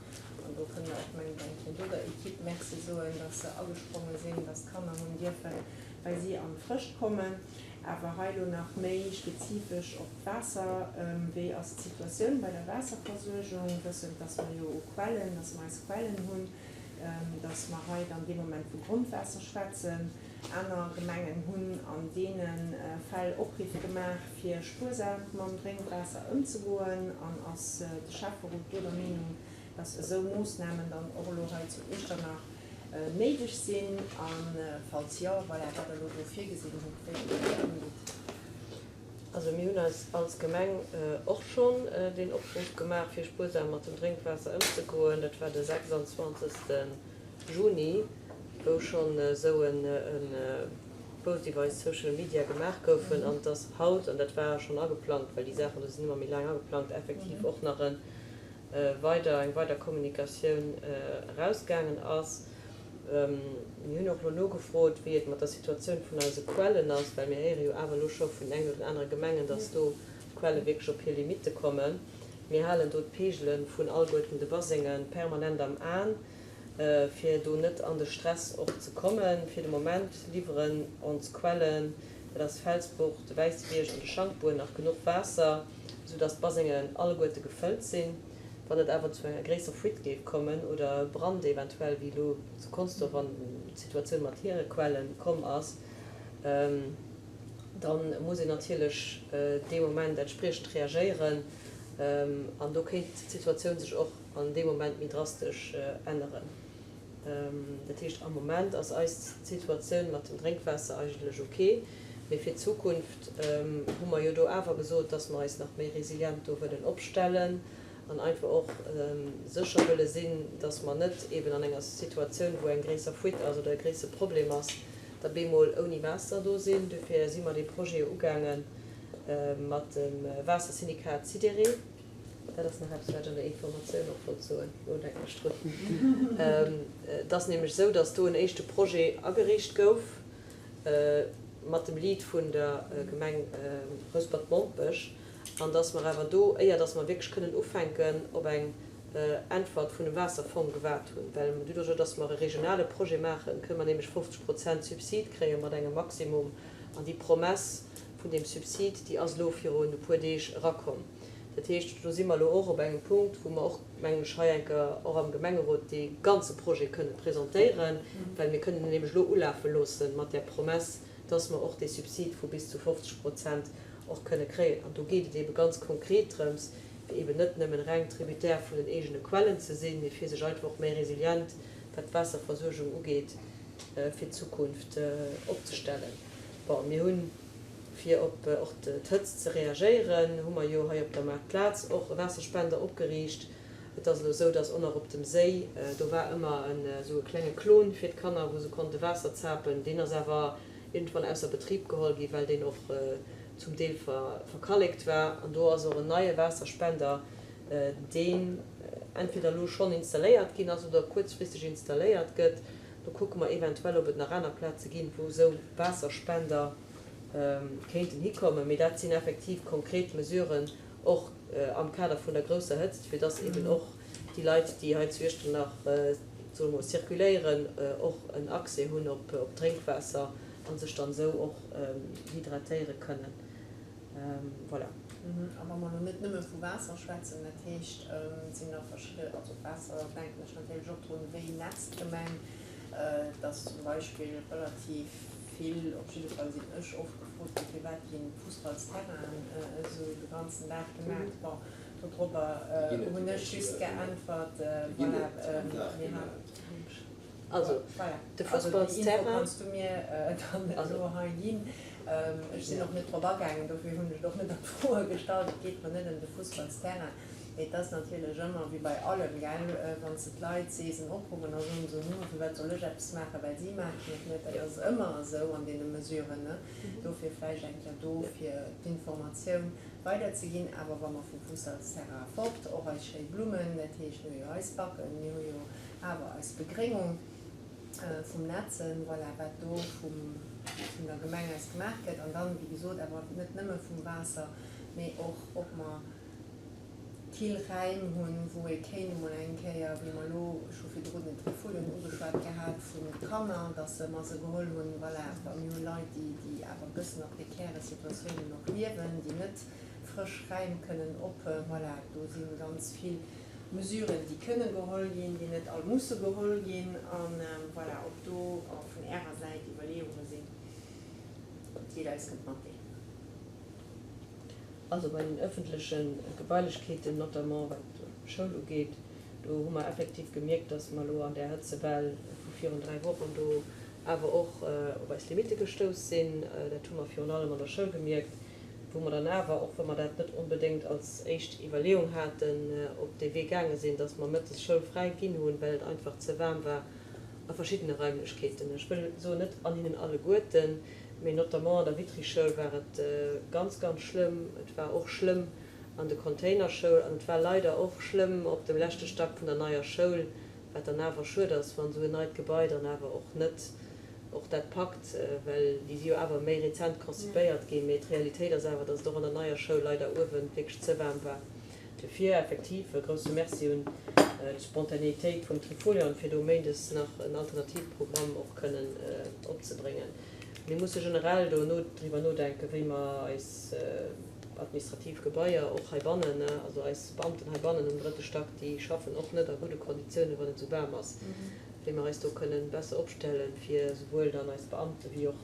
An do kënne mer och, mengen ech, eng Kéier do der Equipe Merci soen, dass se agespronge sinn, dass d'Kanner hunn dierfen bei si an d'Frëscht kommen. Awer hei elo nach méi spezifesch op d'Waasser, Wéi ass d'Situatioun bei der Waasserversuergung, wëssend, dass mer jo u Quellen, dass mer eis Quellen hunn, dass mer hei dann dee Moment vu Grondwaasser schwätzen? Aner Gemengen hunn an deene Fäll Opriff gemaach, fir spuersam mam Drénkwaasser ëmzegoen. An ass de Schäfferot do der Meenung, dass esou Moossnamen dann och elo hei zu Iechternach néideg sinn? A falls jo, voilà, wat Der elo do virgesinn hutt, wéi Der domadder ëmgitt? Also mir hunn eis als Gemeng och schonn deen Opruff gemaach, fir spuersam mat dem Drénkwaasser ëmzegoen. Dat war de 26. Juni, wou schonn esou e Post iwwer eis Social Media gemaach goufen an dass haut, an dat war schonn ageplangt, well déi Saachen do sinn ëmmer méi laang ageplangt, effektiv och nach e weider, eng weider Kommunikatioun erausgaangen ass. Mir hunn och elo nogefrot, wéi et mat der Situatioun vun eise Quellen ass, well mir héiere jo awer elo scho vun engen oder anere Gemengen, dass do d'Quelle wierklech op hir Limitte kommen. Mir halen do d'Peegele vun alleguerten de Basenge permanent am Aen, fir do net an de Stress och ze kommen. Fir de Moment liwweren ons Quellen, dat ass Felsbuch, de Wäissebierg an de Schankbuer, nach genuch Waasser, esou dass d'Basengen alleguerte gefëllt sinn. Wann et awer zu enger gréisser Fuite géif kommen oder e Brand eventuell, wéi elo zu Consdorf an d'Situatioun mat hire Quelle komm ass, da muss een natierlech dee Moment entspriechend reagéieren an do kéint d'Situatioun sech och an deem Moment méi drastesch änneren. Dat heescht, am Moment ass eis Situatioun mat dem Drénkwaasser eigentlech ok, mee fir d'Zukunft hu mer jo do awer gesot, dass mer eis nach méi resilient do wëllen opstellen an einfach och sécher wëlle sinn, dass mer net eeben an enger Situatioun, wou eng gréisser Fuite ass oder e gréisse Problem ass, da bemol ouni Waasser do sinn. Dofir si mer dee Projet jo ugaange mat dem Waassersyndikat Sidéré. Dat ass nach eppes, wat ech an der Informatioun och wollt soen. Elo denken ech drun. Et ass nämlech esou, dass do en éischte Projet agereecht gouf mat dem Lead vun der Gemeng Rouspert-Mompech an dass mer awer do, éier dass mer wierklech kënnen ufänken, op eng Äntwert vun dem Waasserfong gewaart hunn. Well doduerjer, dass mer e regionale Projet maachen, kënne mer nämlech 50 Prozent Subsid kréie mat engem Maximum. An déi Promess vun deem Subsid, déi ass elo virun e puer Deeg erakomm. Dat heescht, do si mer elo och op engem Punkt, wou mer och, mengen ech, hei eng Kéier och am Gemengerot dee ganze Projet kënne presentéieren, well mir kënnen en nämlech elo ulafe loosse mat där Promess, dass mer och dee Subsid vu bis zu 50 Prozent och kënne kréien. An do geet et eebe ganz konkret drëms, fir eeben net nëmmen reng Tributaire vun den eegene Quellen ze sinn, mee fir sech einfach och méi resilient, wat d'Waasserversuergung ugeet, fir d'Zukunft opzestellen. Bon, mir hunn. Fir op och d'Hëtzt ze reagéieren, hu mer jo hei op der Maartplaz och e Waasserspender opgeriicht. Et ass elo esou, dass och nach op dem Séi, do war ëmmer en esou e klenge Klon fir d'Kanner, wou se konnte Waasser zapen. Deen ass awer iergendwann ausser Betrib geholl gi, well deen och zum Deel verkallekt war. An do ass och en neie Waasserspender, deen. entweder elo schonn installéiert ginn ass oder kuerzfristeg installéiert gëtt. Do kucke mer eventuell, ob et nach aner Plaze ginn, wou esou Waasserspender kéinten hikommen. Mee dat sinn effektiv konkret Mesuren, och am Kader vun der grousser Hëtzt, fir dass eben och déi Leit, déi hei zu Iechternach, soe mer, circuléieren, och en Accès hunn op Drénkwaasser a sech dann esou och hydratéiere kënnen. Voilà. A wa mer elo net nëmme vu Waasser schwätzen, dat heescht, et sinn nach verschidde, also Waasser denken ech natierlech och drun, wéi netzt d'Gemeng, dass zum Beispill relativ vill, op jidde Fall sinn ech oft gefrot ginn, firwat ginn d'Fussballsterrainen esou de ganzen Dag genat. Bon, dodrobber hunn ech just geäntwert, voilà, mir ha. Also, de Fussballsterrain. Déi Info kanns du mir dann elo hei ginn. Ech sinn och net drop agaangen, dofir hunn ech et och net an d'Froe gestallt. Et geet mer net ëm de Fussballsterrain, mee et ass natierlech ëmmer, wéi bei allem, gell, wann s de d'Leit sees, en Opruff an da soen se, Hm, firwat soll ech eppes maachen, well si maachen et net. Dat ass ëmmer esou an deene Mesuren, ne. Dofir vläicht eng Kéier do, fir d'Informatioun weiderzeginn. Awer wa mer vum Fussballsterrain fort, och eis schéi Blummen, dat heescht, mir hu jo eis Backen, mir hu jo awer eis Begréngung vum Netzen, voilà, wat do vum, vun der Gemeng aus gemaach gëtt. An dann, wéi gesot, awer net nëmme vum Waasser, mee och, ob mer kill Räim hunn, wou ee kéint emol eng Kéier, wéi mer elo, ech hu virdrun den Trifolion ugeschwat gehat, vun Kanner, dass se mer se geholl hunn, voilà, wa mir hu Leit, déi, déi awer e bëssen a prekäre Situatiounen och liewen, déi net frësch Räim kënnen op, voilà, do si ganz vill Mesuren, déi kënne geholl ginn, déi net all musse geholl ginn, a voilà, ob do vun Ärer Säit Iwwerleeunge sinn, déi Der eis kënnt matdeelen. Also bei den öffentleche Gebailechkeeten, notamment wat d'Schoul ugeet, do hu mer effektiv gemierkt, dass mer elo an där Hëtzewell vu virun 3 Wochen do awer och op eis Limitte gestouss sinn. Dat hu mer virun allem an der Schoul gemierkt. wou mer dann awer, och wa mer dat net onbedéngt als éischt Iwwerleeung haten, op dee Wee gaange sinn, dass mer mëttes Schoul fräi ginn hunn, well et einfach ze waarm war a verschiddene Raimlechkeeten. Ech wëll soen, net an hinnen alleguerten, mee notamment an der Vitry-Schoul war et ganz, ganz schlëmm. Et war och schlëmm an de Containerschoul an et war leider och schlëmm op dem leschte Stack vun der neier Schoul, wat dann awer schued ass, wann esou en neit Gebai dann awer och net och dat packt, well déi si jo awer méi rezent konzipéiert ginn, mee d'Realitéit ass awer, dass et och an der neier Schoul leider uewen wierklech ze waarm war. Dofir effektiv e grousse Merci un d'Spontanéitéit vum Trifolion, fir do méindes nach en Alternativprogramm och kënnen opzebréngen. Mir musse generell do no driwwer nodenken, wéi mer eis administrativ Gebaier och heibannen, also eis Beamten heibannen um drëtte Stack, déi schaffen och net a gudde Konditiounen, wann et esou waarm ass. wéi mer eis do kënnen besser opstellen, fir souwuel dann eis Beamte wéi och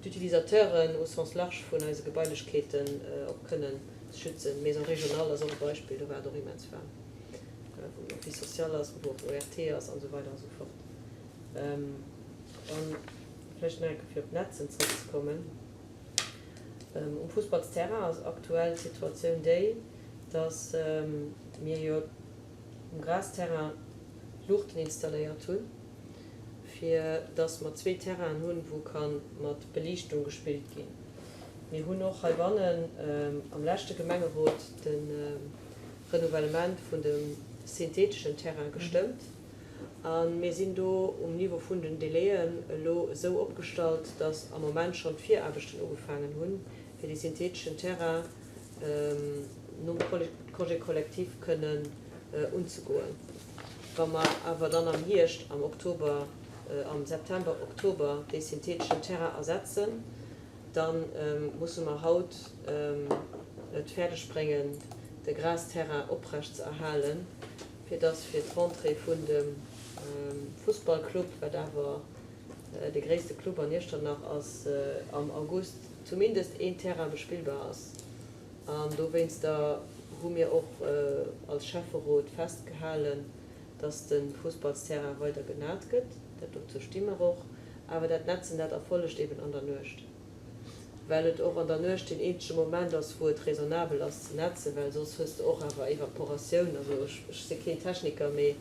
d'Utilisateuren au sens large vun eise Gebailechkeeten och kënnen ze schützen. D'Maison régionale ass och e Beispill, do war et och immens waarm, wou den Office social ass, wou och ORT ass an esou weider an esou fort. Dann vläicht nach eng Kéier fir op d'Netzen zrëckzekommen. Um Fussballsterrain ass aktuell d'Situatioun déi, dass mir jo, um Grasterrain Luuchten installéiert hunn, fir dass mer zwee Terrainen hunn, wou ka mat Beliichtung gespillt ginn. Mir hunn och heibannen am leschte Gemengerot de Renouvellement vun dem syntheteschen Terrain gestëmmt a mir sinn do um Niveau vun den Délaiën elo esou opgestallt, dass am Moment schonn d'Viraarbechten ugefaangen hunn, fir dee syntheteschen Terrain nom Congé collectif kënnen unzegoen. Wa mer awer dann am Hierscht, am Oktober, am September, Oktober dee syntheteschen Terrain ersetzen, da musse mer haut et fäerdeg bréngen, de Grasterrain oprecht ze erhalen, fir dass fir d'Rentrée vun dem Fussballclub, wat awer de gréisste Club an Iechternach ass, am August zumindest een Terrain bespillbar ass. An dowéinster hu mir och als Schäfferot festgehalen, dass de Fussballsterrain weider genat gëtt. Dat dozou sti mer och. Awer dat Netzen, dat erfollegt eben an der Nuecht, well et och an der Nuecht deen eenzege Moment ass, wou et raisonnabel ass ze netzen, well soss hues de och awer Evaporatioun. Also ech si keen Techniker, mee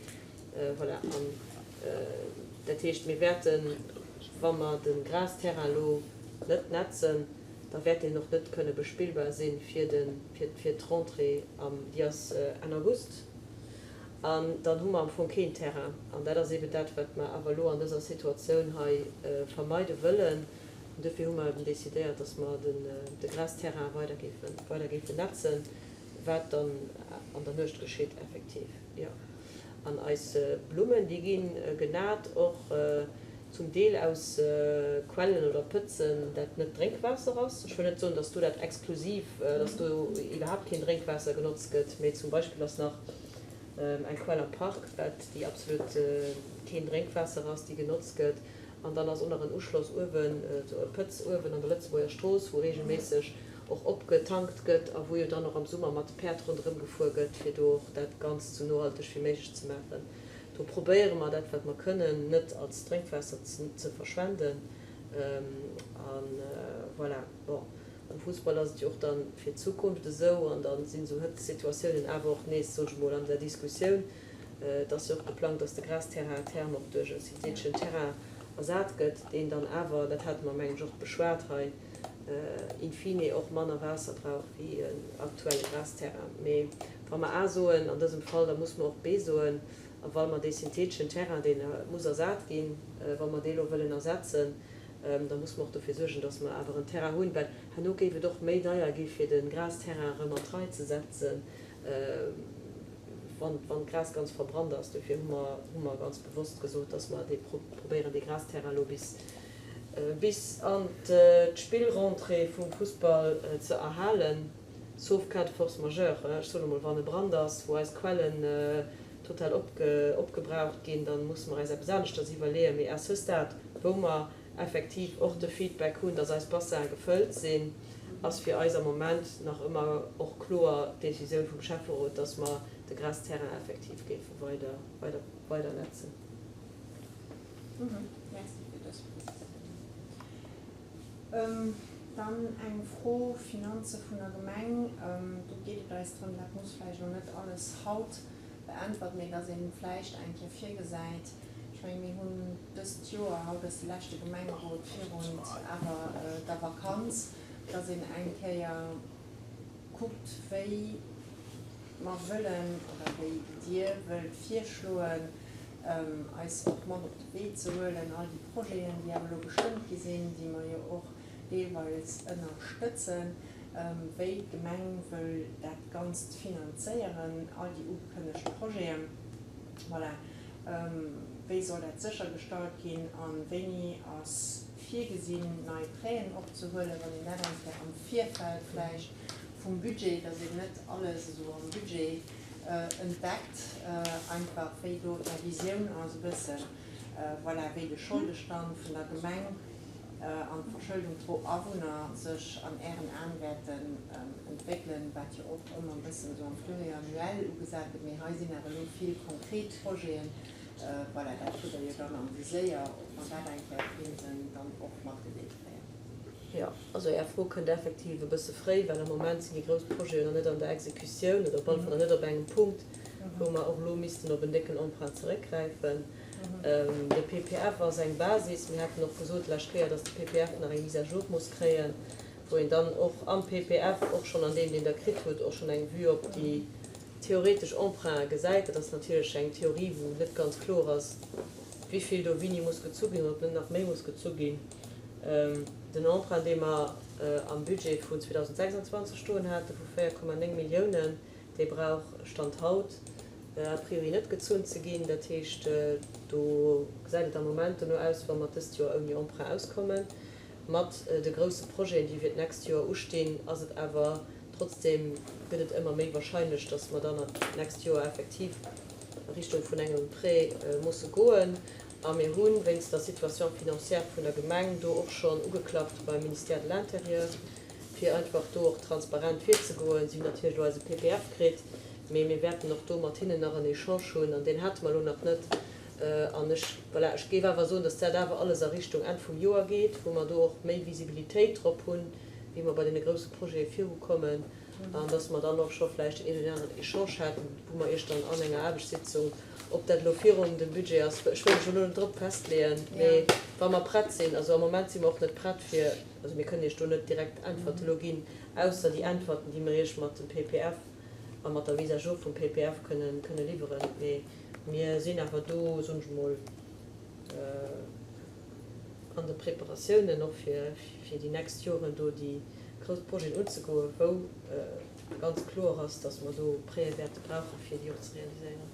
voilà. An dat heescht, mir wäerten, wa mer de Grasterrain elo net netzen, da wäert deen och net kënne bespillbar si fir de, fir d'Rentrée am, déi ass Enn August. An dann hu mer am Fong keen Terrain. An dat ass eben dat, wat mer awer elo an dëser Situatioun hei vermeide wëllen. An duerfir hu mer eben decidéiert, dass mer de Grasterrain weider géifen, weider géifen netzen, wat dann an der Nuecht geschitt effektiv, jo. An eis Blummen, déi gi genat och zum Deel aus Quellen oder Pëtzen, dat net Drénkwaasser ass. Ech wëll net soen, dass do dat exklusiv, dass do iwwerhaapt keen Drénkwaasser genotzt gëtt, mee zum Beispill ass nach eng Quell am Park, wat déi absolut keen Drénkwaasser ass, déi genotzt gëtt. An dann ass och nach en Uschloss uewen, esou e Pëtz uewen an der Lëtzebuerger Strooss, wou reegelméisseg och opgetankt gëtt a wou jo dann och am Summer mat de Päerd ronderëm gefuer gëtt, fir do och dat Ganzt esou nohalteg wéi méiglech ze maachen. Do probéiere mer dat, wat mer kënnen, net als Drénkwaasser ze verschwenden. A voilà. Bon, am Fussball ass et jo och dann fir d'Zukunft esou, an da sinn esou Hëtztsituatiounen awer och nees, soen ech emol, an der Diskussioun. Et ass jo och geplangt, dass de Grasterrain à terme och duerch e syntheteschen Terrain ersat gëtt, deen dann awer, dat hate mer mengen ech och beschwat hei, in fine och manner Waasser brauch wéi en aktuelle Grasterrain. Mee wa mer A soen an dësem Fall, da muss mer och B soen. A wa mer dee syntheteschen Terrain, deen muss ersat ginn, wa mer dee elo wëllen ersetzen, da muss mer och dofir suergen, dass mer awer en Terrain hunn, well herno géif et och méi deier gi fir de Grasterrain erëm an d'Rei ze setzen. Wann d'Gras ganz verbrannt ass. Dofir hu mer, hu mer ganz bewosst gesot, dass mer dee probéieren, dee Grasterrain elo bis, bis an d'Spillrentrée vum Fussball ze erhalen, sauf cas de force majeure. Ech soen emol, wann e Brand ass, wou eis Quellen total opgebraucht ginn, da musse mer eis eppes aneschters iwwerleeën. Mee à ce stade, wou mer effektiv och de Feedback hunn, dass eis Bassine gefëllt sinn, ass fir eis am Moment nach ëmmer och kloer d'Décisioun vum Schäfferot, dass mer de Grasterrain effektiv géife weider, weider, weider netzen. Merci fir dës Prezisioun. Dann eng Fro, Finanze vun der Gemeng. Do geet et eis drëm, dat muss vläicht elo net alles haut beäntwert, mee dass ee vläicht eng Kéier virgesäit, ech menge mir hunn dëst Joer, haut ass de leschte Gemengerot virun awer der Vakanz, dass een eng Kéier kuckt, wéi mer wëllen oder wéi Dir wëllt virschloen, eis och mat op de Wee ze huelen, all déi Projeten, déi awer elo gestëmmt gi sinn, déi mer jo och deelweis ënnerstëtzen, wéi d'Gemeng wëll dat Ganzt finanzéieren, all déi ugekënnegt Projeten. Voilà. Wéi soll dat séchergestallt ginn a wéini ass virgesinn, nei Prêten opzehuelen, wann een dat eng Kéier am Virfeld vläicht vum Budget, dass een net alles esou am Budget entdeckt, einfach wéi do Är Visioun ass e bëssen, voilà, wéi de Scholdestand vun der Gemeng an d'Verschëldung pro Awunner sech an Ären Aen wäerten entwéckelen, wat jo och ëmmer e bëssen esou am Pluriannuel ugesat gëtt, mee hei sinn awer elo vill konkret Projeten. Voilà, dat hutt Der jo dann am Viséier, ob mer dat eng Kéier kéinten dann och matgedeelt kréien. Jo, also Är Fro kënnt effektiv e bësse fréi, well am Moment sinn déi grouss Projeten nach net an der Exekutioun oder op alle Fall nach net op engem Punkt, wou mer och elo missten op en décken Emprunt zeréckgräifen. De PPF ass eng Basis. Mir haten och gesot d'lescht Kéier, dass de PPF nach eng Mise à jour muss kréien, wou een dann och am PPF, och schonn an deem, deen Der kritt hutt, och schonn eng Vue op déi theoretesch Emprunte gesäit. Dat ass natierlech eng Theorie, wou net ganz kloer ass, wivill do wéini muss gezu ginn oder ob net nach méi muss gezu ginn. Den Emprunt, dee mer am Budget vun 2026 stoen hate vu 4,9 Milliounen, dee brauch Stand haut a priori net gezunn ze ginn. Dat heescht, do gesäit et am Moment dono aus, wa mer dëst Joer ouni Emprunt auskommen. Mat de grousse Projeten, déi fir d'nächst Joer ustinn, ass et awer trotzdeem, gëtt et ëmmer méi wahrscheinlech, datt mer dann d'nächst Joer effektiv a Richtung vun engem Prêt musse goen. A mir hu wéinst der Situation financière vun der Gemeng do och schonn ugeklappt beim Ministère de l'Intérieur, fir einfach do och transparent virzegoen. Si hunn natierlech elo eise PPF kritt, mee mir wäerten och do mat hinnen nach en Echange hunn, an deen hate mer elo nach net. An ech, voilà, ech géif awer soen, dass dat awer alles a Richtung Enn vum Joer geet, wou mer do och méi Visibilitéit drop hunn, wéi mer bei deene grousse Projete virukommen, an dass mer dann och scho vläicht deen een oder aneren Echange haten, wou mer Iech dann an enger Aarbechtssitzung, ob dat elo virun dem Budget ass, ech wëll mech elo net drop festleeën, mee wa mer prett sinn, also am Moment si mer och net prett fir, also mir kënnen Iech do net direkt Äntwerte elo ginn, ausser déi Äntwerten, déi mer Iech mat dem PPF. A mat der Mise à jour vum PPF kënnen kënne liwweren. Mee mir sinn awer do, soen ech emol, an de Preparatiounen och fir fir déi nächst Joren do déi grouss Projeten unzegoen, wou ganz kloer ass, datt mer do Prêtë wäerte brauchen, fir déi och ze realiséieren.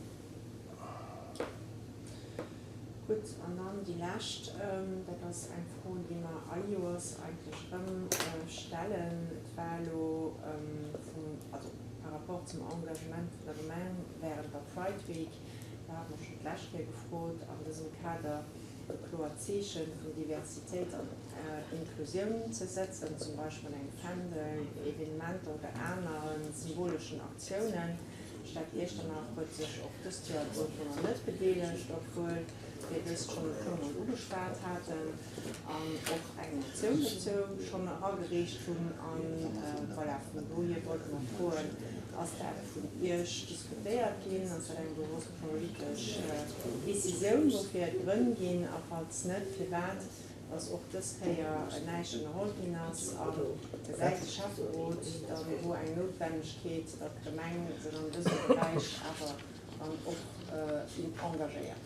Gutt, an dann déi lescht, dat ass eng Fro, déi mer all Joers eigentlech erëm stellen. Et war elo vum, also par rapport zum Engagement vun der Gemeng während der Pride Week, do hate mer schonn d'lescht Kéier gefrot, an dësem Kader e kloert Zeeche vun Diversitéit an Inklusioun ze setzen, zum Beispill mat engem Fändel, Evenementer oder anere symboleschen Aktiounen. D'Stad Iechternach huet sech och dëst Joer dorunner net bedeelegt, obwuel mir dëst schonn e puer Mol ugeschwat haten an och eng Motioun dozou schonn eragereecht hunn. A voilà, vun dohier wollte mer froen, Ass dat vun Iech diskutéiert ginn? Ass dat eng bewosst politesch Decisioun, woufir et Grënn ginn? A falls net, firwat? dass och dës Kéier näischt ënnerholl ginn ass a gesäit de Schäfferot dann do eng Noutwennegkeet, datt d'Gemeng sech an dësem Beräich awer dann och engagéiert?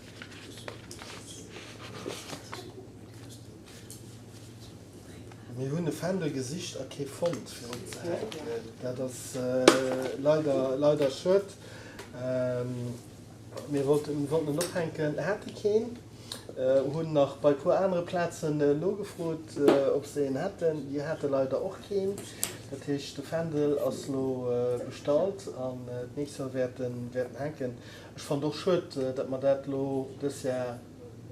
Mir hunn e Fändel gesicht a kee fonnt fir opzehänken. Dat ass leider, leider schued. Mir wollten en ophänken, hate keen. Hunn nach bei puer anere Plazen nogefrot, ob se een hätten. Déi hate leider och keen. Dat heescht, de Fändel ass lo bestallt an d'nächst Joer wäert en hänken. Ech fannt och schued, datt mer dat lo dës Jar,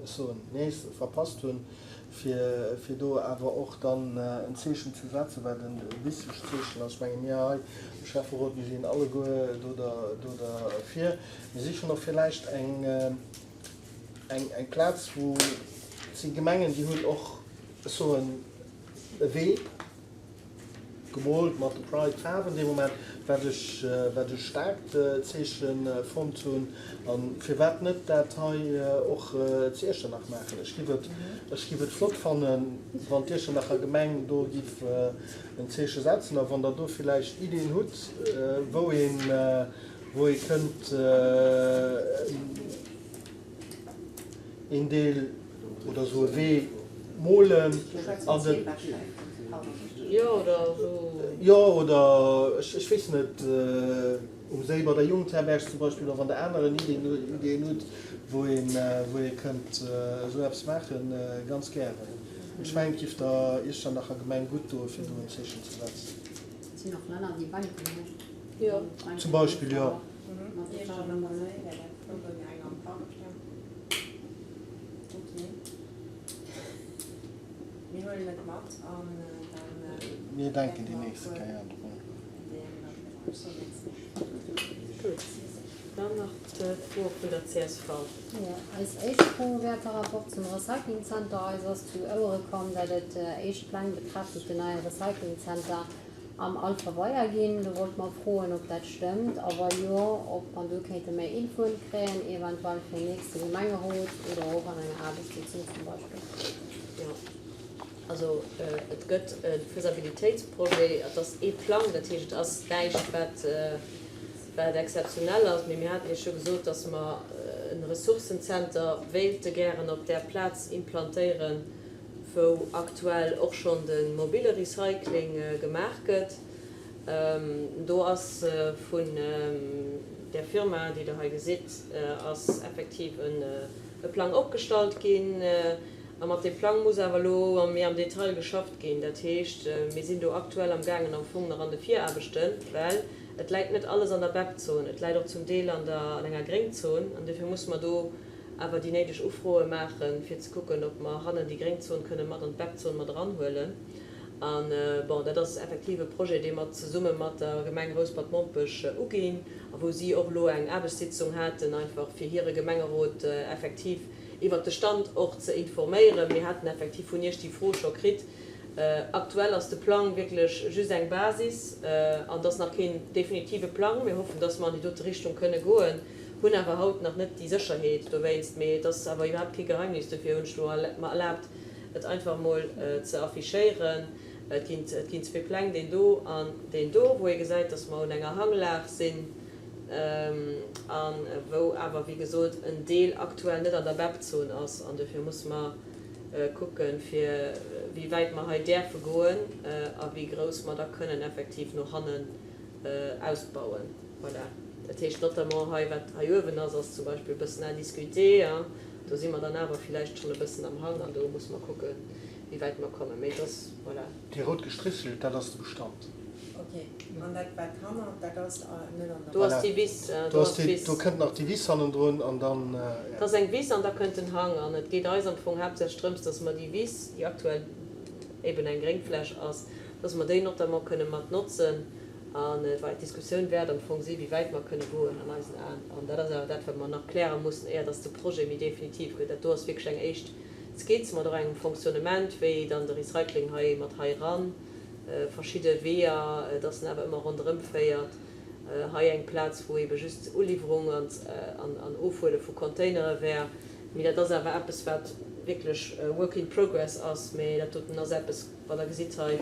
ech soen nees, verpasst hunn, fir fir do awer och dann en Zeechen ze setzen, wat e wichtegt Zeechen ass. Ech menge mir hei am Schäfferot, mir sinn alleguer do derfir. Mir sichen och villäicht eng eng Plaz, wou, et si Gemengen, déi hunn och, ech soen, e Wee gemoolt mat de Pride-Faarwen dee Moment, wat ech, wat ech staarkt Zeeche fonnt hunn. A firwat net dat hei och zu Iechternach maachen? Ech giff et, ech giff et flott fannen, wann d'Iechternacher Gemeng do giff en Zeeche setzen. A wann Der do villäicht Iddien hutt, wou een, wou ee kënnt een Deel oder esou e Wee molen an den. Jo, oder esou. Jo, oder ech weess net, um Séi bei der Jugendherberg zum Beispill, oder wann Der aneren Iddien hutt, wou een, wou ee kënnt esou eppes maachen, ganz gären. Ech mengen, et giff der Iechternacher Gemeng gutt doen, fir do en Zeechen ze setzen. Et sinn och Länner, déi Bänken hunn. Jo. Zum Beispill, jo. Mir denken déi nächste Kéier drun. Gutt, dann nach d'Fro vun der csv. Jo, eis éischt Fro wär par rapport zum Recyclingzenter. Eis ass zu Ouere komm, datt et éischt Pläng betreffend den neie Recyclingzenter am Alfer Weier ginn. Do wollte mer froen, ob dat stëmmt a wa jo, ob mer do kéinte méi Infoen kréien, eventuell fir den nächste Gemengerot oder och an enger Aarbechtssitzung zum Beispill. Jo, also et gëtt e Faisabilitéitsprojet. Et ass ee Plang, dat heescht, et ass näischt, wat, wat exzeptionell ass. Mee mir haten Iech jo gesot, dass mer e Ressourcenzenter wéilte gären op där Plaz implantéieren, wou aktuell och schonn de mobile Recycling gemaach gëtt. Do ass vun där Firma, déi Der hei gesitt, ass effektiv e Plang opgestallt ginn. A mat deem Plang muss awer elo méi am Detail geschafft ginn. Dat heescht, mir sinn do aktuell amgaangen am Fong nach an de Viraarbechten, well et läit net alles an der BEP-Zon, et läit och zum Deel an der, an enger Gréngzon. An dofir musse mer do awer déi néideg Ufroe maachen, fir ze kucken, ob mer hannen déi Gréngzon kënne mat an d'BEP-Zon mat eranhuelen. A bon, dat ass effektiv e Projet, dee mer zesumme mat der Gemeng Rouspert-Mompech uginn a wou si och elo eng Aarbechtssitzung haten, einfach fir hire Gemengerot effektiv iwwert de Stand och ze informéieren. Mir haten effektiv vun Iech déi Fro scho kritt. Aktuell ass de Plang wierklech just eng Basis an et ass nach keen definitive Plang. Mir hoffen, dass mer an déi dote Richtung kënne goen. Hunn awer haut nach net déi Sécherheet dowéinst, mee et ass awer iwwerhaapt kee Geheimnis, dofir hunn ech elo mer erlaabt, et einfach emol ze affichéieren. Et ginn, et ginn zwee Pläng, deen do an deen do, wou ee gesäit, dass mer un enger Hanglag sinn. a wou awer, wéi gesot, en Deel aktuell net an der BEP-Zon ass. An dofir musse mer kucken, fir wéi wäit mer hei däerfe goen a wéi grouss mer da kënnen effektiv no hannen ausbauen. Voilà. Dat heescht notamment hei, wat hei uewen ass, ass zum Beispill e bëssen à discuter. Do si mer dann awer villäicht schonn e bëssen am Hang an do musse mer kucken, wéi wäit mer kommen. Mee et ass, voilà. Déi rout gestrichelt, dat ass de Bestand. Ok, an dat wat hannert, dat ass net an der. Do ass déi Wiss, do ass d'Wiss. Do kënnt nach déi Wiss hannendrun an dann, ja. Dat ass eng Wiss an da kënnt den Hang. An et geet eis am Fong haaptsächlech drëms, dass mer déi Wiss, déi aktuell eben eng Gréngfläch ass, dass mer déi notamment kënne mat notzen. An d'Diskussioun wäert am Fong si wéi wäit mer kënne goen an eisen Aen. An dat ass awer dat, wat mer nach kläre mussen, éier dass de Projet méi definitiv gëtt. Dat do ass wierklech eng éischt Skizz mat och engem Fonctionnement, wéi dann de Recycling hei mat hei eran, verschidde Weeër, dass en awer ëmmer ronderëm féiert. Hei eng Plaz, wou eebe just Uliwwerung an Ofhuele vu Containere wär. Mee dat ass awer eppes, wat wierklech work in progress ass. Mee dat doten ass eppes, wat Der gesitt hei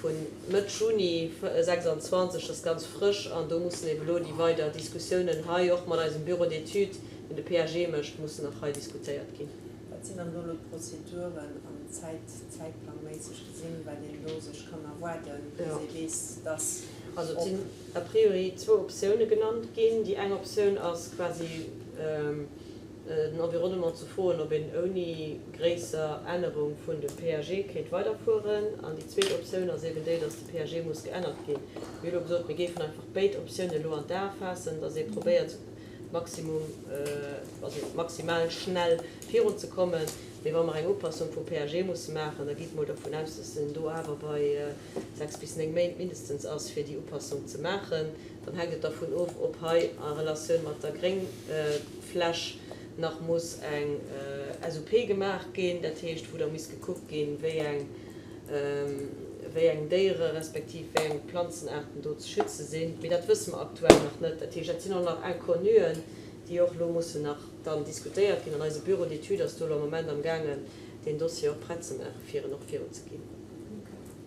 vu Mëtt Juni 26, dat ass ganz frësch. An do mussen eebe elo déi weider Diskussiounen hei och mat eisem Bureau d'études, deen de PAG mécht, mussen nach hei diskutéiert ginn. Wat sinn dann do elo d'Prozeduren an Zäit, zäitplangméisseg gesinn, wat een do sech kann erwaarden, bis ee weess, dass Also et sinn a priori zwou Optioune genannt ginn. Déi eng Optioun ass quasi den Environnement ze froen, ob een ouni gréisser Ännerung vun dem PAG kéint weiderfueren. An déi zweet Optioun ass eben déi, dass de PAG muss geännert ginn. Mir hu elo gesot, mir géifen einfach béid Optiounen elo an d'A faassen, dass ee probéiert, Maximum, also maximal schnell virun ze kommen. Mee wa mer eng Upassung vum PAG musse maachen, da gitt mol dervun aus, dass en do awer bei 6 bis 9 Méint mindestens ass, fir déi Upassung ze maachen. Dann hänkt et dervun of, ob hei a Relatioun mat der Gréngfläch nach muss eng SUP gemaach ginn, dat heescht, wou da misst gekuckt ginn, wéi eng, wéi eng Déiere respektiv wéi eng Planzenaarten do ze schütze sinn. Mee dat wësse mer aktuell nach net. Dat heescht, dat sinn och nach Inconnuen, déi och elo mussen nach dann diskutéiert ginn. An eise Bureau d'études ass do elo am Moment amgaangen, deen Dossier och prett ze maachen, fir en och virunzeginn.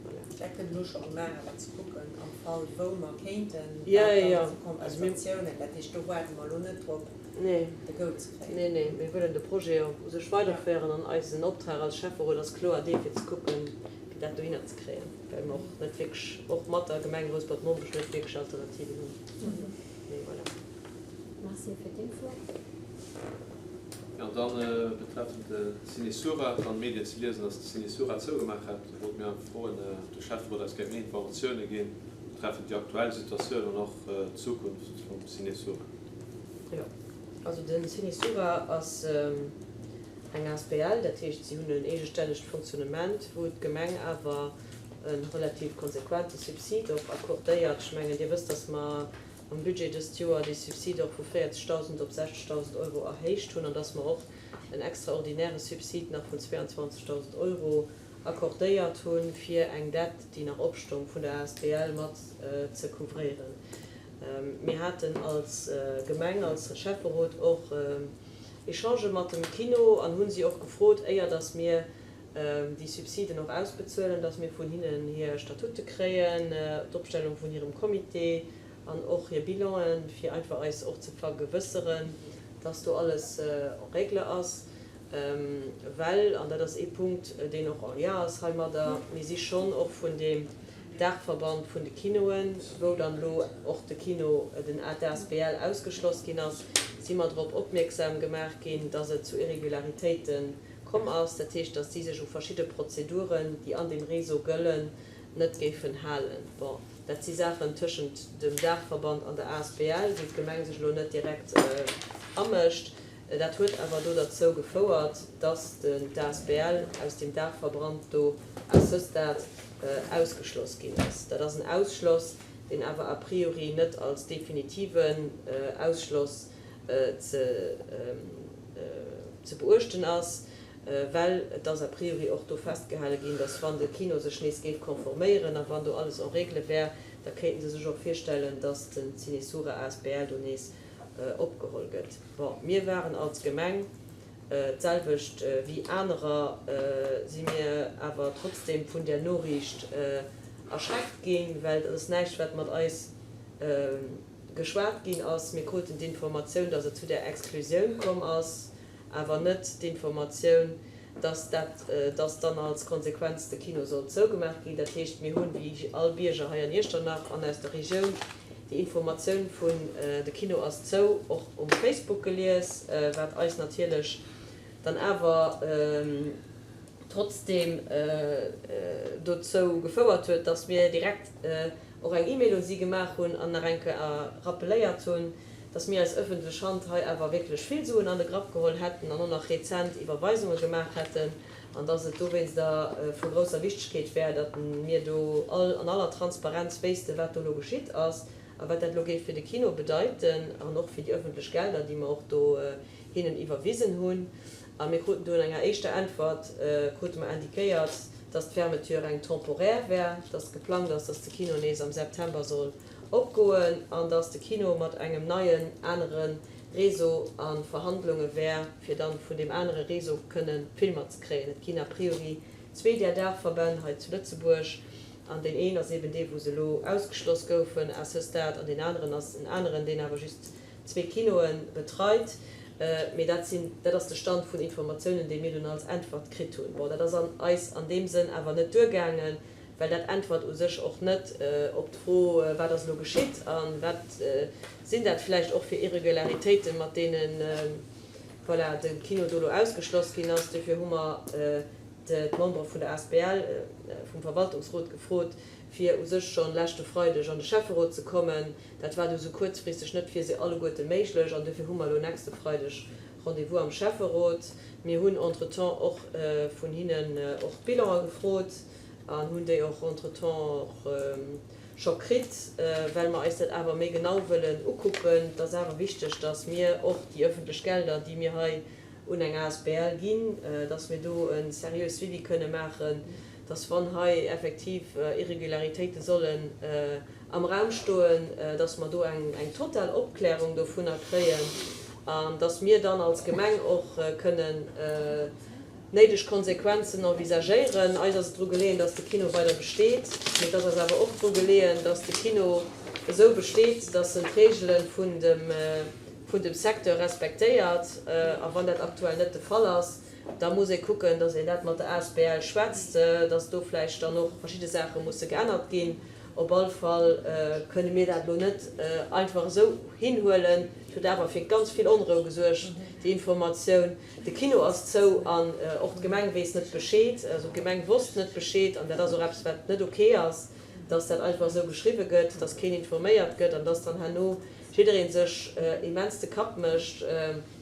Voilà. Dat gëtt elo scho gemaach, awer ze kucken am Fall wou mer kéinten, wat dann vu Kompensatiounen. Dat heescht, do waarde mer elo net drop, de Go ze kréien. Nee, nee, mir wëllen de Projet och u sech weiderféieren an eisen Optrag als Schäfferot ass kloer dee fir ze kucken, fir dat dohinner ze kréien, well mer och net wierklech, och mat der Gemeng Rouspert-Mompech, net wierklech Alternativen hunn. Mee voilà. Merci fir d'Info. Jo, an dann betreffend de Ciné Sura, et war an de Medien ze liesen, dass de Ciné Sura zougemaach hätt. Do wollte mir einfach froen, ob de Schäfferot eis kéint méi Informatioune ginn betreffend déi aktuell Situatioun an och d'Zukunft vum Ciné Sura. Jo, also de Ciné Sura ass eng asbl, dat heescht si hunn en eegestännegt Fonctionnement, wou d'Gemeng awer e relativ konsequente Subsid och accordéiert. Ech mengen, Dir wësst, dass mer am Budget dëst Joer dee Subsid och vu 40.000 op 60.000 Euro erhéicht hunn an dass mer och en extraordinäre Subsid nach vun 22.000 Euro accordéiert hunn, fir eng Dette, déi nach opstong, vun der asbl mat ze couvréieren. Mir haten als Gemeng, als Schäfferot och Echangë mat dem Kino an hu si och gefrot, éier dass mir déi Subsiden och ausbezuelen, dass mir vun hinnen hir Statute kréien, d'Opstellung vun hirem Comité an och hir Bilanen, fir einfach eis och ze vergewësseren, dass do alles en règle ass. Well, an dat ass ee Punkt, deen och en lien ass heimadder, mir si schonn och vun deem Daachverband vun de Kinoen, wou dann elo och de Kino, den d'asbl ausgeschloss ginn ass, si mer drop opmierksam gemaach ginn, dass et zu Irregularitéite komm ass. Dat heescht, dass si sech u verschidde Prozeduren, déi an deem Réseau gëllen, net géifen halen. Bon, dat si Saachen tëschent dem Daachverband an der asbl, wou d'Gemeng sech elo net direkt amëscht. Dat huet awer do derzou gefouert, dass den d'asbl aus deem Daachverbrand do à ce stade ausgeschloss ginn ass. Dat ass en Ausschloss, deen awer a priori net als definitiven Ausschloss ze beuechten ass, well et ass a priori och do festgehale ginn, dass wann de Kino sech nees géif konforméieren a wann do alles en règle wär, da kéinten se sech och virstellen, dass den Ciné Sura asbl do nees opgeholl gëtt. Bon, mir waren als Gemeng, d'selwecht wéi anerer, si mir awer trotzdem vun där Noriicht erschreckt ginn, well dat ass näischt, wat mat eis. geschwat ginn ass. Mir kruten d'Informatioun, dass et zu där Exklusioun komm ass, awer net d'Informatioun, dass dat, dass dann als Konsequenz de Kino soll zougemaach ginn. Dat heescht, mir hunn, wéi all Bierger hei an Iechternach an aus der Regioun, déi Informatioun vun de Kino ass zou och um Facebook gelies, wat eis natierlech dann awer trotzdeem dozou gefouert huet, dass mir direkt och eng E-Mail un si gemaach hunn an nach eng Kéier rappeléiert hunn, dass mir als öffentlech Hand hei awer wierklech vill Suen an de Grapp geholl hätten an och nach rezent Iwwerweisunge gemaach hätten an dass et dowéinster vu grousser Wichtigkeet wär, datt mir do all an aller Transparenz wéissten, wat do elo geschitt ass a wat dat elo géif fir de Kino bedeiten an och fir déi öffentlech Gelder, déi mer och do hinnen iwwerwisen hunn. A mir kruten do an enger éischter Äntwert krute mer indiquéiert, dass d'Fermeture eng temporaire wär, dass geplangt ass, dass de Kino nees am September soll opgoen an dass de Kino mat engem neien, anere Réseau a Verhandlunge wär, fir dann vun deem anere Réseau kënne Filmer ze kréien. Et ginn a priori zwee där Daachverbänn hei zu Lëtzebuerg an deen een ass eben dee wou se elo ausgeschloss goufen à ce stade an deen aneren ass en aneren, deen awer just zwee Kinoe betreit. Mee dat sinn, dat ass de Stand vun Informatiounen, déi mir dunn als Äntwert kritt hunn. Bon, dat ass an eis an deem Sënn awer net duergaangen, well dat äntwert u sech och net op d'Fro, wat ass elo geschitt a wat sinn dat vläicht och fir Irregularitéiten, mat deenen, voilà, de Kino do elo ausgeschloss ginn ass. Dofir hu mer d'Membere vun der asbl, vum Verwaltungsrot gefrot, fir u sech schonn leschte Freideg an de Schäfferot ze kommen. Dat war du sou kuerzfristeg net fir se alleguerte méiglech an dofir hu mer elo nächste Freideg Rendez-vous am Schäfferot. Mir hunn entretemps och vun hinnen och d'Bilanen gefrot an hunn déi och entretemps och scho kritt, well mer eis dat awer méi genau wëllen ukucken. Et ass awer wichteg, dass mir och déi öffentlech Gelder, déi mir hei un eng asbl ginn, dass mir do e seriöe Suivi kënne maachen, dass wann hei effektiv Irregularitéite sollen am Raum stoen, dass mer do eng total Opklärung dovunner kréien an dass mir dann als Gemeng och kënnen néideg Konsequenzen envisagéieren. Eis ass et dru geleeën, dass de Kino weider besteet, mee et ass eis awer och dru geleeën, dass de Kino esou besteet, dass en d'Regele vun dem Secteur respektéiert. A wann dat aktuell net de Fall ass, Da muss ee kucken, dass een dat mat der asbl schwätzt, dass do vläicht dann och verschidde Saache musse geännert ginn. Op all Fall kënne mir dat elo net einfach esou hinhuelen. Et huet awer fir ganz vill Onrou gesuergt, déi Informatioun. De Kino ass zou an och d'Gemeng weess net Bescheed. Also d'Gemeng wosst net Bescheed an dat ass och eppes, wat net ok ass, dass dat einfach esou geschriwwe gëtt, dass keen informéiert gëtt an dass dann herno jidderee sech immens de Kapp mécht.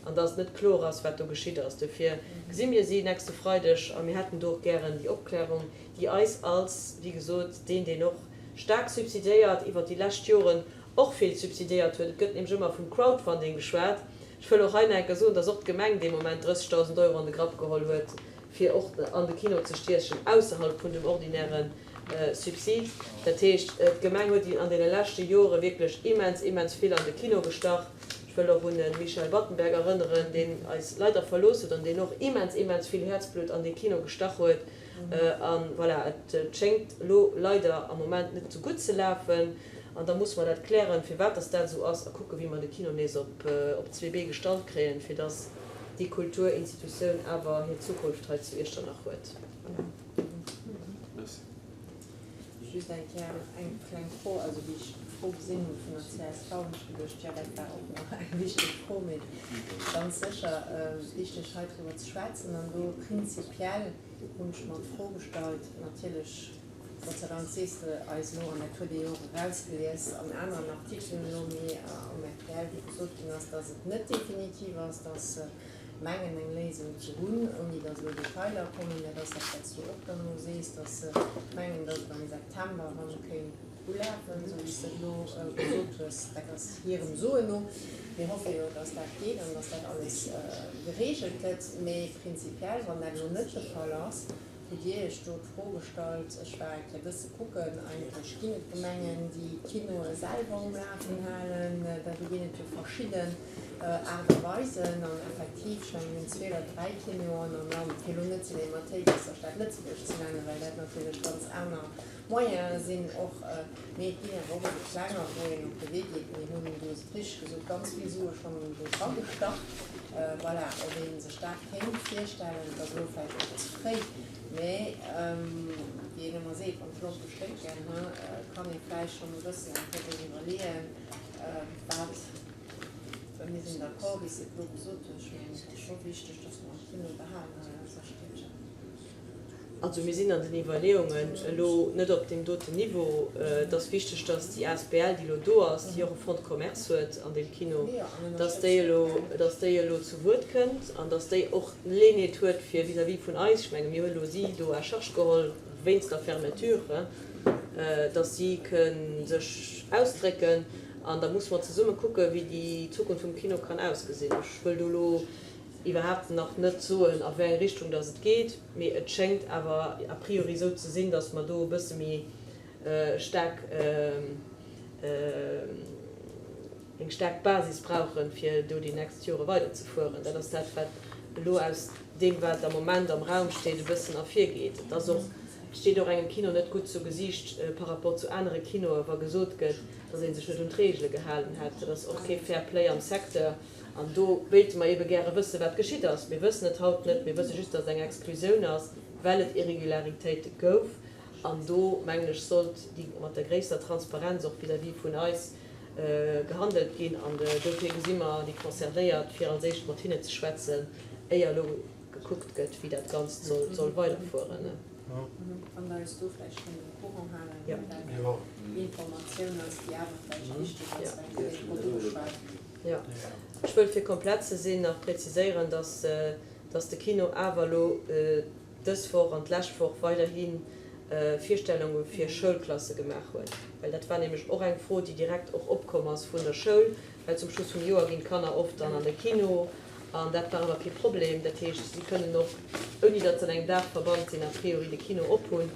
an dass et net kloer ass, wat do geschitt ass. Dofir gesi mir si nächste Freideg a mir hätten do och gären déi Opklärung, déi eis als, wéi gesot, deen, deen och staark subsidiéiert, iwwert déi lescht Joren och vill subsidiéiert huet, et gëtt nämlech ëmmer vum Crowdfunding geschwat, ech wëll och hei nach eng Kéier soen, dass och d'Gemeng dee Moment 30.000 Euro an de Grapp geholl huet, fir och an de Kino ze stiechen, ausserhalb vun dem ordinäre Subsid. Dat heescht, d'Gemeng huet an deene leschte Jore wierklech immens, immens vill an de Kino gestach. Ech wëll och un de Michel Battenberg erënneren, deen eis leider verlooss huet an deen och immens, immens vill Häerzblutt an dee Kino gestach huet. A voilà, et schéngt elo leider am Moment net esou gutt ze lafen. An da musse mer dat klären, firwat dass dat esou ass, a kucken, wéi mer de Kino nees op zwee Bee gestallt kréien, fir dass déi Kulturinstitutioun awer hir Zukunft hei zu Iechternach huet. Merci. Just eng Kéier eng kleng Fro. Also wéi ech d'Fro gesinn hu vun der csv, hunn ech geduecht, jo dat war och nach eng wichteg Fro, mee ganz sécher wichteg hei driwwer ze schwätzen. An do prinzipiell hunn ech mer d'Fro gestallt, natierlech, Gott sei Dank sees de eis elo, an dat huet ee jo och erausgelies an aneren Artikelen elo, mee um rtl, wou gesot ginn ass, dass et net definitiv ass, dass se mengen eng Léisung ze hunn, ouni dass elo Detailer kommen, dat ass dat, wat s du och dann elo sees, dass se mengen, dass et am September erëm kéint ulafen, esou wéi s de et elo gesot hues. Dat ass hirem Soen no. Mir hoffe jo, dass dat geet an dass dat alles geregelt gëtt. Mee prinzipiell, wann dat elo net de Fall ass. Hutt Dir Iech do d'Fro gestallt, ech war eng Kéier e bësse kucken, eigentlech ginn et Gemengen, déi d'Kinoe selwer um Lafen halen, da do ginn et jo verschidden Aart a Weisen an effektiv, ech mengen, mir hunn zwee oder dräi Kinoen am Land, fir elo net d'Cinémathéik aus der Stad Lëtzebuerg ze nennen, well dat natierlech ganz aner Moyene sinn och, mee et ginn awer och esou klenger, wou een op de Wee geet. Mir hunn, du hues et richteg gesot, ganz vill Sue schonn do dragestach. Voilà, ob ee sech dat kéint virstellen, et ass elo vläicht och ze fréi, mee wéi een ëmmer seet, wann d'Lompe sténken, kann ee vläicht schonn e bëssen eng Kéier sech iwwerleeën, wat, well mir sinn d'accord, wéi s de et elo gesot hues, ech mengen, et ass scho wichteg, dass mer e Kino behalen hei an eiser Stiedchen. Also mir sinn an den Iwwerleeungen elo net op deem doten Niveau. Et ass wichteg, datt déi asbl, déi elo do ass, déi och e Fonds de commerce huet an deem Kino, datt déi elo, datt déi elo zu Wuert kënnt an datt déi och d'Geleeënheet huet fir vis-à-vis vun eis, ech menge mir hunn elo si do à charge geholl wéinst der Fermeture, datt si kënn sech ausdrécken an da musse mer zesumme kucke wéi déi Zukunft vum Kino kann ausgesinn. Ech wëll do elo iwwerhaapt nach net soen, a wéi eng Richtung dass et geet, mee et schéngt awer a priori esou ze sinn, dass mer do e bësse méi staark, eng staark Basis brauchen, fir do déi nächst Jore weiderzefueren. Dat ass dat, wat elo aus deem, wat am Moment am Raum steet, e bëssen ervirgeet. Et ass och, et steet och engem Kino net gutt zu Gesiicht par rapport zu anere Kinoe wa gesot gëtt, dass ee sech net un d'Regele gehalen hätt. Dat ass och kee Fair Play am Secteur. An do wéilte mer eebe gäre wëssen, wat geschitt ass. Mir wëssen et haut net. Mir wësse just, dass et eng Exklusioun ass, well et Irregularitéite gouf. An do, mengen ech, sollt déi mat der gréisster Transparenz och vis-à-vis vun eis gehandelt ginn. An dofir gesi mer déi Concernéiert, fir als éischt mat hinnen ze schwätzen, éier elo gekuckt gëtt, wéi dat Ganzt soll weiderfueren. Wann Der eis do vläicht kënnt um Courant halen, well dat Informatioun ass, déi awer vläicht wichteg ass, well déi Leit drop ugeschwat. Jo. Ech wëll, fir komplett ze sinn, nach präziséieren, dass, dass de Kino awer elo dës Woch an d'lescht Woch weiderhi Virstellunge fir Schoulklasse gemaach huet. Well dat war nämlech och eng Fro, déi direkt och opkomm ass vun der Schoul, well zum Schluss vum Joer ginn d'Kanner oft dann an de Kino an dat war awer kee Problem. Dat heescht, si kënnen och, ouni datt se an engem Daachverband sinn, a priori de Kino ophunn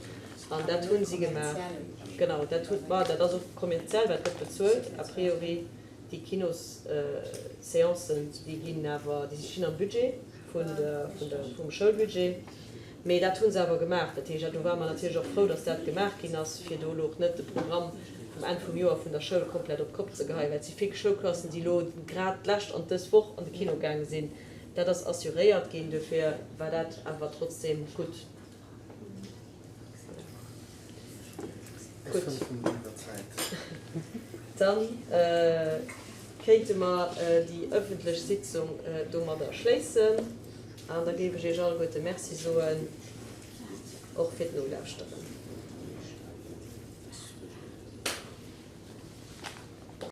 an dat hu si gemaach. Genau, dat hunn, ma dat ass och kommerziell, well et gëtt bezuelt a priori. Déi Kinosséancen, déi ginn awer, déi stinn am Budget vun der, vun der, vum Schoulbudget. Mee dat hu se awer gemaach. Dat heescht, do ware mer natierlech och frou, datt dat gemaach ginn ass, fir do elo och net de Programm vum Enn vum Joer vun der Schoul komplett op d'Kopp ze geheien. Well et si vill Schoulklassen, déi elo grad d'lescht an dës Woch an de Kino gaange sinn. Dat ass assuréiert ginn. Dofir war dat awer trotzdem gutt. Gutt. Dann kéinte mer déi ëffentlech Sitzung domadder schléissen an da géif ech Iech alleguerte Merci soen, och fir d'Nolauschteren.